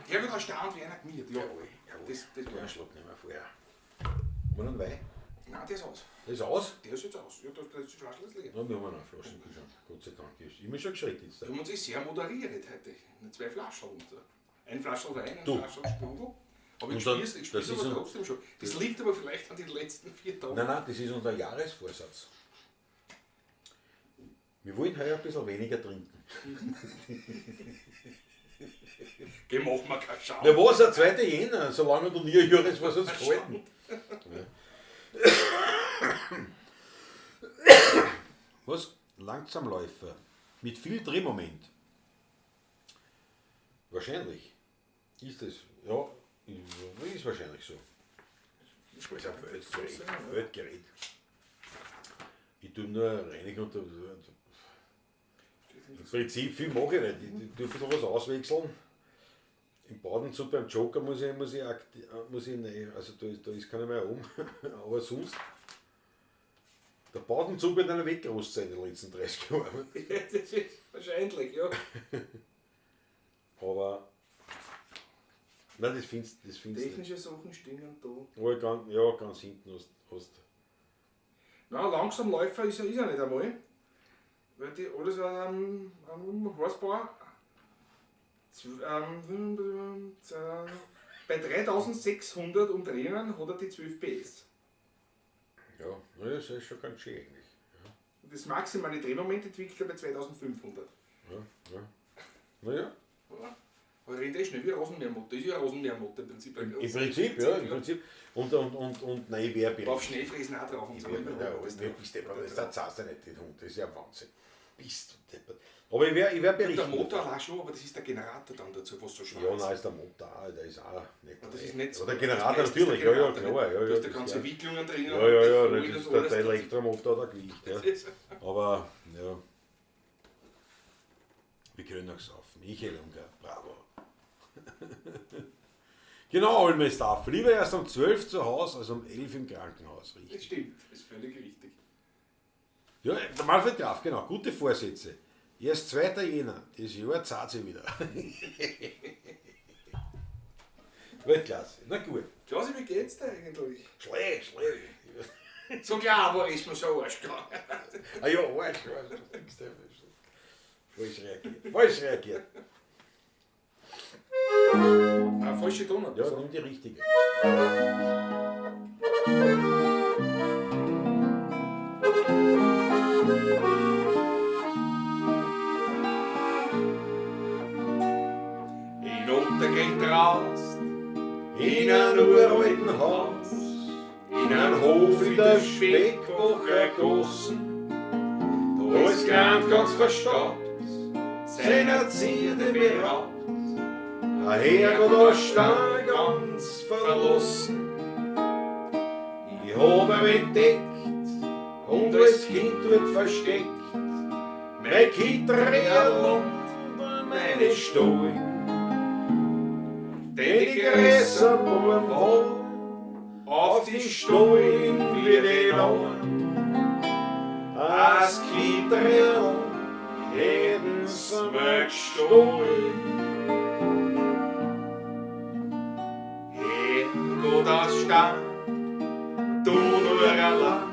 Herrgott, Stern, Werner Gmiert, ja. Jawohl, jawohl. Das Ja, war einen Schluck nehmen wir vorher. Haben wir noch einen Wein? Nein, der ist aus. Der ist aus? Der ist jetzt aus. Ja, das ist die Flasche ist leer. Ja, wir haben noch eine Flasche im Kühlschrank. Gott sei Dank. Ist immer schon geschreckt jetzt. Wir haben uns eh sehr moderiert heute. 2 Flaschen. Und ein Flaschel Wein, ein Du. Flaschel Sprudel. Aber ich Und dann- spür's, ich spür's das ist aber ein- trotzdem schon. Das liegt aber vielleicht an den letzten 4 Tagen. Nein, nein, das ist unser Jahresvorsatz. Wir wollen heuer ein bisschen weniger trinken. Geh, mach mal keinen Schaum. Na was, der 2. Jänner, solange du nie einen Jahresvorsatz gehalten. Ja. Was? Langsamläufer. Mit viel Drehmoment. Wahrscheinlich. Ist es. Ja, ist wahrscheinlich so. Das ist ein Weltgerät. Weltgerät. Ich tue nur reinigen und im Prinzip viel mache ich nicht. Ich tue ein bisschen was auswechseln. Im Badenzug beim Joker muss ich nein, also da ist keiner mehr oben. Aber sonst. Der Badenzug wird einer weggerostet sein in den letzten 30 Jahren. Das ist wahrscheinlich, ja. Aber. Nein, das findest du nicht. Technische Sachen stehen da. Aber ganz, ja, ganz hinten hast. Na, Langsamläufer ist er nicht einmal. Weil die alles am Horsepower. Bei 3600 Umdrehungen hat er die 12 PS. Ja, na, das ist schon ganz schön eigentlich. Ja. Das maximale Drehmoment entwickelt er bei 2500. Ja, ja. Naja. Ja. Aber rennt eh schnell wie ein Rasenmähermotor. Ist ja ein Rasenmähermotor im Prinzip. Im Prinzip, ja, im Prinzip. Und nein, wer berechnet? Auf Schneefräsen auch drauf und so. Ja, bist du deppert, das zahlst du nicht, den Hund, das ist ja Wahnsinn. Bist du deppert. Aber ich wär berichten. Der Motor auch schon, aber das ist der Generator dann dazu, was so schwer Ja, ist. nein, ist der Motor auch, der ist auch nicht. Das ist nicht so. Aber der Generator das meiste ist natürlich, der ja, ja, Generator, klar. Ja, Du ja, hast da das ganze ja. Wicklungen drin. Ja, ja, ja, und das ist alles der Elektromotor hat ein Gewicht. Ja. Das ist- Aber, ja. Wir können auch saufen. Michael Unger, bravo. Genau, Olmestaff. Lieber erst um 12 zu Hause als um 11 im Krankenhaus. Richtig. Das stimmt, das ist völlig richtig. Ja, der Manfred Graf, genau. Gute Vorsätze. Erst 2. Jänner, das Jahr zahlt sich wieder. Weltklasse, na gut. Klausi, wie geht's dir eigentlich? Schlecht, schlecht. So klar, aber ist mir so Arsch gegangen. Ah ja, Arsch, Arsch. Falsch reagiert. Falsch reagiert. Ah, falsche Tonart. Ja, nimm die richtige. In Untergrind raus, In einem uralten Haus, in einem Hof in der Speckbacher Gossen, da ist ganz, ganz verstaubt, seiner Zierde beraubt. Ein Herrgott, da stand ganz verlassen. Ich hab ihn entdeckt und als Kind dort versteckt. Mein Kittel und meine Stollen, denn die Gräser bohren wohl auf die Stollen wie die Nahen. Als Kindrel hätten's mir gestohlen. Herrgott aus Stein, du nur allein,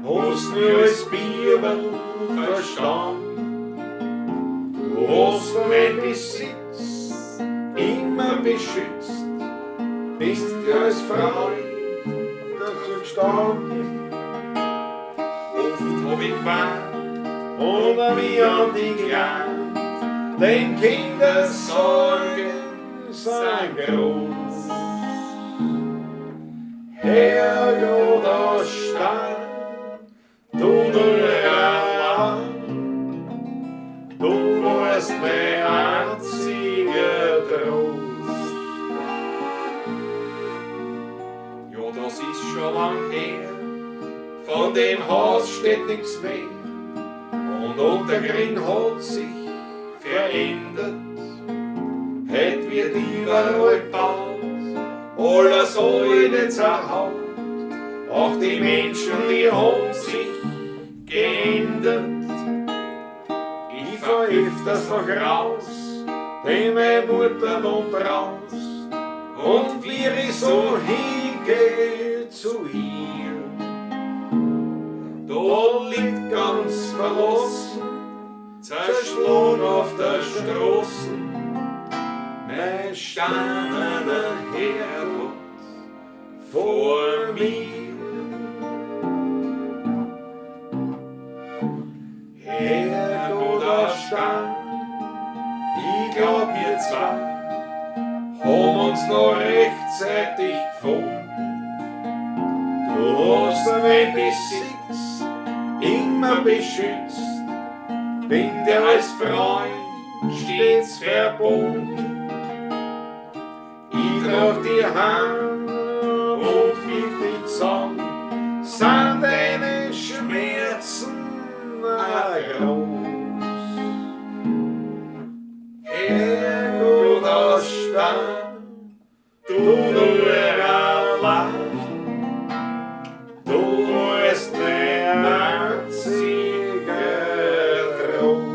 Hast mich als Bibel verstanden. Du hast mein Besitz immer beschützt, bist dir als Freund dazu gestanden. Oft hab ich geweint Und an mich an die gelernt, denn Kindersorgen sind groß. Herrgott aus Stein, du nur allein, du warst mein einziger Trost. Ja, das ist schon lang her, von dem Haus steht nix mehr. Und Ottakring hat sich verändert. Heut wird überall gebaut, alles Alte zerhaut. Auch die Menschen, die haben sich geändert. Ich fahr öfters noch raus, denn meine Mutter wohnt raus. Und wie ich so hingeh zu ihr, da liegt ganz verlassen, zerschlagen auf der Straße, mein steinerner Herrgott vor mir. Herrgott aus Stein, ich glaub, wir zwei haben uns noch rechtzeitig gefunden. Du hast mein Besitz immer beschützt, bin dir als Freund stets verbunden. Ich trag dir heim und gib dich zusammen, sind deine Schmerzen auch groß. Herrgott aus Stein, du nur allein, du warst mein einziger Trost.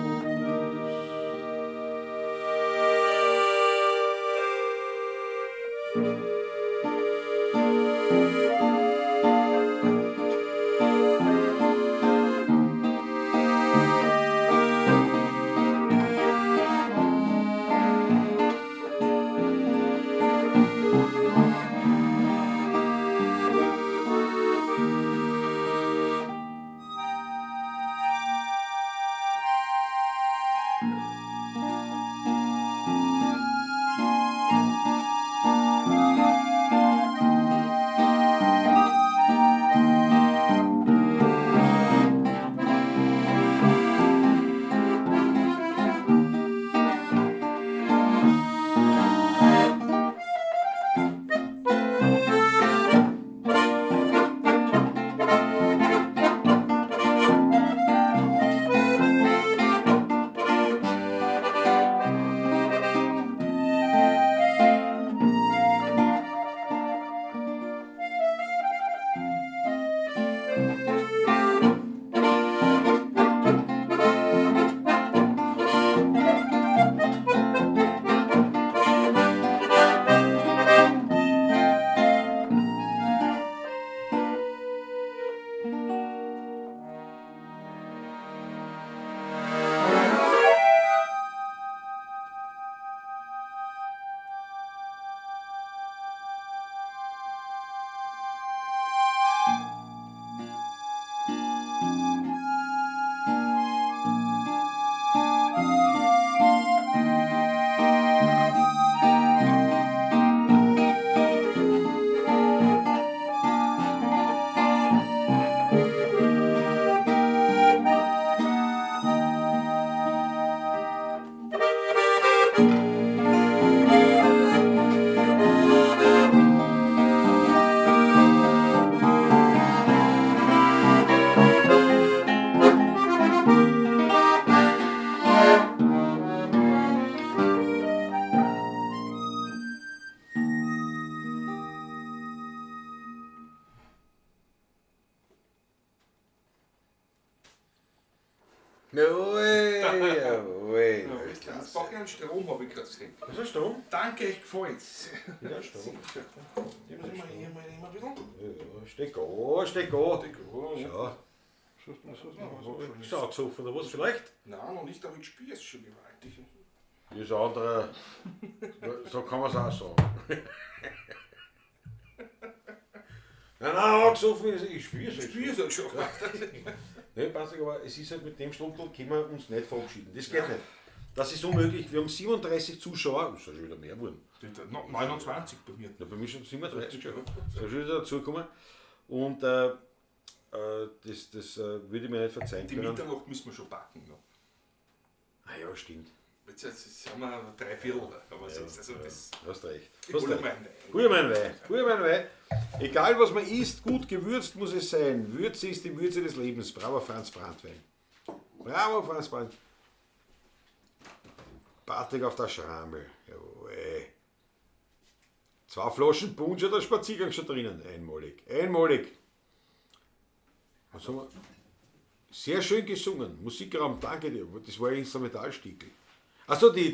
Jawohl, jawohl. Ja, alles klar. Jetzt brauche ich einen Strom, habe ich gerade gesehen. Was ist Strom? Danke, ich gefällt's. Ja, Strom. Nehmen Sie mal hier mal nehmen ein bisschen. Ja, steck an, steck an. Ja. Schau. Ist auch gesoffen oder was vielleicht? Nein, noch nicht, aber ich spüre es schon gewaltig. Das ist ein anderer. So kann man es auch sagen. Nein, nein, angesoffen ist, ich spüre es. Ich spüre es halt schon. Nee, Patrick, aber es ist halt mit dem Schlundl können wir uns nicht verabschieden. Das geht nicht. Das ist unmöglich. Wir haben 37 Zuschauer. Das ist schon wieder mehr geworden. 29 bei mir. Ja, bei mir schon 37 schon. Das ist schon wieder dazugekommen. Und das würde ich mir nicht verzeihen Die können. Mitternacht müssen wir schon packen. Noch. Ah ja, stimmt. Jetzt sind wir 3/4. Aber es ist also das. Hast recht. Ich Hast hole recht. mir einen Wein. Hol mir einen Wein. Hol mir einen Wein. Egal was man isst, gut gewürzt muss es sein. Würze ist die Würze des Lebens. Bravo Franz Brandwein. Bravo Franz Brandwein. Patrick auf der Schrammel. Jawohl. 2 Flaschen Punsch oder Spaziergang schon drinnen. Einmalig. Einmalig. Was haben wir? Sehr schön gesungen. Musikraum, danke dir. Das war ein Instrumentalstickel. Achso, die.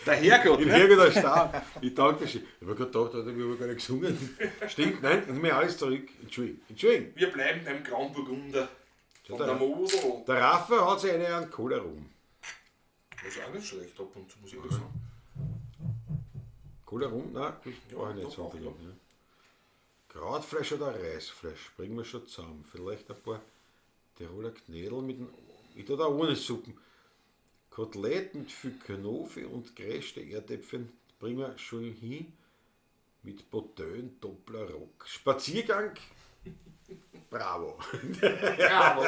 Der Herrgott, Den ne? Herrgott ist da. Ich danke dir schön. Ich habe gerade gedacht, Alter, wir haben gar nicht gesungen. Stimmt, nein, nimm mir alles zurück. Entschuldigung. Entschuldigung. Wir bleiben beim Grauburgunder. Von Der- der Mosel. Der Raffa hat sich eine an Cola rum. Das ist auch nicht schlecht ab und zu, muss ich ehrlich sagen. Cola rum? Nein, das brauche ich nicht doch, so auch, unbedingt. Ne? Krautfleisch oder Reisfleisch, bringen wir schon zusammen. Vielleicht ein paar Tiroler Knödel mit dem. Ich tue da ohne Suppen. Kotelett mit viel Knofi und gereschte Erdäpfeln bringen wir schon hin. Mit Botön, Doppler, Rock. Spaziergang, bravo. Bravo.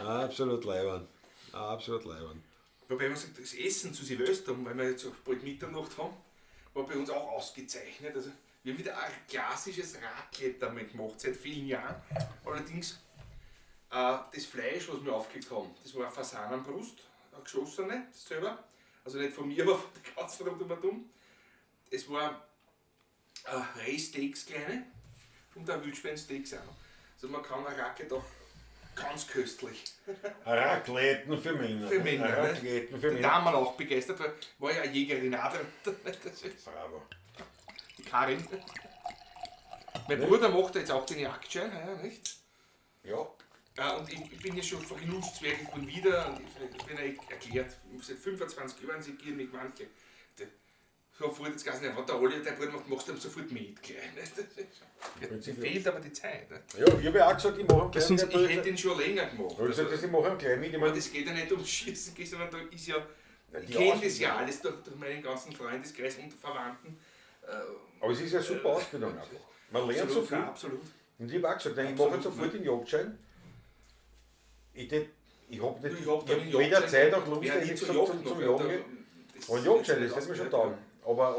Absolut leibend. Absolut leibend. Wobei man sagt, das Essen zu Silvester, weil wir jetzt auch bald Mitternacht haben, war bei uns auch ausgezeichnet. Also wir haben wieder ein klassisches Raclette damit gemacht, seit vielen Jahren. Allerdings, das Fleisch, was wir aufgekriegt haben, das war eine Fasanenbrust, eine geschossene, selber. Also nicht von mir, aber von der Katze verdammt dumm. Es war Rehsteaks kleine und ein Wildschweinsteaks auch noch. Also man kann ein Raclette auch ganz köstlich. Racletten für Männer. Für Männer, ne? Racletten für Die Männer. Damen auch begeistert, weil war ja eine Jägerin auch da. Das ist Bravo. die Karin. Mein Bruder macht jetzt auch den Jagdschein, ja, nicht? Ja. Ja, und ich bin ja schon Vergnustzwerg, ich bin wieder, und ich bin ja erklärt, seit 25 Jahren sie gehen mit manche. Sofort jetzt ganz nicht, wenn der Olli, dein Bruder macht, machst du ihm sofort mit. Gleich, ne? Das ist, Prinzip, mir fehlt aber die Zeit. Ne? Ja, ich habe ja auch gesagt, ich mache Sonst, gleich ich hätte ihn schon länger gemacht. Ich habe gesagt, Also, ich mache ihn gleich mit. Ich aber meine, das geht ja nicht ums Schießen, sondern da ist ja, Na, ich die kenne das Ausbildung. ja alles durch meinen ganzen Freundeskreis und Verwandten. aber es ist ja super Ausbildung einfach. Man lernt so Absolut, viel. ja, absolut. Und ich habe auch gesagt, nein, ich mache jetzt sofort den Jagdschein. Ich, ich habe nicht, Ich hab dann ich den hab weder Jagdschein- Zeit noch Lust, Wer ich nie hab zur gesagt, Jagd zum noch, Jagen. da- gehen. das Und Jagdschein, ist das hätte mir schon nicht taugen. Aber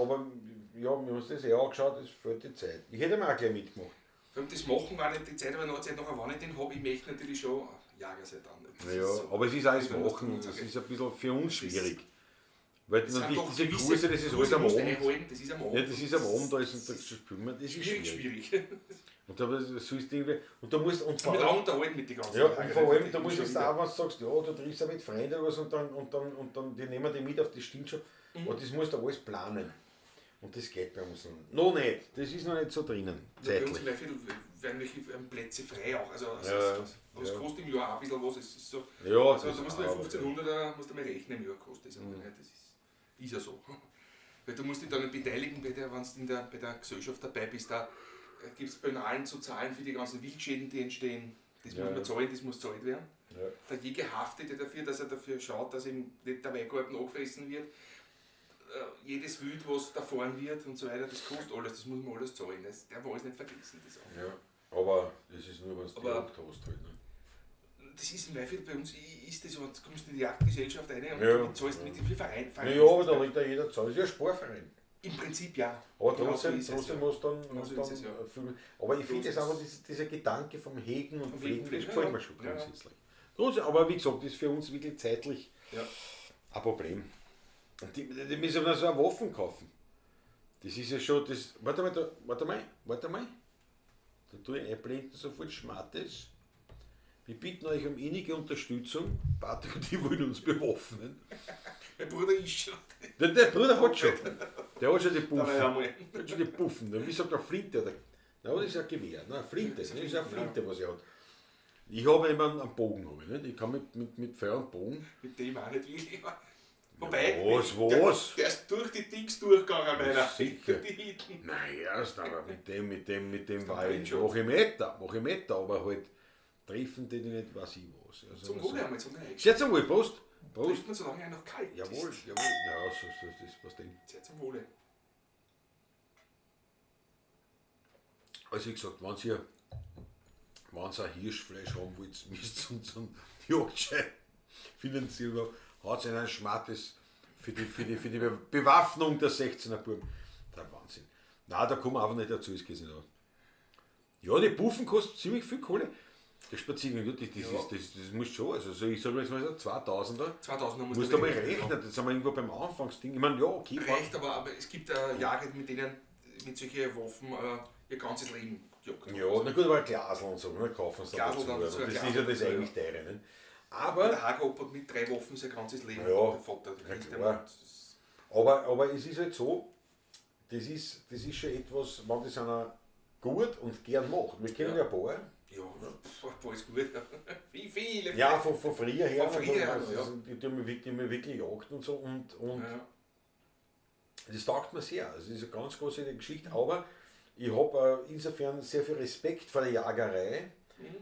ja, wir haben uns das eh angeschaut, es fehlt die Zeit. Ich hätte mir auch gleich mitgemacht. Vor allem das Machen war nicht die Zeit, aber noch Zeit nachher, wann ich den habe, ich möchte natürlich schon Jager sein dann. Das Ja, ist so. aber es ist alles Das Machen, ist das okay. ist ein bisschen für uns schwierig. Weil Das sind natürlich doch diese gewisse Kurse, das ist alles am musst du Abend. einhalten, das ist am Abend. Ja, das ist am Abend, da ist und da spüren wir, das ist schwierig, schwierig. schwierig. Und da sollst du irgendwie, und da musst, und vor Mit allem, auch unterhalten mit den ganzen ja, und Jager, vor allem, die da musst du schon jetzt wieder. auch, wenn du sagst, ja, du triffst auch mit Freunden oder was und dann, die nehmen die mit auf, das stimmt schon. Mhm. Und das musst du alles planen. Und das geht bei uns noch nicht. Das ist noch nicht so drinnen, Ja, bei uns zeitlich. im Leifviertel werden welche Plätze frei auch. Also, Ja, aber es ja. kostet im Jahr auch ein bisschen was. Es ist so, Ja, also, das da musst du mal auch, 1500er musst du mal rechnen im Jahr kostet das. Mhm. Das ist ja so. Weil du musst dich dann beteiligen, bei der, wenn du bei der Gesellschaft dabei bist, da gibt es Penalen zu zahlen für die ganzen Wildschäden, die entstehen. Das Ja, muss man ja. zahlen, das muss gezahlt werden. Ja. Der Jäger haftet ja dafür, dass er dafür schaut, dass ihm nicht der Weingarten angefressen wird. Jedes Wild, was da fahren wird und so weiter, das kostet alles, das muss man alles zahlen. Das darf man alles nicht vergessen. Das, auch. Ja, aber das ist nur, wenn du die Aber- Jagd hast halt. Ne? Das ist im Weifeld bei uns, ist das so, du kommst in die Jagdgesellschaft rein und Ja. du zahlst mit dem Verein. Verein Ja, aber da liegt ja jeder Zahl. Das ist ja ein Sparverein. Im Prinzip ja. Aber Genau so trotzdem, ist es, trotzdem ja. muss dann, Genau muss so dann ist es, ja. viel, aber ich finde das ist einfach, es. dieser Gedanke vom Hegen und Vom Pflegen, Hegen, das ja, gefällt ja. mir schon Ja, ja. grundsätzlich. Grundsätzlich. Aber wie gesagt, das ist für uns wirklich zeitlich Ja. ein Problem. Und die müssen aber so eine Waffen kaufen. Das ist ja schon, das, warte mal, da, warte mal. Da tue ich einblenden, sofort Schmattes. Wir bitten euch um innige Unterstützung. Patrick und ich wollen uns bewaffnen. Mein Bruder ist schon. Der Bruder hat schon. Der hat schon die Da war ich Puffen. einmal. Der hat schon die Puffen. Wie sagt der Flinte? Oder, nein, das ist ein Gewehr. Nein, Flinte. Das ist eine Flinte, was er hat. Ich habe immer einen Bogen. Hab ich, nicht? Ich kann mit Pfeil und Bogen. Mit dem auch nicht wirklich. Wobei, Was, was? Der ist durch die Dings durchgegangen, meiner. Sicher. Die hinten. Nein, erst, aber mit dem war ein ich, Job. mach ich Meter, aber halt treffen die nicht, weiß ich was. Also, Zum Wohle einmal, zum Wohle. Sehr zum Wohl, Prost. Prost. Trifft man, solange er noch kalt Jawohl, ist. jawohl. Ja, so, das passt denn. Sehr zum Wohle. Also wie gesagt, wenn ihr ein Hirschfleisch haben wollt, müsst ihr unseren Jagdschein finanzieren. Haut einen Schmattes für die Bewaffnung der 16er Buben. Der Wahnsinn. Nein, da kommen wir einfach nicht dazu, es geht nicht aus. Ja, die Puffen kosten ziemlich viel Kohle. Der Spaziergang, das muss schon, also so, ich sage jetzt mal so 2000er. 2000er Musst du mal rechnen, jetzt sind wir irgendwo beim Anfangsding. Ich meine, ja, okay. Reicht, aber es gibt Jahre, mit denen mit solchen Waffen ihr ganzes Leben gejagt. Ja, na gut, aber ein Glasl und so, ne, kaufen sie Glasl dazu. dann Also dazu, das ein ist ja Glasl das dazu, eigentlich teure. Ne? Aber, Der Hager hat mit 3 Waffen sein ganzes Leben. Ja, der Vater, der ja, kriegt klar. immer- aber es ist halt so, das ist schon etwas, wenn das einer gut und gern macht. Wir kennen ja ein paar. Ja, pff, alles gut. Wie viele. Ja, von früher her. Von früher her, also, ja. Die haben mich wirklich gejagt und so. Und Ja. das taugt mir sehr. Also, das ist eine ganz große Geschichte. Aber ich habe insofern sehr viel Respekt vor der Jagerei,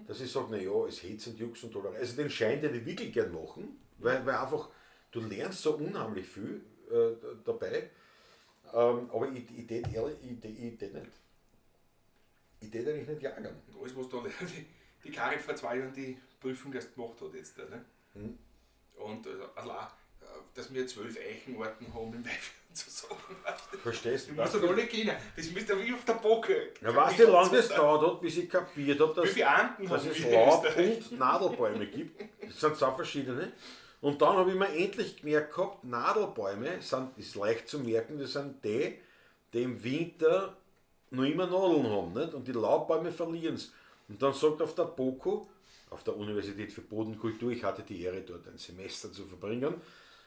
dass ich sage, naja, es Hetz und Jux und Tollerei. Also den Schein, den ich wirklich gern machen, weil einfach, du lernst so unheimlich viel dabei. Aber ich tät ehrlich, ich tät nicht. Ich tät eigentlich nicht jagen. Und alles, was da die Karin vor 2 Jahren die Prüfung erst gemacht hat jetzt. Ne? Und also auch, dass wir 12 Eichenarten haben im Weihnachten zu sagen. Verstehst Du du? musst das alle kennen. Das müsst ihr wie auf der Bocke. Ja, weißt du, wie lange das dauert hat, bis ich kapiert habe, Wie viele Ernten dass haben es wir in Laub- Österreich? und Nadelbäume gibt. Das sind zwei verschiedene. Und dann habe ich mir endlich gemerkt gehabt, Nadelbäume sind, ist leicht zu merken, das sind die, die im Winter noch immer Nadeln haben. Nicht? Und die Laubbäume verlieren es. Und dann sagt auf der BOKU, auf der Universität für Bodenkultur, ich hatte die Ehre, dort ein Semester zu verbringen,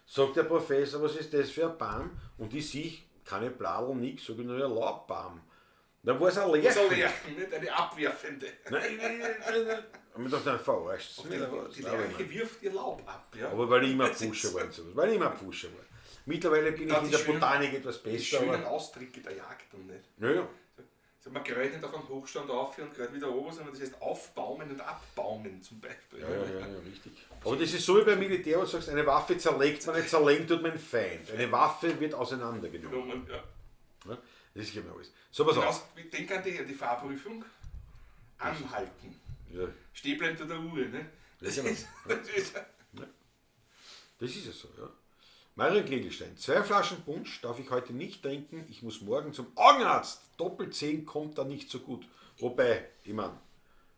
sagt der Professor, was ist das für ein Baum? Und ich sehe keine Bladeln, nix, sage ich nur ein Laubbaum. Dann war es ein Das ist Lärchen. ein Lärchen, nicht eine abwerfende. Nein, nein, nein, nein. Und ich dachte, nein, verarscht Die, die Lerche wirft ihr Laub ab. Ja. Aber weil ich immer Das ist- Pfuscher war und sowas. Weil ich immer Pfuscher war. Mittlerweile bin ich Dann in die der schönen- Botanik etwas Die besser. schönen Aber, Ausdrücke der Jagd und nicht. ja, ja. Also man gerät nicht auf einen Hochstand auf und gerät wieder oben, sondern das heißt aufbaumen und abbaumen zum Beispiel. Ja, richtig. Aber das ist so wie beim Militär, wo du sagst, eine Waffe zerlegt man nicht, zerlegen tut man Feind. Eine Waffe wird auseinandergenommen. Ja. Ja, das ist genau alles. So, pass auf. Genau, denk an die Fahrprüfung. Anhalten. Ja, Stehen bleibt an der Uhr, ne? Ja, genau. Das ist, das ist ja so, ja. Marion Klegelstein, 2 Flaschen Punsch darf ich heute nicht trinken, ich muss morgen zum Augenarzt. Doppelt 10 kommt da nicht so gut. Wobei, ich mein,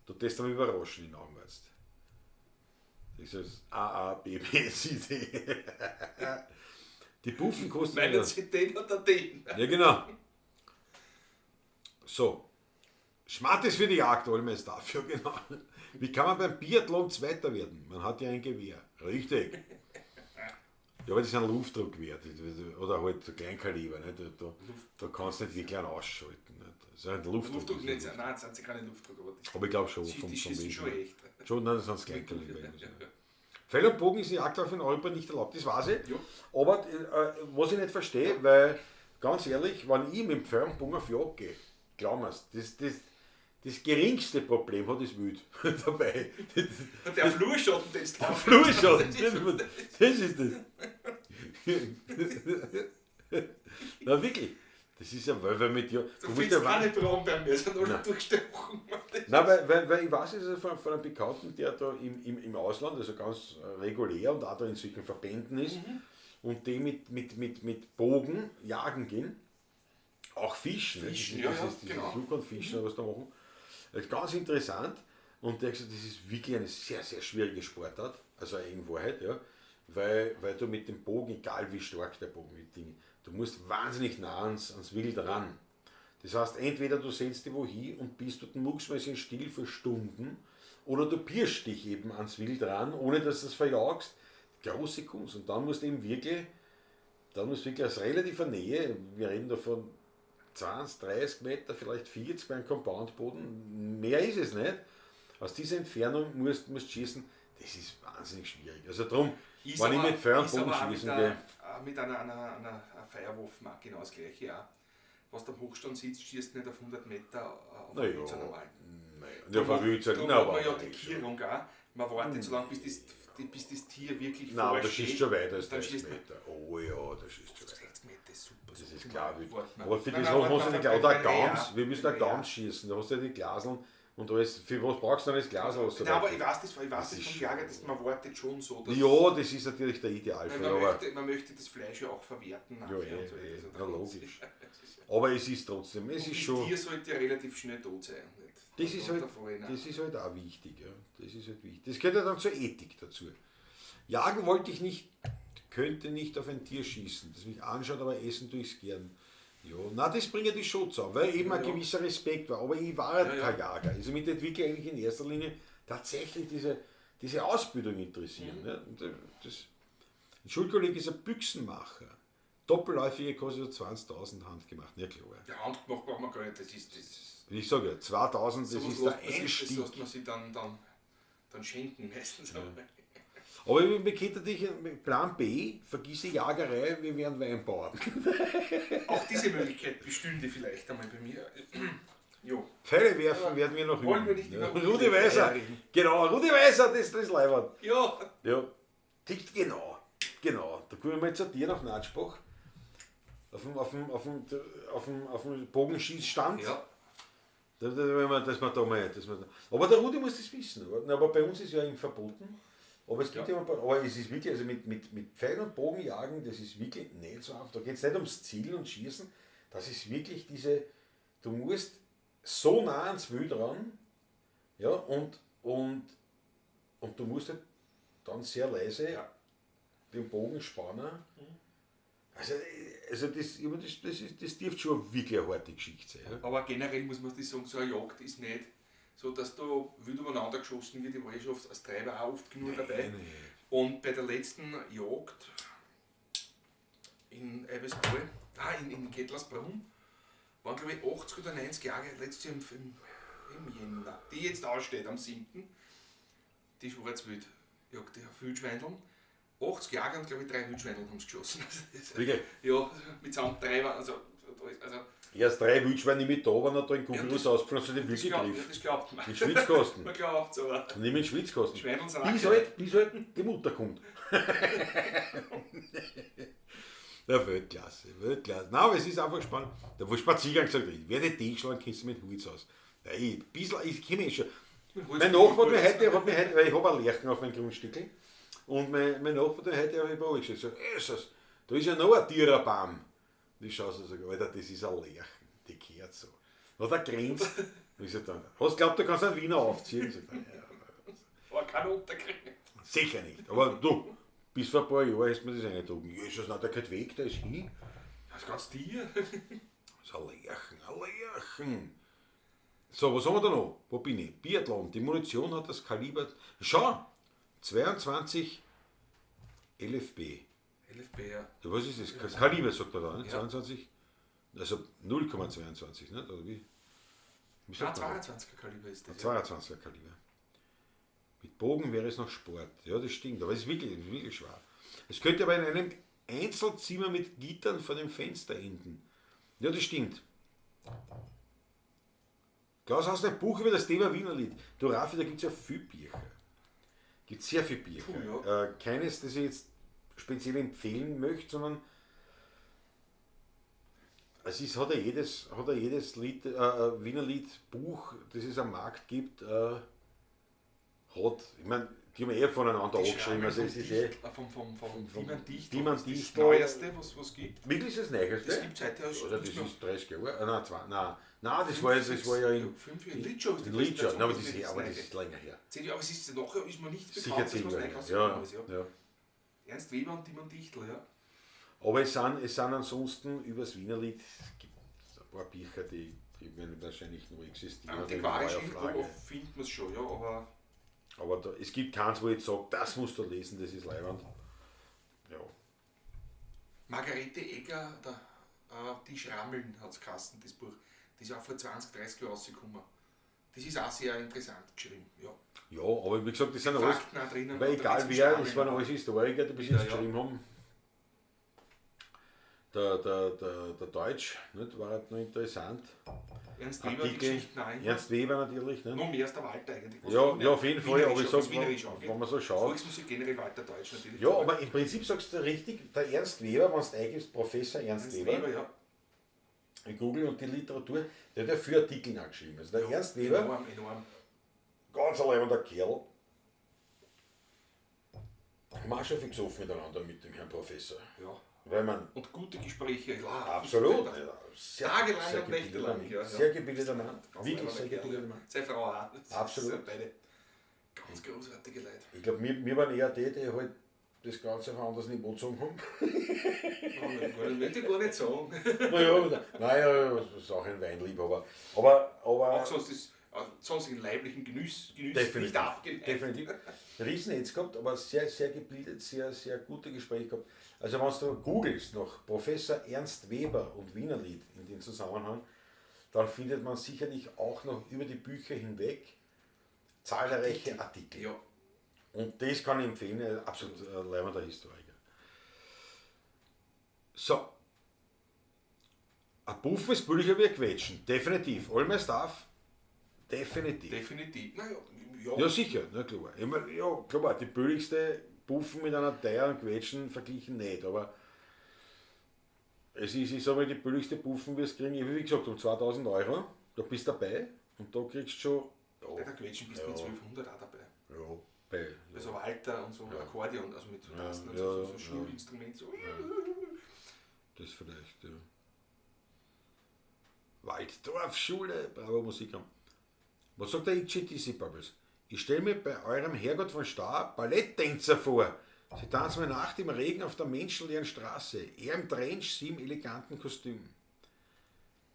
du test mich überraschen in Augenarzt. Das ist A, A, B, B, C, D. Die Puffen kosten meinen ja. Sie den oder den? Ja, genau. So. Schmattes für die Jagd, Olmes dafür, genau. Wie kann man beim Biathlon Zweiter werden? Man hat ja ein Gewehr. Richtig. Ja, aber das ist ein Luftdruckgewehr. Oder halt so Kleinkaliber. Ne? Da kannst du nicht wirklich einen ausschalten. Ne? Das ist ein Luftdruck. Luftdruck nicht, nein, das sind sie keine Luftdruck, aber das, Aber ich glaube schon. die schießen schon Wesen. echt. Schon, nein, das sind Kleinkaliber. Pfeil und Bogen ist in Jagdwaffe in Europa nicht erlaubt, das weiß ich. Ja. Aber was ich nicht verstehe, weil ganz ehrlich, wenn ich mit dem Pfeil und Bogen auf Jagd gehe, glaub mir's, das geringste Problem hat das Wild dabei. Und der Flurschatten, den ist Der Flurschatten, das ist das. Na wirklich, das ist ja, weil mit dir. Du findest ja keine Brombeeren mehr, sind alle durchgestochen. Nein, weil ich weiß es also von einem Bekannten, der da im Ausland, also ganz regulär und auch da in solchen Verbänden ist, und die mit Bogen jagen gehen, auch Fischen, Fischen, ne? ja, das ja, ist dieses genau. Yukon-Fischen, was da machen. Das ist ganz interessant. Und der hat gesagt, das ist wirklich eine sehr, sehr schwierige Sportart, also in Wahrheit, ja, weil du mit dem Bogen, egal wie stark der Bogen mit Ding, du musst wahnsinnig nah ans Wild ran. Das heißt, entweder du setzt dich wohin und bist dort mucksmäuschen still für Stunden, Oder du pirschst dich eben ans Wild ran, ohne dass du es verjagst. Große Kunst. Und dann musst du eben wirklich, dann musst du wirklich aus relativer Nähe, wir reden da von 20, 30 Meter, vielleicht 40 beim Compoundboden, mehr ist es nicht. Aus dieser Entfernung musst du schießen, das ist wahnsinnig schwierig. Also darum, Ist wenn ich aber- mit Pfeil und ist Bogen aber auch schießen mit, gehe, mit einer Feuerwaffe auch genau das gleiche. Auch. Was du am Hochstand sitzt, schießt nicht auf 100 Meter auf Na einen ja, Witzer normal. naja, ja, verwütet, Da na, hat aber man ja die nein, schon. Kierung auch. Man wartet so lange, bis das Tier wirklich Nein, aber da vorsteht. schießt schon weiter als Dann 30 schießt man Meter. Oh ja, da schießt schon weiter. 60 Meter ist super. Das ist klar. Warte mal. Aber für Nein, das nein, hast warte du mal, nicht, oder bei- eine bei Gans, Reh wir müssen eine auch. Gans schießen, da hast du ja die Glaseln und alles. Für was brauchst du dann das Glasl? was du Nein, aber da- ich weiß das ist vom schon- Jager, dass man wartet schon so. Dass Ja, das ist natürlich der Weil Idealfall, man, aber, möchte das Fleisch ja auch verwerten. ja, nachher eh, und so. eh, Also da ja, kommt's- logisch. Aber es ist trotzdem, es Und ist das schon, Tier sollte ja relativ schnell tot sein. und Nicht das ist halt, runterfallen. das ist halt auch wichtig, ja. Das ist halt wichtig. Das gehört ja dann zur Ethik dazu. Jagen wollte ich nicht, könnte nicht auf ein Tier schießen, das mich anschaut, aber essen tue ich es gern. Ja, na, das bringt die schon zusammen, weil eben ein Ja. gewisser Respekt war. Aber ich war halt Ja, ja. kein Jager. Also mich hat wirklich eigentlich in erster Linie tatsächlich diese Ausbildung interessieren. Mhm. Ne? Und das, ein Schulkollege ist ein Büchsenmacher. Doppelläufige kostet 20.000 handgemacht. Ja, klar. Ja, handgemacht braucht man gar nicht. Das ist Ich sage ja, 2000, das sowas ist der lässt man sich- Das Einstieg. lässt man sich dann schenken meistens. Aber wir könnten dich, Plan B, vergiss die Jagerei, wir werden Weinbauern. Auch diese Möglichkeit bestünde vielleicht einmal bei mir. Jo. Pfeile werfen werden wir noch Wollen üben. wir nicht ja. über Rudi Weiser. reden? Genau, Rudi Weiser, das ist Leibwand. Ja, Ja, tickt genau. Genau. Da kommen wir mal zu dir nach Natschbach. Auf dem Bogenschießstand. ja. Da, da, wenn wir, dass wir da mal, dass wir da. Aber der Rudi muss das wissen. Aber bei uns ist ja ihm verboten. Aber es gibt ja. Ja. Ein paar, aber es ist wirklich, also mit Pfeil und Bogen jagen, das ist wirklich nicht so einfach. Da geht es nicht ums Zielen und Schießen. Das ist wirklich diese, du musst so nah ans Wild ran, ja, und du musst halt dann sehr leise Ja. den Bogen spannen. Also das, ich meine, das dürfte schon wirklich eine harte Geschichte sein. Ja? Aber generell muss man das sagen, so eine Jagd ist nicht so, dass da wild umeinander geschossen wird. Ich war eh schon als Treiber auch oft genug dabei. Und bei der letzten Jagd in Eibesball, in Kettlersbrunn, waren glaube ich 80 oder 90 Jahre, letztes Jahr im Jänner, die jetzt aussteht am 7., die Schwarzwild, Jagd, die Wildschweindeln. 80 Jahre und glaube ich 3 Wildschweindeln haben sie geschossen. Also das- Wirklich? Ja, mitsamt Treiber, also Erst 3 Wildschweine mit da, wenn er da in Kugelruss Ja, ausgefallen hast du den das, Wild glaubt, ja, gegriffen. das glaubt man. In Schwitzkasten. Man glaubt aber. Nimm in Schwitzkasten. Schweindeln sind auch Bis geil. halt die Mutter kommt. Ja, Weltklasse, Weltklasse. Nein, aber es ist einfach spannend. Da wo Spaziergang gesagt, ich werde dich schlagen, kennst du mit Holz aus. Ja, ich, ein bisschen, ich kenne mich schon. Mein Nachbar hat mir heute, weil ich habe ein Lerchen auf meinem Grundstück. Und mein Nachbar hat mir heute auf die Probe gestellt. Sagt, Jesus, da ist ja noch ein Tiererbaum. Und ich schaue so und sage, Alter, das ist ein Lerchen, die gehört so. Dann hat er grinst. Und ich sage dann, hast du glaubt, du kannst einen Wiener aufziehen? Ich sag, ja, Aber keinen unterkriegen. sicher nicht. Aber du, bis vor ein paar Jahren hast du mir das eingetragen. Jesus, nein, der geht weg, der ist hin. Das ganze Tier. Das ist ein Lerchen, ein Lerchen. So, was haben wir da noch? Wo bin ich? Biathlon. Die Munition hat das Kaliber. Schau! 22 LFB. LFB, ja. Ja, was ist das? Kaliber sagt er da, ne? Ja. 22? Also 0,22, ne? Oder wie? Wie Nein, sagt man? 22er Kaliber ist das. Ja. 22er Kaliber. Mit Bogen wäre es noch Sport. Ja, das stimmt, aber es ist wirklich, wirklich schwer. Es könnte aber in einem Einzelzimmer mit Gittern vor dem Fenster enden. Ja, das stimmt. Klaus, hast du ein Buch über das Thema Wienerlied? Du, Raffi, da gibt es ja viel Bücher. Gibt sehr viel Bücher. Puh, ja. Keines, das ich jetzt speziell empfehlen möchte, sondern es ist, hat ja jedes Lied, Wienerlied Buch, das es am Markt gibt, hat, ich meine, die haben eh voneinander Die angeschrieben, also es ist eh. Vom Diemann Dichtl. Diemann Das ist das Dichtl. Neueste, was gibt. Wirklich ist das Neueste? Das gibt es heute erst. Oder das ist 30 Jahre. Nein, zwei, nein, nein, das war ja in, 5 Jahre. In Litschau ist die in Litschau. Präsentation, Nein, aber das das ist ist, das aber das Neue. ist länger her. 10 Jahre, aber es ist nachher ist mir nicht Sicher bekannt, dass 10 was Jahre neu her. rausgekommen Ja, ist. Ja. ja. Ernst Weber und Diemann Dichtl, ja. Aber es sind ansonsten über das Wienerlied gibt es ein paar Bücher, die werden wahrscheinlich noch existieren. Antiquarisch in irgendwo Neuauflage. findet man es schon, ja, aber Aber da, es gibt keins, wo ich jetzt sage, das musst du lesen, das ist leiwand. Ja. Margarete Egger, der, die Schrammeln hat es geheißen, das Buch. Das ist auch vor 20, 30 Jahren rausgekommen. Das ist auch sehr interessant geschrieben. Ja. Ja, aber wie gesagt, das sind alles, Fakten auch drinnen. weil und da egal geht's um wer, Schrammeln. es waren alles Historiker, die bis jetzt Ja, ja. geschrieben haben. Der Deutsch, nicht, war halt noch interessant. Ernst Weber, die Artikel, Geschichten auch immer. Ernst Weber natürlich. Nicht? Noch mehr als der Walter eigentlich. Was Ja, Wiener- ja, auf jeden Fall, aber ich Wienerisch- sag, was Wienerisch angeht. wenn man so schaut. Volksmusik generell Walter Deutsch natürlich. Ja, aber im Prinzip sagst du richtig, der Ernst Weber, wenn du eingibst, Professor Ernst, Ernst Weber, Weber, ja. in Google und die Literatur, der hat ja vier Artikel geschrieben. Also der Ernst Weber, Enorm, enorm. ganz ein leibender Kerl, haben wir auch schon viel gesoffen miteinander mit dem Herrn Professor. Ja. Weil man, Und gute Gespräche. Ja, absolut, Ja. ja, sehr, Tagelang sehr und gebildeter nächtelang, Mann, ja, ja. sehr gebildeter Mann, Ganz wirklich leibender sehr Kerl. gebildeter Mann. Seine Frau auch. Das Absolut. sind Beide ganz großartige Leute. Ich glaube, wir waren eher die, die halt das Ganze auf ein anderes Niveau gezogen haben. Nein, Möchte ich gar nicht sagen. Naja, naja, das ist auch ein Weinliebhaber. Aber Auch sonst ist sonst in leiblichen Genüss, Genüssen definitiv, nicht abgeneigt. definitiv. Riesen jetzt gehabt, aber sehr, sehr gebildet, sehr, sehr gute Gespräche gehabt. Also wenn du googelst nach Professor Ernst Weber und Wienerlied in dem Zusammenhang, dann findet man sicherlich auch noch über die Bücher hinweg zahlreiche Artikel. Ja, Und das kann ich empfehlen, ein absolut leibender Historiker. So. Ein Puffen ist billiger wie ein Quetschen, definitiv. All my stuff, definitiv. definitiv. Naja, ja. Ja, sicher, na klar. Ich mein, ja, klar, die billigste Puffen mit einer teuren Quetschen verglichen nicht, aber es ist, ich sag mal, die billigste Puffen wirst du kriegen, wie gesagt, um 2000 Euro, da bist du dabei und da kriegst du schon, Bei ja, der Quetschen bist du mit 1200 auch dabei. ja, bei, Also Walter und so Akkordeon, also mit so Tasten und ja, so, so, so ja. Schulinstrument. So. das vielleicht, ja. Walddorfschule, bravo Musikraum. Was sagt der XGTC Bubbles? Ich stelle mir bei eurem Herrgott von Star Balletttänzer vor. Sie tanzen bei Nacht im Regen auf der menschenleeren Straße. Er im Trench, sie im eleganten Kostüm.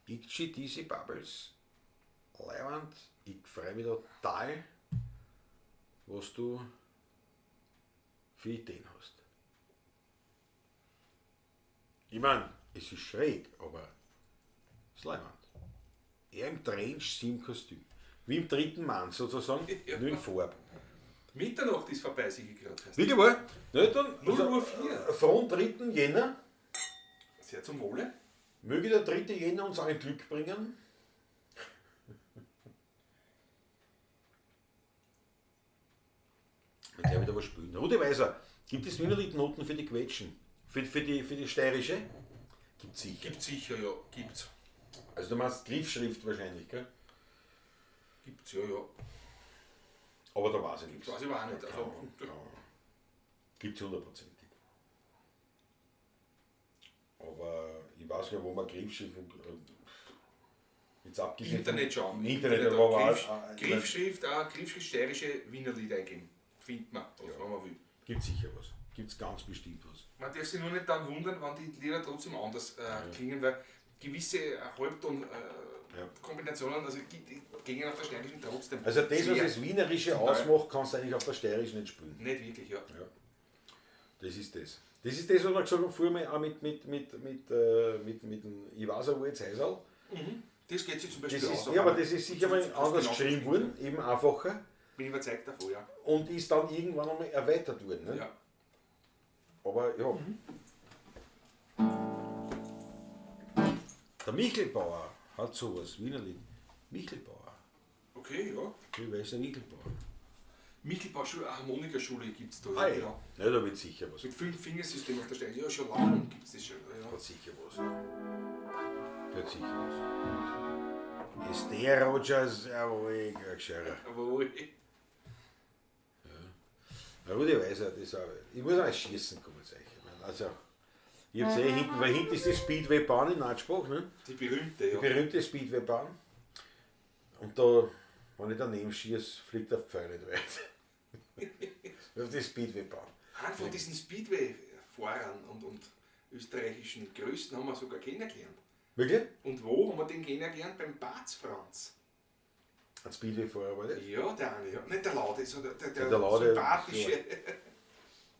XGTC Bubbles. Leiwand, ich freue mich total, was du für Ideen hast. Ich meine, es ist schräg, aber es ist leiwand. Er im Trench, sie im Kostüm. Wie im dritten Mann sozusagen, Ja. nur in Farbe. Mitternacht ist vorbei, sehe ich gerade. Wie gewollt? Ne, dann, 0 Uhr 4. Vom 3. Jänner, Sehr zum Wohle. möge der 3. Jänner uns allen Glück bringen. Ich gleich wieder was spielen. Rudi Weiser, gibt es Wienerlied-Noten für die Quetschen? Für die steirische? Gibt sicher. Gibt sicher, ja. Gibt's. Also du meinst Griffschrift wahrscheinlich, gell? Gibt's, ja, ja. Aber da weiß ich nichts. Weiß ich aber auch nicht. Also, Gibt es hundertprozentig. Aber ich weiß gar nicht, wo man Griffschrift. Jetzt abgesehen. Internet schauen. Im Internet, aber war Griffschrift, auch Griffschrift steirische Wienerlied eingeben. Findet man, was wenn man will. Gibt sicher was. Gibt es ganz bestimmt was. Man darf sich nur nicht dann wundern, wenn die Lieder trotzdem anders klingen, weil gewisse Halbton Ja. Kombinationen, also die gingen auf der steirischen trotzdem. Also das, was schwer. das Wienerische Zum Teil. ausmacht, kannst du eigentlich auf der steirischen nicht spielen. Nicht wirklich, ja. Ja. Das ist das. Das ist das, was wir gesagt haben, früher mal auch mit dem Ich weiß auch, wo jetzt Häuserl. Das geht sich zum Beispiel Das ist, aus. ja, aber das ist sicher mal Das ist anders genauso geschrieben worden, eben einfacher. Bin ich überzeugt davon, ja. Und ist dann irgendwann einmal erweitert worden. Ne? Ja. Aber ja. Der Michelbauer hat sowas, Wienerlied. Michelbauer. Okay, ja. Wie weiß der Michelbauer? Michelbauer Harmonikaschule gibt es da. Ah, ja. ja. Ja, da wird sicher was. Mit 5-Fingersystem auf der Stein. Ja, schon lange gibt es das schon. Ja. Hat sicher was. Der hat sicher was. Ist der Rogers, jawohl, ein Gescherer. Jawohl. Na, Rudi Weiser, das ist auch, ich muss auch schießen kommen, sag ich. Ich meine, also, ich hab's eh hinten, weil hinten ist die Speedway-Bahn in Natschbach, ne? Die berühmte, ja. Die berühmte Speedway-Bahn. Und da, wenn ich daneben schieße, fliegt der Pfeil nicht weit. Auf die Speedway-Bahn. Einen von diesen Speedway-Fahrern und österreichischen Größen haben wir sogar kennengelernt. Wirklich? Und wo haben wir den kennengelernt? Beim Barz Franz. Ein Speedway-Fahrer war das? Ja, der eine, ja. Nicht der Laude, sondern der Der Laude, sympathische.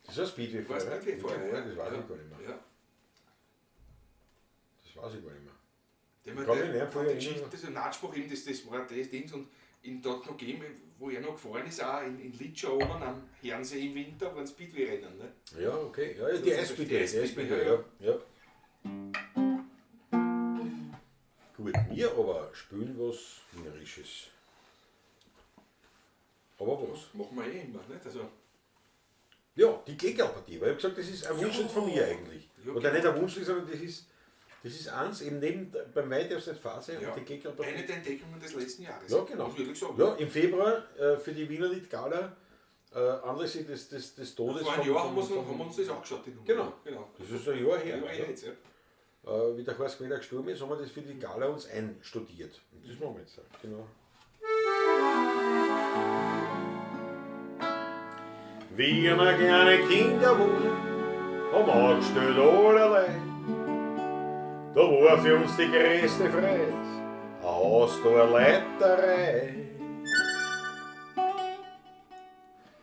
Das ist ein Speedway-Fahrer. War Speedway-Fahrer, Ja, das weiß ja. ich gar nicht mehr. Ja. Das weiß ich gar nicht mehr. Der, Ich kann mich nicht der, mehr die Geschichte, erinnern. das ist Natschbach eben, das war das Ding und in dort noch gegeben, wo er noch gefahren ist, auch in Litscher oben am Herrnsee im Winter, waren Speedway-Rennen. Ne? Ja, okay. Ja, ja, die Das ist SPD, die die SPD, SPD, ja. Ja. Gut, wir aber spielen was Wienerisches. Aber was? Machen wir eh immer, nicht? Also, Ja, die Gegnerpartie, weil ich hab gesagt, das ist ein Wunsch Ja. von mir eigentlich. Ja, Oder genau. nicht ein Wunsch, sondern das ist eins, eben neben beim Wein darfst du nicht Phase ja. und die Gegnerpartie. Eine der Entdeckungen des letzten Jahres. Ja, genau. Muss ich wirklich sagen. Ja, im Februar für die Wiener Lied Gala anlässlich des Todes Vor einem Jahr haben wir uns das angeschaut, die Nummer. Genau. Genau. Das ist ein Jahr her. Ja, ja. jetzt, ja. Wie der Horst Queller gestorben ist, haben wir das für die Gala uns einstudiert. Und das machen wir jetzt auch. Genau. Wie wir kleine Kinder waren, haben angestellt allerlei. Da war für uns die größte Freude, ein Haus da eine Leiterei.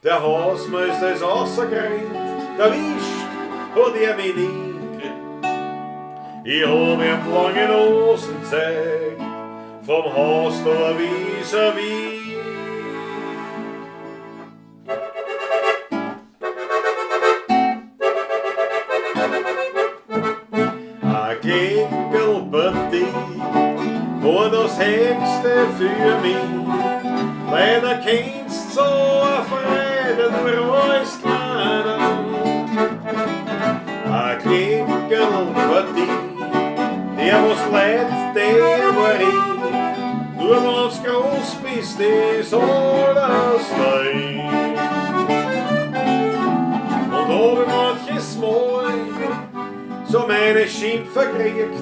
Der Hausmeister ist rausgerannt, erwischt hat er mich nie. Ich hab ihm die lange Nosen gezeigt, vom Haus da vis-à-vis. Ein Glickelpartie war das Höchste für mich. Leider kennst so eine Freude nur als Kleiner. Ein Klinkerlpartie, der was leid, der war ich. Nur wenn's groß bist, ist alles neu. Und hab ich manches Mal so meine Schimpfer gekriegt,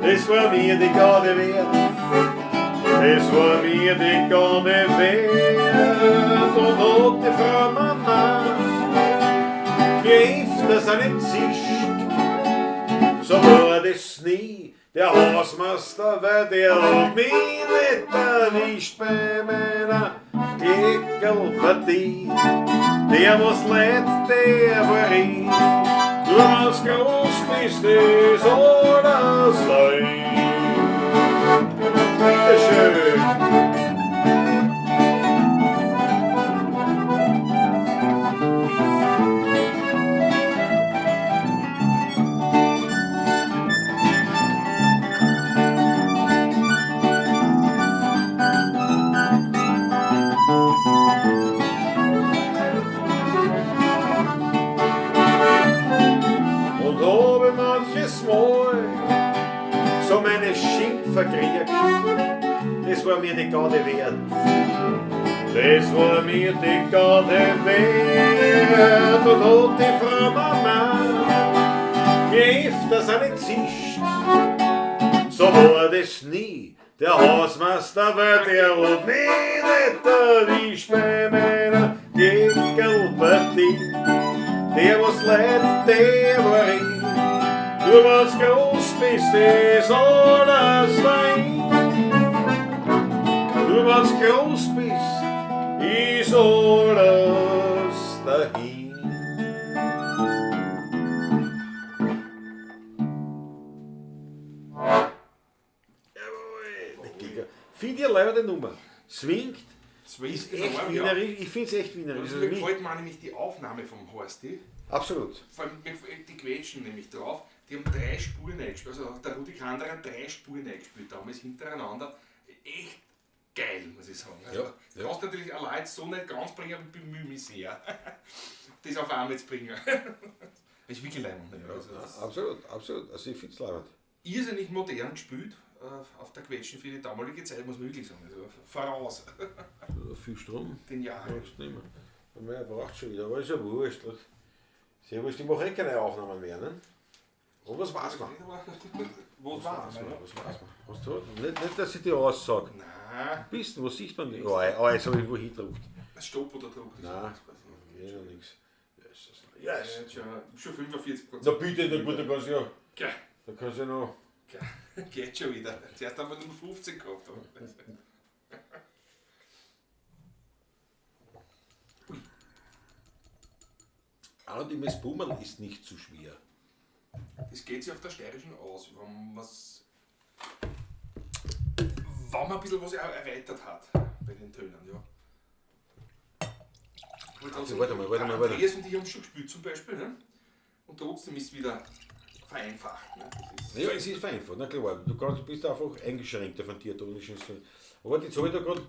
das war mir die Garde wert. Das war mir die Garde wert. Und hat die Frau Mama mir öfters einen zischt, so war das nie der Hausmeister, weil der hat mich nicht erwischt bei meiner Glickelpartie. Der was leid, der war ich. Du wenn's groß bist, ist alles neu. Bitteschön. Und hab ich manches Mal so meine Schimpfer gekriegt, das war mir die Garde wert. Das war mir die Garde wert. Und hat die Frau Mama mir öfters einen zischt, so war das nie. Der Hausmeister, weil der hat mich nicht erwischt bei meiner Gickelpartie. Der was leid, der war ich. Du was groß bist, ist alles dein. Du was groß bist, ist alles dahin. Jawohl, Finde ich eine leibende Nummer. Swingt, Swingt ist enorm, echt ja. wienerisch. Ich finde es echt wienerisch. Und Also mir mich- gefällt mir nämlich die Aufnahme vom Horsti. Absolut. Vor allem mir gefällt die Quetschen nämlich drauf. Die haben 3 Spuren eingespielt. Also der Rudi Kanderer hat 3 Spuren eingespielt, damals hintereinander. Echt geil, muss ich sagen. Also, Ja, ja. Kannst natürlich allein jetzt so nicht ganz bringen, aber ich bemühe mich sehr, das auf einmal zu bringen. Das ist wirklich leibend. Ja, also, das absolut, absolut. Also ich finde es leibend. Irrsinnig modern gespielt auf der Quetschen für die damalige Zeit, muss man wirklich sagen. Also voraus Viel Strom. den Jahren. Brauchst du nicht mehr. Man braucht schon wieder, aber ist ja wurscht. Sehr wurscht, ich mache eh keine Aufnahmen mehr, ne? Und was weiß man? Was weiß man? Was weiß man? Was tut? Nicht, dass ich dir aussage. Nein, Bist du, wo sieht man die? Oh, oh, jetzt habe ich wo hingedruckt. Stopp oder Druck. das Nein, ist passiert. geht noch nichts. Jesus. Yes. Ja, schon 45%. Na bitte, na gut, da kannst du ja. Gell, Da kannst du ja noch. gell, geht schon wieder. Zuerst haben wir nur 15 gehabt. Außerdem das Bummerl ist nicht zu schwer. Das geht sich auf der steirischen aus, wenn, man's, wenn man ein bisschen was erweitert hat bei den Tönen, ja. Aber trotzdem, warte mal, warte mal, warte. Andreas und ich haben schon gespielt zum Beispiel, ne? Und trotzdem ist es wieder vereinfacht. Ne? Das ist Ja, es ist vereinfacht, na klar. Du kannst, bist einfach eingeschränkter von diatonischen Instrumenten. Aber jetzt habe ich da gerade,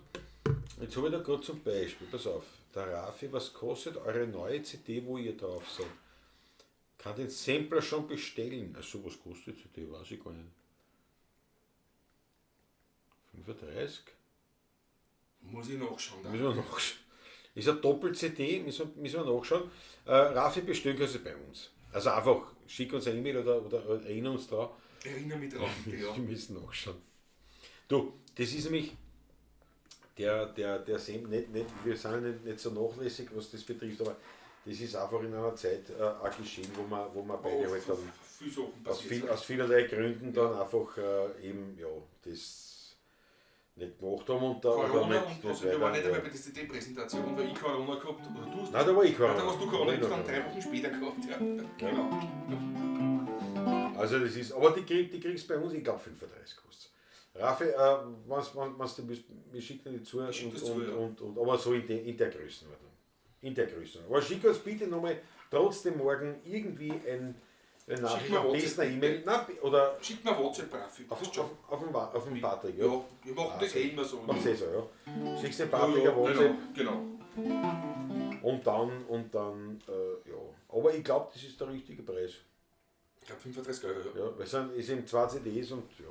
jetzt habe ich da gerade zum Beispiel, pass auf, der Rafi, was kostet eure neue CD, wo ihr drauf seid? Kann den Sampler schon bestellen. Achso, was kostet die CD? Weiß ich gar nicht. 35? Muss ich nachschauen. Da. Müssen wir nachschauen. Ist eine Doppel-CD, müssen wir nachschauen. Rafi, bestellen kannst du bei uns. Also einfach, schick uns eine E-Mail oder erinnere uns dran. Erinnere mich dran, bitte, ja. Wir müssen nachschauen. Du, das ist nämlich der Sam, nicht, wir sind nicht so nachlässig, was das betrifft, aber das ist einfach in einer Zeit auch geschehen, wo man beide halt dann viel Sachen passiert aus vielerlei Gründen dann einfach eben, ja, das nicht gemacht haben und da Corona nicht, und also, wir waren nicht einmal bei der CD-Präsentation, weil ich Corona gehabt oder du hast. Nein, da war ich Corona. Nein, da hast du Corona, ich dann 3 Wochen später gehabt, ja. Genau. Also das ist, aber die kriegst du bei uns, ich glaube 35 kostet. Rafi, was du bist, wir schicken die zu, und aber so in der Größenordnung. In der Größenordnung. Aber schick uns bitte nochmal trotzdem morgen irgendwie eine Nachricht, am besten eine E-Mail, oder schick mir WhatsApp, Rafi. Auf den Patrick, ja. Ja, wir machen das eh immer so. Macht's eh so, ja. Schickst den Patrick ein WhatsApp. Genau. Und dann, ja. Aber ich glaube, das ist der richtige Preis. Ich glaube 35 Euro, ja. Ja, weil es sind 2 CDs und ja.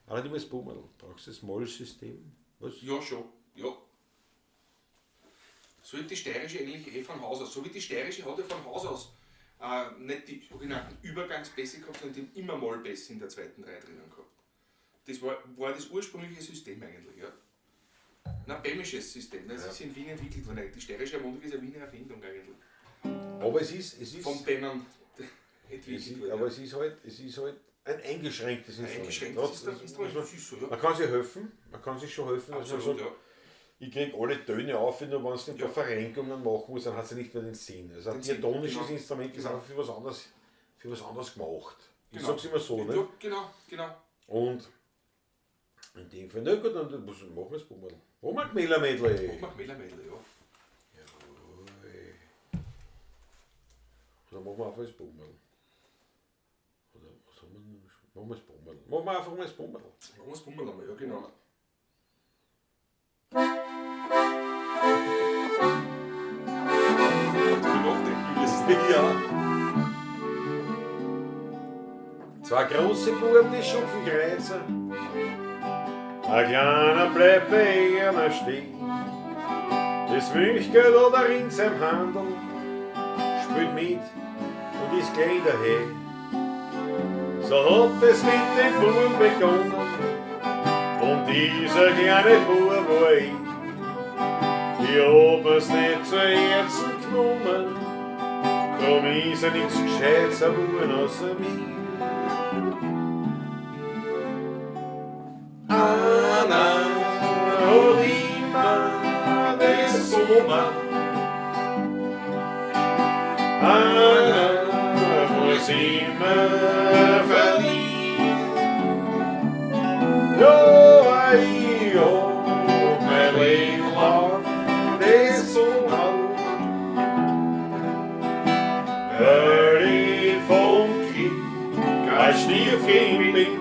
Allerdings das Bummerl. Brauchst du das Moll-System? Was? Ja, schon. Ja. So wie die steirische eigentlich eh von Haus aus. So wie die steirische hat ja von Haus aus nicht die sogenannten Übergangsbässe gehabt, sondern die haben immer Mollbässe in der zweiten Reihe drinnen gehabt. Das war das ursprüngliche System eigentlich, ja. Ein bämisches System, das ist in Wien entwickelt worden. Die steirische Harmonika ist eine Wiener Erfindung eigentlich. Aber es ist vom Bämmern entwickelt worden. Aber es ist halt ein eingeschränktes Instrument. Eingeschränktes Instrument, das ist so, ja. Man kann sich helfen, man kann sich schon helfen. Absolut, also, ja. Ich kriege alle Töne auf, nur wenn es ein paar Verrenkungen machen muss, dann hat sie nicht mehr den Sinn. Also ein diatonisches Instrument ist einfach für was anderes gemacht. Ich sag's immer so, ne? Ja, genau. Und in dem Fall, na gut, dann machen wir das Bummerl. Machen wir Gmälermädle. Machen wir Gmälermädle, ja. Jawohl. Oder machen wir einfach das Bummerl. Oder was haben wir denn? Machen wir das Bummerl. Machen wir einfach mal das Bummerl. Machen wir das Bummerl einmal, ja genau. Ja. Zwei große Buben, die schupfen Kreuzer. Ein kleiner bleibt bei einer stehen. Das Milchgeld oder in seinem Handel spielt mit und ist gleich daher. So hat es mit dem Buben begonnen und dieser kleine Bub war ich. Ich hab es nicht zu Herzen genommen, drum ist er nichts Gescheites geworden außer mir. Anna hat immer das Sommer. Anna muss immer verlieren. Ja, ich hab mein Leben lang das Sommer. Weil ich vom Krieg kein Stiefkind bin.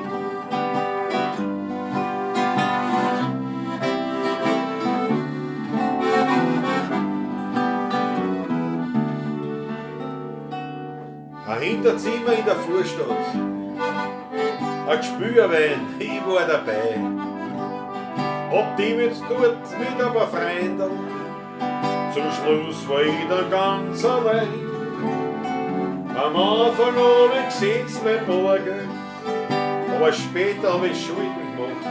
Ein Hinterzimmer in der Vorstadt, ein Gespürwein, ich war dabei. Hab die mit dort mit ein paar Freunden, zum Schluss war ich dann ganz allein. Am Anfang hab ich gesetzt mein Bargeld, aber später hab ich Schulden gemacht.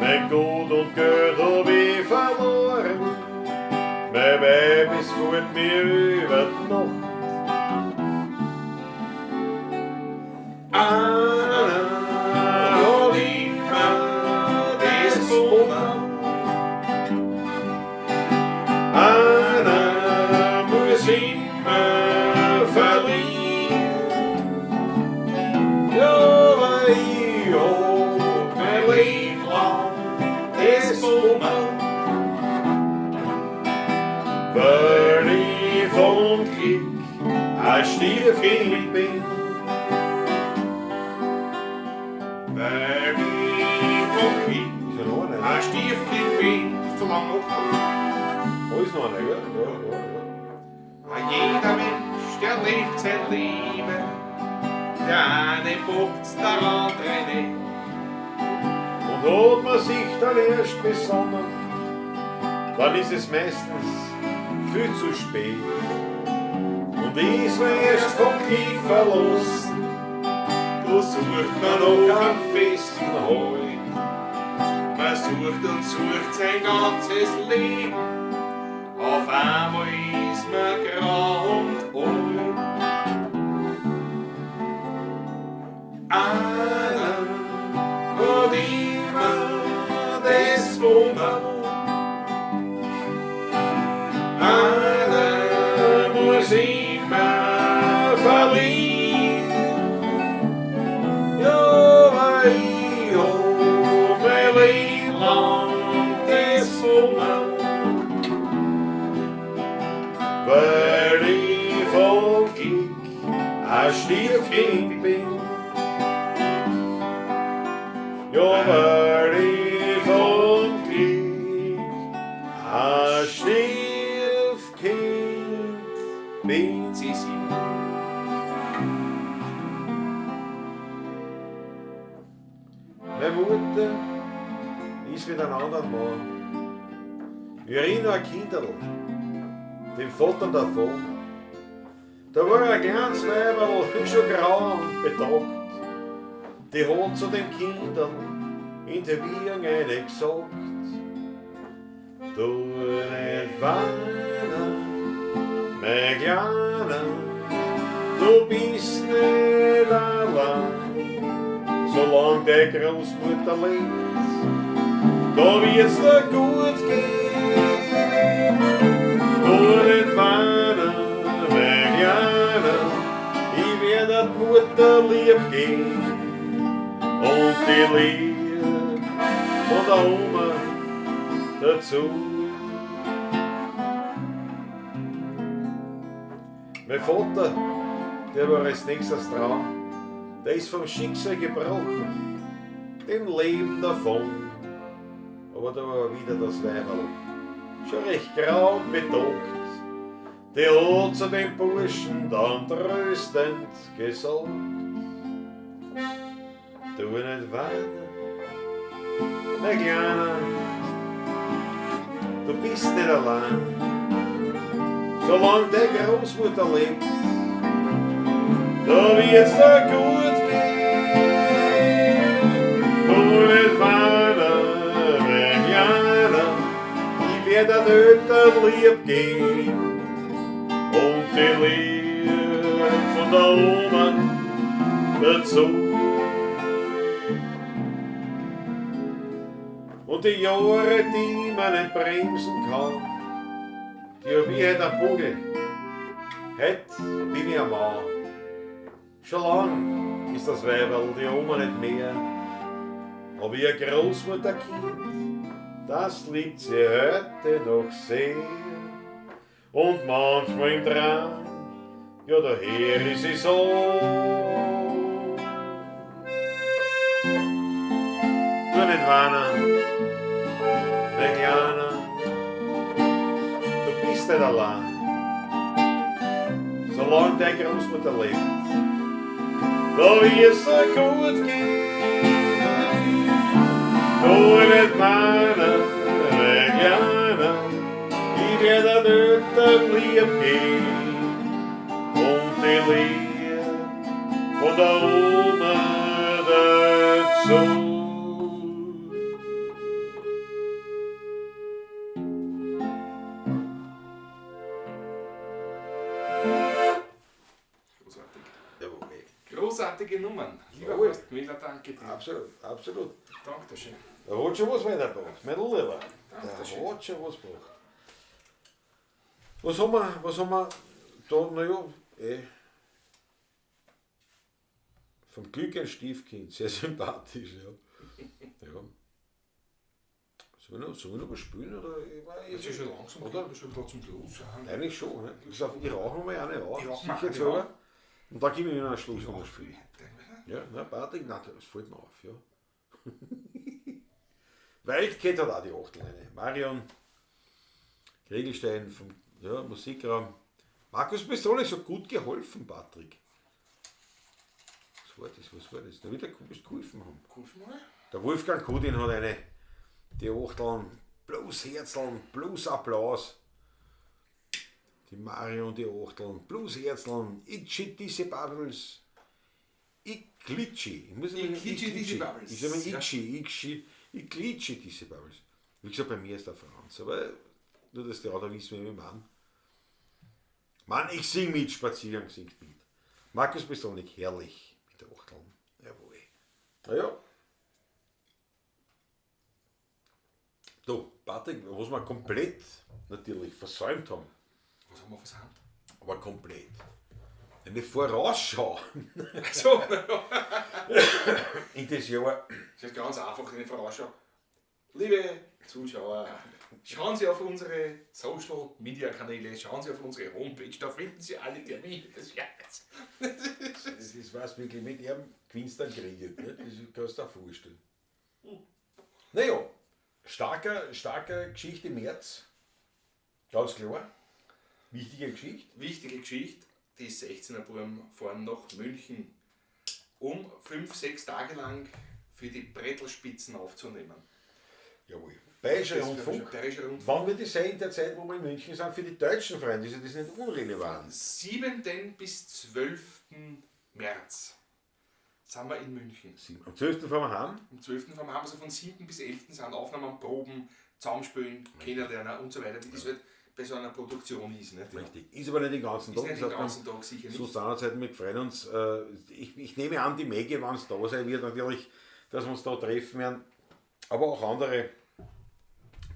Mein Gut und Geld hab ich verloren, mein Weib ist fort mir über die Nacht. Anna hat immer das Stiefkind bin. Weil ich vom Kind Ist ja noch einer. ein Stiefkind bin. Ist zu lang noch. Da ist noch einer, gell? Ja, ja, ja. Ah, jeder Mensch, der lebt sein Leben. Der eine bockt's, der andere nicht. Und hat man sich dann erst besonnen, dann ist es meistens viel zu spät. Und ist man erst vom Krieg verlassen, Da sucht man man noch noch am am festen Heu. Man sucht und sucht sein ganzes Leben. Auf einmal ist man grau und alt. Einer hat immer das Wunder. Einer muss immer verlieren. Ja, weil ich hab mein Leben lang das Wunder, weil ich vom Glück ein Stiefkind bin. Ja, weil ich vom Glück ein Stiefkind bin. C7. Meine Mutter ist mit einem anderen Mann. Ich erinnere ein Kinderl, dem Vater davon. Da war ein kleines Weiberl, schon grau und betagt. Die hat zu dem Kinderl in der Wiegen eine gesagt: Du nicht weinen, mein Kleiner, du bist nicht allein. Solange der Großmutter lebt, da wird's dir gut gehen. Du nicht weinen, mein Kleiner, ich werd der Mutter lieb gehen. Und die Liebe von der Oma dazu. Mein Vater, der war als nächstes dran, der ist vom Schicksal gebrochen, dem Leben davon. Aber da war wieder das Weiberl, schon recht grau und betagt. Die hat zu dem Burschen dann tröstend gesagt: Du nicht weinen, mein Kleiner, du bist nicht allein. Solange der Großmutter lebt, da wird's dir gut gehen. Du nicht weinen, mein Kleiner, ich werd der Eltern lieb gehen. Und die Liebe von der Oma dazu. Und die Jahre, die man nicht bremsen kann, die hab ich heut am Buckel. Heut bin ich ein Mann. Schon lang ist das Weiberl die Oma nicht mehr. Aber ihr Großmutterkind, das liebt sie heute noch sehr. Und manchmal im Traum, ja, daher ist sie so. Du nicht weinen, mein Kleiner, du bist nicht allein. Solange deine Großmutter lebt, da wird's dir gut gehen. Du nicht weinen, mein Kleiner, ich werd der Eltern lieb gehen. Und die Liebe von der Oma dazu. Großartig. Jawohl. Großartige Nummern. Lieber Jawohl. Horst Gmela, danke dir. Absolut, absolut. Dankeschön. Der hat schon was weitergebracht, mein Lieber. Der Dankeschön. hat schon was gebracht. Was haben wir da, naja, eh. Vom Glück ein Stiefkind, sehr sympathisch, ja. Ja. Sollen wir noch was spielen? Oder? Ich weiß, Jetzt ist schon langsam, Oder? kommt man schon ein bisschen zum Schluss. Ja. Eigentlich schon, ne? Pass auf, ich rauche noch mal eine an. Ich rauche mal Sicher eine selber. an. Und dann gebe ich mir einen Schluss Ja, noch spielen. Ja, na, Patrick, na, das fällt mir auf, ja. Wildcat hat auch die Achtel eine. Marion Regelstein vom ja, Musikraum. Markus Pistole so gut geholfen, Patrick. Was war das? Was war das? Na, wieder bist geholfen haben. Geholfen mal? Der Wolfgang Kudin hat eine. Die Achteln, bloß Herzeln, bloß Applaus. Die Marion, die Achteln, bloß Herzeln, Itchy, diese Bubbles. Ich glitschi. Ich muss Ich glitschi diese Bubbles. Ich sag mal, Ja. Itchy, Itchy, ich glitschi diese Bubbles. Wie gesagt, bei mir ist der Franz, aber nur, dass die anderen wissen, wie ich meine. Mann, ich sing mit, Spaziergang singt mit. Markus Pistonik, herrlich mit der Achteln. Jawohl. Naja. Du, Patrick, was wir komplett natürlich versäumt haben, Was haben wir versäumt? aber komplett. Eine Vorausschau So, in das Jahr. Das ist ganz einfach eine Vorausschau. Liebe Zuschauer, schauen Sie auf unsere Social Media Kanäle, schauen Sie auf unsere Homepage, da finden Sie alle Termine des Jahres. Das ist was wirklich mit ihrem gewinnst dann Krieg. Ne? Das kannst du dir vorstellen. Naja, starker Geschichte im März. Ganz klar. Wichtige Geschichte. Wichtige Geschichte, die 16er Buben fahren nach München, um 5, 6 Tage lang für die Brettelspitzen aufzunehmen. Jawohl. Bayerischer Das Rundfunk. Bayerischer Rundfunk. Wann wird das sein in der Zeit, wo wir in München sind? Für die deutschen Freunde ist ja das nicht unrelevant. 7. bis 12. März sind wir in München. Am 12. fahren wir heim. Am 12. haben wir also von 7. bis 11. sind Aufnahmen, Proben, Zusammenspielen, Kennenlernen und so weiter, wie das halt bei so einer Produktion ist. Nicht? Ja. Richtig. Ist aber nicht den ganzen Ist Tag. nicht den Das heißt, ganzen Tag sicher So nicht. Seinerzeit, wir freuen uns. Ich nehme an, die Maggie, wenn es da sein wird, natürlich, dass wir uns da treffen werden. Aber auch andere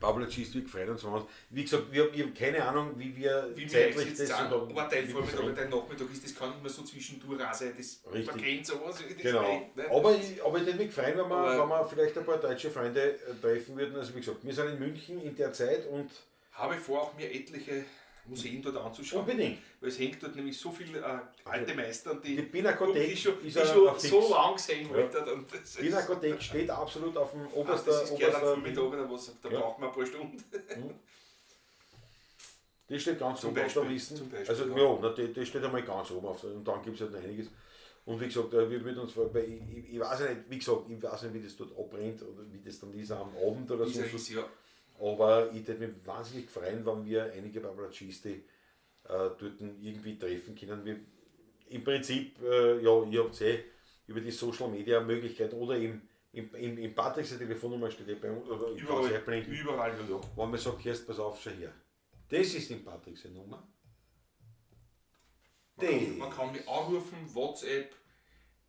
Pablo-Gist, wir freuen uns. wenn wir uns- Wie gesagt, ich haben keine Ahnung, wie wir Wie wir zeitlich jetzt das sagen, und ob ein Teil wie das Vormittag, rennt. ein Teil Nachmittag ist, das kann immer so zwischendurch auch sein, das, Richtig. man kennt sowas. Das Genau. rennt, nicht? Aber ich würde mich freuen, wenn wir vielleicht ein paar deutsche Freunde treffen würden. Also wie gesagt, wir sind in München in der Zeit und Habe vor, auch mir etliche Museen dort anzuschauen. Unbedingt. Weil es hängt dort nämlich so viel alte Meister, die, Die Pinakothek die schon, ist die ein- schon ein Fix. so lang gesehen Ja. wollten. Und das ist, Pinakothek steht absolut auf dem ah, obersten. das ist gerne am obersten Vormittag oder was, da Ja. braucht man ein paar Stunden. Das steht ganz Zum oben auf der Beispiel, Liste. zum Beispiel, Also ja. ja, na, die steht einmal ganz oben auf der, und dann gibt es halt noch einiges. Und wie gesagt, wir würden uns, weil ich weiß ja nicht, wie gesagt, ich weiß nicht, wie das dort abbrennt oder wie das dann ist am Abend oder so. Ist, ja. Aber ich würde mich wahnsinnig freuen, wenn wir einige Bablatschisti dort irgendwie treffen können. Wir, im Prinzip, ja, ihr habt eh über die Social Media Möglichkeiten oder im Patricks Telefonnummer steht eh bei uns, oder ich kann's Überall, einblenden. überall, ja. Wenn man sagt, erst pass auf, schau her. Das ist im Patrick seine Nummer. Man kann mich anrufen, WhatsApp,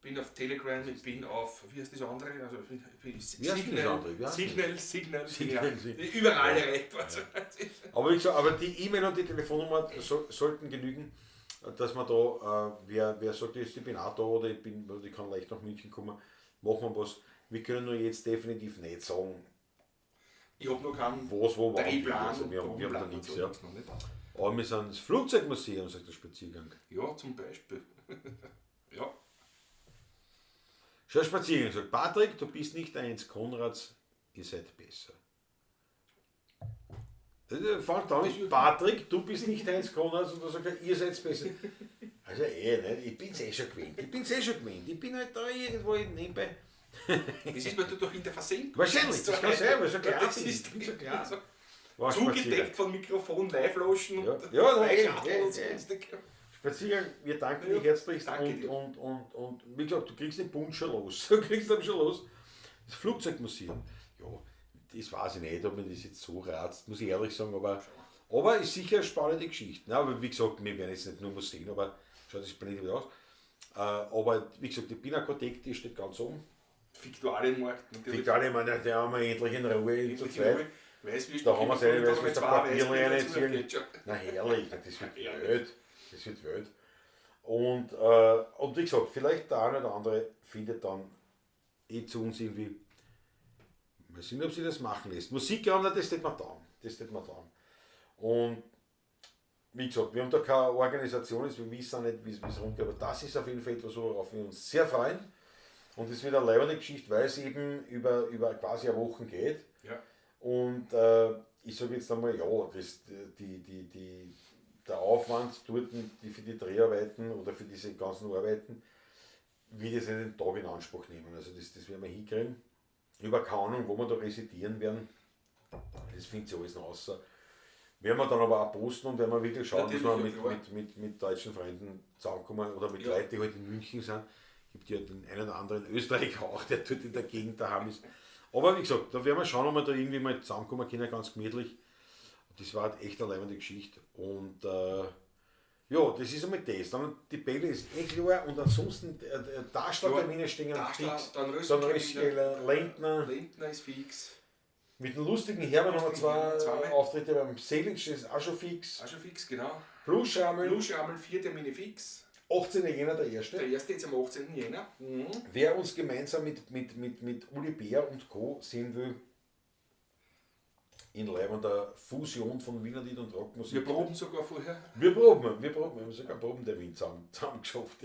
bin auf Telegram, ich bin auf, wie heißt das andere? Also, ich bin Wie heißt denn das Signal, andere? Wie heißt Signal, Signal, Signal, ja. Signal. Überall erreichbar. Aber, ich sag, aber die E-Mail und die Telefonnummer sollten genügen, dass man da, wer sagt, ich bin auch da oder ich kann leicht nach München kommen, machen wir was. Wir können nur jetzt definitiv nicht sagen, Ich habe noch keinen was, wo, wann. wie. Drehplan. Also wir haben da Probenplan und nichts. so, Ja. nichts noch nicht. Aber wir sind ins Flugzeugmuseum, sagt der Spaziergang. Ja, zum Beispiel. Ja. Schau, Spaziergang sagt, Patrick, du bist nicht eins Konrads, ihr seid besser. Das fängt an mit Patrick, du bist nicht Heinz Konrads und dann sagt er, ihr seid besser. Also ne, ich bin's eh schon gewöhnt. Ich bin's eh schon gewöhnt. Ich bin halt da irgendwo nebenbei. Das ist, weil du doch in der Versenkung Wahrscheinlich, bist. das kann sein, weil so klar Das bin. ist Ich bin so klar. Also, War zugedeckt Spaziergang. von Mikrofon, Live-Loschen Ja. und Ja, nein, Freischachtel eh, und eh. sonstig. Spaziergang, wir danken Ja, dir herzlichst danke dir. und wie gesagt, du kriegst den Bund schon los. Du kriegst ihn schon los. Das Flugzeugmuseum, ja, das weiß ich nicht, ob mir das jetzt so ratzt, muss ich ehrlich sagen, aber ist sicher eine spannende Geschichte. Na, aber wie gesagt, wir werden jetzt nicht nur Museen, aber schaut das blende wieder aus. Aber wie gesagt, die Pinakothek, die steht ganz oben. Viktualienmarkt natürlich. Viktualienmarkt, der haben wir endlich in Ruhe zu zweit. Weißwürst, Da haben wir seine da Weißwürste zwei Papier Weißbier dazu, reinziehen. geht schon. Na herrlich, na, das wird Herrlich. wild. Das wird wild. Und wie gesagt, vielleicht der eine oder andere findet dann eh zu uns irgendwie. Mal sehen, ob sie das machen lässt. Musikraum, na, das steht mir da. Das steht mir da. Und Wie gesagt, wir haben da keine Organisation, wir wissen auch nicht, wie es rumgeht, aber das ist auf jeden Fall etwas, worauf wir uns sehr freuen. Und es wird eine leibende Geschichte, weil es eben über quasi eine Woche geht. Ja. Und ich sage jetzt einmal, ja, der Aufwand dort für die Dreharbeiten oder für diese ganzen Arbeiten, wird jetzt nicht den Tag in Anspruch nehmen. Also das werden wir hinkriegen. Ich habe keine Ahnung, wo wir da residieren werden. Das findet sich alles noch raus. Werden wir dann aber auch posten und werden wir wirklich schauen, dass wir mit deutschen Freunden zusammenkommen oder mit Leuten, die halt in München sind. Es gibt ja den einen oder anderen Österreicher auch, der dort in der Gegend daheim ist. Aber wie gesagt, da werden wir schauen, ob wir da irgendwie mal zusammenkommen können, ganz gemütlich. Das war halt echt eine leibende Geschichte. Und ja, das ist einmal das. Dann die Bälle ist eh klar und ansonsten Darstelltermine stehen fix. Dann Röskeler, Lendner. Lendner ist fix. Mit dem lustigen Hermann haben wir zwei Auftritte beim Selic, das ist auch schon fix. Auch schon fix, genau. Blueschrammeln. Blueschrammeln, 4 Termine fix. 18. Jänner der erste. Der erste jetzt am 18. Jänner. Mhm. Wer uns gemeinsam mit Uli Bär und Co. sehen will, in leibender Fusion von Wienerlied und Rockmusik. Wir proben sogar vorher. Wir proben, wir haben sogar einen Probentermin zusammen geschafft.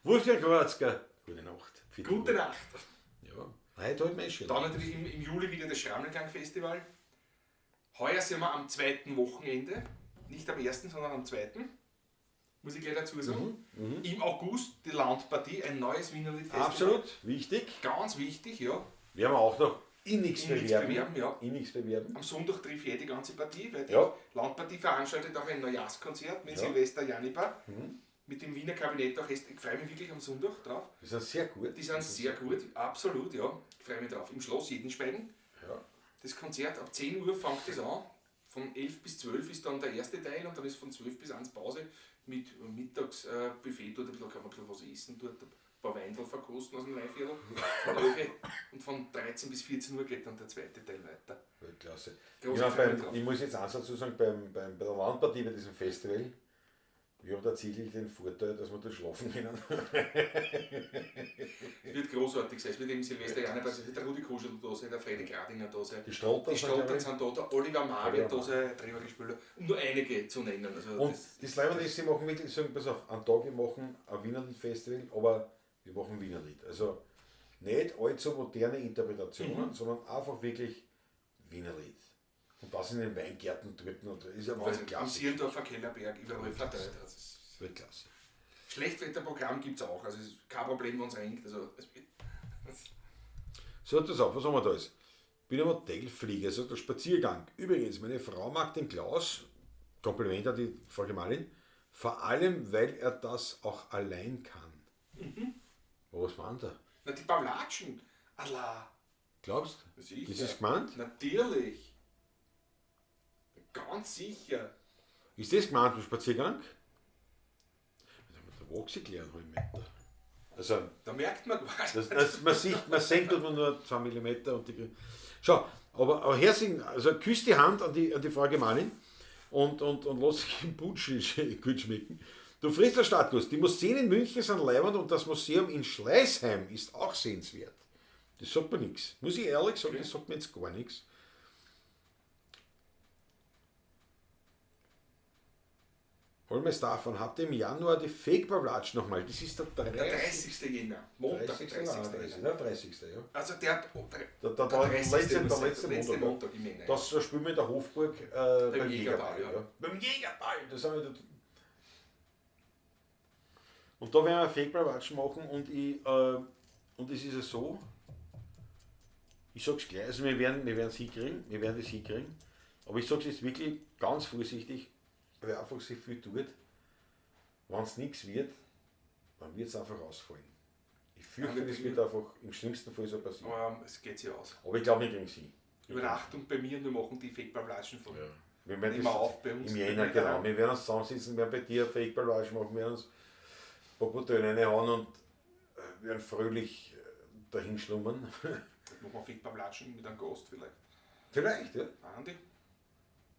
Wolfgang Kowatzka, gute Nacht. Gute Nacht. Ja, heute halt mein. Dann natürlich im Juli wieder das Schrammelgang-Festival. Heuer sind wir am zweiten Wochenende. Nicht am ersten, sondern am zweiten. Muss ich gleich dazu sagen. Mhm, Im August die Landpartie, ein neues Wienerlied-Festival. Absolut, wichtig. Ganz wichtig, ja. Werden wir auch noch innigst bewerben. Ja. Innigst bewerben. Am Sonntag trifft eh die ganze Partie, weil die Landpartie veranstaltet auch ein Neujahrskonzert mit Silvester Janipa. Mhm. Mit dem Wiener Kabinettorchester. Ich freue mich wirklich am Sonntag drauf. Die sind sehr gut. Die sind sehr gut, absolut, ja. Ich freue mich drauf. Im Schloss Jedenspeigen. Ja. Das Konzert ab 10 Uhr fängt es an. Von 11 bis 12 ist dann der erste Teil und dann ist von 12 bis 1 Pause mit Mittagsbuffet. Dort kann man ein bisschen was essen, dort ein paar Weindl verkosten aus dem Leihviertel. Von 11 und von 13 bis 14 Uhr geht dann der zweite Teil weiter. Weltklasse. Ich muss jetzt eins dazu sagen, bei der Landpartie, bei diesem Festival, wir haben tatsächlich den Vorteil, dass wir da schlafen können. Es wird großartig sein. Es wird eben Silvester Janipa, es wird der Rudi Koschel da sein, der Freddy Gradinger da sein. Die Strotter sind da, der Oliver Maar wird da sein, Drehorgelspieler, um nur einige zu nennen. Also und das Leibende ist, sie machen wirklich, sagen, pass auf, einen Tag, wir machen ein Wienerlied-Festival, aber wir machen Wienerlied. Also nicht allzu moderne Interpretationen, sondern einfach wirklich Wienerlied. Und das in den Weingärten dort. Und das ist ja wahnsinnig klasse. Am Sierndorfer Kellerberg, überall verteilt. Weltklasse. Schlechtwetterprogramm gibt es auch, also es ist kein Problem, wenn es regnet. Also, so, pass auf, was haben wir da jetzt? Bin ein Hotelflieger, also der Spaziergang. Übrigens, meine Frau mag den Klaus, Kompliment an die Frau Gemahlin, vor allem, weil er das auch allein kann. Mhm. Was meint er? Na, die Pavlatschen. Allah. Glaubst du? Ist das gemeint? Natürlich. Ganz sicher. Ist das gemeint, der Spaziergang? Da wächst ich gleich einen halben Meter. Also, da merkt man quasi. Man sieht, man senkt man nur 2 mm und die. Schau, aber herzlichen, also küsst die Hand an die Frau Gemahlin und lass sich im Putsch gut schmecken. Du frisst der Stadtgast. Die Museen in München sind leibend und das Museum in Schleißheim ist auch sehenswert. Das sagt mir nichts. Muss ich ehrlich sagen, das sagt mir jetzt gar nichts. Olmesdorf, habt ihr im Januar die Fake-Pavlatsch nochmal? Das ist der 30. Der 30. Jänner. Montag, 30. 30. Ja, 30. Ja. Also der letzte Montag im Jänner. Das spielen wir in der Hofburg beim Jägerball. Ja. Beim Jägerball! Das haben wir da. Und da werden wir Fake-Pavlatsch machen und und es ist ja so, ich sag's gleich, also wir werden es hinkriegen, wir werden das hinkriegen, aber ich sag's jetzt wirklich ganz vorsichtig, weil einfach sich viel tut, wenn es nichts wird, dann wird es einfach ausfallen. Ich fürchte, das wird einfach im schlimmsten Fall so passieren. Aber es geht sich aus. Aber ich glaube, wir kriegen sie. Übernachtung bei mir und wir machen die Fake-Pavlatschen von. Ja. Wir werden das auf bei uns. Im Jänner, genau. Wir werden uns zusammensitzen, werden bei dir Fake-Pavlatschen machen, wir werden uns ein paar Butter reinhauen und werden fröhlich dahin schlummern. Machen wir Fake-Pavlatschen mit einem Gast vielleicht. Vielleicht, ja. Andi?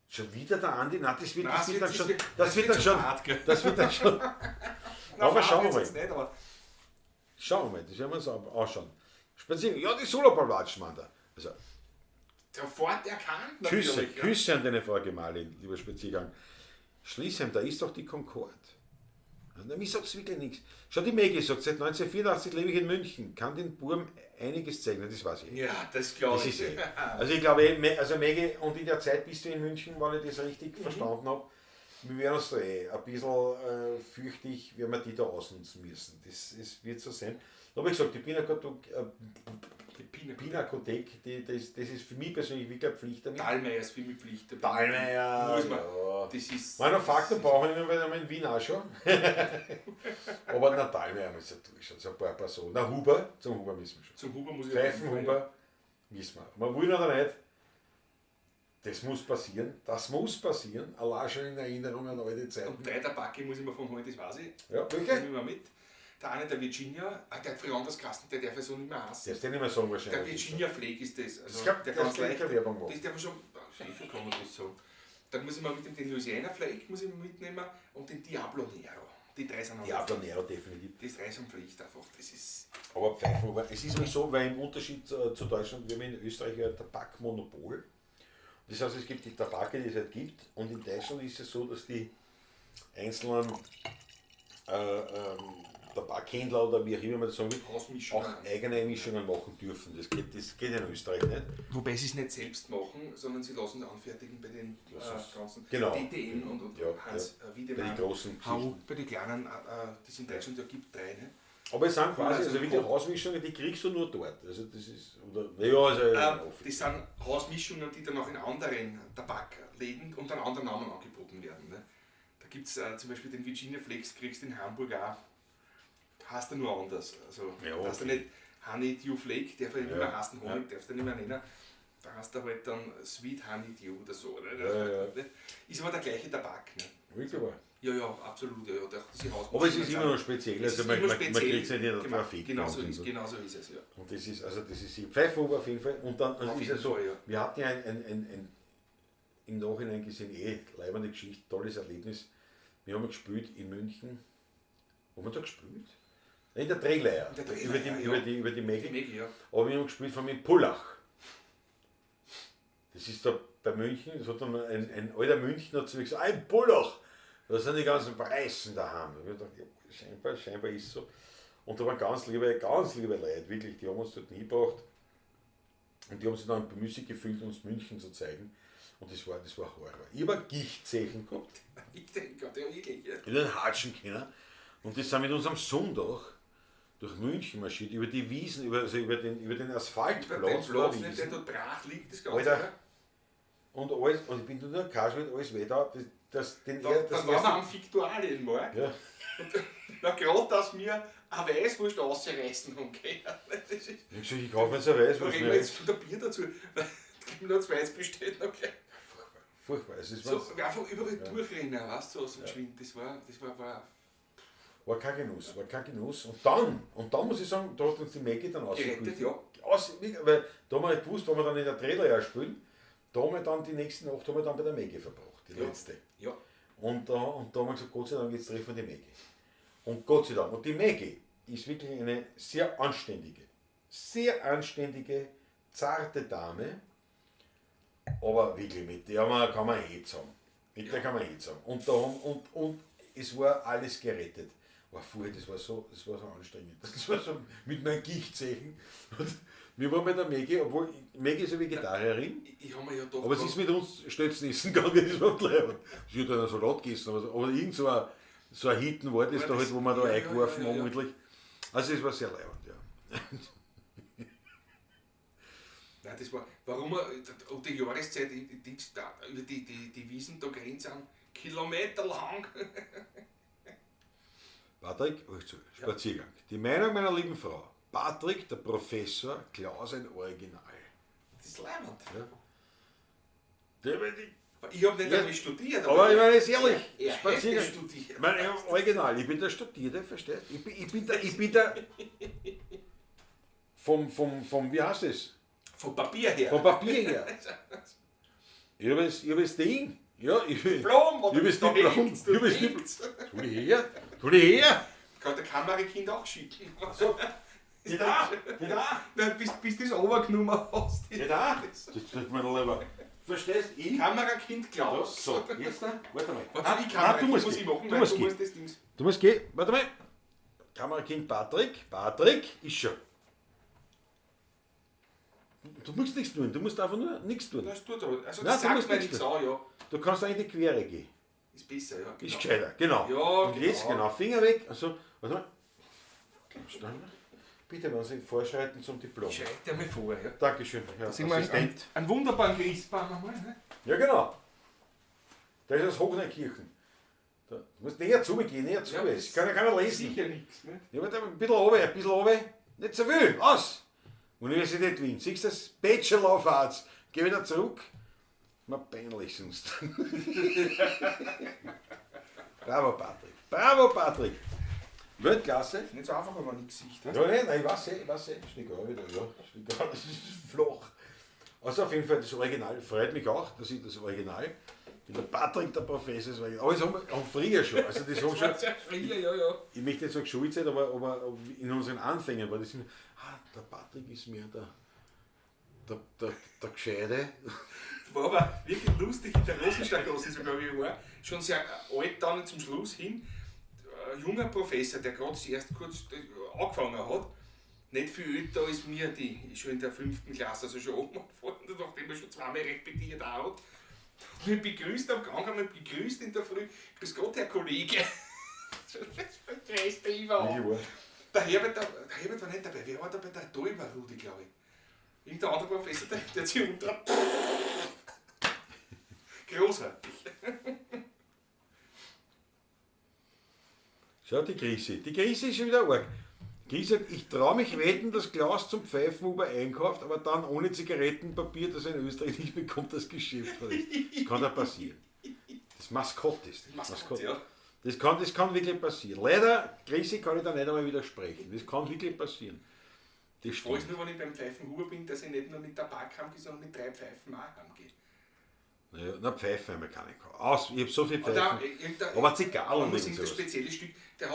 Schon wieder der Andi? Nein, das wird, nein, das wird dann schon. Das wird dann schon. Aber schauen wir mal. Nicht, aber schauen wir mal, das werden wir uns anschauen. Spazieren. Ja, die Solo-Pavlatschen, Mann da. Also, sofort erkannt, natürlich. Küsse, ja. Küsse an deine Frau Gemahlin, lieber Spaziergang. Schließheim, da ist doch die Concorde. Na, mir sagt es wirklich nichts. Schau, die Maggie sagt, seit 1984 lebe ich in München, kann den Burm einiges zeigen. Na, das weiß ich. Ja, das glaube Das ich. ist eh. Also ich glaube, also Maggie, und in der Zeit bist du in München, wenn ich das richtig verstanden habe, wir werden uns da eh ein bisschen fürchte ich, werden wir die da ausnutzen müssen. Das wird so sein. Da habe ich gesagt, die Die Pinakothek. Pinakothek, das ist für mich persönlich wirklich eine Pflicht damit. Dallmayr ist für mich Pflicht. Dallmayr, Muss man. ja. Das ist. Meine Fakten brauche ich nicht mehr, weil wir in Wien auch schon. Aber na, Dallmayr müssen wir durchschauen, so ein paar Personen. Na, Huber, zum Huber müssen wir schon. Zum Huber muss ich auf jeden Fall, ja. Pfeifenhuber, wissen wir. Man will oder nicht, das muss passieren. Das muss passieren. Allein schon in Erinnerung an alte Zeiten. Und drei Tabake muss ich mir von holen, das weiß ich. Ja, Den welche? nehme ich mir mit. Der eine, der Virginia, ah, der hat früher anders geheißen, der darf ja so nicht mehr heißen. Darfst du nicht mehr sagen Der wahrscheinlich. Virginia Flake ist das. Also, Das kann- der das ganz kann leicht. keine Werbung machen. Das darf man schon, sicher kann man das sagen. Dann muss ich mal mit dem den Louisiana Flake muss ich mitnehmen und den Diablo Nero. Die drei sind Diablo Nero definitiv. Die drei sind Pflicht einfach. Das ist. Aber Pfeifenhuber, es ist nämlich so, weil im Unterschied zu Deutschland, wir haben in Österreich ja ein Tabakmonopol. Das heißt, es gibt die Tabake, die es halt gibt. Und in Deutschland ist es so, dass die einzelnen Tabakhändler oder wie auch immer man das sagen will, Hausmischungen. auch eigene Mischungen machen dürfen. Das geht in Österreich nicht. Wobei sie es nicht selbst machen, sondern sie lassen es anfertigen bei den ganzen Genau. DTM und Ja, Hans ja. Wiedemann. Bei den großen HU, bei den kleinen, die es in Deutschland ja gibt, drei. Ne? Aber es sind quasi, Also also wirklich Hausmischungen, die kriegst du nur dort. Also das ist, oder, naja, also, Das sind Hausmischungen, die dann auch in anderen Tabakläden unter einem anderen Namen angeboten werden. Ne? Da gibt es zum Beispiel den Virginia Flakes, kriegst du in Hamburg auch. Heißt er nur anders. Also, Ja, heißt er okay. nicht Honey Dew Flake, darf er nicht Ja. mehr heißen, Honig darfst du nicht mehr nennen. Da heißt er halt dann Sweet Honey Dew oder so. Ne? Ja, ja. Ist aber der gleiche Tabak. Ne? Wirklich wahr. Ja, ja, absolut. Ja, ja. Diese Hausmischungen Aber es ist sind- immer noch speziell, Es also ist man, immer man, man speziell kriegt es nicht in der gemacht. Trafik. Genauso und ist, so. genauso ist es, ja. Und das ist, also das ist die Pfeifenhuber auf jeden Fall. Und dann also Auf ist ja jeden so, Fall, ja. wir hatten ja ein im Nachhinein gesehen, leibende Geschichte, tolles Erlebnis. Wir haben gespielt in München. Wo haben wir da gespielt? In der Drehleier. In der Drehleier, über die, ja. über die Mägel. Die Mägel, ja. Aber wir haben gespielt von mit Pullach. Das ist da bei München, das hat dann ein alter Münchner zu mir gesagt, ein Pullach! Da sind die ganzen Preisen daheim. Ich hab gedacht, ja, scheinbar ist es so. Und da waren ganz liebe Leute, wirklich, die haben uns dort hingebracht. Und die haben sich dann bemüßigt gefühlt, uns München zu zeigen. Und das war Horror. Ich habe ein Gichtzeichen gehabt. Ich denke, ja, wirklich. Ja. Ich hätte einen Hatschen können. Und das sind mit uns am Sonntag durch München marschiert, über die Wiesen, über den Über den Asphaltplatz. Platz, der nicht, der Wiesen. da brach liegt, das Ganze. Alter, ja. und alles, und ich bin nur noch Kaschmir, alles weh da. Das, das, den Dann, er, das dann waren wir erste, am Viktualienmarkt. ja, Na, gerade, dass wir eine Weißwurst rausreißen haben können. Das ist, ich hab gesagt, ich kaufe mir jetzt eine da Weißwurst. reden wir jetzt von der Bier dazu. Weil da noch zwei bestellt. Okay. Furchtbar. Es ist So, was, einfach überall durchrennen, weißt du, so geschwind. Das war war kein Genuss, war kein Genuss. Und dann muss ich sagen, da hat uns die Maggie dann Gerettet, rausgeholfen. ja. Weil da haben wir halt gewusst, wenn wir dann in der Trailer spielen, da haben wir dann die nächste Nacht haben wir dann bei der Maggie verbracht, die Ja. letzte. Ja. Und da haben wir gesagt, Gott sei Dank, jetzt treffen wir die Maggie. Und Gott sei Dank. Und die Maggie ist wirklich eine sehr anständige, sehr anständige, zarte Dame. Aber wirklich, mit der kann man eh zusammen. Mit der kann man eh zusammen. Und, da haben, und es war alles gerettet. War vorher, das war so anstrengend. Das war so mit meinem Gichtzeichen. Und wir waren bei der Maggie, obwohl Maggie ist ja Vegetarierin. Ich habe mir ja gedacht, Aber sie ist mit uns Stötzen essen gegangen, das war leibend. Sie hat einen Salat gegessen, aber irgend so ein Hitten war das Ja, da halt, wo man da ja, ja, eingeworfen ja, ja, haben, ja. ordentlich. Also es war sehr leibend, ja. Nein, das war, warum er, und die Jahreszeit, über die Wiesen da grenzen sind kilometerlang. Patrick, also, Spaziergang. Die Meinung meiner lieben Frau. Patrick, der Professor, Klaus ein Original. Das ist leibend. Ja. Ich habe nicht Ja. einmal studiert. Aber ich meine, ist ehrlich, Er hätte Spaziergang. studiert. Ich meine, ja, Original, ich bin der Studierte, verstehst du? Ich bin der vom, wie heißt es? Vom Papier her. Vom Papier her. Ich habe das Ding. Ja, ich Diplom, oder? Ich habe das Da Diplom. hängt's, da Ich habe das hängt's. Diplom. Tu dich her. Tu dich her. Kann der Kamerakind auch schicken. So. Geht da. Geht da. Nein, bis du das runtergenommen hast. Geht da. Das tut mir leid. Verstehst? Ich? Kamerakind Klaus. So, jetzt da, warte mal. Warte, Nein, ich Kamerakind nein, du musst muss gehen. ich machen, Du weil musst du gehen. musst das Dings. Du musst gehen. Warte mal. Kamerakind Patrick. Patrick ist schon. Du musst nichts tun. Du musst einfach nur nichts tun. Das tut aber. Also Nein, das du sagt musst mir nichts nichts an, ja. Du kannst eigentlich die Quere gehen. Ist besser, ja. Genau. Ist gescheiter, genau. Ja, Und jetzt genau. genau, Finger weg. Also, warte mal. Schnell mal. Bitte, wenn Sie vorschreiten zum Diplom. Schreit er mir vor, ja. Dankeschön, Herr Sehen wir einen, Assistent. einen wunderbaren Christbaum einmal, ne? Ja, genau. Da ist das Hochneukirchen. Da du musst näher zugehen, näher zu. Ja, das kann ja keiner lesen. Sicher nichts, ne? Ja, warte, ein bisschen runter, ein bisschen runter. Nicht so viel, aus! Universität Wien. Siehst du das? Bachelor of Arts. Geh wieder zurück. Mir peinlich sonst. Bravo, Patrick. Bravo, Patrick. Weltklasse. Nicht so einfach, wenn man nichts sieht. Ne? Ja, nein, nein, ich weiß eh, Ist egal wieder, ja. Ist egal, das ist flach. Also auf jeden Fall, das Original freut mich auch, dass ich das Original, der Patrick, der Professor, das Original, aber das haben wir haben früher schon. Also das haben schon, Sehr früher, ja, ja. ich möchte nicht sagen Schulzeit, aber in unseren Anfängen war das immer, ah, der Patrick ist mehr der Gescheite. War aber wirklich lustig, in der Rosensteingasse sogar, wie ich war, schon sehr alt dann zum Schluss hin, ein junger Professor, der gerade erst kurz angefangen hat, nicht viel älter als mir, die schon in der 5. Klasse, also schon oben angefangen, nachdem er schon zweimal repetiert auch hat, hat mich begrüßt am Gang, hat mich begrüßt in der Früh, grüß Gott, Herr Kollege. Das verstehst du überhaupt. Der Herbert, der Herbert war nicht dabei, wer war dabei? Der Däuber Rudi, glaube ich. Irgendein anderer Professor, der hat sich umgedreht. Großartig. Schau, die Grisi. Die Grisi ist schon wieder arg. Grisi sagt, ich traue mich wetten, dass Klaus zum Pfeifenhuber einkauft, aber dann ohne Zigarettenpapier, das er in Österreich nicht bekommt, das Geschäft verlässt. Das kann da passieren. Das Maskott ist das. Maskott, ja. Das kann wirklich passieren. Leider, Grisi, kann ich da nicht einmal widersprechen. Das kann wirklich passieren. Das Ich freue mich stimmt. nur, wenn ich beim Pfeifenhuber bin, dass ich nicht nur mit Tabak heimgehe, sondern mit 3 Pfeifen auch heimgehe. Naja, na, Pfeifen haben wir keine. Aus, ich habe so viel Aber da, Pfeifen. irgendein- Aber Zigarren Man muss und irgendein sowas. spezielles Stück, der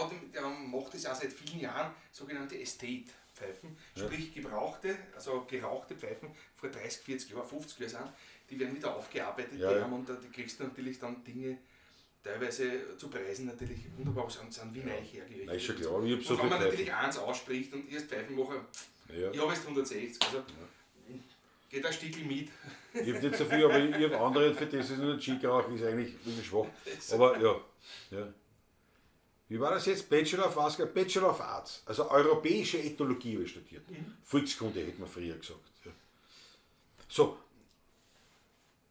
macht das auch seit vielen Jahren, sogenannte Estate-Pfeifen. Sprich gebrauchte, also gerauchte Pfeifen vor 30, 40 Jahren, 50 Jahren sind, die werden wieder aufgearbeitet. Ja, die ja. haben, und da die kriegst du natürlich dann Dinge, teilweise zu Preisen natürlich wunderbar, sind wie neu hergerichtet. Nein, ist schon klar, ich hab so und wenn viel man Pfeifen. natürlich eins ausspricht und erst Pfeifenmacher, Ja. ich habe jetzt 160, also geht ein Stickel mit. Ich habe nicht so viel, aber ich habe andere, für das ist nur ein Chic-Rauch, ist eigentlich ein bisschen schwach. Aber ja, ja. Wie war das jetzt? Bachelor of Arts, Bachelor of Arts, also europäische Ethnologie habe ich studiert. Volkskunde hätte man früher gesagt. Ja. So,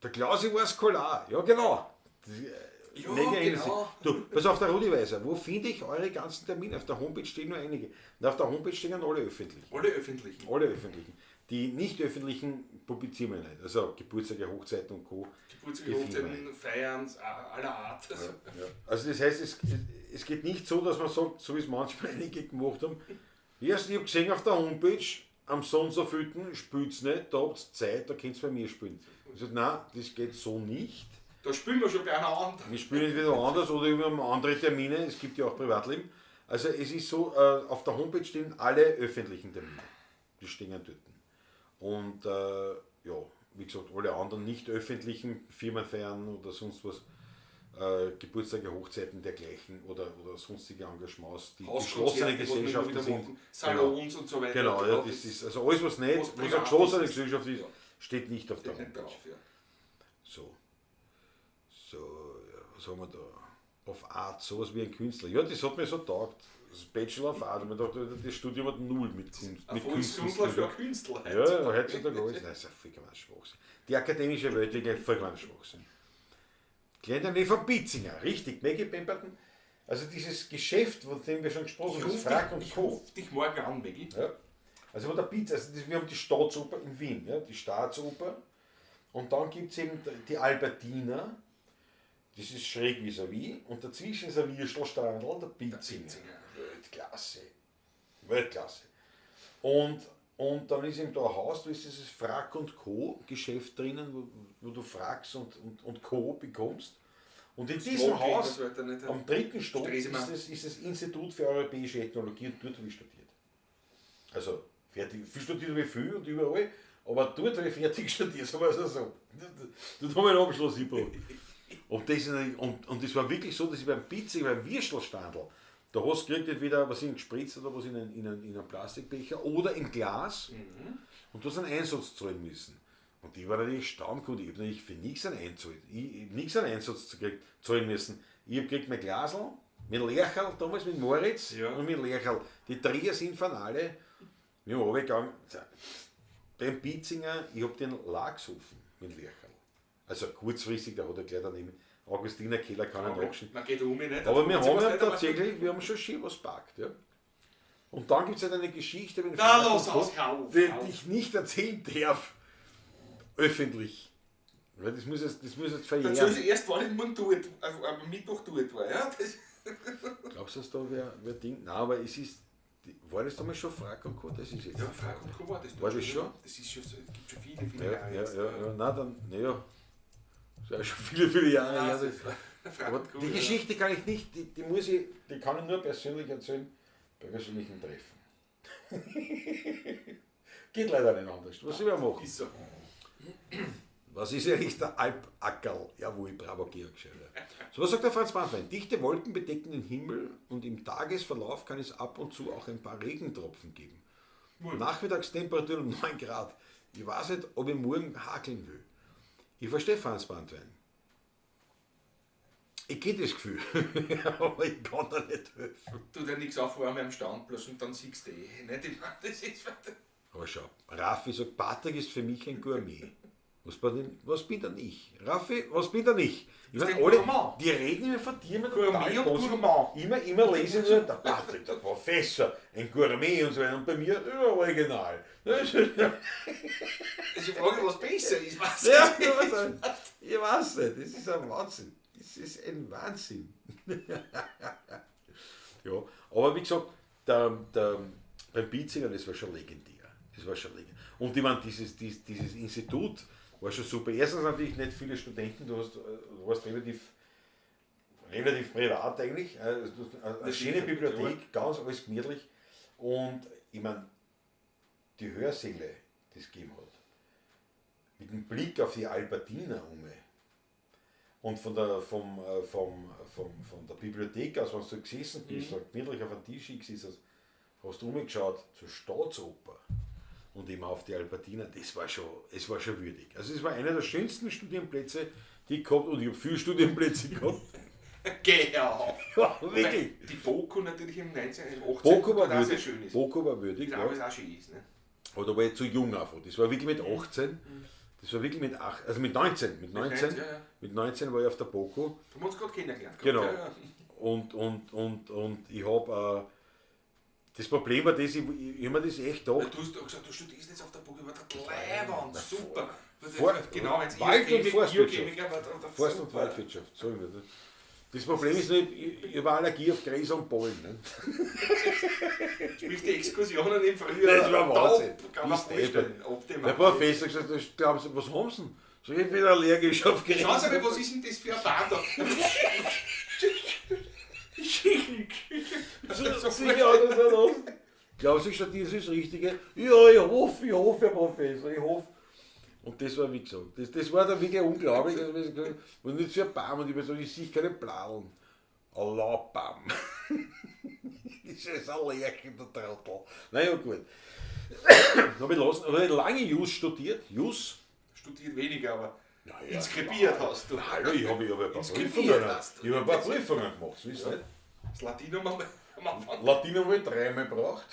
der Klausi war Scholar, ja genau. Ja, Mega genau. Du, pass auf, der Rudi Weiser, wo finde ich eure ganzen Termine? Auf der Homepage stehen nur einige. Und auf der Homepage stehen alle öffentlich. Alle öffentlichen. Alle öffentlichen. Die nicht öffentlichen publizieren wir nicht. Also Geburtstage, Hochzeiten und Co. Geburtstage, Die finden wir Hochzeiten, Feiern aller Art. Also, Ja. Also das heißt, es geht nicht so, dass man sagt, so wie es manchmal einige gemacht haben. Erst, ich habe gesehen auf der Homepage, am so und so vielten spielt's nicht, da habt ihr Zeit, da könnt ihr bei mir spielen. Ich sage, nein, das geht so nicht. Da spielen wir schon bei einer anderen. Wir spielen entweder woanders oder wir haben andere Termine, es gibt ja auch Privatleben. Also es ist so, auf der Homepage stehen alle öffentlichen Termine. Die stehen ja dort. Und ja, wie gesagt, alle anderen nicht öffentlichen Firmenfeiern oder sonst was, Geburtstage, Hochzeiten dergleichen oder sonstige Engagements, die geschlossene Hauskonzerte, was wir immer Gesellschaften wieder sind. machen, Salons und so weiter. Genau, ja, das ist, also alles, was nicht, was was eine privat geschlossene ist, Gesellschaft ist, ja. steht nicht auf der Steht nicht Homepage. drauf, ja. So. So, ja, was haben wir da? Auf Art, sowas wie ein Künstler. Ja, das hat mir so taugt. Das Bachelor of Art. Ich mir dachte, das Studium hat null mit Kunst. Ein Mit Künsten zu Volkskünstler tun. für einen Künstler. Ja, ja, heutzutage alles. Nein, das ist ja vollkommen Schwachsinn. Die akademische Welt ist gleich vollkommen Schwachsinn. Kleine von Bitzinger, richtig, Maggie Pemberton. Also dieses Geschäft, von dem wir schon gesprochen haben, das Frack und Ich Co. ruf dich morgen an, Maggie. Ja. Also wo der Bitz, also das, wir haben die Staatsoper in Wien, ja, die Staatsoper. Und dann gibt es eben die Albertina, das ist schräg vis-à-vis. Und dazwischen ist ein Würstelstandl, der Bitzinger. Bitzinger. Weltklasse. Weltklasse. Und dann ist eben da ein Haus, da ist dieses Frack und Co. Geschäft drinnen, wo du Fracks und Co. bekommst. Und in diesem Smoking Haus, und so weiter, nicht? am dritten Stock, Stresemann. ist das Institut für europäische Ethnologie und dort habe ich studiert. Also Fertig. Viel studiert habe ich viel und überall, aber dort habe ich fertig studiert, sagen wir es so. Dort habe ich einen Abschluss gebracht. Und das, ist natürlich- und das war wirklich so, dass ich beim Pizza, beim Würstelstandl, da hast du gekriegt entweder was in gespritzt oder was in einen Plastikbecher oder in Glas und du hast einen Einsatz zahlen müssen. Und die war natürlich stammgut. Ich habe natürlich für nichts einen Einsatz, ich hab nichts einen Einsatz gekriegt, zahlen müssen. Ich habe gekriegt mein Glasl, mit Lercherl, damals mit Moritz Ja. und mit Lercherl. Die Trier Infernale, wir haben runtergegangen. Beim Pietzinger, ich habe den Lachsofen mit Lercherl. Also kurzfristig, da hat er gleich daneben Augustiner Keller kann ich nachschauen. Man geht um mich nicht. Aber wir Das haben weiß ja nicht, aber- tatsächlich, wir haben schon schön was packt. Ja. Und dann gibt es halt eine Geschichte, mit Na, Frank los, und aus, Co., hör auf, die, hör auf. die ich nicht erzählen darf. Öffentlich. Weil das muss jetzt Dann soll verjähren. sie erst, wann ich morgen dort, also am Mittwoch dort war. Ja? Das, Glaubst du, dass da wer Ding? Nein, aber es ist. War das damals schon Frack und Co.? Das ist jetzt. ja, Frank und Co. war das. War das schon? Das ist schon so, es gibt schon viele, viele Ja, Jahre ja, jetzt. ja, ja. Nein, dann, naja. Das ist ja schon viele, viele Jahre Ja, her. das ist- Frank Aber und Co., die ja. Geschichte kann ich nicht, die muss ich, die kann ich nur persönlich erzählen, bei persönlichen Treffen. Geht leider nicht anders. Was soll ich machen? Ist so. Was ist eigentlich der Alpackerl? Jawohl, bravo, Georg Schöller. So, was sagt der Franz Branntwein? Dichte Wolken bedecken den Himmel und im Tagesverlauf kann es ab und zu auch ein paar Regentropfen geben. Nachmittagstemperatur um 9 Grad. Ich weiß nicht, ob ich morgen hakeln will. Ich verstehe Franz Branntwein. Ich kenne das Gefühl, aber ich kann da nicht helfen. Tu dir nichts auf, vor am Stand bloß und dann siehst du eh. Nicht? Ich meine, das ist. Aber schau, Raffi sagt, Patrick ist für mich ein Gourmet. Was bin denn ich? Raffi, was bin denn ich? Ich bist meine, ein alle, Gourmand. die reden immer von dir mit Gourmet total und positiv. Gourmand. Immer lese ich nur, der Patrick, der Professor, ein Gourmet und so weiter. Und bei mir, ja, original. Das ist- Also ich frage, was besser ist. Was Ja, ich weiß nicht. Ich weiß nicht, das ist ein Wahnsinn. Das ist ein Wahnsinn. Ja, aber wie gesagt, beim Pietzinger, das war schon legendär. Das war schon legendär. Und ich meine, dieses Institut war schon super. Erstens natürlich nicht viele Studenten, du warst relativ privat eigentlich. Also du hast eine Das schöne ist- Bibliothek, ganz alles gemütlich. Und ich meine, die Hörsäle, die es gegeben hat, mit dem Blick auf die Albertina um. Und von der, vom, vom, vom, von der Bibliothek aus, wenn du gesessen bist, mhm, gemütlich auf dem Tisch gesessen hast, hast du umgeschaut zur Staatsoper und eben auf die Albertina, es war schon würdig. Also es war einer der schönsten Studienplätze, die ich gehabt habe, und ich habe viele Studienplätze gehabt. Geh auf. Ja, wirklich. Die BOKU natürlich im 19., im 18. BOKU war auch sehr würdig. schön ist. BOKU war würdig, Ist ja. auch, was auch schön ist. Ne? Aber da war ich zu jung einfach. Das war wirklich mit 18. Das war wirklich mit 8, also mit 19. Mit 19, 19, ja, ja. mit 19 war ich auf der BOKU. Haben wir uns gerade kennengelernt. Genau. Ja, ja. Und ich habe, das Problem war das, ich hab mir das echt Weil gedacht. du hast gesagt, du studierst jetzt auf der BOKU, war der Leibwand, super. Vor- genau, wenn es Wald- und Forstwirtschaft. Biochemiker war, der Forst- und super. Waldwirtschaft, sagen wir das. Das Problem ist nur, ich habe Allergie auf Gräser und Pollen. Ne? Sprich die Exkursionen im Frühjahr. Das war Wahnsinn. Top, kann man Bist vorstellen. deppert. Optimal. Der Professor hat gesagt, das glauben Sie, was haben Sie denn? Sag ich, ich bin allergisch auf Gräser. Schauen Sie mal, was ist denn das für ein Bahn da? So, sicher, das war los. Glauben Sie, studieren Sie das Richtige? Ja, ich hoffe, Herr Professor, ich hoffe. Und das war, wie gesagt, das war dann wirklich unglaublich. Also, wie gesagt, und nicht für Bam, und ich so, ich sehe keine Blauen. Allah, Bam. Das ist ein Lärchen, der Trottel. Naja, gut. Habe ich, lassen- hab ich lange Jus studiert. Jus. Studiert weniger, aber Naja, inskribiert hast du. Hallo, ich habe hab ein paar Inskribiert Prüfungen, hast du. ich hab ein paar Prüfungen gemacht, so ist es nicht. Das Latinum am Anfang. Latinum habe ich dreimal gebraucht.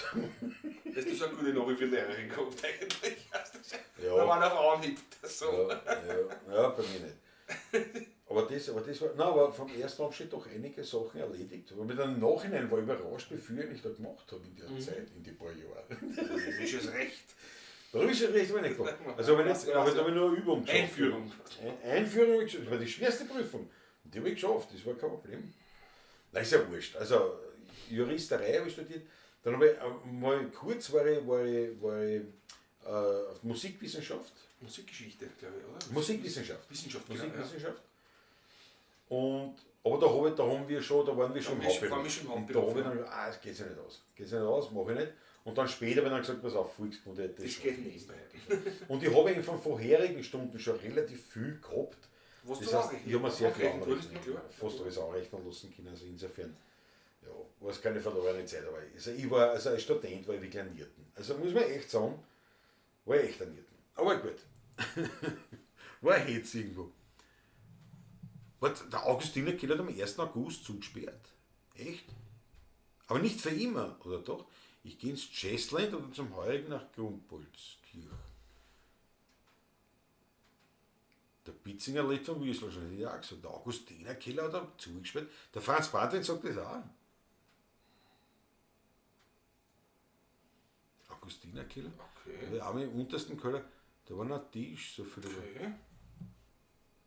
Dass du so eine gute Nachhilfelehrerin gehabt eigentlich. Hast du schon. Ja. Normaler Frauenhieb. So. Ja, ja, ja, bei mir nicht. Aber das war, nein, aber vom ersten Abschnitt doch einige Sachen erledigt. Aber mit einem Nachhinein war ich überrascht, wie viel ich da gemacht habe in der Zeit, in die paar Jahren. Römisches Recht. Römisches Recht habe ich nicht gemacht. Also habe ich, nicht, aber da habe ich nur eine Übung geschafft. Einführung. Einführung habe ich geschafft. Das war die schwerste Prüfung. Und die habe ich geschafft, das war kein Problem. Nein, ist ja wurscht. Also Juristerei habe ich studiert. Dann habe ich mal kurz war ich, auf Musikwissenschaft. Musikgeschichte, glaube ich, oder? Musikwissenschaft. Wissenschaft, genau, Musikwissenschaft. Und, aber da, hab ich, da haben wir schon, da waren wir schon Da im waren wir Hauptberuf. schon im Und da Hauptberuf, habe ich ja. dann gesagt, das geht sich nicht aus. Geht sich nicht aus, mache ich nicht. Und dann später habe ich dann gesagt, pass auf, Volkskunde, Das geht nicht. Und ich habe eben von vorherigen Stunden schon relativ viel gehabt. Was Das du heißt, anrechnen? ich habe mir sehr viel Anrechnen tust, anrechnen, na klar. fast alles anrechnen lassen können. Also insofern, ja, war es keine verlorene Zeit. Aber also ich war, also als Student war ich wirklich ein Nierten. Also muss man echt sagen, war ich echt ein Nierten. Aber gut. War ein Hetz irgendwo. Warte, der Augustinerkeller hat am 1. August zugesperrt. Echt? Aber nicht für immer, oder doch? Ich gehe ins Jazzland oder zum Heurigen nach Grumpolzkirch. Der Pitzinger lebt vom Würstel schon, hätte ich auch gesagt. Der Augustinerkeller hat er zugesperrt. Der Franz Bartwin sagt das auch. Augustinerkeller? Okay. Der arme im untersten Keller, da war noch ein Tisch, so viel. Okay.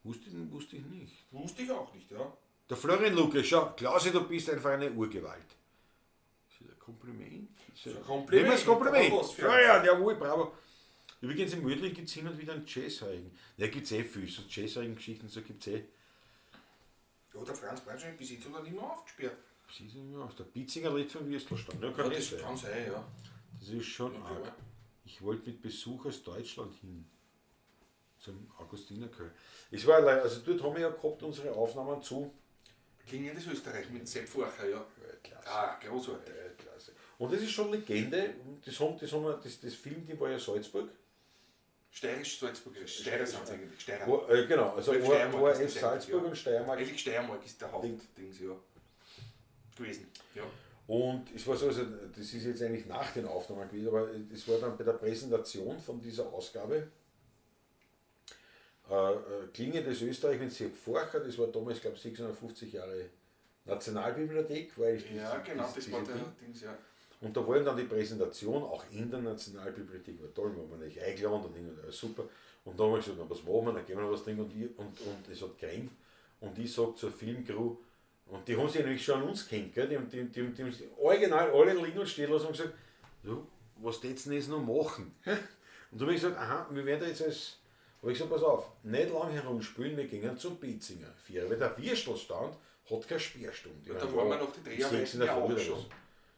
Wusste ich nicht. Wusste ich auch nicht, ja. Der Florian Lukas, schau, Klausi, du bist einfach eine Urgewalt. Ist das ein Kompliment? Ist Das ist ein Kompliment. Nehmen wir das Kompliment. Aber was für Florian, jawohl, bravo. Übrigens in Mödling gibt es hin und wieder einen Jazzheugen. Ja, gibt es eh viel, so Jazzheugen-Geschichten, so gibt es eh. Ja, der Franz Brandstein bis jetzt hat er nicht mehr aufgesperrt. Was ist denn ja? Der Pitzinger lebt vom Würstelstand. Ja, kann Ja, eh das sein. kann sein, ja. Das ist schon Ja, arg. klar. Ich wollte mit Besuch aus Deutschland hin. Zum Augustinerkeller. Es war allein, also dort haben wir ja gehabt unsere Aufnahmen zu. Klingendes Österreich mit Sepp Forcher, ja. Weltklasse. Ah, großartig. Weltklasse. Und das ist schon Legende. Das, haben, das, haben wir, das, das Filmteam war ja Salzburg. Steirisch-Salzburgisch. Steirer sind es eigentlich. Steirer. Wo, genau, also Weil Steiermark ORF ist das eigentlich, Salzburg ja. und Steiermark. Eigentlich Steiermark ist der Hauptdings, ja. Gewesen. Ja. Und es war so, also das ist jetzt eigentlich nach den Aufnahmen gewesen, aber es war dann bei der Präsentation von dieser Ausgabe Klingendes Österreich mit Sepp Forcher, das war damals, glaube ich, 650 Jahre Nationalbibliothek, war eigentlich Ja, genau, das diese war der Ding. Dings, ja. Und da war eben dann die Präsentation auch in der Nationalbibliothek, war toll, wir waren nicht eingeladen und irgendwie alles super. Und da haben wir gesagt, na, was machen wir, dann gehen wir noch was trinken und, ich, und es hat geregnet. Und ich sag zur Filmcrew, und die haben sich nämlich schon an uns kennt, gell? Die haben sich original alle liegen und stehen lassen und gesagt, du, was tät's denn jetzt noch machen? Und da habe ich gesagt, aha, wir werden da jetzt als, habe ich gesagt, pass auf, nicht lang herumspülen, wir gehen zum Pitzinger. Vier, weil der Würstelstand hat keine Sperrstunde. Ja, da waren wir noch die Dreharbeiten Sechs in der ja Früh auch oder schon. was.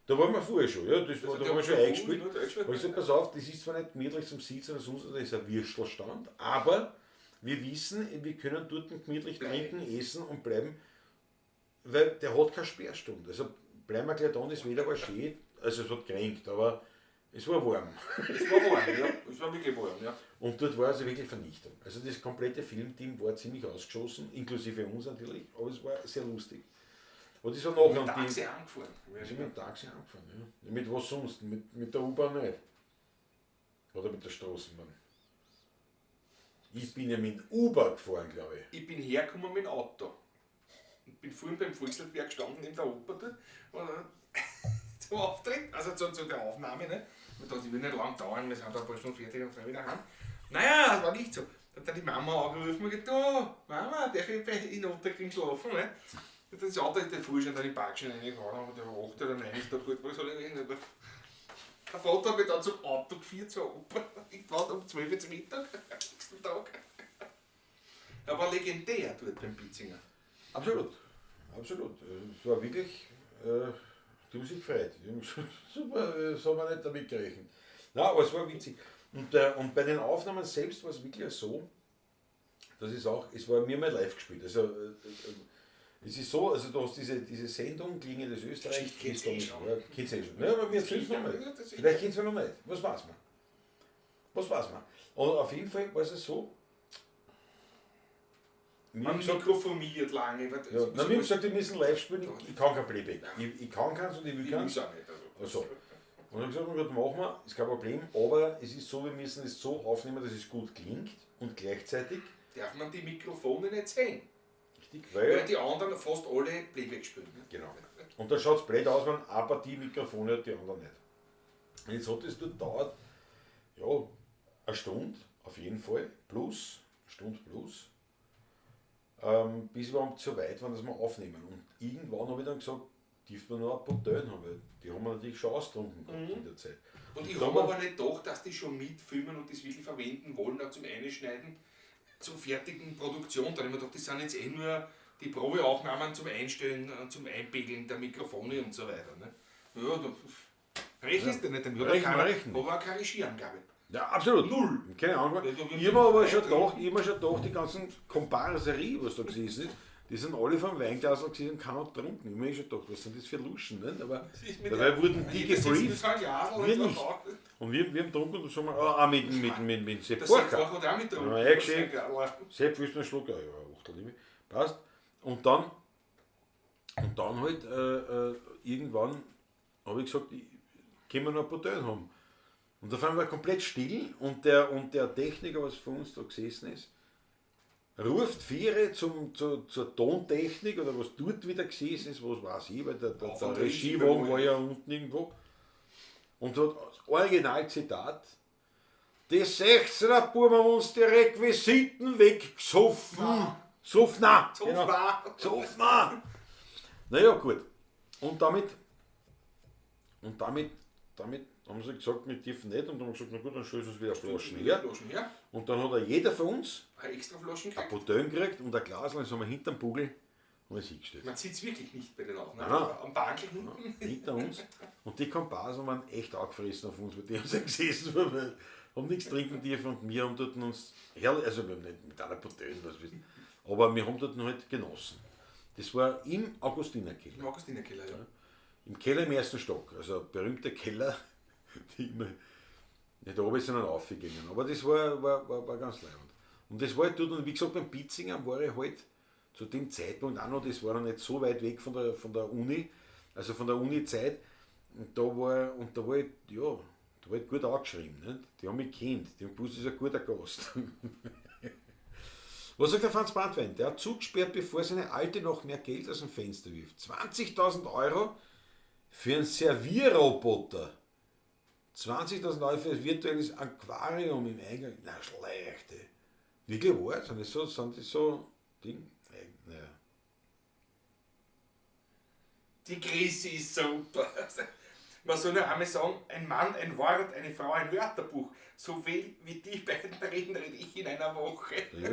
Da waren wir vorher schon, ja, das war, Also da der haben wir hat schon schon eingespielt. gut, eingespielt. Hab ich gesagt, pass auf, das ist zwar nicht gemütlich zum Sitzen oder sonst, das ist ein Würstelstand, aber wir wissen, wir können dort gemütlich trinken, essen und bleiben, weil der hat keine Sperrstunde. Also bleiben wir gleich da, und das Wetter war schön, also es hat geregnet, aber es war warm. Es war warm, ja. Es war wirklich warm, ja. Und dort war also wirklich Vernichtung. Also das komplette Filmteam war ziemlich ausgeschossen, inklusive uns natürlich, aber es war sehr lustig. Und das war nachher. Mit und die- Taxi angefahren. wir sind mit dem Taxi angefahren, ja. Mit was sonst? Mit der U-Bahn nicht. Oder mit der Straßenbahn. Ich bin ja mit dem Uber gefahren, glaube ich. Ich bin hergekommen mit dem Auto. Und bin vorhin beim Volkslandberg gestanden in der Oper dort. Und dann zum Auftritt, also zu der Aufnahme, ne? Und dachte, ich will nicht lang dauern, wir sind da ein paar Stunden fertig und fahren wieder heim. Naja, das war nicht so. Dann hat dann die Mama angerufen und gesagt, du, Mama, darf ich bei in Otterkring schlafen, ne? Und das Auto ist der früh schon dann im Park schon reingefahren, aber der war 8 oder 9 ist da gut, was soll ich denn? Der Vater hat mich dann zum Auto geführt, zur Oper. Irgendwann um 12 Uhr zum Mittag, am nächsten Tag. Aber legendär dort beim Pitzinger. Absolut. Absolut. Es war wirklich, die haben sich gefreut. Die haben gesagt, super, das haben wir nicht damit gerechnet. Na, aber es war witzig. Und bei den Aufnahmen selbst war es wirklich so, das ist auch, es war mir mal live gespielt. Also, es ist so, also du hast diese Sendung Klinge des Österreich. Geschichte kennst du eh schon. Ja, kennst du eh schon. Ja, aber wir erzählen es noch Ja, nicht. das ist- Vielleicht kennst du noch nicht. Was weiß man? Was weiß man? Und auf jeden Fall war es so, wir haben Man gesagt, mikrofoniert lange. weil das- ja, na, wir haben gesagt, wir müssen live spielen, ich kann kein Playback. Ich kann keins und ich will Ich keins. will's auch nicht. Also. Also. Und dann gesagt, gut, machen wir, ist kein Problem, aber es ist so, wir müssen es so aufnehmen, dass es gut klingt und gleichzeitig, Darf man die Mikrofone nicht sehen? richtig, Weil weil, die anderen fast alle Playback spielen. Ne? genau. Und dann schaut es blöd aus, wenn eine Partie Mikrofone hat, die anderen nicht. Und jetzt hat es dort gedauert, ja, eine Stunde, auf jeden Fall, plus, Stunde plus, bis wir so weit waren, dass wir aufnehmen. Und irgendwann habe ich dann gesagt, dürfen wir noch ein paar Töne haben, weil die haben wir natürlich schon austrunken gehabt in der Zeit. Und ich da habe war- aber nicht gedacht, dass die schon mitfilmen und das wirklich verwenden wollen, auch zum Einschneiden, zur fertigen Produktion. Dann habe ich mir gedacht, das sind jetzt eh nur die Probeaufnahmen zum Einstellen, zum Einpegeln der Mikrofone und so weiter. Ne? Ja, da, Rechnest du nicht damit? Hat Rechnen, auch keiner- rechnen. Aber auch keine Regieangabe. Ja, absolut. Null. Keine Ahnung. Ja, du- Ich habe aber schon gedacht, ich hab mir schon gedacht, die ganzen Komparserie, was da gewesen ist, die sind alle vom Weinglas gewesen und keiner hat getrunken. Ich hab mir eh schon gedacht, was sind das für Luschen? Nicht? Aber Mit dabei wurden die Jeder sitzt mit gebrieft. seinem Glasl Wir und nicht. so. Und wir haben getrunken und so haben wir, ah, mit Sepp Der Sepp Forcher. Forcher hat auch mitgetrunken. Ja, eingeschenkt. Sein Glasl. Sepp, willst du einen Schluck? Ja, ja, Achtel nehme ich. Passt. Und dann halt irgendwann habe ich gesagt, können wir noch ein paar Töne haben. Und da waren wir komplett still und der Techniker, was vor uns da gesessen ist, ruft Viere zur Tontechnik oder was dort wieder gesessen ist, was weiß ich, weil der Auf und Regiewagen Regie war ja unten irgendwo. Und hat das Originalzitat: Die 16er Buben haben uns die Requisiten weggesoffen. Soffner. Soffner. Genau. Soffner. Naja, gut. Und damit haben sie gesagt, wir dürfen nicht. Und dann haben wir gesagt, na gut, dann stößen uns wieder Flaschen her. Flaschen her. Und dann hat er jeder von uns Eine extra Flaschen ein gekriegt. Bouteille gekriegt und ein Glas, und dann sind wir hinterm Bugel und es hingestellt. Man sieht es wirklich nicht bei den Aufnahmen. Nein, nein. Am Bankel hinten. Hinter uns. Und die Komparsen waren echt angefressen auf uns, weil die haben sie gesessen, weil wir haben nichts trinken dürfen und wir haben dort uns herrlich, also wir haben nicht mit einer Bouteille, was wissen, aber wir haben dort halt genossen. Das war im Augustinerkeller. Im Augustinerkeller, ja. Im Keller im ersten Stock, also berühmter Keller, die immer nicht oben sind, sondern raufgegangen. Aber das war ganz leibend. Und das war halt dort, und wie gesagt, beim Pitzinger war ich halt zu dem Zeitpunkt auch noch, das war noch nicht so weit weg von der Uni, also von der Uni-Zeit. Und da war ich, ja, da war ich gut angeschrieben. Nicht? Die haben mich gekannt, die haben gewusst, das ist ein guter Gast. Was sagt der Franz Brandwein? Der hat zugesperrt, bevor seine Alte noch mehr Geld aus dem Fenster wirft. 20.000 Euro für einen Servierroboter. 20.000 Euro für ein virtuelles Aquarium im Eingang. Na, schlechte. Wirklich wahr? Sind das so Ding? Naja. Die Krise ist super. Man soll nur einmal sagen, ein Mann, ein Wort, eine Frau, ein Wörterbuch. So viel wie die beiden reden, rede ich in einer Woche. Ja,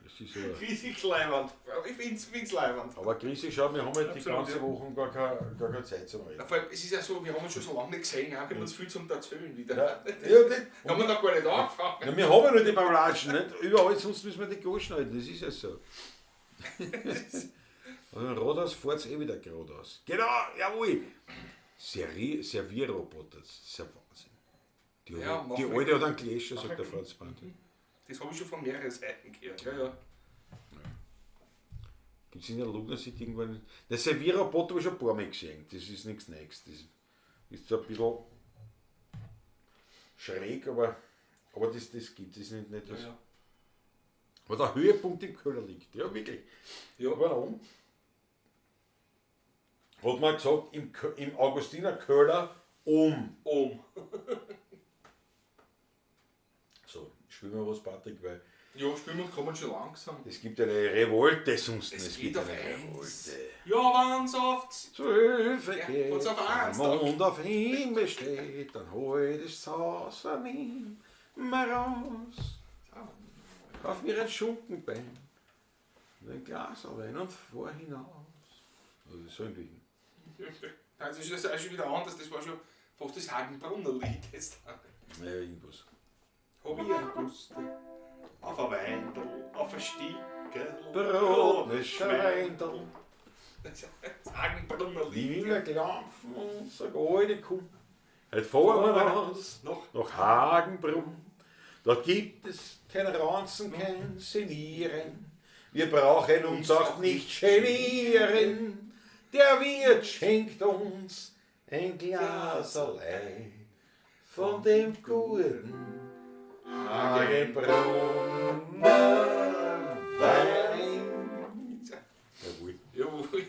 das ist aber. Grisi ist leiwand. Ich find's leiwand. Aber Grisi, schau, wir haben halt die Absolut, ganze ja. Woche gar keine Zeit zum Reden. Na, vor allem, es ist ja so, wir haben uns schon so lange nicht gesehen, wir haben uns viel zum Erzählen wieder. Ja, ja, das, Haben wir noch gar nicht angefangen. ja, wir haben ja nur die Baulatschen, nicht? Überall, sonst müssen wir die Goschen halten, das ist ja so. Also Rathaus fährt es eh wieder geradeaus. Genau, jawohl! Servierroboter, das ist ja Wahnsinn. Die, Ja, die machen wir- Alte hat einen Gläscher, sagt der Franz Brandl. Das habe ich schon von mehreren Seiten gehört. Ja, ja. Gibt es in der Lugner City irgendwann. Der Servierroboter habe ich schon ein paar Mal gesehen. Das ist nichts Neues. Das ist so ein bisschen schräg, aber das gibt es nicht. Nicht das. Ja, ja. Aber der Höhepunkt im Keller liegt. Ja, wirklich. Ja. Warum? Hat man gesagt, im Augustiner Köller um. Ohm. So, spielen wir was, Patrick, weil Ja, spielen wir und kommen schon langsam. es gibt eine Revolte sonst. Es gibt geht auf eine eins. Revolte. Ja, wenn's auf Zwölf Ja, geht, wenn's auf eins der Mond auf Himmel steht, dann hol das Haus an ihm mal raus. Kauf mir ein Schunkenbein, und ein Glas Wein und fahr hinaus. Also so ein Ding. Das ist auch schon wieder anders, das war schon fast das Hagenbrunner Lied jetzt. Ja, irgendwas. Hab ich ein Guste auf ein Weindl, auf ein Stickerl, Brot, ne Schweindel. Das Hagenbrunner Die Lied. will klampfen und sag, Alte, komm. Heute fahren wir raus Noch. nach Hagenbrunn. Dort gibt es kein Ranzen, kein Senieren. Wir brauchen uns auch nicht genieren. Der Wirt schenkt uns ein Glas allein von dem guten Hagenbrunner Wein. Jawohl. Jawohl.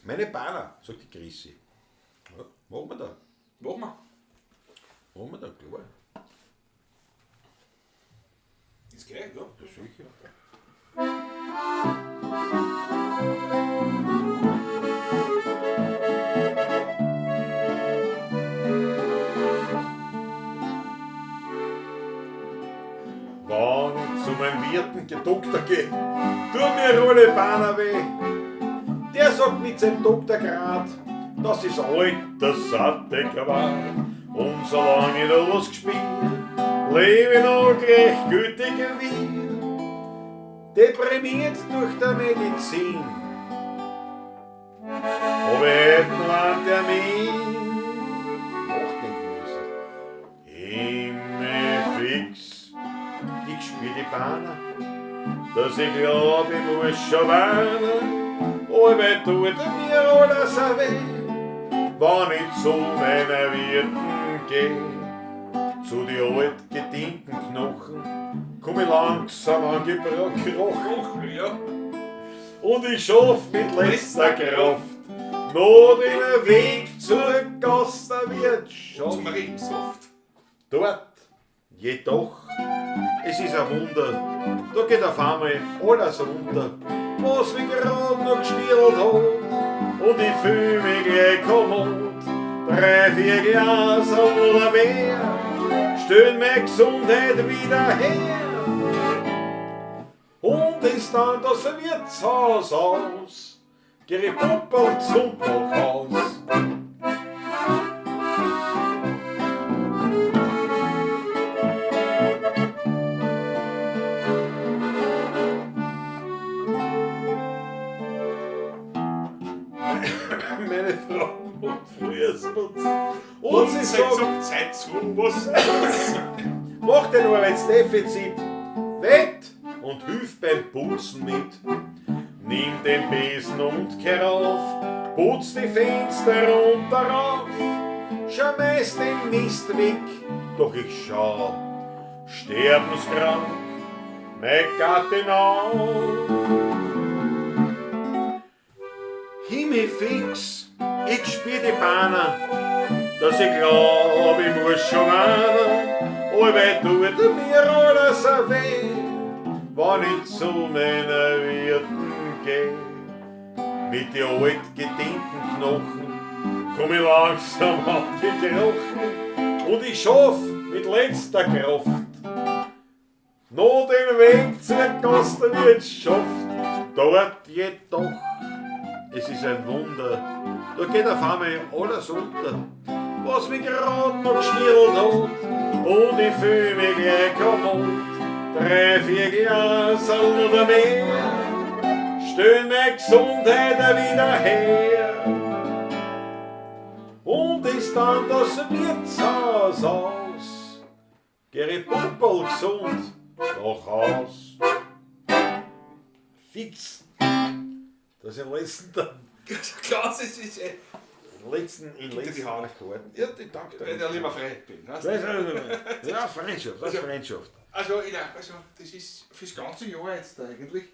Meine Banner, sagt die Chrissy. Ja, machen wir da. Machen wir. Machen wir da, klar. Ist geil, ja. Ja, sicher. Wenn ich zu meinem Wirten Doktor geh, tu mir alle Banner weh. Der sagt mit seinem Doktorgrad, Das ist alter satte Qual. Und solange ich noch was gespielt, lebe ich noch gleichgültig wie. Deprimiert durch die Medizin, hab ich heute noch einen Termin. Nachdenken müssen. Immer fix, ich spür die Bahnen, dass ich glaub, ich muss schon weinen. Allweil tut mir alles weh, wenn ich zu meiner Wirten geh. Zu die altgedienten Knochen komm ich langsam angekrochen. Ja. Und ich schaff mit letzter Kraft noch den Weg zur Gastwirtschaft. Zum Rebensaft. Dort, jedoch, es ist ein Wunder, da geht auf einmal alles runter, was mich grad noch gestielt hat. Und ich fühl mich gleich kommod, 3, 4 Glas oder mehr, stellen meine Gesundheit wieder her. Und ist dann das Wirtshaus aus, geh ich Pumperl zum nach Haus. Meine Frau macht Frühstück. Und sie sagt, Zeit zu was. Mach den Arbeitsdefizit wett und hilf beim Putzen mit. Nimm den Besen und kehr auf, putz die Fenster runter rauf, schmeiß den Mist weg, doch ich schau, sterbenskrank, mein Gattin an. Himmel fix, ich spür die Bahnen, dass ich glaub, ich muss schon weinen. Allweil tut mir alles weh, wenn ich zu meiner Wirten geh. Mit die altgedienten Knochen komm ich langsam angekrochen und ich schaff mit letzter Kraft noch den Weg zur Gastwirtschaft. Dort jedoch, es ist ein Wunder, da geht auf einmal alles unter, was mich grad noch gestielt hat, und ich fühl mich gleich kommod. 3, 4 Glas oder mehr, stellen meine Gesundheit wieder her. Und ist dann das Wirtshaus aus, geh ich Pumperl gesund nach Haus. Fix. Das ist im letzten Tag. Klaus, es ist Letzten, in Gib dir die letzten Hand. Akkorden. Ja, die danke dir. Weil ich lieber frei bin. Weißt Weiß du? ich nicht. Ja, Freundschaft, das ist Freundschaft. Also, ja, also, das ist fürs ganze Jahr jetzt eigentlich.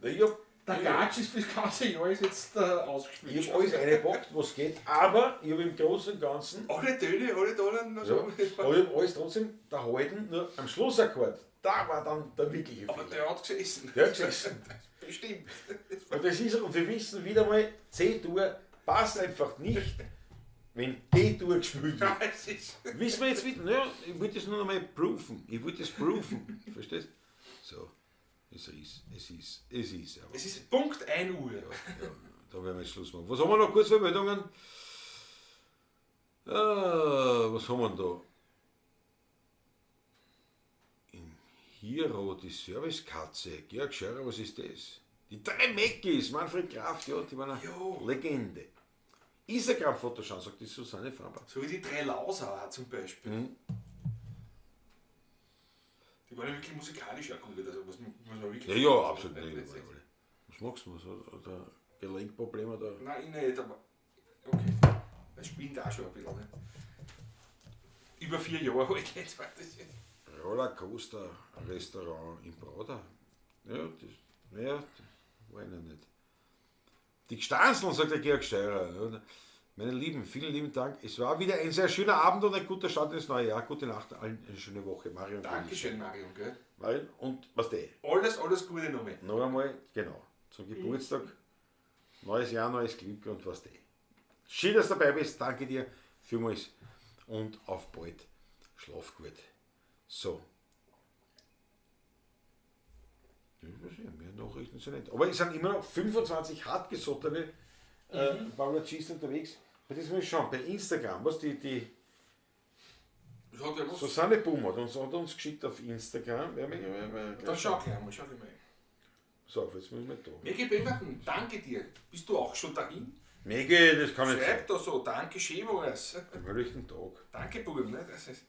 Ich hab, Der Gatsch ist fürs ganze Jahr ist jetzt ausgespielt. ich hab alles reingepackt, was geht, aber ich hab im Großen und Ganzen. Alle Töne, alle Tonnen, Ja, so. aber ich hab alles trotzdem erhalten, nur am Schlussakkord, da war dann der wirkliche Aber Fehler. der hat gesessen. Der hat gesessen. Bestimmt. Und das ist, und wir wissen wieder mal, C-Dur passt einfach nicht, wenn D-Dur gespielt wird. Nein, es ist. Wissen wir jetzt wieder, naja, ich wollte das nur noch mal proofen. Ich wollte das proofen. Verstehst? So, es ist. Aber, Es ist Punkt 1 Uhr. ja, da werden wir jetzt Schluss machen. Was haben wir noch kurz für Meldungen? Was haben wir denn da? Im Hero, die Servicekatze. Georg Scheurer, was ist das? Die 3 Meckis, Manfred Graf, ja, die waren eine Jo. Legende. Instagram-Foto schauen, sagt die Susanne Faber. So wie die 3 Lauser auch zum Beispiel. Mhm. Die waren ja wirklich musikalisch auch gut, also muss man wirklich. Ja, ja, absolut. Nicht. Was machst du? Was, oder Gelenkprobleme? Oder? Nein, ich nicht, aber. Okay. Das spinnt auch schon ein bisschen. Ne? Über 4 Jahre alt jetzt. War das jetzt. Rollercoaster Restaurant in Prada. Ja, das, ja, das war ich noch nicht. Die Gstanzl, sagt der Georg Steirer. Meine Lieben, vielen lieben Dank. Es war wieder ein sehr schöner Abend und ein guter Start ins neue Jahr. Gute Nacht, allen eine schöne Woche. Marion. Dankeschön, Marion. Gell? Marion, und was der? Alles, alles Gute nochmal. Noch einmal, genau, zum Geburtstag. Neues Jahr, neues Glück und was der. Schön, dass du dabei bist. Danke dir vielmals. Und auf bald. Schlaf gut. So. Ja, weiß ich, mehr Nachrichten sind nicht. Aber es sind immer noch 25 hartgesottene Bangladeshis unterwegs. Das muss ich schauen, bei Instagram, was die Das hat ja was. Susanne Bum hat uns geschickt auf Instagram. Ja, Dann schau gleich mal, schau gleich mal. So, jetzt muss ich mal da. Megi Pemberton, danke dir. Bist du auch schon dahin? Megi, das kann ich nicht sein. Schreib da so, danke schön war's. Am höchsten Tag. Danke, Buben, ne? Das ist,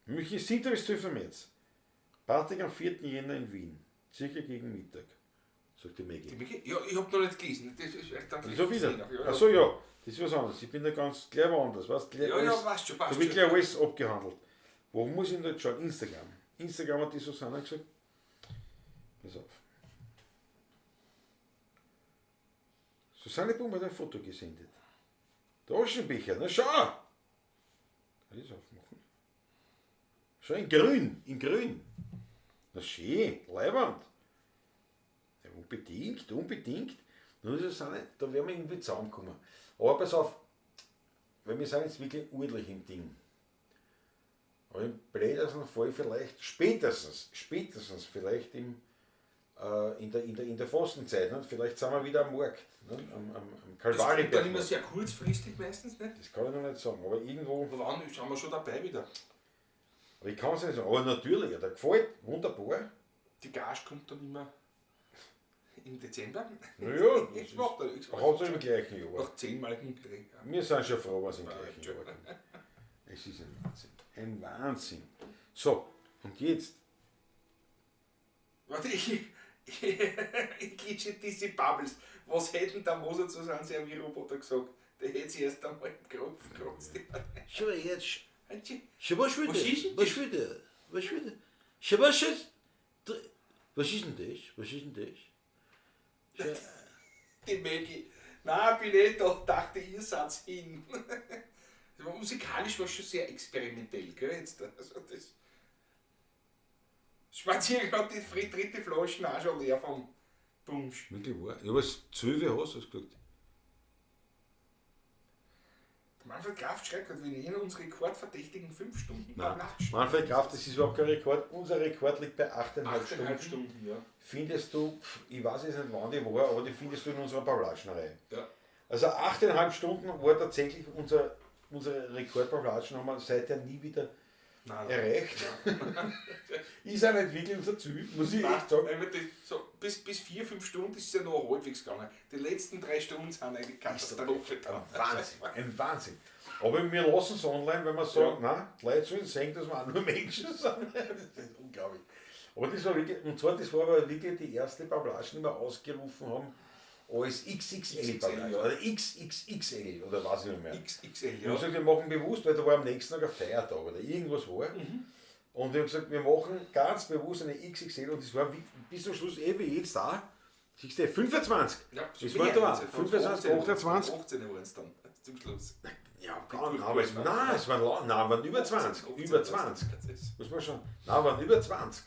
München, 7. bis 12. März. Party am 4. Jänner in Wien. Circa gegen Mittag. Sagt die die Megi. Megi, ja, ich hab noch nicht gelesen. Das ist echt dann So wieder. Ja, Ach so, ja. Das ist was anderes. Ich bin da ganz gleich woanders. Weißt, gleich ja, ja, alles, passt schon, da passt wird schon. gleich alles abgehandelt. Wo muss ich denn da jetzt schauen? Instagram. Instagram hat die Susanne gesagt. Pass auf. Susanne Bum hat ein Foto gesendet. Der Aschenbecher, na schau! Kann ich das aufmachen? Schau, in grün, in grün. Na schön, leiwand. Ja, unbedingt, unbedingt. Nur Susanne, da werden wir irgendwie zusammenkommen. Aber pass auf, weil wir sind jetzt wirklich ordentlich im Ding. Aber im blödesten Fall vielleicht, spätestens vielleicht im, in der Fastenzeit, ne? Vielleicht sind wir wieder am Markt, ne? Am Das kommt dann Kalvariberg. immer sehr kurzfristig meistens, ne? Das kann ich noch nicht sagen, aber irgendwo, Aber wann sind wir schon dabei wieder? aber ich kann es nicht sagen, aber natürlich, ja, der gefällt, wunderbar. Die Gage kommt dann immer im Dezember. Naja, das Ich mach da nichts. Hauptsache im gleichen Jahr. Nach 10 Malken krieg. Wir sind schon froh, was im gleichen Jahr kommt. Es ist ein Wahnsinn. Ein Wahnsinn. So, und jetzt, Warte, ich glitsche diese Bubbles. Was hätten der Moser zu seinem Servierroboter gesagt? Der hätte sich erst einmal im Kopf gekratzt. Schau jetzt. Was Was will ist denn der? Was will der? Was will der? Schau, was ist Was ist denn das? Was ist denn das? Die Maggie. Nein, bin ich da, dachte ihr seid hin. Das war musikalisch war schon sehr experimentell, gell? Jetzt, also das Spaziergang hat die dritte Flasche auch schon leer vom Punsch. wirklich wahr, ja, was 12 hast du gesagt? Der Manfred Kraft schreibt gerade, wir nähern uns rekordverdächtigen 5 Stunden Nein, Latschen. Manfred Kraft, das ist überhaupt kein Rekord. Unser Rekord liegt bei 8,5 8,5 Stunden. Stunden, ja. Findest du, ich weiß jetzt nicht, wann die war, aber die findest du in unserer Pavlatschnerei. Ja. Also 8,5 Stunden war tatsächlich unsere Rekord-Pavlatschen, haben wir seither nie wieder Nein, erreicht. Ist auch nicht wirklich unser Ziel, muss ich echt sagen. Nein, das, so, bis 4, 5 Stunden ist es ja noch halbwegs gegangen. Die letzten 3 Stunden sind eigentlich Katastrophe. Ein Wahnsinn, ein Wahnsinn. Aber wir lassen es online, weil wir sagen, nein, die Leute sollen sehen, dass wir auch nur Menschen sind. Das ist unglaublich. Aber das war wirklich, und zwar, das war aber wirklich die erste Pavlatschen, die wir ausgerufen haben, als XXL Pavlatschen, ja. oder XXXL oder weiß ich nicht mehr. XXL, Wir haben ja. gesagt, wir machen bewusst, weil da war am nächsten Tag ein Feiertag oder irgendwas war. Und wir haben gesagt, wir machen ganz bewusst eine XXL und das war wie, bis zum Schluss eh wie jetzt da. Siehst du, 25. Ja, das war da. 25, 28. 18 waren es dann zum Schluss. Ja, ganz, aber es, nein, es waren, nein, waren über 20. Über 20. Das ist, Muss man schon. Nein, waren über 20.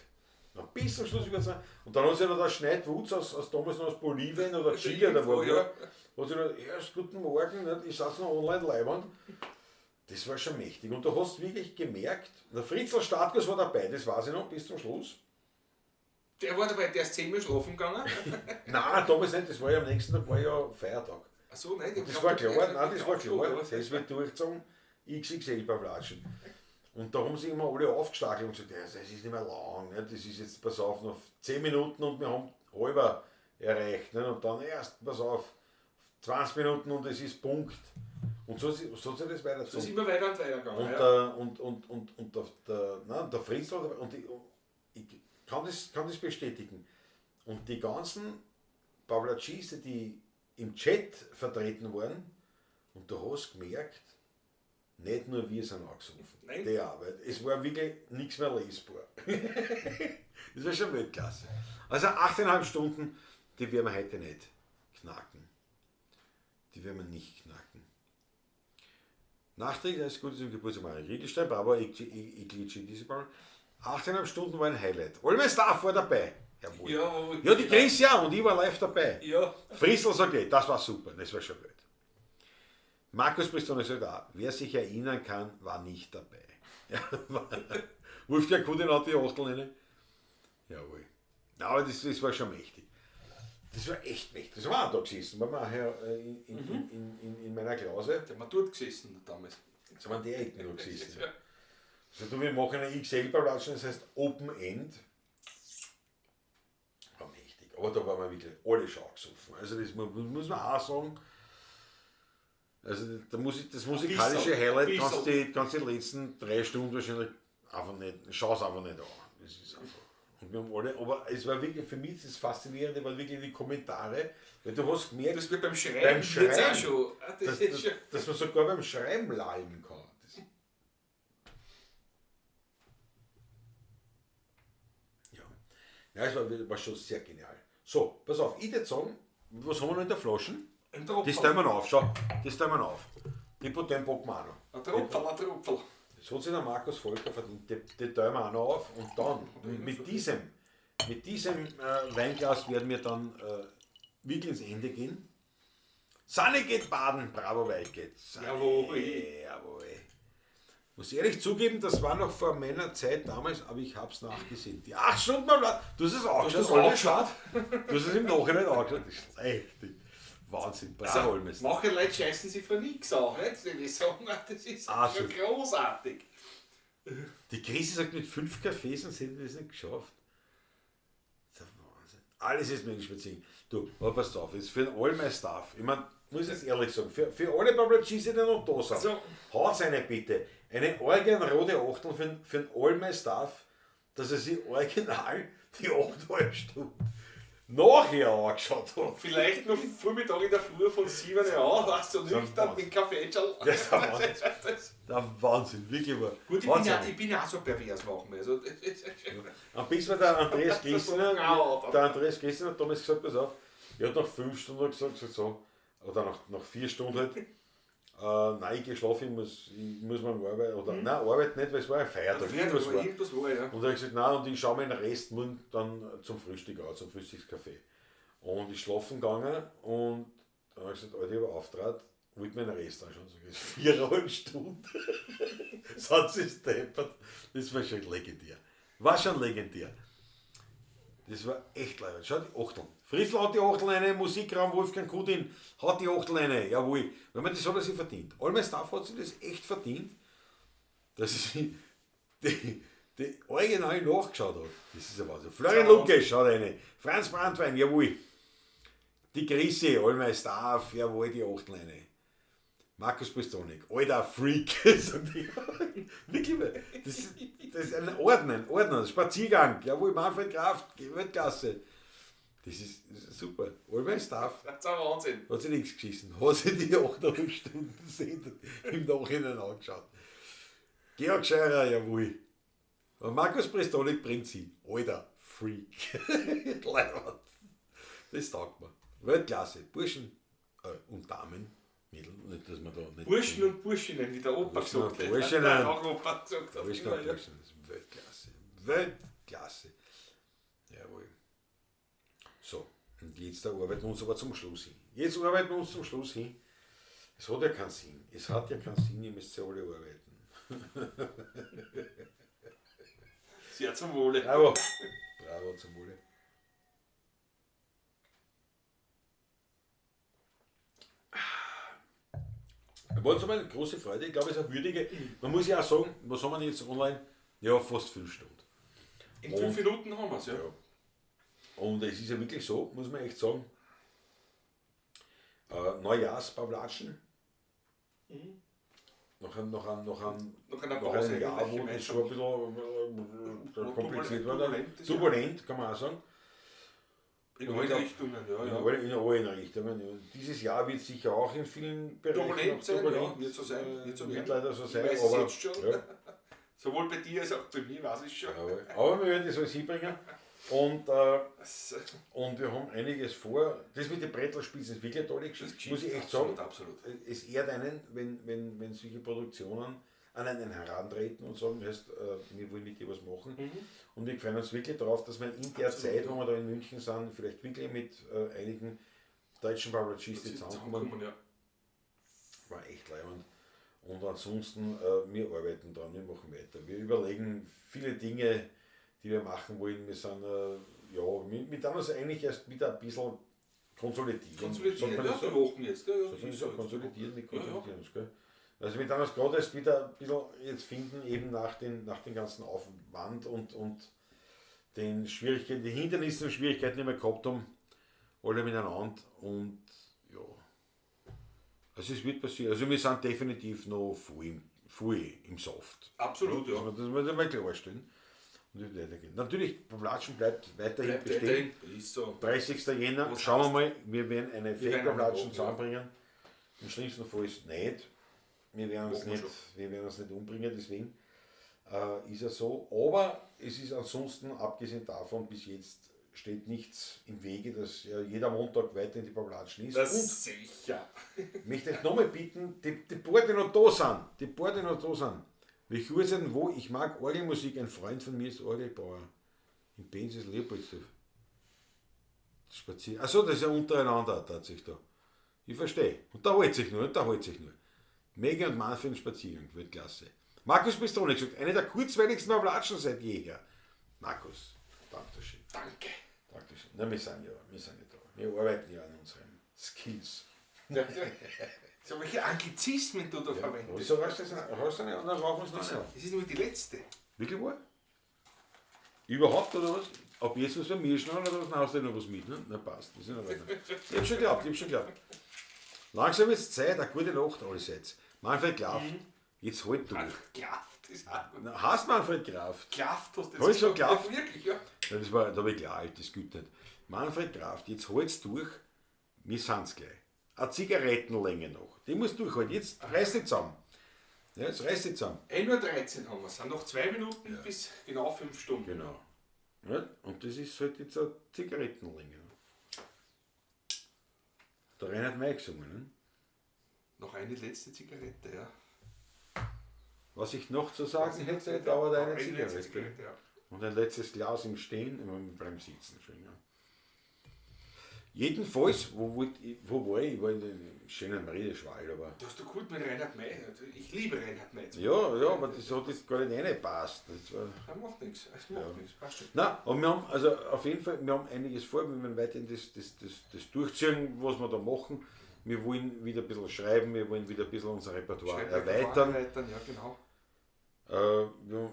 Noch bis zum Schluss über 20. Und dann hat sich noch der Schneid Wutz aus damals noch aus Bolivien oder Chile, da war Ja. ja. Hat sich noch, erst guten Morgen, nicht? Ich saß noch online leibend. Das war schon mächtig. Und du hast wirklich gemerkt, der Fritzl Startkus war dabei, das weiß ich noch, bis zum Schluss. Der war dabei, der ist 10 Uhr schlafen gegangen. Nein, damals nicht, das war ja am nächsten Tag, war ja Feiertag. Achso, nein, Das war klar, nein, das war klar. Das wird durchgezogen, XXL Pavlatschen. Und da haben sich immer alle aufgestachelt und gesagt, ja, das ist nicht mehr lang, ne? Das ist jetzt, pass auf, noch 10 Minuten und wir haben halber erreicht. Ne? Und dann erst, pass auf, 20 Minuten und es ist Punkt. Und so, so hat sich das So weitergezogen. ist immer weiter und weiter gegangen. Und, ja. und der Fritz war dabei und ich kann das bestätigen. Und die ganzen Pavlatschisten, die im Chat vertreten waren, und du hast gemerkt, nicht nur wir sind angesoffen. Nein. Die Arbeit. Es war wirklich nichts mehr lesbar. Das war schon Weltklasse. Also 8,5 Stunden, die werden wir heute nicht knacken. Die werden wir nicht knacken. Nachträglich alles Gute zum Geburtstag Mario Riegelstein, Barbara Iglitschi, diese Bauer. 8,5 Stunden war ein Highlight. All mein Staff war dabei. Jawohl. Ja, Ja, die Chris ja, und ich war live dabei. Ja. Friesl sagt, ey, das war super, das war schon gut. Markus Bristol sagt auch, wer sich erinnern kann, war nicht dabei. Ja, Wolfgang Kudin hat die Achtel rein. Jawohl. Na, aber das war schon mächtig. Das war echt mächtig. Das war auch da gesessen, waren wir nachher in meiner Klause. Der war dort gesessen damals. Da waren die Ecken noch gesessen. Ja. Also du, wir machen eine XL-Ballatschen, das heißt Open End. War mächtig. Aber da waren wir wirklich alle schon gesoffen. Also das muss man auch sagen. Also da muss ich, das musikalische Bissl, Highlight bissl. kannst du die letzten 3 Stunden wahrscheinlich einfach nicht, schau's einfach nicht an. Das ist einfach. Und wir haben alle, aber es war wirklich, für mich das Faszinierende waren wirklich die Kommentare, weil du hast gemerkt, Das wird beim Schreiben, Beim wird's Schreiben. auch schon. Ah, Das dass, ist dass, schon. dass man sogar beim Schreiben lallen kann. Das ja. Ja, es war schon sehr genial. So, pass auf, ich würde sagen, was haben wir noch in der Flasche? Ein Tropferl. Das teilen wir noch auf, schau, das teilen wir noch auf. Die den packen wir auch noch. Ein Tropferl, ein Tropferl. Das hat sich der Markus Volker verdient, die teilen wir auch noch auf. Und dann, mit diesem Weinglas werden wir dann wirklich ins Ende gehen. Sanne geht baden, bravo Weike. Sanne, Jawohl. Jawohl. Muss ehrlich zugeben, das war noch vor meiner Zeit damals, aber ich hab's nachgesehen. Die 8 Stunden am Blatt, du hast es auch Du hast geschaut, das oder? auch geschaut? Du hast es im Nachhinein angeschaut. Das ist echt Wahnsinn. Bravo, Also, Olmes. manche Leute scheißen sich vor nichts an, nicht? Die sagen, das ist Ah, schon so. großartig. Die Krise sagt, mit 5 Kaffees und sie hätten das nicht geschafft. Das ist der Wahnsinn. Alles ist möglich spazieren. Du, aber pass auf, jetzt für all my stuff. Ich mein, muss jetzt ehrlich sagen, für alle Bablatschis, die noch da sind, Also- haut's eine bitte. Eine original rote Achtel für all my stuff, dass er sich original die 8,5 Stunden nachher angeschaut hat. Vielleicht noch Vormittag in der Früh von 7 Uhr an, weißt du, Das ist nüchtern Wahnsinn. mit Kaffee schon. Das ist der Wahnsinn. Das- Der Wahnsinn, wirklich wahr. Gut, ich bin, Wahnsinn. ja, ich bin auch so pervers manchmal. Also, das ist Am besten war der Andreas Gessner, Genau. der Andreas Gessner hat damals gesagt, pass auf, er hat nach 5 Stunden gesagt so, oder nach 4 Stunden halt, nein, ich geh schlafen, ich muss morgen arbeiten, oder nein, Arbeit nicht, weil es war ein Feiertag, irgendwas war. Irgendwas war, ja. Und er hat gesagt, nein, und ich schaue mir den Rest morgen dann zum Frühstück an, zum Frühstückskaffee. Und ich schlafen gegangen und dann habe ich gesagt, Alter, ich habe Auftrag, wollte mir den Rest anschauen. So, das ist 4,5 Stunden. Sonst ist deppert. Das war schon legendär. War schon legendär. Das war echt leid. Schau, die Achteln. Fritzl hat die Achteln eine, Musikraum Wolfgang Kudin hat die Achteln eine. Jawohl. Wenn man das hat er sich verdient. All mein Staff hat sich das echt verdient, dass er sich die original nachgeschaut hat. Das ist ja Wahnsinn. Florian Lukas hat eine. Franz Brandwein, jawohl. Die Grisse, all mein Staff, jawohl, die Achteln eine. Markus Pistonik, alter Freak. Sagt er. Wirklich, das ist ein Ordnen, ein Spaziergang. Jawohl, Manfred Kraft, Weltklasse. Das ist super. All mein Staff Das ist ein Wahnsinn. hat sich nichts geschissen. Hat sich die 8,5 Stunden Sendung im Nachhinein angeschaut. Georg Scheurer, jawohl. Und Markus Prestolik bringt sie. Alter Freak. Leiwand. Das taugt mir. Weltklasse. Burschen und Damen. Mädel, nicht, dass man da nicht. Burschen und Burschinnen, wie der Opa Burschen und gesagt hat. Burschinnen. Der auch Opa gesagt hat. Burschen Immer, und ja. Burschen. Das ist Weltklasse. Weltklasse. Jawohl. So, und jetzt da arbeiten wir uns aber zum Schluss hin. Jetzt arbeiten wir uns zum Schluss hin. Es hat ja keinen Sinn. Es hat ja keinen Sinn, ihr müsst ja alle arbeiten. Sehr zum Wohle. Bravo. Bravo zum Wohle. War uns eine große Freude. Ich glaube, es ist eine würdige. Man muss ja auch sagen, was haben wir denn jetzt online? Ja, fast 5 Stunden. In 5 Minuten haben wir es, ja. Ja. Und es ist ja wirklich so, muss man echt sagen, Neujahrspavlatschen. Nach einem Nach einer Pause Jahr, eigentlich wo das gemeinsam. schon ein bisschen kompliziert war. Turbulent ist ja. Turbulent, kann man auch sagen. In alle Richtungen, ja. In ja. alle Richtungen. Ja. Dieses Jahr wird sicher auch in vielen Bereichen Turbulent noch sein, turbulent. ja, wird so sein, wird so Wird werden. leider so Ich sein. weiß es aber, jetzt schon. Ja, Sowohl bei dir als auch bei mir, weiß ich schon. aber wir werden das alles hinbringen. Und wir haben einiges vor. Das mit den Brettelspießen ist wirklich eine tolle Geschichte, muss ich echt absolut, sagen. Absolut. Es ehrt einen, wenn solche Produktionen an einen herantreten und sagen, heißt, wir wollen mit dir was machen. Und wir freuen uns wirklich darauf, dass wir in der Zeit, wo wir da in München sind, vielleicht wirklich mit einigen deutschen Babalatschisten zusammenkommen. Zusammenkommen, ja. War echt leibend. Und ansonsten, wir arbeiten dran, wir machen weiter. Wir überlegen viele Dinge, die wir machen wollen. Wir sind, ja, wir tun uns eigentlich erst wieder ein bisschen konsolidieren. Konsolidieren, Sagt man ja, das so? die Wochen jetzt. Ja, ja, Sagt man ist das so? so jetzt. Konsolidieren, nicht Ja, ja. konsolidieren uns, gell? Also wir dann uns gerade erst wieder ein bisschen jetzt finden, eben nach den ganzen Aufwand und den Schwierigkeiten, die Hindernisse und Schwierigkeiten, die wir gehabt haben, alle miteinander und ja. Also es wird passieren. Also wir sind definitiv noch voll im Saft. Absolut, ja. Das muss man mal klarstellen. Und wird weitergehen. Natürlich, Pavlatschen bleibt weiterhin Bleibt bestehen. weiterhin. Ist so. 30. Jänner, Was schauen wir mal, wir werden eine Wir werden Fake-Pavlatschen eine zusammenbringen. Im schlimmsten Fall ist es nicht. Wir werden uns Machen wir nicht, wir werden uns nicht umbringen, deswegen ist es so. Aber es ist ansonsten, abgesehen davon, bis jetzt steht nichts im Wege, dass ja jeder Montag weiterhin die Pavlatschen ist. Das Und ist sicher. möchte ich nochmal bitten, die paar, die noch da sind, die paar, die noch da sind, welche Uhrzeit und wo, ich mag Orgelmusik, ein Freund von mir ist Orgelbauer. In Benz ist Leopoldsdorf. Spazieren. Achso, das ist ja untereinander tatsächlich da. Ich verstehe. Und da holt sich nur, und da holt sich nur. Mega und Manfred einen Spaziergang, Weltklasse. Markus Pistroni gesagt, eine der kurzweiligsten Pavlatschen seit jeher. Markus, danke schön. Danke. Dankeschön. Na, wir sind ja da. Wir arbeiten ja an unseren Skills. Ja, ja. So, welche Anglizismen du da verwendest. Wieso hast du das nicht? Und dann rauchen wir es noch nicht. Das ist nur die letzte. Wirklich wahr? Überhaupt oder was? Ob jetzt was bei mir schon oder was? Nein, hast du noch was mit, ne? Na passt. Das ist in Ordnung. Ich hab schon geglaubt, Langsam ist Zeit, eine gute Nacht allerseits. Manfred Kraft, jetzt halt durch. Kraft ist auch. Na, Hast Manfred Kraft? Kraft hast du Hab ich schon gesagt. Kraft? Ja, wirklich, ja. Ja, das war, da hab ich klar, das gilt nicht. Manfred Kraft, jetzt halt's durch, wir sind's gleich. Eine Zigarettenlänge noch. Die musst du durchhalten. Jetzt reiß dich zusammen. Ja, jetzt reiß dich zusammen. 1:13 Uhr haben wir. Es sind noch 2 Minuten bis genau 5 Stunden. Genau. Ja, und das ist halt jetzt eine Zigarettenlänge. Der Reinhard May gesungen. Ne? Noch eine letzte Zigarette, ja. Was ich noch zu sagen hätte, dauert eine Eine letzte Zigarette. Zigarette, ja. Und ein letztes Glas im Stehen, immer beim Sitzen schön. Ja. Jedenfalls, wo war ich? Ich war in dem schönen Marienschwald, aber. Du hast doch gut mit Reinhard Mey. Ich liebe Reinhard Mey. Ja, ja, aber das hat jetzt gar nicht reingepasst. Das war Das macht nichts. Es macht nichts. Passt schon. Nein, aber wir haben, also auf jeden Fall, wir haben einiges vor, wir werden weiterhin das durchziehen, was wir da machen. Wir wollen wieder ein bisschen schreiben, wir wollen wieder ein bisschen unser Repertoire erweitern. Erweitern, ja, genau. Ja.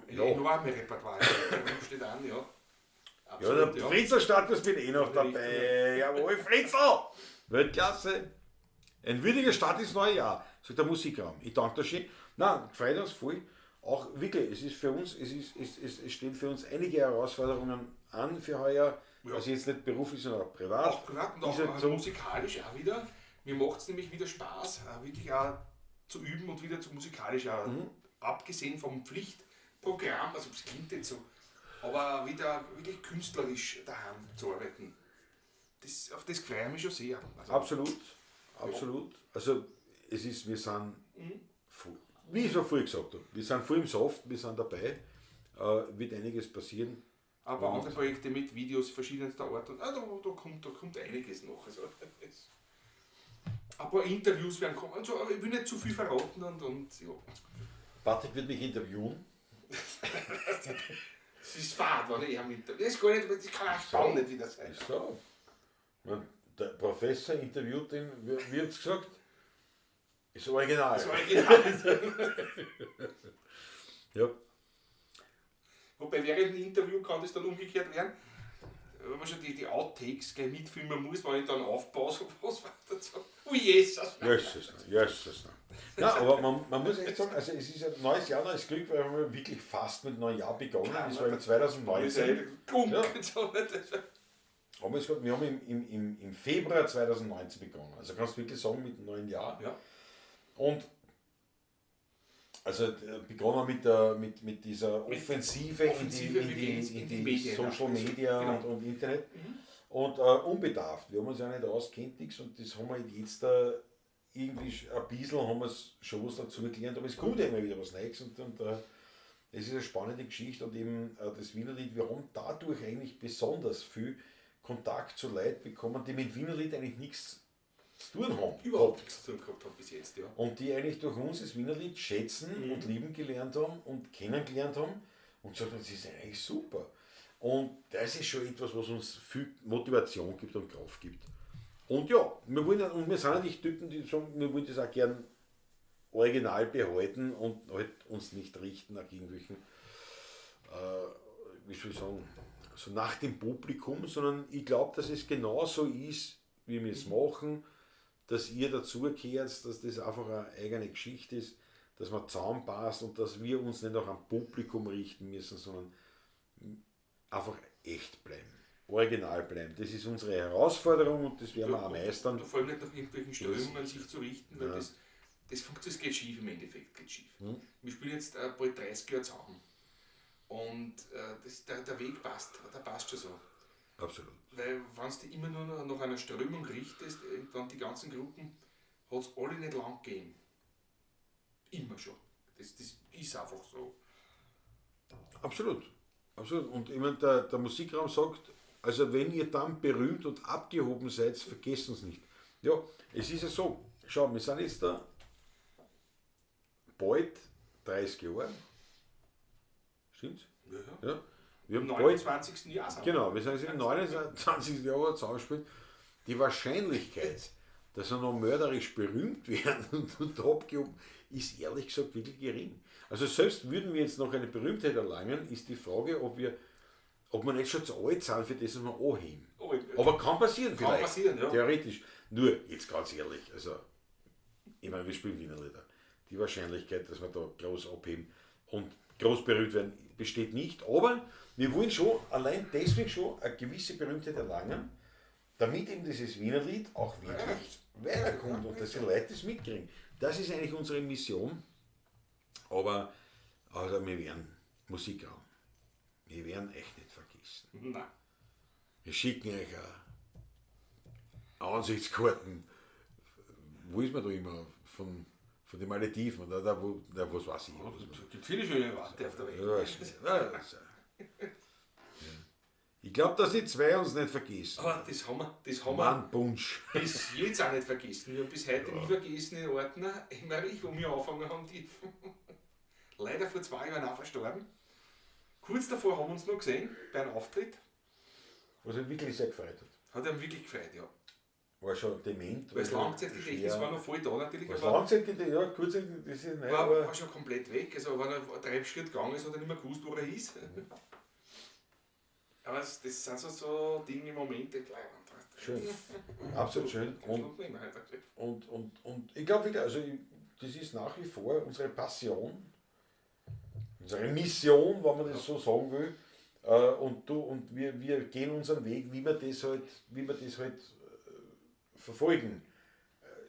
Enorme Repertoire. Steht an, ja. Ja, Absolut, der Fritzl-Status bin eh noch dabei. Jawohl, Fritzl! Weltklasse! Ein würdiger Start ins neue Jahr, sagt der Musikraum. Ich danke dir schön. Nein, freut uns voll. Auch wirklich, es ist für uns, es stehen für uns einige Herausforderungen an für heuer. Ja. Also jetzt nicht beruflich, sondern auch privat. Auch privat und auch Ist halt so. musikalisch auch wieder. Mir macht es nämlich wieder Spaß, wirklich auch zu üben und wieder zu musikalisch auch. Abgesehen vom Pflichtprogramm, also es klingt jetzt so, aber wieder wirklich künstlerisch daheim zu arbeiten. Auf das freue ich mich schon sehr. Also, Absolut, absolut. Also es ist, wir sind, voll, wie ich schon vorher gesagt habe, wir sind voll im Saft, wir sind dabei, wird einiges passieren. Aber andere Projekte mit Videos verschiedenster Art und da kommt einiges noch. Also, ein paar Interviews werden kommen. Also, aber ich will nicht zu viel verraten und ja. Patrick wird mich interviewen. Es ist fad, wenn ich am Interview. Das ist gar nicht, das kann auch spannend wieder sein. Ist so. Man, der Professor interviewt den, wie habt's gesagt? Ist original. Das Original. Ja. Wobei während dem Interview kann das dann umgekehrt werden. Wenn man schon die Outtakes gleich mitfilmen muss, wenn ich dann aufbaue, so was war dazu. Ui, Jesus. Jesus, Jesus. Ja, aber man muss echt sagen, also es ist ein neues Jahr, neues Glück, weil wir haben wirklich fast mit neuem Jahr begonnen. Das war im 2019. Ja. Aber es wir haben im Februar 2019 begonnen. Also kannst du wirklich sagen, mit dem neuen Jahr. Ja. Und also begonnen mit dieser Offensive, in die Medien, Social Media genau. und Internet. Und unbedarft. Wir haben uns ja nicht auskennt, nichts. Und das haben wir jetzt da irgendwie ein bisschen haben wir schon was dazu gelernt, aber es kommt ja immer wieder was Neues und es ist eine spannende Geschichte und eben das Wienerlied, wir haben dadurch eigentlich besonders viel Kontakt zu Leuten bekommen, die mit Wienerlied eigentlich nichts zu tun haben. Überhaupt nichts zu tun gehabt haben bis jetzt, ja. Und die eigentlich durch uns das Wienerlied schätzen und lieben gelernt haben und kennengelernt haben und gesagt haben, das ist eigentlich super. Und das ist schon etwas, was uns viel Motivation gibt und Kraft gibt. Und ja, wir wollen, und wir sind ja nicht Typen, die sagen, wir wollen das auch gern original behalten und halt uns nicht richten nach irgendwelchen, wie soll ich sagen, so nach dem Publikum, sondern ich glaube, dass es genauso ist, wie wir es machen, dass ihr dazugehört, dass das einfach eine eigene Geschichte ist, dass man zusammenpasst und dass wir uns nicht auch am Publikum richten müssen, sondern einfach echt bleiben, original bleiben. Das ist unsere Herausforderung und das werden wir auch meistern. Und vor allem nicht nach irgendwelchen Strömungen sich zu richten, weil das funktioniert, das geht schief im Endeffekt. Geht schief. Wir spielen jetzt bald 30 Jahre zusammen. Und der Weg passt, der passt schon so. Absolut. Weil wenn du dich immer nur nach einer Strömung richtest, dann die ganzen Gruppen, hat es alle nicht lang gegeben. Immer schon. Das ist einfach so. Absolut. Absolut. Und ich meine, der Musikraum sagt, also wenn ihr dann berühmt und abgehoben seid, vergesst uns nicht. Ja, es ist ja so, schau, wir sind jetzt da bald 30 Jahre. Stimmt's? Ja. Ja. Wir haben Im bald 29. Jahr sind wir. Genau, wir sind jetzt im 29. Jahr zusammengespielt. Die Wahrscheinlichkeit, dass wir noch mörderisch berühmt werden und abgehoben, ist ehrlich gesagt wirklich gering. Also selbst würden wir jetzt noch eine Berühmtheit erlangen, ist die Frage, ob wir nicht schon zu alt sind für das, was wir anheben. Oh, Aber kann passieren Kann vielleicht. passieren, ja. Theoretisch. Nur, jetzt ganz ehrlich, also ich meine, wir spielen Wiener Lieder. Die Wahrscheinlichkeit, dass wir da groß abheben und groß berühmt werden, besteht nicht. Aber wir wollen schon, allein deswegen schon, eine gewisse Berühmtheit erlangen, damit eben dieses Wienerlied auch wirklich weiterkommt und dass die Leute das mitkriegen. Das ist eigentlich unsere Mission. Aber also wir werden Musikraum. Wir werden euch nicht vergessen. Nein. Wir schicken euch auch Ansichtskarten. Wo ist man da immer? Von den Malediven oder da, wo, da, was weiß ich. Es gibt viele schöne Orte auf der Welt. Ja, weiß nicht. Ja, also. Ja. Ich glaube, dass die zwei uns nicht vergessen. Aber das haben wir Mann, Punsch. bis jetzt auch nicht vergessen. Wir haben bis heute nie vergessen in Ordner, Emmerich, wo wir angefangen haben, die leider vor 2 Jahren auch verstorben. Kurz davor haben wir uns noch gesehen, bei einem Auftritt. Was ihn wirklich sehr gefreut hat. Hat ihn wirklich gefreut, ja. War schon dement. Weil das Langzeitgedächtnis war noch voll da natürlich. Was aber Langzeitgedächtnis, ja, Kurzzeitgedächtnis ist nicht, war, aber war schon komplett weg. Also wenn er 3 Schritte gegangen ist, hat er nicht mehr gewusst, wo er ist. Aber das sind so Dinge, Momente. Schön. Absolut schön. Und ich glaube wirklich, also das ist nach wie vor unsere Passion, unsere Mission, wenn man das so sagen will. Und wir gehen unseren Weg, wie wir das halt verfolgen.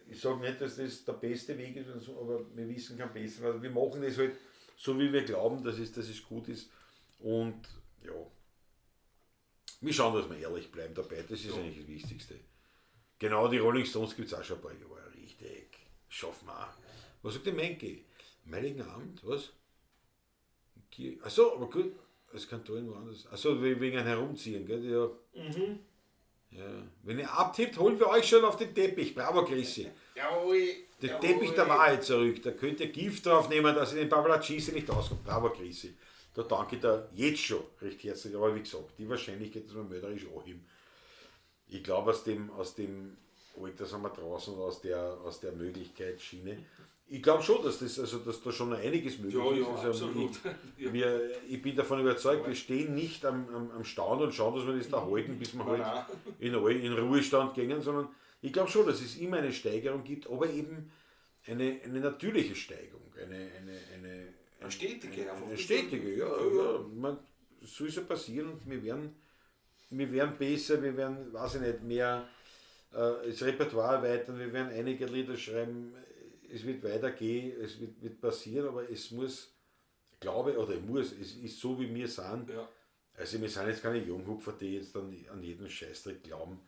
Ich sage nicht, dass das der beste Weg ist, und so, aber wir wissen kein besseres. Also wir machen das halt so, wie wir glauben, dass es gut ist. Und ja, wir schauen, dass wir ehrlich bleiben dabei. Das ist eigentlich das Wichtigste. Genau, die Rolling Stones gibt es auch schon ein paar Jahre. Richtig. Schaffen wir auch. Was sagt der Menke? Im Heiligen Abend, was? Achso, aber gut. Es kann da irgendwo anders. Achso, wegen einem Herumziehen, gell? Ja. Mhm. Ja. Wenn ihr abtippt, holen wir euch schon auf den Teppich. Bravo, Chrissy. Jawohl. Den Teppich der Wahrheit zurück. Da könnt ihr Gift drauf nehmen, dass ihr den Pavlacisi nicht auskommt. Bravo, Chrissy. Da danke ich dir jetzt schon recht herzlich. Aber wie gesagt, die Wahrscheinlichkeit, dass wir mörderisch anheben, ich glaube, aus dem Alter sind wir draußen und aus der Möglichkeitsschiene. Ich glaube schon, dass da schon einiges möglich ist. Ja, also absolut. Ich bin davon überzeugt, wir stehen nicht am Stand und schauen, dass wir das da halten, bis wir halt in Ruhestand gehen, sondern ich glaube schon, dass es immer eine Steigerung gibt, aber eben eine natürliche Steigerung. Eine stetige. Eine stetige, ja. Man, soll es ja passieren und wir werden besser, wir werden, weiß ich nicht, mehr das Repertoire erweitern, wir werden einige Lieder schreiben, es wird weitergehen, es wird passieren, aber es muss, glaube oder muss, es ist so, wie wir sind. Ja. Also wir sind jetzt keine Junghupfer, die jetzt dann an jeden Scheißdreck glauben,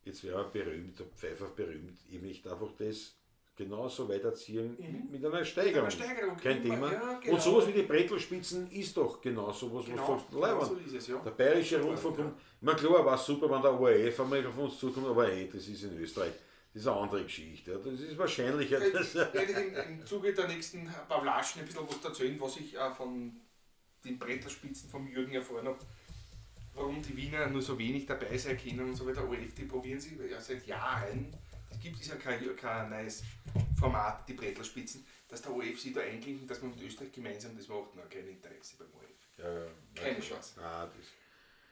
jetzt wäre er berühmt, der Pfeiffer berühmt. Ich möchte einfach das genauso weiterziehen mit einer Steigerung. Mit einer Steigerung. Kein Thema. Ja, genau. Und sowas wie die Bretelspitzen ist doch genau sowas, genau, was du sagst. Genau so ist es, ja. Der Bayerische Rundfunk kommt, ich meine, klar, war super, wenn der ORF einmal auf uns zukommt, aber hey, das ist in Österreich. Das ist eine andere Geschichte. Das ist wahrscheinlicher. Ich werde im Zuge der nächsten Pavlaschen ein bisschen was erzählen, was ich von den Bretelspitzen vom Jürgen erfahren habe. warum die Wiener nur so wenig dabei sein können und so weiter. ORF, die probieren sie ja seit Jahren. Es gibt ist ja kein neues Format, die Brettlerspitzen, dass der ORF sich da einklingt, dass man mit Österreich gemeinsam das macht. Na, kein Interesse beim ORF. Ja, ja. Keine Chance. Nein, das,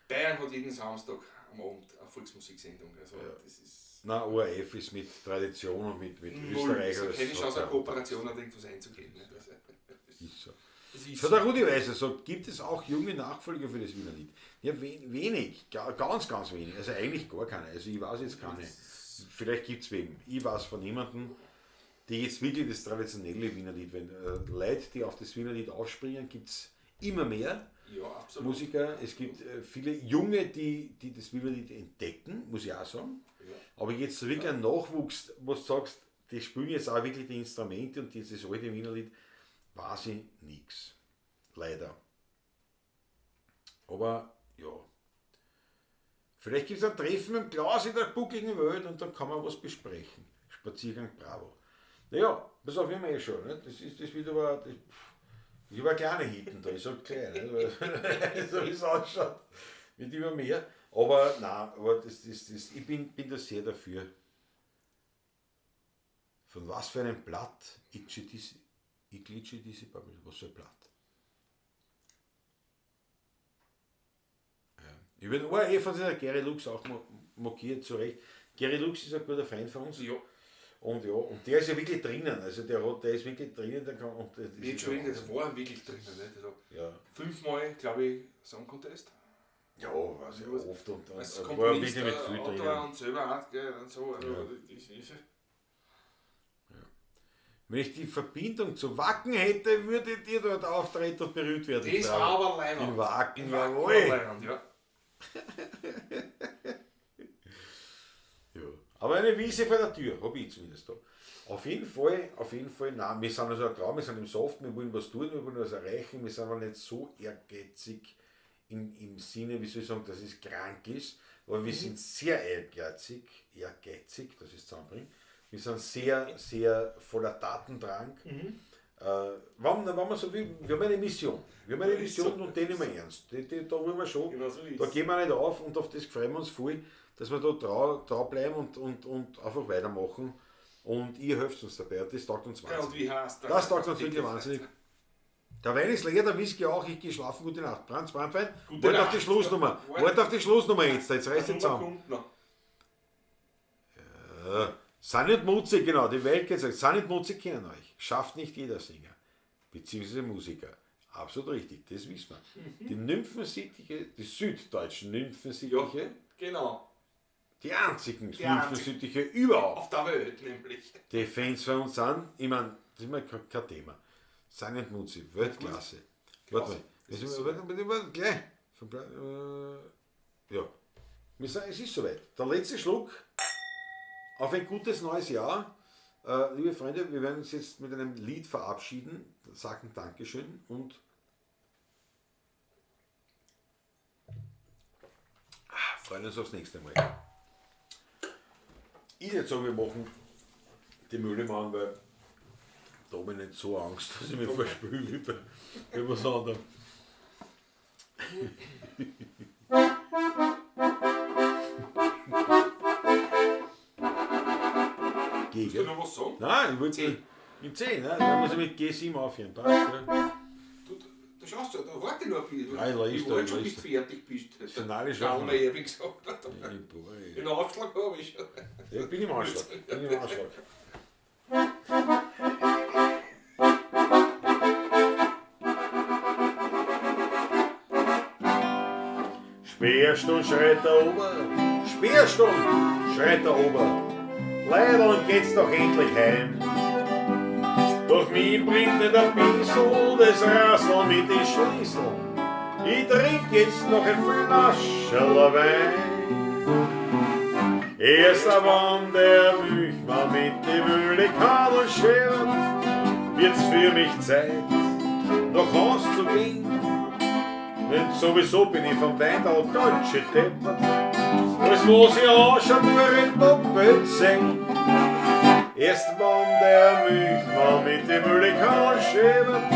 Bayern hat jeden Samstag am Abend eine Volksmusiksendung. Also das ist nein, ORF ist mit Tradition und mit null. Österreich. Also das keine hat Chance, eine ja- Kooperation oder irgendwas einzugehen. Ne? Das, Ist so. das ist So, der Rudi Weiser sagt, gibt es auch junge Nachfolger für das Wiener Lied? Ja, wenig, ganz, ganz wenig. Also eigentlich gar keine. Also ich weiß jetzt keine. Vielleicht gibt es wem. Ich weiß von niemandem, die jetzt wirklich das traditionelle Wiener Lied, wenn Leute, die auf das Wiener Lied aufspringen, gibt es immer mehr ja, absolut. Musiker. Es gibt viele Junge, die das Wiener Lied entdecken, muss ich auch sagen. Ja. Aber jetzt wirklich ein Nachwuchs, wo du sagst, die spielen jetzt auch wirklich die Instrumente und dieses alte Wiener Lied, weiß ich nichts. Leider. Aber ja. Vielleicht gibt es ein Treffen mit dem Klaus in der buckligen Welt und dann kann man was besprechen. Spaziergang Bravo. Naja, pass auf, wir haben eh schon. Ne? Das ist das wird aber. Das, ich war kleine Hitten da, ich sag klein, ne? So wie es ausschaut, wird immer mehr. Aber nein, aber das, ich bin da sehr dafür. Von was für einem Blatt? Ich glitsche diese Bubble. Was für ein Blatt? Ja. Ich bin ORF hat sich der Gary Lux auch mokiert, zu Recht. Gary Lux ist ein guter Freund von uns. Ja. Und ja, und der ist ja wirklich drinnen. Also der ist wirklich drinnen. Der kann, und das ist Entschuldigung, ja das war wirklich drinnen. Nicht? Also Ja. 5-mal, glaube ich, Song Contest. Ja, weiß ich, oft und Als war Komponist, wirklich mit viel Autor drinnen. und selber auch, gell, und so. Also, Ja. das ist, Wenn ich die Verbindung zu Wacken hätte, würdet ihr dort auftreten und berühmt werden. das war aber leiwand. In Wacken, In Wacken jawohl. war leiwand, ja. Ja. Aber eine Wiese vor der Tür, habe ich zumindest da. Auf jeden Fall, nein, wir sind also klar, wir sind im Soft, wir wollen was tun, wir wollen was erreichen, wir sind aber nicht so ehrgeizig im Sinne, wie soll ich sagen, dass es krank ist, aber wir sind sehr ehrgeizig, dass ich es zusammenbringe. Wir sind sehr, sehr voller Tatendrang. Wenn man so will, wir haben eine Mission. Wir haben eine Mission und die nehmen wir ernst. Die, da wollen wir schon, Genau so ist da gehen wir nicht auf und auf das freuen wir uns voll, dass wir da dranbleiben und einfach weitermachen. Und ihr helft uns dabei und das taugt uns Ja, und wahnsinnig. wie heißt Das taugt uns wirklich wahnsinnig. Der Wein ist leer, der Whisky auch, ich gehe schlafen, gute Nacht. Franz, Brandwein, Gute wart auf Nacht. die Schlussnummer. Wart. Wart auf die Schlussnummer jetzt, jetzt reißt ihr zusammen. Kommt noch. Sind nicht mutzig, genau, die Welt geht sagt, sind nicht mutzig kennen euch. Schafft nicht jeder Sänger, beziehungsweise Musiker. Absolut richtig, das wissen wir. Die Nymphensittiche, die süddeutschen Nymphensittiche, Ja, genau. die einzigen Die einzigen. Nymphensittiche überhaupt, Auf der Welt nämlich. die Fans von uns sind, ich meine, das ist mir kein Thema. Sind nicht mutzig, Weltklasse. Warte mal, das ist, warte, gleich. Ja, wir sind, es ist soweit. Der letzte Schluck auf ein gutes neues Jahr. Liebe Freunde, wir werden uns jetzt mit einem Lied verabschieden, sagen Dankeschön und freuen uns aufs nächste Mal. Ich würde sagen, wir machen die Müllemann, weil da habe ich nicht so Angst, dass ich mich verspüle wie bei was anderem. G, Willst du gell? noch was sagen? Nein, ich wollte C. Im C, ne? Da muss ich mit G7 aufhören. Passt, ja. Du schaust ja, da warte noch ein bisschen. Nein, ich lese ich da, warte ich schon, lese bis du fertig bist. Finale Da haben schaffen wir wir. ja, wie gesagt. Ich, Den Aufschlag habe ich schon. ja, bin im Anschlag. Bin im Anschlag. Sperrstund schreit der Ober, Sperrstund schreit der Ober. Leider geht's doch endlich heim. Doch mich bringt nicht ein bissl das Rassel mit den Schlüssel. Ich trink jetzt noch ein Flascherl Wein. Erst wann der Milchmann mit dem Müllekadel schert, wird's für mich Zeit, nach Haus zu gehen. Denn sowieso bin ich vom Weindal ganz schön deppert. Alles was ich anschaue, nur in doppelt sehen. Erst wann der Milchmann mit dem Müllekadel schert,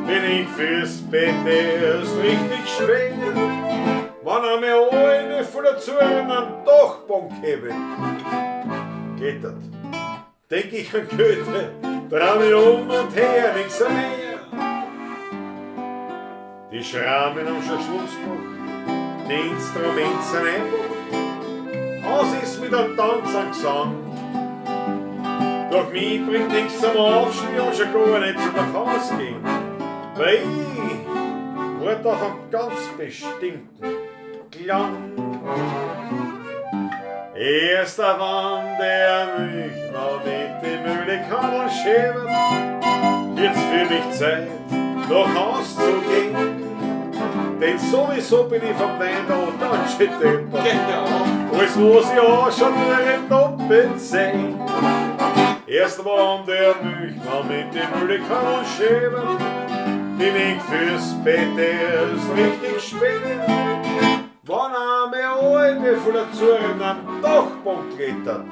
bin ich fürs Bett erst richtig schwer. Wann Wann einmal alte voller Zuhörer am Dachboden gehebelt, klettert, denk ich an Goethe, dreh mich um und her, nix mehr. Die Schrammen haben schon Schluss gemacht, die Instrumente sind einpackt, aus ist mit einem Tanz ein Gesang. Doch mich bringt nichts zum Aufstehen und schon gar nicht zum nach Haus gehen, weil ich warte auf einen ganz bestimmten Klang. Erst wann der mich noch mit die Mühle kann und schäbert, wird's für mich Zeit, nach Haus zu gehen. Denn sowieso bin ich vom Wein da ganz schön deppert. Genau. Alles, was ich anschaue, tue ich doppelt sehen. Erst wann der Milchmann mit dem Mühle kann und schäbert, bin ich fürs Bett erst richtig spät. Wann einmal alte voller Zurren am Dachboden klettert,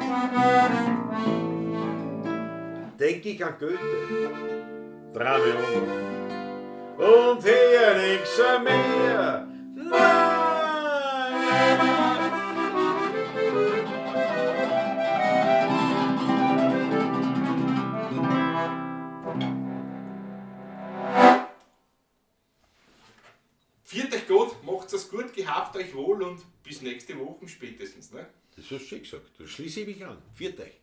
denk ich an Goethe, dreh mich um und her nix mehr. Nein, nein. Viert euch gut, macht's es gut, gehabt euch wohl und bis nächste Woche spätestens. Ne? Das hast du schön gesagt. Da schließe ich mich an. Viert euch.